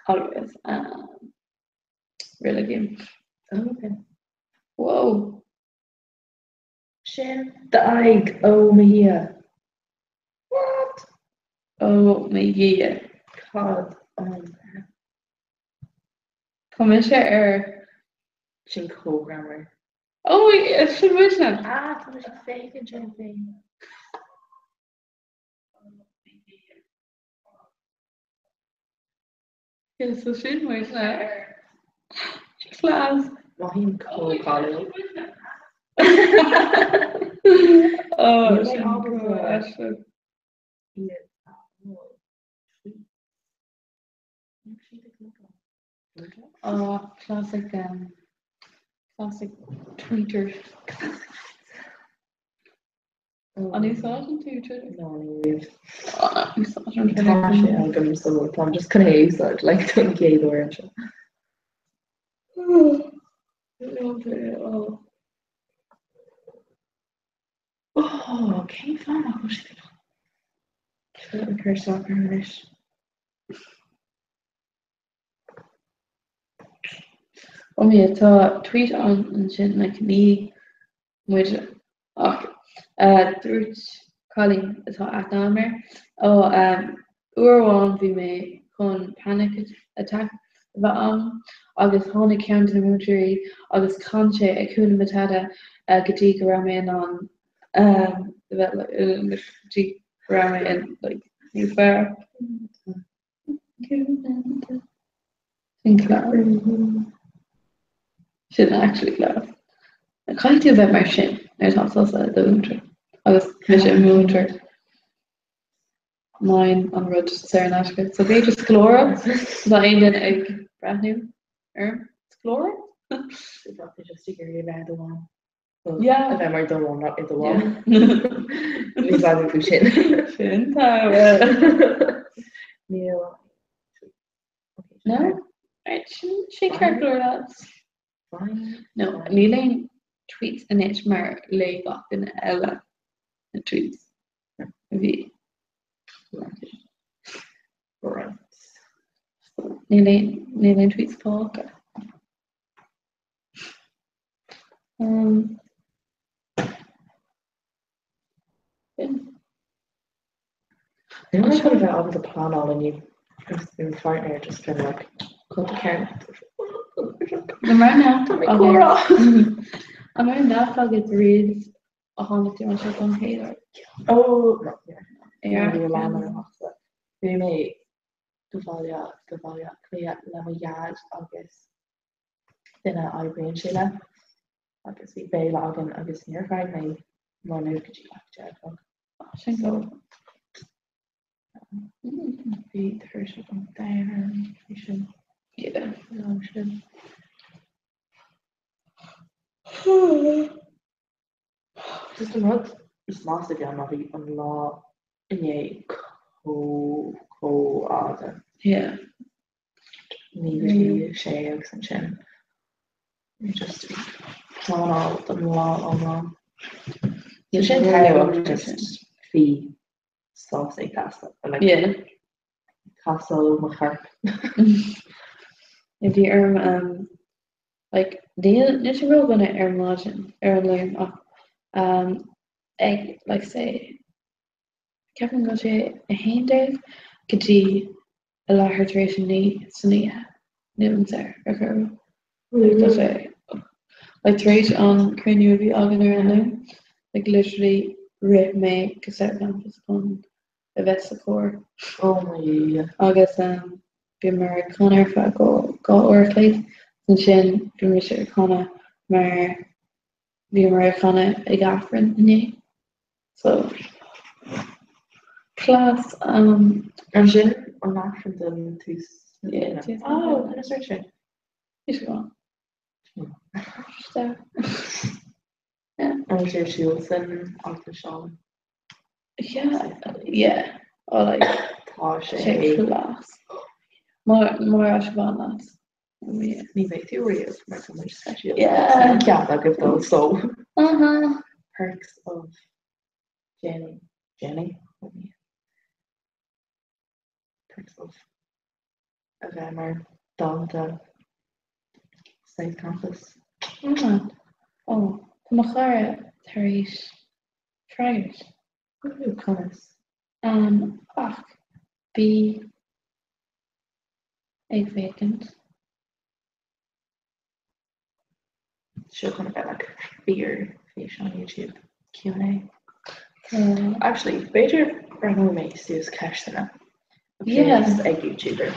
Agus um, religion. Oh, okay. Whoa. Sin d'aghaidh, ó mo Dhia. What? Ó mo Dhia. Cad an Tá mise ar. Sin chomh greannmhar. Ó, sin mise! Ah, tá mise ag féachaint orm féin. Yeah, so sin mise. Class. Mothaím chomh cáiliúil. Ó, Níl mé sin ábalta chomh aisteach. iad a fháil faoi. Níl siad ag logáil. Oh, classic, um, classic tweeter. An úsáideann tú Twitter? No, ní riamh. Úsáidim Tá Twitter. sé agam so táim just chun é a úsáid like don chéad uair anseo. Oh. Oh, cén fáth nach bhfuil siad ag Seo cur isteach orm anois. Oh yeah, tá tweet ann ansin like ní muid ach uh, dúirt cailín atá aithne agam air ó um, uair amháin bhí mé chun panic attack a bheith agam agus tháinig ceann de na múinteoirí agus chan sé Hakuna Matata uh, go dtí go raibh mé in ann um, a bheith like, uh, go dtí go raibh mé in like, níos fearr. Sin class. Sin actually class. Caithfidh tú a bheith mar sin nuair atá tusa i do mhúinteoir agus mise i mo mhúinteoir. Mine an rud saor in aisce. So b'fhéidir scoláireacht tá aon duine ag breathnú orm. Scoláireacht? Tá tú just ag iarraidh a bheith i do mham. Yeah. A bheith mar do mham, not i do mham. Níl agam faoi sin. Sin tá. Níl. No? Right, sin sin ceart go leor lads. Fine. No, níl aon tweets anois mar léigh gach duine eile na tweets a bhí. Right. Níl aon níl aon tweets fágtha. Um, sin. Níl mé chun a bheith ábalta pleanáil inniu. Agus bhí mo pháirtnéir just kind of like cúpla ceann. An raibh na Tá mé comhrá. An raibh nath agat riamh a tháinig tú anseo don chéad uair? Oh, no, yeah. Yeah. Bhí a lán amach. Bhí mé go Baile go Baile Átha Cliath le mo dhaid agus duine a oibríonn sé le agus bhí béile againn agus níor chreid mé mo shúile go dtí like 10 o'clock. Sin So bhí tuirse an domhain orm faoi sin. Yeah. An am sin. Just an rud is measa a bhí ann ná bhí an lá inné chomh chomh fhada. Yeah. Ní go dtí sé agus ansin bhí just ag pleanáil don lá iomlán. So sin tábhacht just bhí sos ag teastáil. Like, Yeah. Teastáil mo chorp. Bhí orm um, like, níl níl sé ródhona ar maidin ar an Luan ach um, ag like say ceapaim go bhfuil sé 11 go dtí a leathuair tar éis a 9 san oíche nílimse ar chor ar bith. Like, tá sé like tar éis an cruinniú a bhí againn ar an Luan like literally rith mé go South Campus chun a bheith sa charr. Oh my Dhia. Agus um, bhíomar ag canadh ar feadh 2 uair a chloig. Ansin bhí mise ag canadh mar bhíomar ag canadh ag Aifreann inné. So class um. Ansin an Aifreann don tús na Yeah, bliana. tús na Oh, bliana. conas ar sin? Bhí sé go maith. Yeah. An sé ar siúl san Eaglais Seán? Yeah, yeah. Oh, like, Tá sé sé class. Mar mar se bh las. Ní bheidh tú riamh mar tá muid speisialta. Yeah. Cead agaibh dul so. Uh-huh. Perks of Jenny. Jenny? Perks of A bheith mar dalta South Campus. Ó, tá mo chara tar éis freagairt. Conas? Ach bí ag féachaint. Seo chun a bheith like fíor físeán YouTube Q&A. Actually, b'fhéidir breathnóidh mé suas ceisteanna Yeah. ag YouTuber.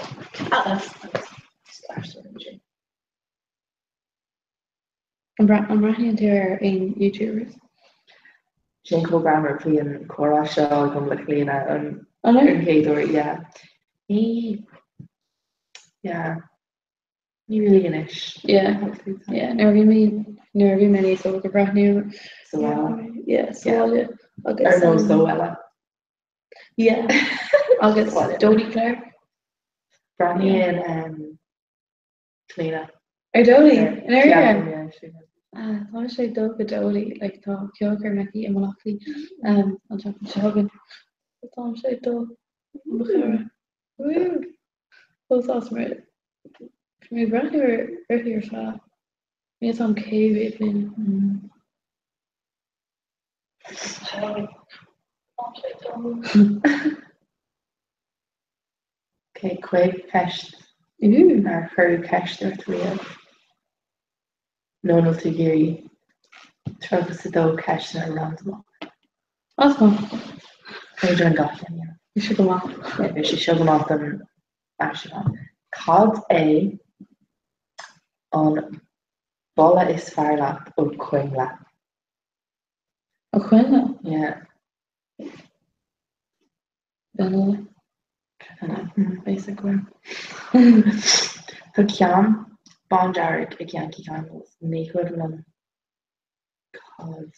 An mbreathnaíonn tú ar aon YouTubers? Sin chomh greannmhar bhí an comhrá seo agam le Clíona an chéad uair, yeah. Ní, yeah. Ní really anois. Yeah, yeah, nuair a bhí mé nuair a bhí mé níos óige breathnú Sa bhaile. Yeah, sa bhaile. Agus Ar nós ó eile. Yeah. Agus Dodie Claire. Breathnaíonn um, Clíona. Ar Dodie? In Yeah, yeah. yeah, she does. Ah, tá sé ag dul go Dodie, like tá ceolchoirm aici i mBaile Átha Cliath um, an tseachtain seo chugainn. Tá sé ag dul mo chara. Woo! Fós as mar bhí mé ag breathnú ar uirthi ar feadh níl 'fhios a'm cé mhéad bliain. Ok, 50 ceist. Ar cuireadh ceist ort riamh? Nó an bhfuil tú ag iarraidh 32 ceisteanna randamach? As maith. Féidir an gach ceann, yeah. Bhí sé go maith. Yeah, bhí sé seo go maith don aistriúchán. Cad é an boladh is fearr leat ó coinnle? Ó choinnle? Yeah. Vanilla. Basic one. Tá ceann bándearg ag Yankee Candles, ní cuimhin liom cad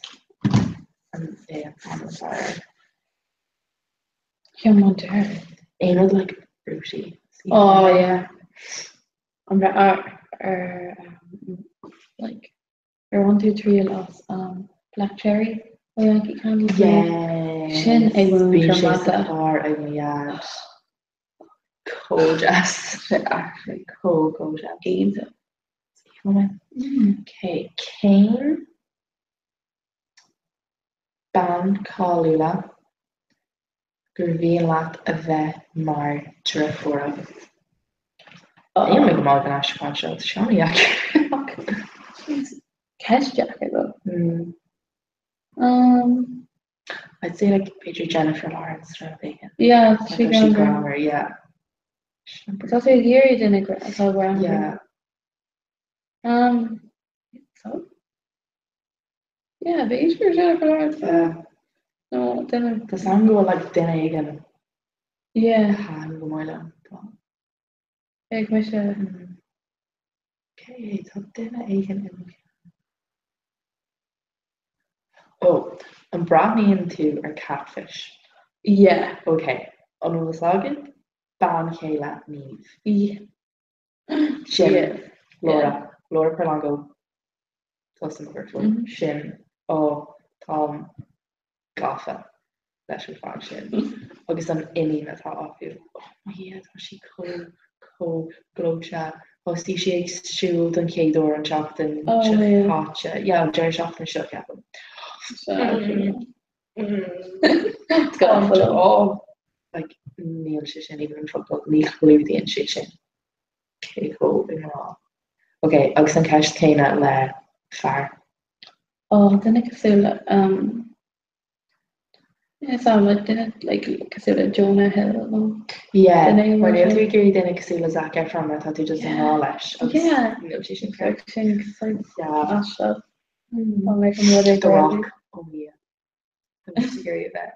an é an t-ainm atá air. Ceann bándearg? Aon rud like fruity. Oh yeah. An ar ar like Ar bhain tú triail as an Black Cherry ó Yankee Candle? Yes! Sin é mo Bíonn sé sa mata. charr ag mo dhaid. Chomh deas. Sé actually chomh chomh deas. Iontach. Ok, cén bean cáiliúla gur mhian leat a bheith mar deirfiúr agat? Níl mé go maith ag an aistriúchán seo, tá sé an-dheacair. Ceist deacair though. I'd say like b'fhéidir Jennifer Lawrence nó rud éigin. Yeah, Tá sí sí greannmhar. greannmhar, yeah. Tá tú ag iarraidh duine atá greannmhar. Yeah. Um, so? Yeah, b'fhéidir Jennifer Lawrence. Yeah. No, duine. Tá sam go bhfuil like duine éigin. Yeah. Tá go maith liom. Ag mise. Cé tá duine éigin i mo cheann. Ó, an breathnaíonn tú ar Catfish? Yeah. Ok, an bhfuil fhios agat bean chéile Niamh? Yeah. Sin Yeah. Laura. Laura Perlongo. Tusa mo dheirfiúr. Sin ó táim gafa leis an chlann sin. Agus an iníon atá acu. Oh my Dhia, tá sí chomh chomh gleoite. Thosaigh sí ag siúl don chéad uair an tseachtain Oh, seo yeah. caite. Yeah, an deireadh seachtaine seo ceapaim. It's gafa liom. Oh, like níl sé sin even an focal, ní chlúdaíonn sé sin. Cé chomh i ngrá. Ok, agus an ceist céanna le fear. Ó, duine cosúil le um, is am like duine like cosúil le Jonah Hill nó Yeah, duine mar mar níl tú sin. ag iarraidh duine cosúil le Zac Efron mar tá tú just i ngrá leis agus Yeah. níl sé sin ceart. Like sin saghas Yeah. aisteach. Tá mé chun rud The éigin a Rock. Oh yeah. Tá mé ag iarraidh a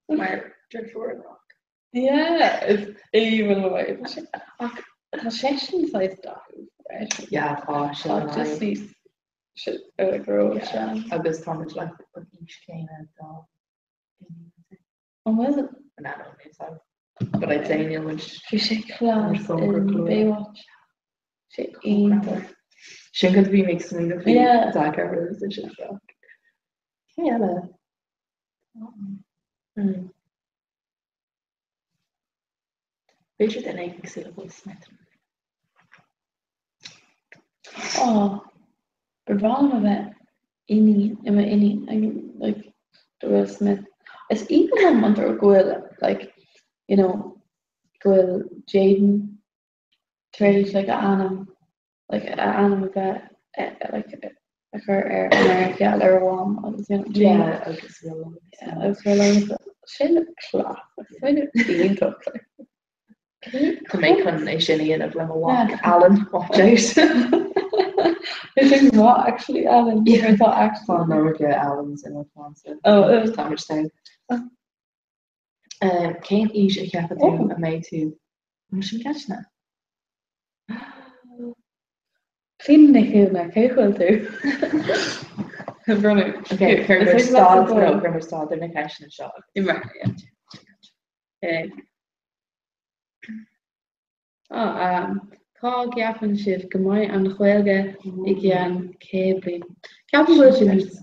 bheith mar deirfiúr an Rock. Yeah, is aoibhinn liom é. Tá sé ach tá seisean saghas dathúil, right? Yeah, tá sé Tá just níos like ró-shean. Agus táimid like an aois chéanna dá An bhfuil? Na, no, níl fhios agam. But I'd say níl muid Bhí sé class Tá muid in cóngarach go leor. Baywatch. Sé iontach. Sin cad a bhí mé ag smaoineamh faoi Yeah. Zac Efron sin sin seo. Cé eile? Hmm. B'fhéidir duine éigin cosúil le Will Smith. Ó, ba bhreá liom a bheith iníon, i mo iníon ag like do Will Smith. Is aoibhinn liom an dóigh go bhfuil like you know go bhfuil Jaden tar éis like a ainm like a ainm a bheith like a chur air mar gheall ar a mham agus you know Jaden Yeah, agus Will yeah, agus Will agus sin class sin iontach like. Tá mé chun é sin a dhéanamh le mo mhac Alan, watch out. Is é maith actually Alan yeah. tá actually Tá an iomarca Alans i mo chlann-sa. Oh, Tá muid sain. Cén aois a cheapann tú a mbeidh tú? An bhfuil sin ceisteanna? Clíona Nic Shuibhne, cé bhfuil tú? Bronnadh. Ok, cuir muid stad no, cuir muid stad ar na ceisteanna seo. Cá gceapann sibh go mbeidh an Ghaeilge i gceann 100 bliain? Ceapaim go bhfuil sé níos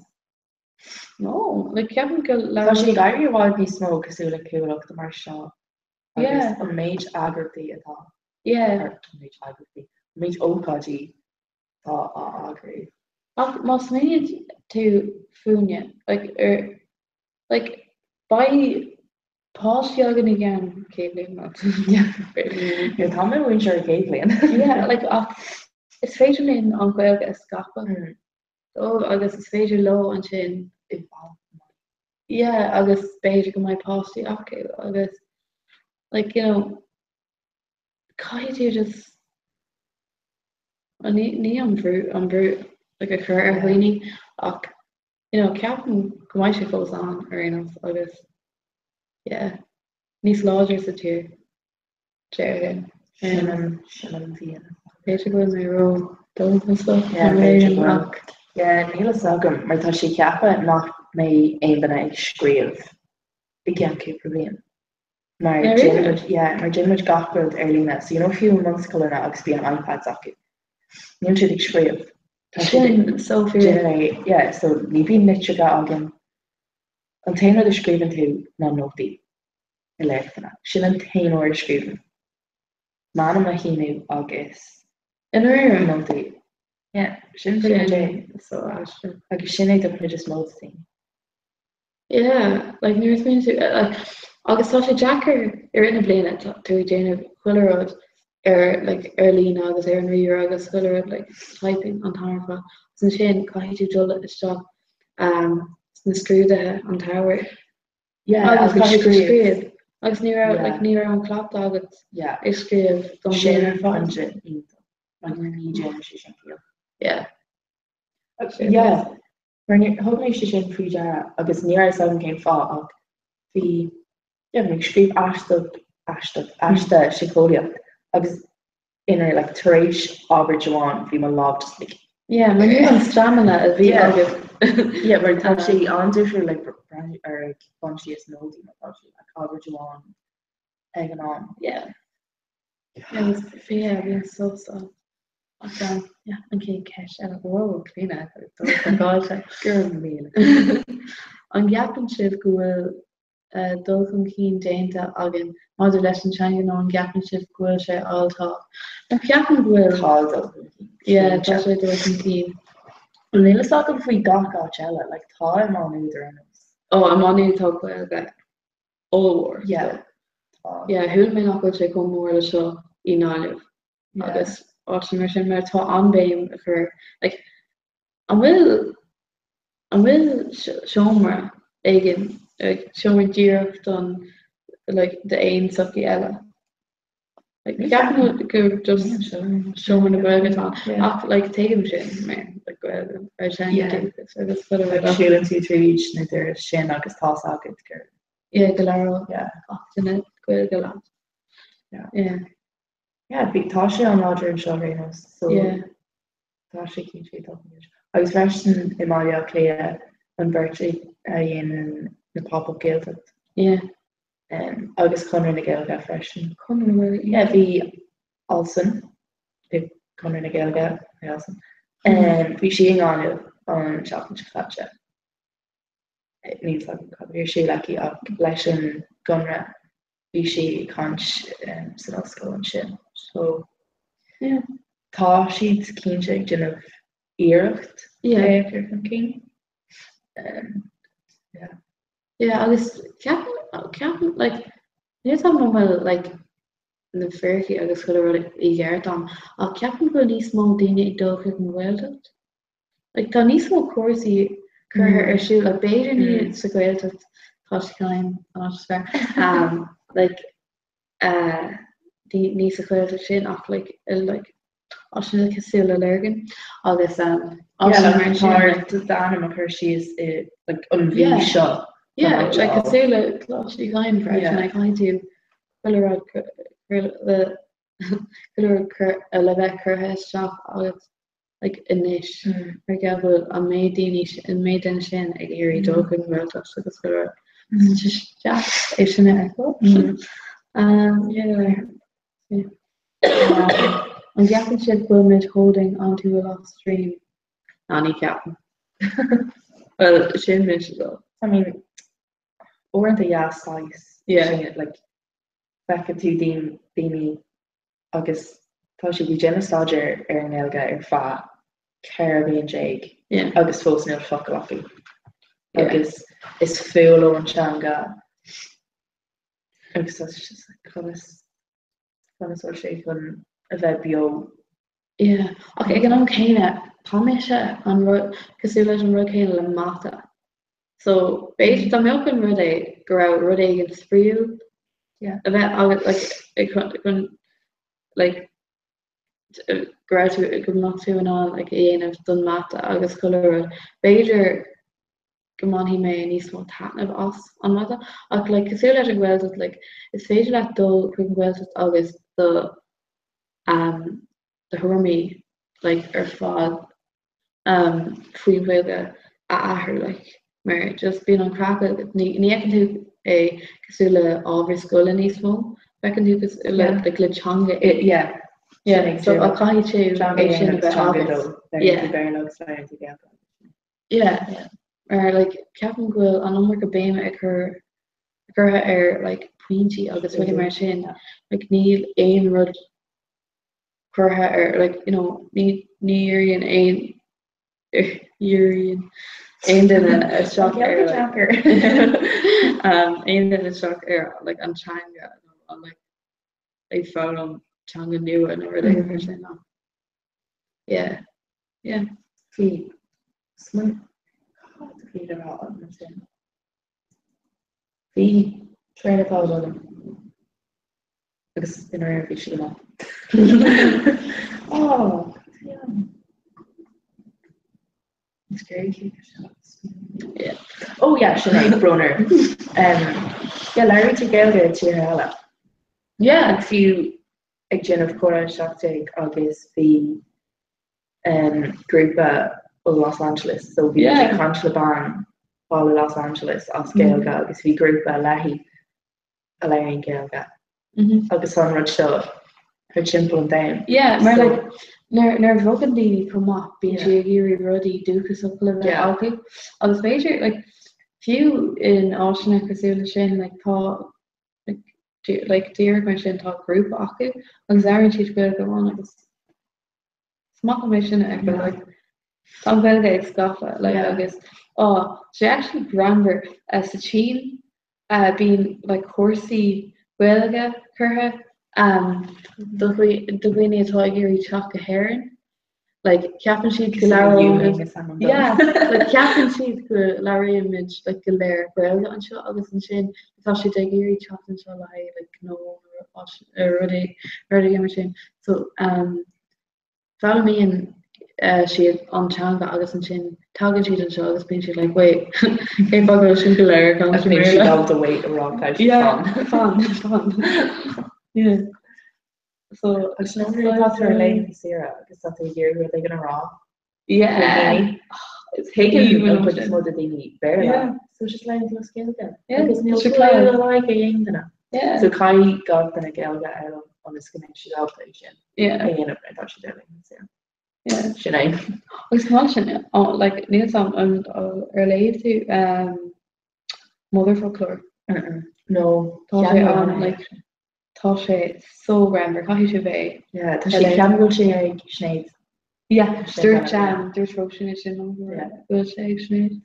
mó. Like, ceapaim go Tá sé ag éirí i bhfad níos mó cosúil le Cuallacht mar seo agus an méid eagraíochtaí atá Yeah. or an méid eagraíochtaí, an méid ócáidí atá á eagrú. Ach má smaoiníonn tú fúinne, like, ar, like, beidh páistí againn i gceann 100 bliain nó Yeah, tá mé múinteoir i 100 bliain. Yeah, like, ach is féidir linn an Ghaeilge a scaipeadh dóibh agus is féidir leo ansin I bhfad. Yeah, agus b'fhéidir go mbeidh páistí acu agus like, you know, caithfidh tú just ní, ní an brú, an brú like, a chur ar dhaoine ach you know, ceapaim go mbeidh sé fós ann ar aon nós agus yeah, níos láidre sa tír, déarfainn. Sin an, sin an mhian. B'fhéidir go bhfuil mé ró-dóchasach Yeah, nó b'fhéidir éigin go bhfuil. ach Yeah, níl fhios agam mar tá sé ceaptha nach mbeidh aon duine ag scríobh i gceann cúpla bliain. Mar Yeah, déanann really? muid, yeah, mar déanann muid gach rud ar líne. So you know fiú i mbunscoileanna agus bíonn iPads acu. Níl siad ag scríobh. Tá siad ag Sin so fíor. déanamh é, yeah, so ní bhíonn litreacha againn. An t-aon rud a scríobhann tú ná nótaí i léachtanna. Sin an t-aon uair a scríobhaim. M'ainm a shíniú agus I ndáiríre? nótaí. Yeah, sin pretty much é. Sin so aisteach. Agus sin é don chuid is mó de daoine. Yeah, like nuair a smaoiníonn tú, like, agus tá sé deacair i rith na bliana, tá tú ag déanamh chuile rud ar, like, ar líne agus ar an ríomhaire agus chuile rud, like, typing an t-am ar fad. Agus ansin caithfidh tú dul isteach um, sna scrúduithe an tsamhraidh. Yeah, Agus agus caithfidh tú scríobh. scríobh. Agus ní raibh, like, Yeah. ní raibh an cleachtadh agat Yeah. ag scríobh don bhliain Sin ar fad. pointe iontach. Like, ní déanann sé sin ciall. Yeah. Yeah. Mar níor thug mé sé sin faoi deara agus ní raibh fhios agam cén fáth ach bhí, yeah, bhí mé ag scríobh aiste, aiste, aiste síceolaíocht agus in like tar éis abairt amháin bhí mo lámh just like Yeah, mar ní an stamina a bhí Yeah. agat. Yeah, mar tá sé an-difriúil like breathnú ar like baint síos nótaí mar tá sé like abairt amháin ag an am. Yeah. Agus yeah, bhí an sos ann. Ach um, yeah, an chéad cheist eile. Whoa, Clíona, gáilte. Go raibh míle. An gceapann sibh go bhfuil uh, dul chun cinn déanta againn maidir leis an teanga nó an gceapann sibh go bhfuil sé all talk? Nó ceapaim go bhfuil. Tá dul chun cinn. Yeah, tá sé dul chun cinn. Níl fhios agam faoi gach áit eile, like tá i Má Nuad ar aon nós. Ó, i Má Nuad tá Gaeilge ollmhór. Yeah. Tá. Yeah, shíl mé nach bhfuil sé chomh mór le seo i nGaillimh Yeah. agus áiteanna mar sin mar tá an-bhéim a chur like an bhfuil an bhfuil seomra éigin like seomra díreach don like d'aon sochaí eile? Like ceapaim gur just seomra na Gaeilge atá ann ach like tuigim sin mar like Gaeilge ar teanga dúchais agus chuile rud ach Siúlann tú tríd na dorais sin agus tá's agat gur yeah go labhródh yeah. gach duine Gaeilge leat. Yeah. Yeah. Yeah, bhí tá sé an-láidir anseo ar aon nós so Yeah. tá sé cinnte ag dul chun cinn. Agus freisin i mBaile Átha Cliath an bheirt a dhéanann na Pop-up Gaeltacht. Yeah. Um, agus Conradh na Gaeilge freisin. Conradh na Gaeilge. Yeah, bhí Alison i Conradh na Gaeilge, hi Alison. Um, bhí sí i nGaillimh an tseachtain seo caite. Níl fhios agam cad a bhí ar siúl aici ach leis an gConradh. Bhí sí ag caint san ollscoil ansin. So yeah. Tá siad cinnte ag déanamh iarracht é a chur chun cinn. Yeah. Yeah, agus ceapaim, ceapaim, like, níl a fhios agam an bhfuil, like, na fíricí agus chuile rud i gceart agam, ach ceapaim go bhfuil níos mó daoine ag dul chuig an Ghaeltacht. Like, tá níos mó cúrsaí curtha ar siúl, like, b'fhéidir ní sa Ghaeltacht, tá sé an áit is fearr, um, like, uh, ní sa Ghaeltacht sin ach, like, like, áiteanna cosúil le Lurgan agus um, áiteanna mar sin. Tá d'ainm a chur síos i like, an mhí seo. Yeah, like, cosúil le Coláiste Uí Chadhain freisin, like, caithfidh tú chuile rud chuile rud le bheith curtha isteach agat like, anois mar gheall go bhfuil an méid daoine an méid duine sin ag iarraidh dul chuig an Ghaeltacht agus go raibh deas é sin a fheiceáil. Um, yeah. An gceapann sibh go bhfuil muid holding onto a lost dream? Ná ní cheapaim. Well, sin mise though. I mean, uaireanta yeah, saghas. Yeah. Sin, like, feiceann tú daoine agus tá siad ag déanamh staidéar ar an nGaeilge ar feadh 14 bliain Yeah. agus fós níl focal acu. Agus is fuath leo an teanga agus tá sé just like, conas conas bhfuil sé chun a bheith beo? Yeah. Ach ag an am céanna, tá mise an rud cosúil leis an rud céanna le mata. So b'fhéidir dá mbeadh an rud é go raibh rud éigin spraíúil Yeah. a bheith agat like, ag chun, chun like, go raibh tú go mbeadh tú in ann like, a dhéanamh don mata agus chuile rud. B'fhéidir go mbainfidh mé níos mó taitneamh as an mata ach like, cosúil leis an Ghaeltacht like, is féidir leat dul chuig an Ghaeltacht agus do um, do thuairimí like, ar fad um, faoin Ghaeilge a athrú like, mar just bíonn an craic agat ní, ní fheiceann tú é cosúil le ábhar scoile níos mó feiceann tú cosúil le, Yeah. like, le teanga I, yeah. Yeah, so ach caithfidh tú é sin a bheith agat. Yeah. Béarla agus labhraíonn tú Gaeilge. Yeah. Mar like ceapaim go bhfuil an iomarca béime ag cur curtha ar like pointí agus rudaí mar sin like níl aon rud curtha ar like you know ní ní dhíríonn aon dhíríonn aon duine isteach ar like um aon duine isteach ar like an teanga nó an like ag foghlaim teanga nua nó rud éigin mar sin ach yeah yeah. Bhí smaoin cad a bhí le rá agam ansin? Bhí train of thought agam agus i ndáiríre bhí sé go maith. Oh, cad a bhí ann? It's scary Yeah. Oh yeah, sin é, brón orm. Um, yeah, labhraítear Gaeilge i tíortha eile. Yeah. Fiú ag déanamh Comhrá 17 agus bhí um, grúpa ó Los Angeles, so bhí Yeah. ag caint le bean thall i Los Angeles as Gaeilge agus bhí grúpa léi a labhraíonn Gaeilge. Mhm. Agus tá an rud seo thar timpeall an domhain. Yeah, mar So- like nuair nuair a bhogann daoine chomh maith bíonn Yeah. siad ag iarraidh rudaí dúchasacha le bheith Yeah. acu agus b'fhéidir like fiú in áiteanna cosúil leis sin like tá like like díreach mar sin tá grúpa acu agus labhraíonn siad Gaeilge amháin agus is maith liom é sin a fheiceáil like tá an Ghaeilge ag scaipeadh like agus oh sé actually greannmhar uh, sa tSín uh, bíonn like cúrsaí Gaeilge curtha um, do do dhaoine atá ag iarraidh teacht go hÉirinn Like ceapann siad go labhraíonn Yeah, like ceapann siad go labhraímid like go léir Gaeilge anseo agus ansin tá siad ag iarraidh teacht anseo le haghaidh like gnó nó rudaí rudaí mar sin. So um, foghlaimíonn uh, siad an teanga agus ansin tagann siad anseo agus bíonn siad like wait cén fáth go bhfuil sibh go léir ag caint Agus níl siad ábalta wait a rá Yeah, fan, fan. Yeah. So Agus nuair atá tú ar laethanta saoire agus tá tú ag iarraidh rud éigin a rá. Yeah. Tuigeann an chuid is mó de daoine Béarla. So just labhraíonn tú as Gaeilge. Agus níl clue dá laghad ag aon duine. So caithfidh gach duine Gaeilge a fhoghlaim ionas go mbeidh siad ábalta é sin a dhéanamh nuair atá siad ar laethanta saoire. Sin é. Agus chomh maith sin, like níl 's a'm an ar léigh tú um, Motherfoclóir? No, Tá sé an like tá sé so greannmhar caithfidh sibh é. Yeah, tá sé ceapaim go bhfuil sé ag Sinéad. Yeah, dúirt um, dúirt Róisín é sin go bhfuil sé ag Sinéad.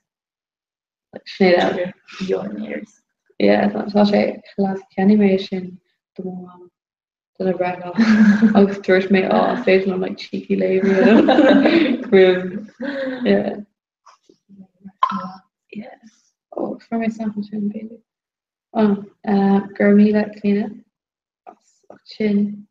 Like Sinéad eile. Your ears. Yeah, tá tá sé class cheannaigh mé é sin do mo mham don a breithlá agus dúirt mé á is féidir liom like cheeky léamh a dhéanamh roimh yeah. Yeah. Oh, fuair mé sampla sin b'fhéidir. Oh, uh, go raibh míle Clíona as ucht sin.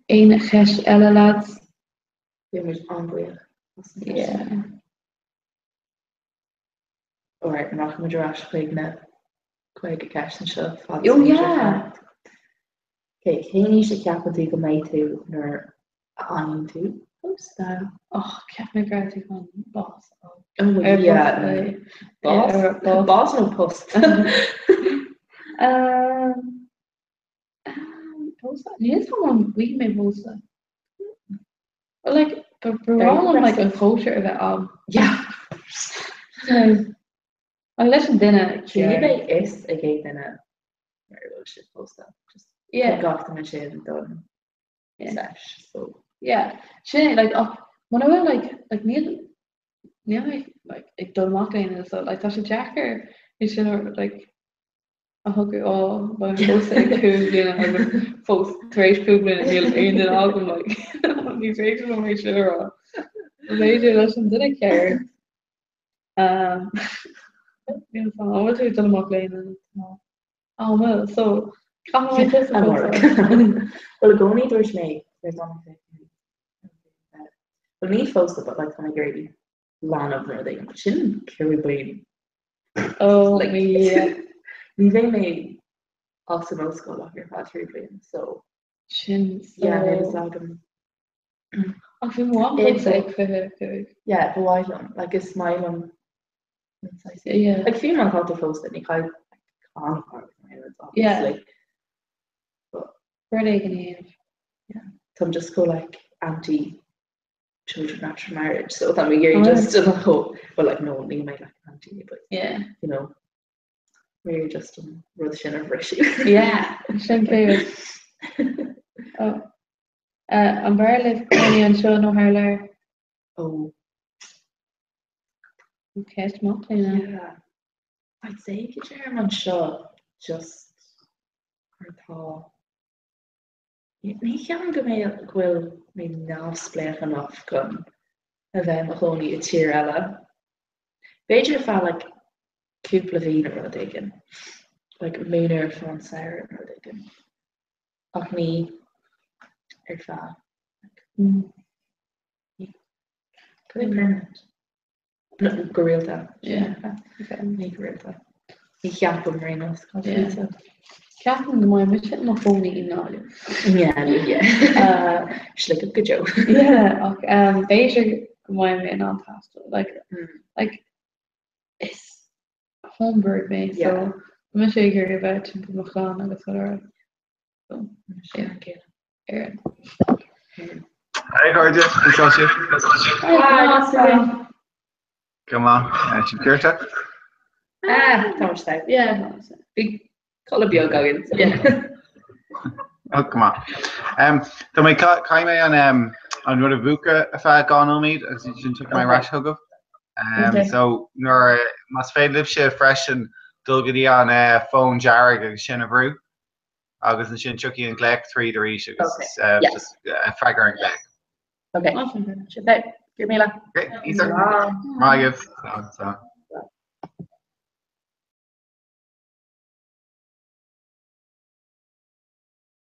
Aon cheist eile lads? Bhí muid an-bhuíoch as an Yeah. Alright, rachaidh muid ar ais chuig na 50 ceist anseo. fad Oh is féidir. yeah! Okay, cén aois a cheapann tú go mbeidh tú nuair a fhaigheann tú pósta? Och, cheap mé go raibh tú chun bás a fháil. Oh Ar yeah. post é. Bás? Ar bás. Bás nó post? Um, um, pósta? Níl a fhios agam an bhfaighidh mé pósta. But like, ba bhreá liom like an cóisir a bheith ann. Yeah. Ach leis an duine Ní ceart. bheidh fhios ag aon duine mar a bhfuil siad pósta. Just Yeah. gach duine sin don Yeah. sesh. So Yeah. Sin é, like, ach muna bhfuil like, like níl níl mé like ag dul amach le aon duine so like tá sé deacair é sin a like a shocrú á beidh mé pósta ag 5 bliana agus fós tar éis 5 bliana níl aon duine agam like ní féidir liom é sin a rá. B'fhéidir leis an duine ceart. Um, níl a fhios agam, an bhfuil tú ag dul amach le aon duine? Tá. Á, an bhfuil? So, caithfidh mé tusa Amárach. pósadh. Well i gcónaí dúirt mé nuair atá mé Well ní phósta but like tá mé ag iarraidh leanbh nó rud éigin. Sin 5 bliain. Oh, Like, yeah. Ní bheidh mé as an ollscoil ach ar feadh 3 bliana, so Sin so. yeah, níl fhios agam. Ach bhí mo mham pósta ag 25. Yeah, ba mhaith liom, like is maith liom an saghas- Yeah. Like fiú má tá tú pósta, ní caithfidh like, clann a chur agus Yeah. obviously. But Rud éigin a dhéanamh. yeah, táim just go like anti children after marriage, so tá mé ag iarraidh just to know, well like no, níl mé like anti, but Yeah. you know, really just an rud sin a bhriseadh. Yeah, sin céard. Oh. Uh, an bhfearr libh cónaí anseo nó thar lear? Oh. Ceist maith Clíona. Yeah. I'd say go deirim anseo just mar tá Ní cheapaim go mbeidh go bhfuil mé neamhspléach enough chun a bheith i mo chónaí i tír eile. B'fhéidir ar feadh like cúpla mhí nó rud éigin. Like múineadh ar feadh an samhradh nó rud éigin. Ach ní ar feadh like Cad é permanent? Go rialta. Ní go rialta. Ní cheapaim ar aon nós. Ceapaim go mbeidh mise i mo chónaí i nGaillimh. Yeah, Sligeach go deo. Yeah, ach b'fhéidir go mbeidh mé in ann taisteal. Like, like, is home bird mé, so tá mise ag iarraidh a bheith timpeall mo chlann agus whatever. So, yeah. Éireann. Hi cairde, conas tá sibh? Hi, Go maith, sibh ceart? Ah, tá sé. Yeah. Bhí codladh beag againn. Oh, go maith. Tá mé caithfidh mé an an rud a mhúchadh ar feadh 2 nóiméad agus ansin tiocfaidh mé ar ais chugaibh. So nuair más féidir libhse freisin dul go dtí an fón dearg agus sin a bhrú. agus ansin tiocfaidh an glaoch tríd arís agus just freagair an glaoch. Ok. Sin é. Go raibh míle. Ok, Maith agaibh.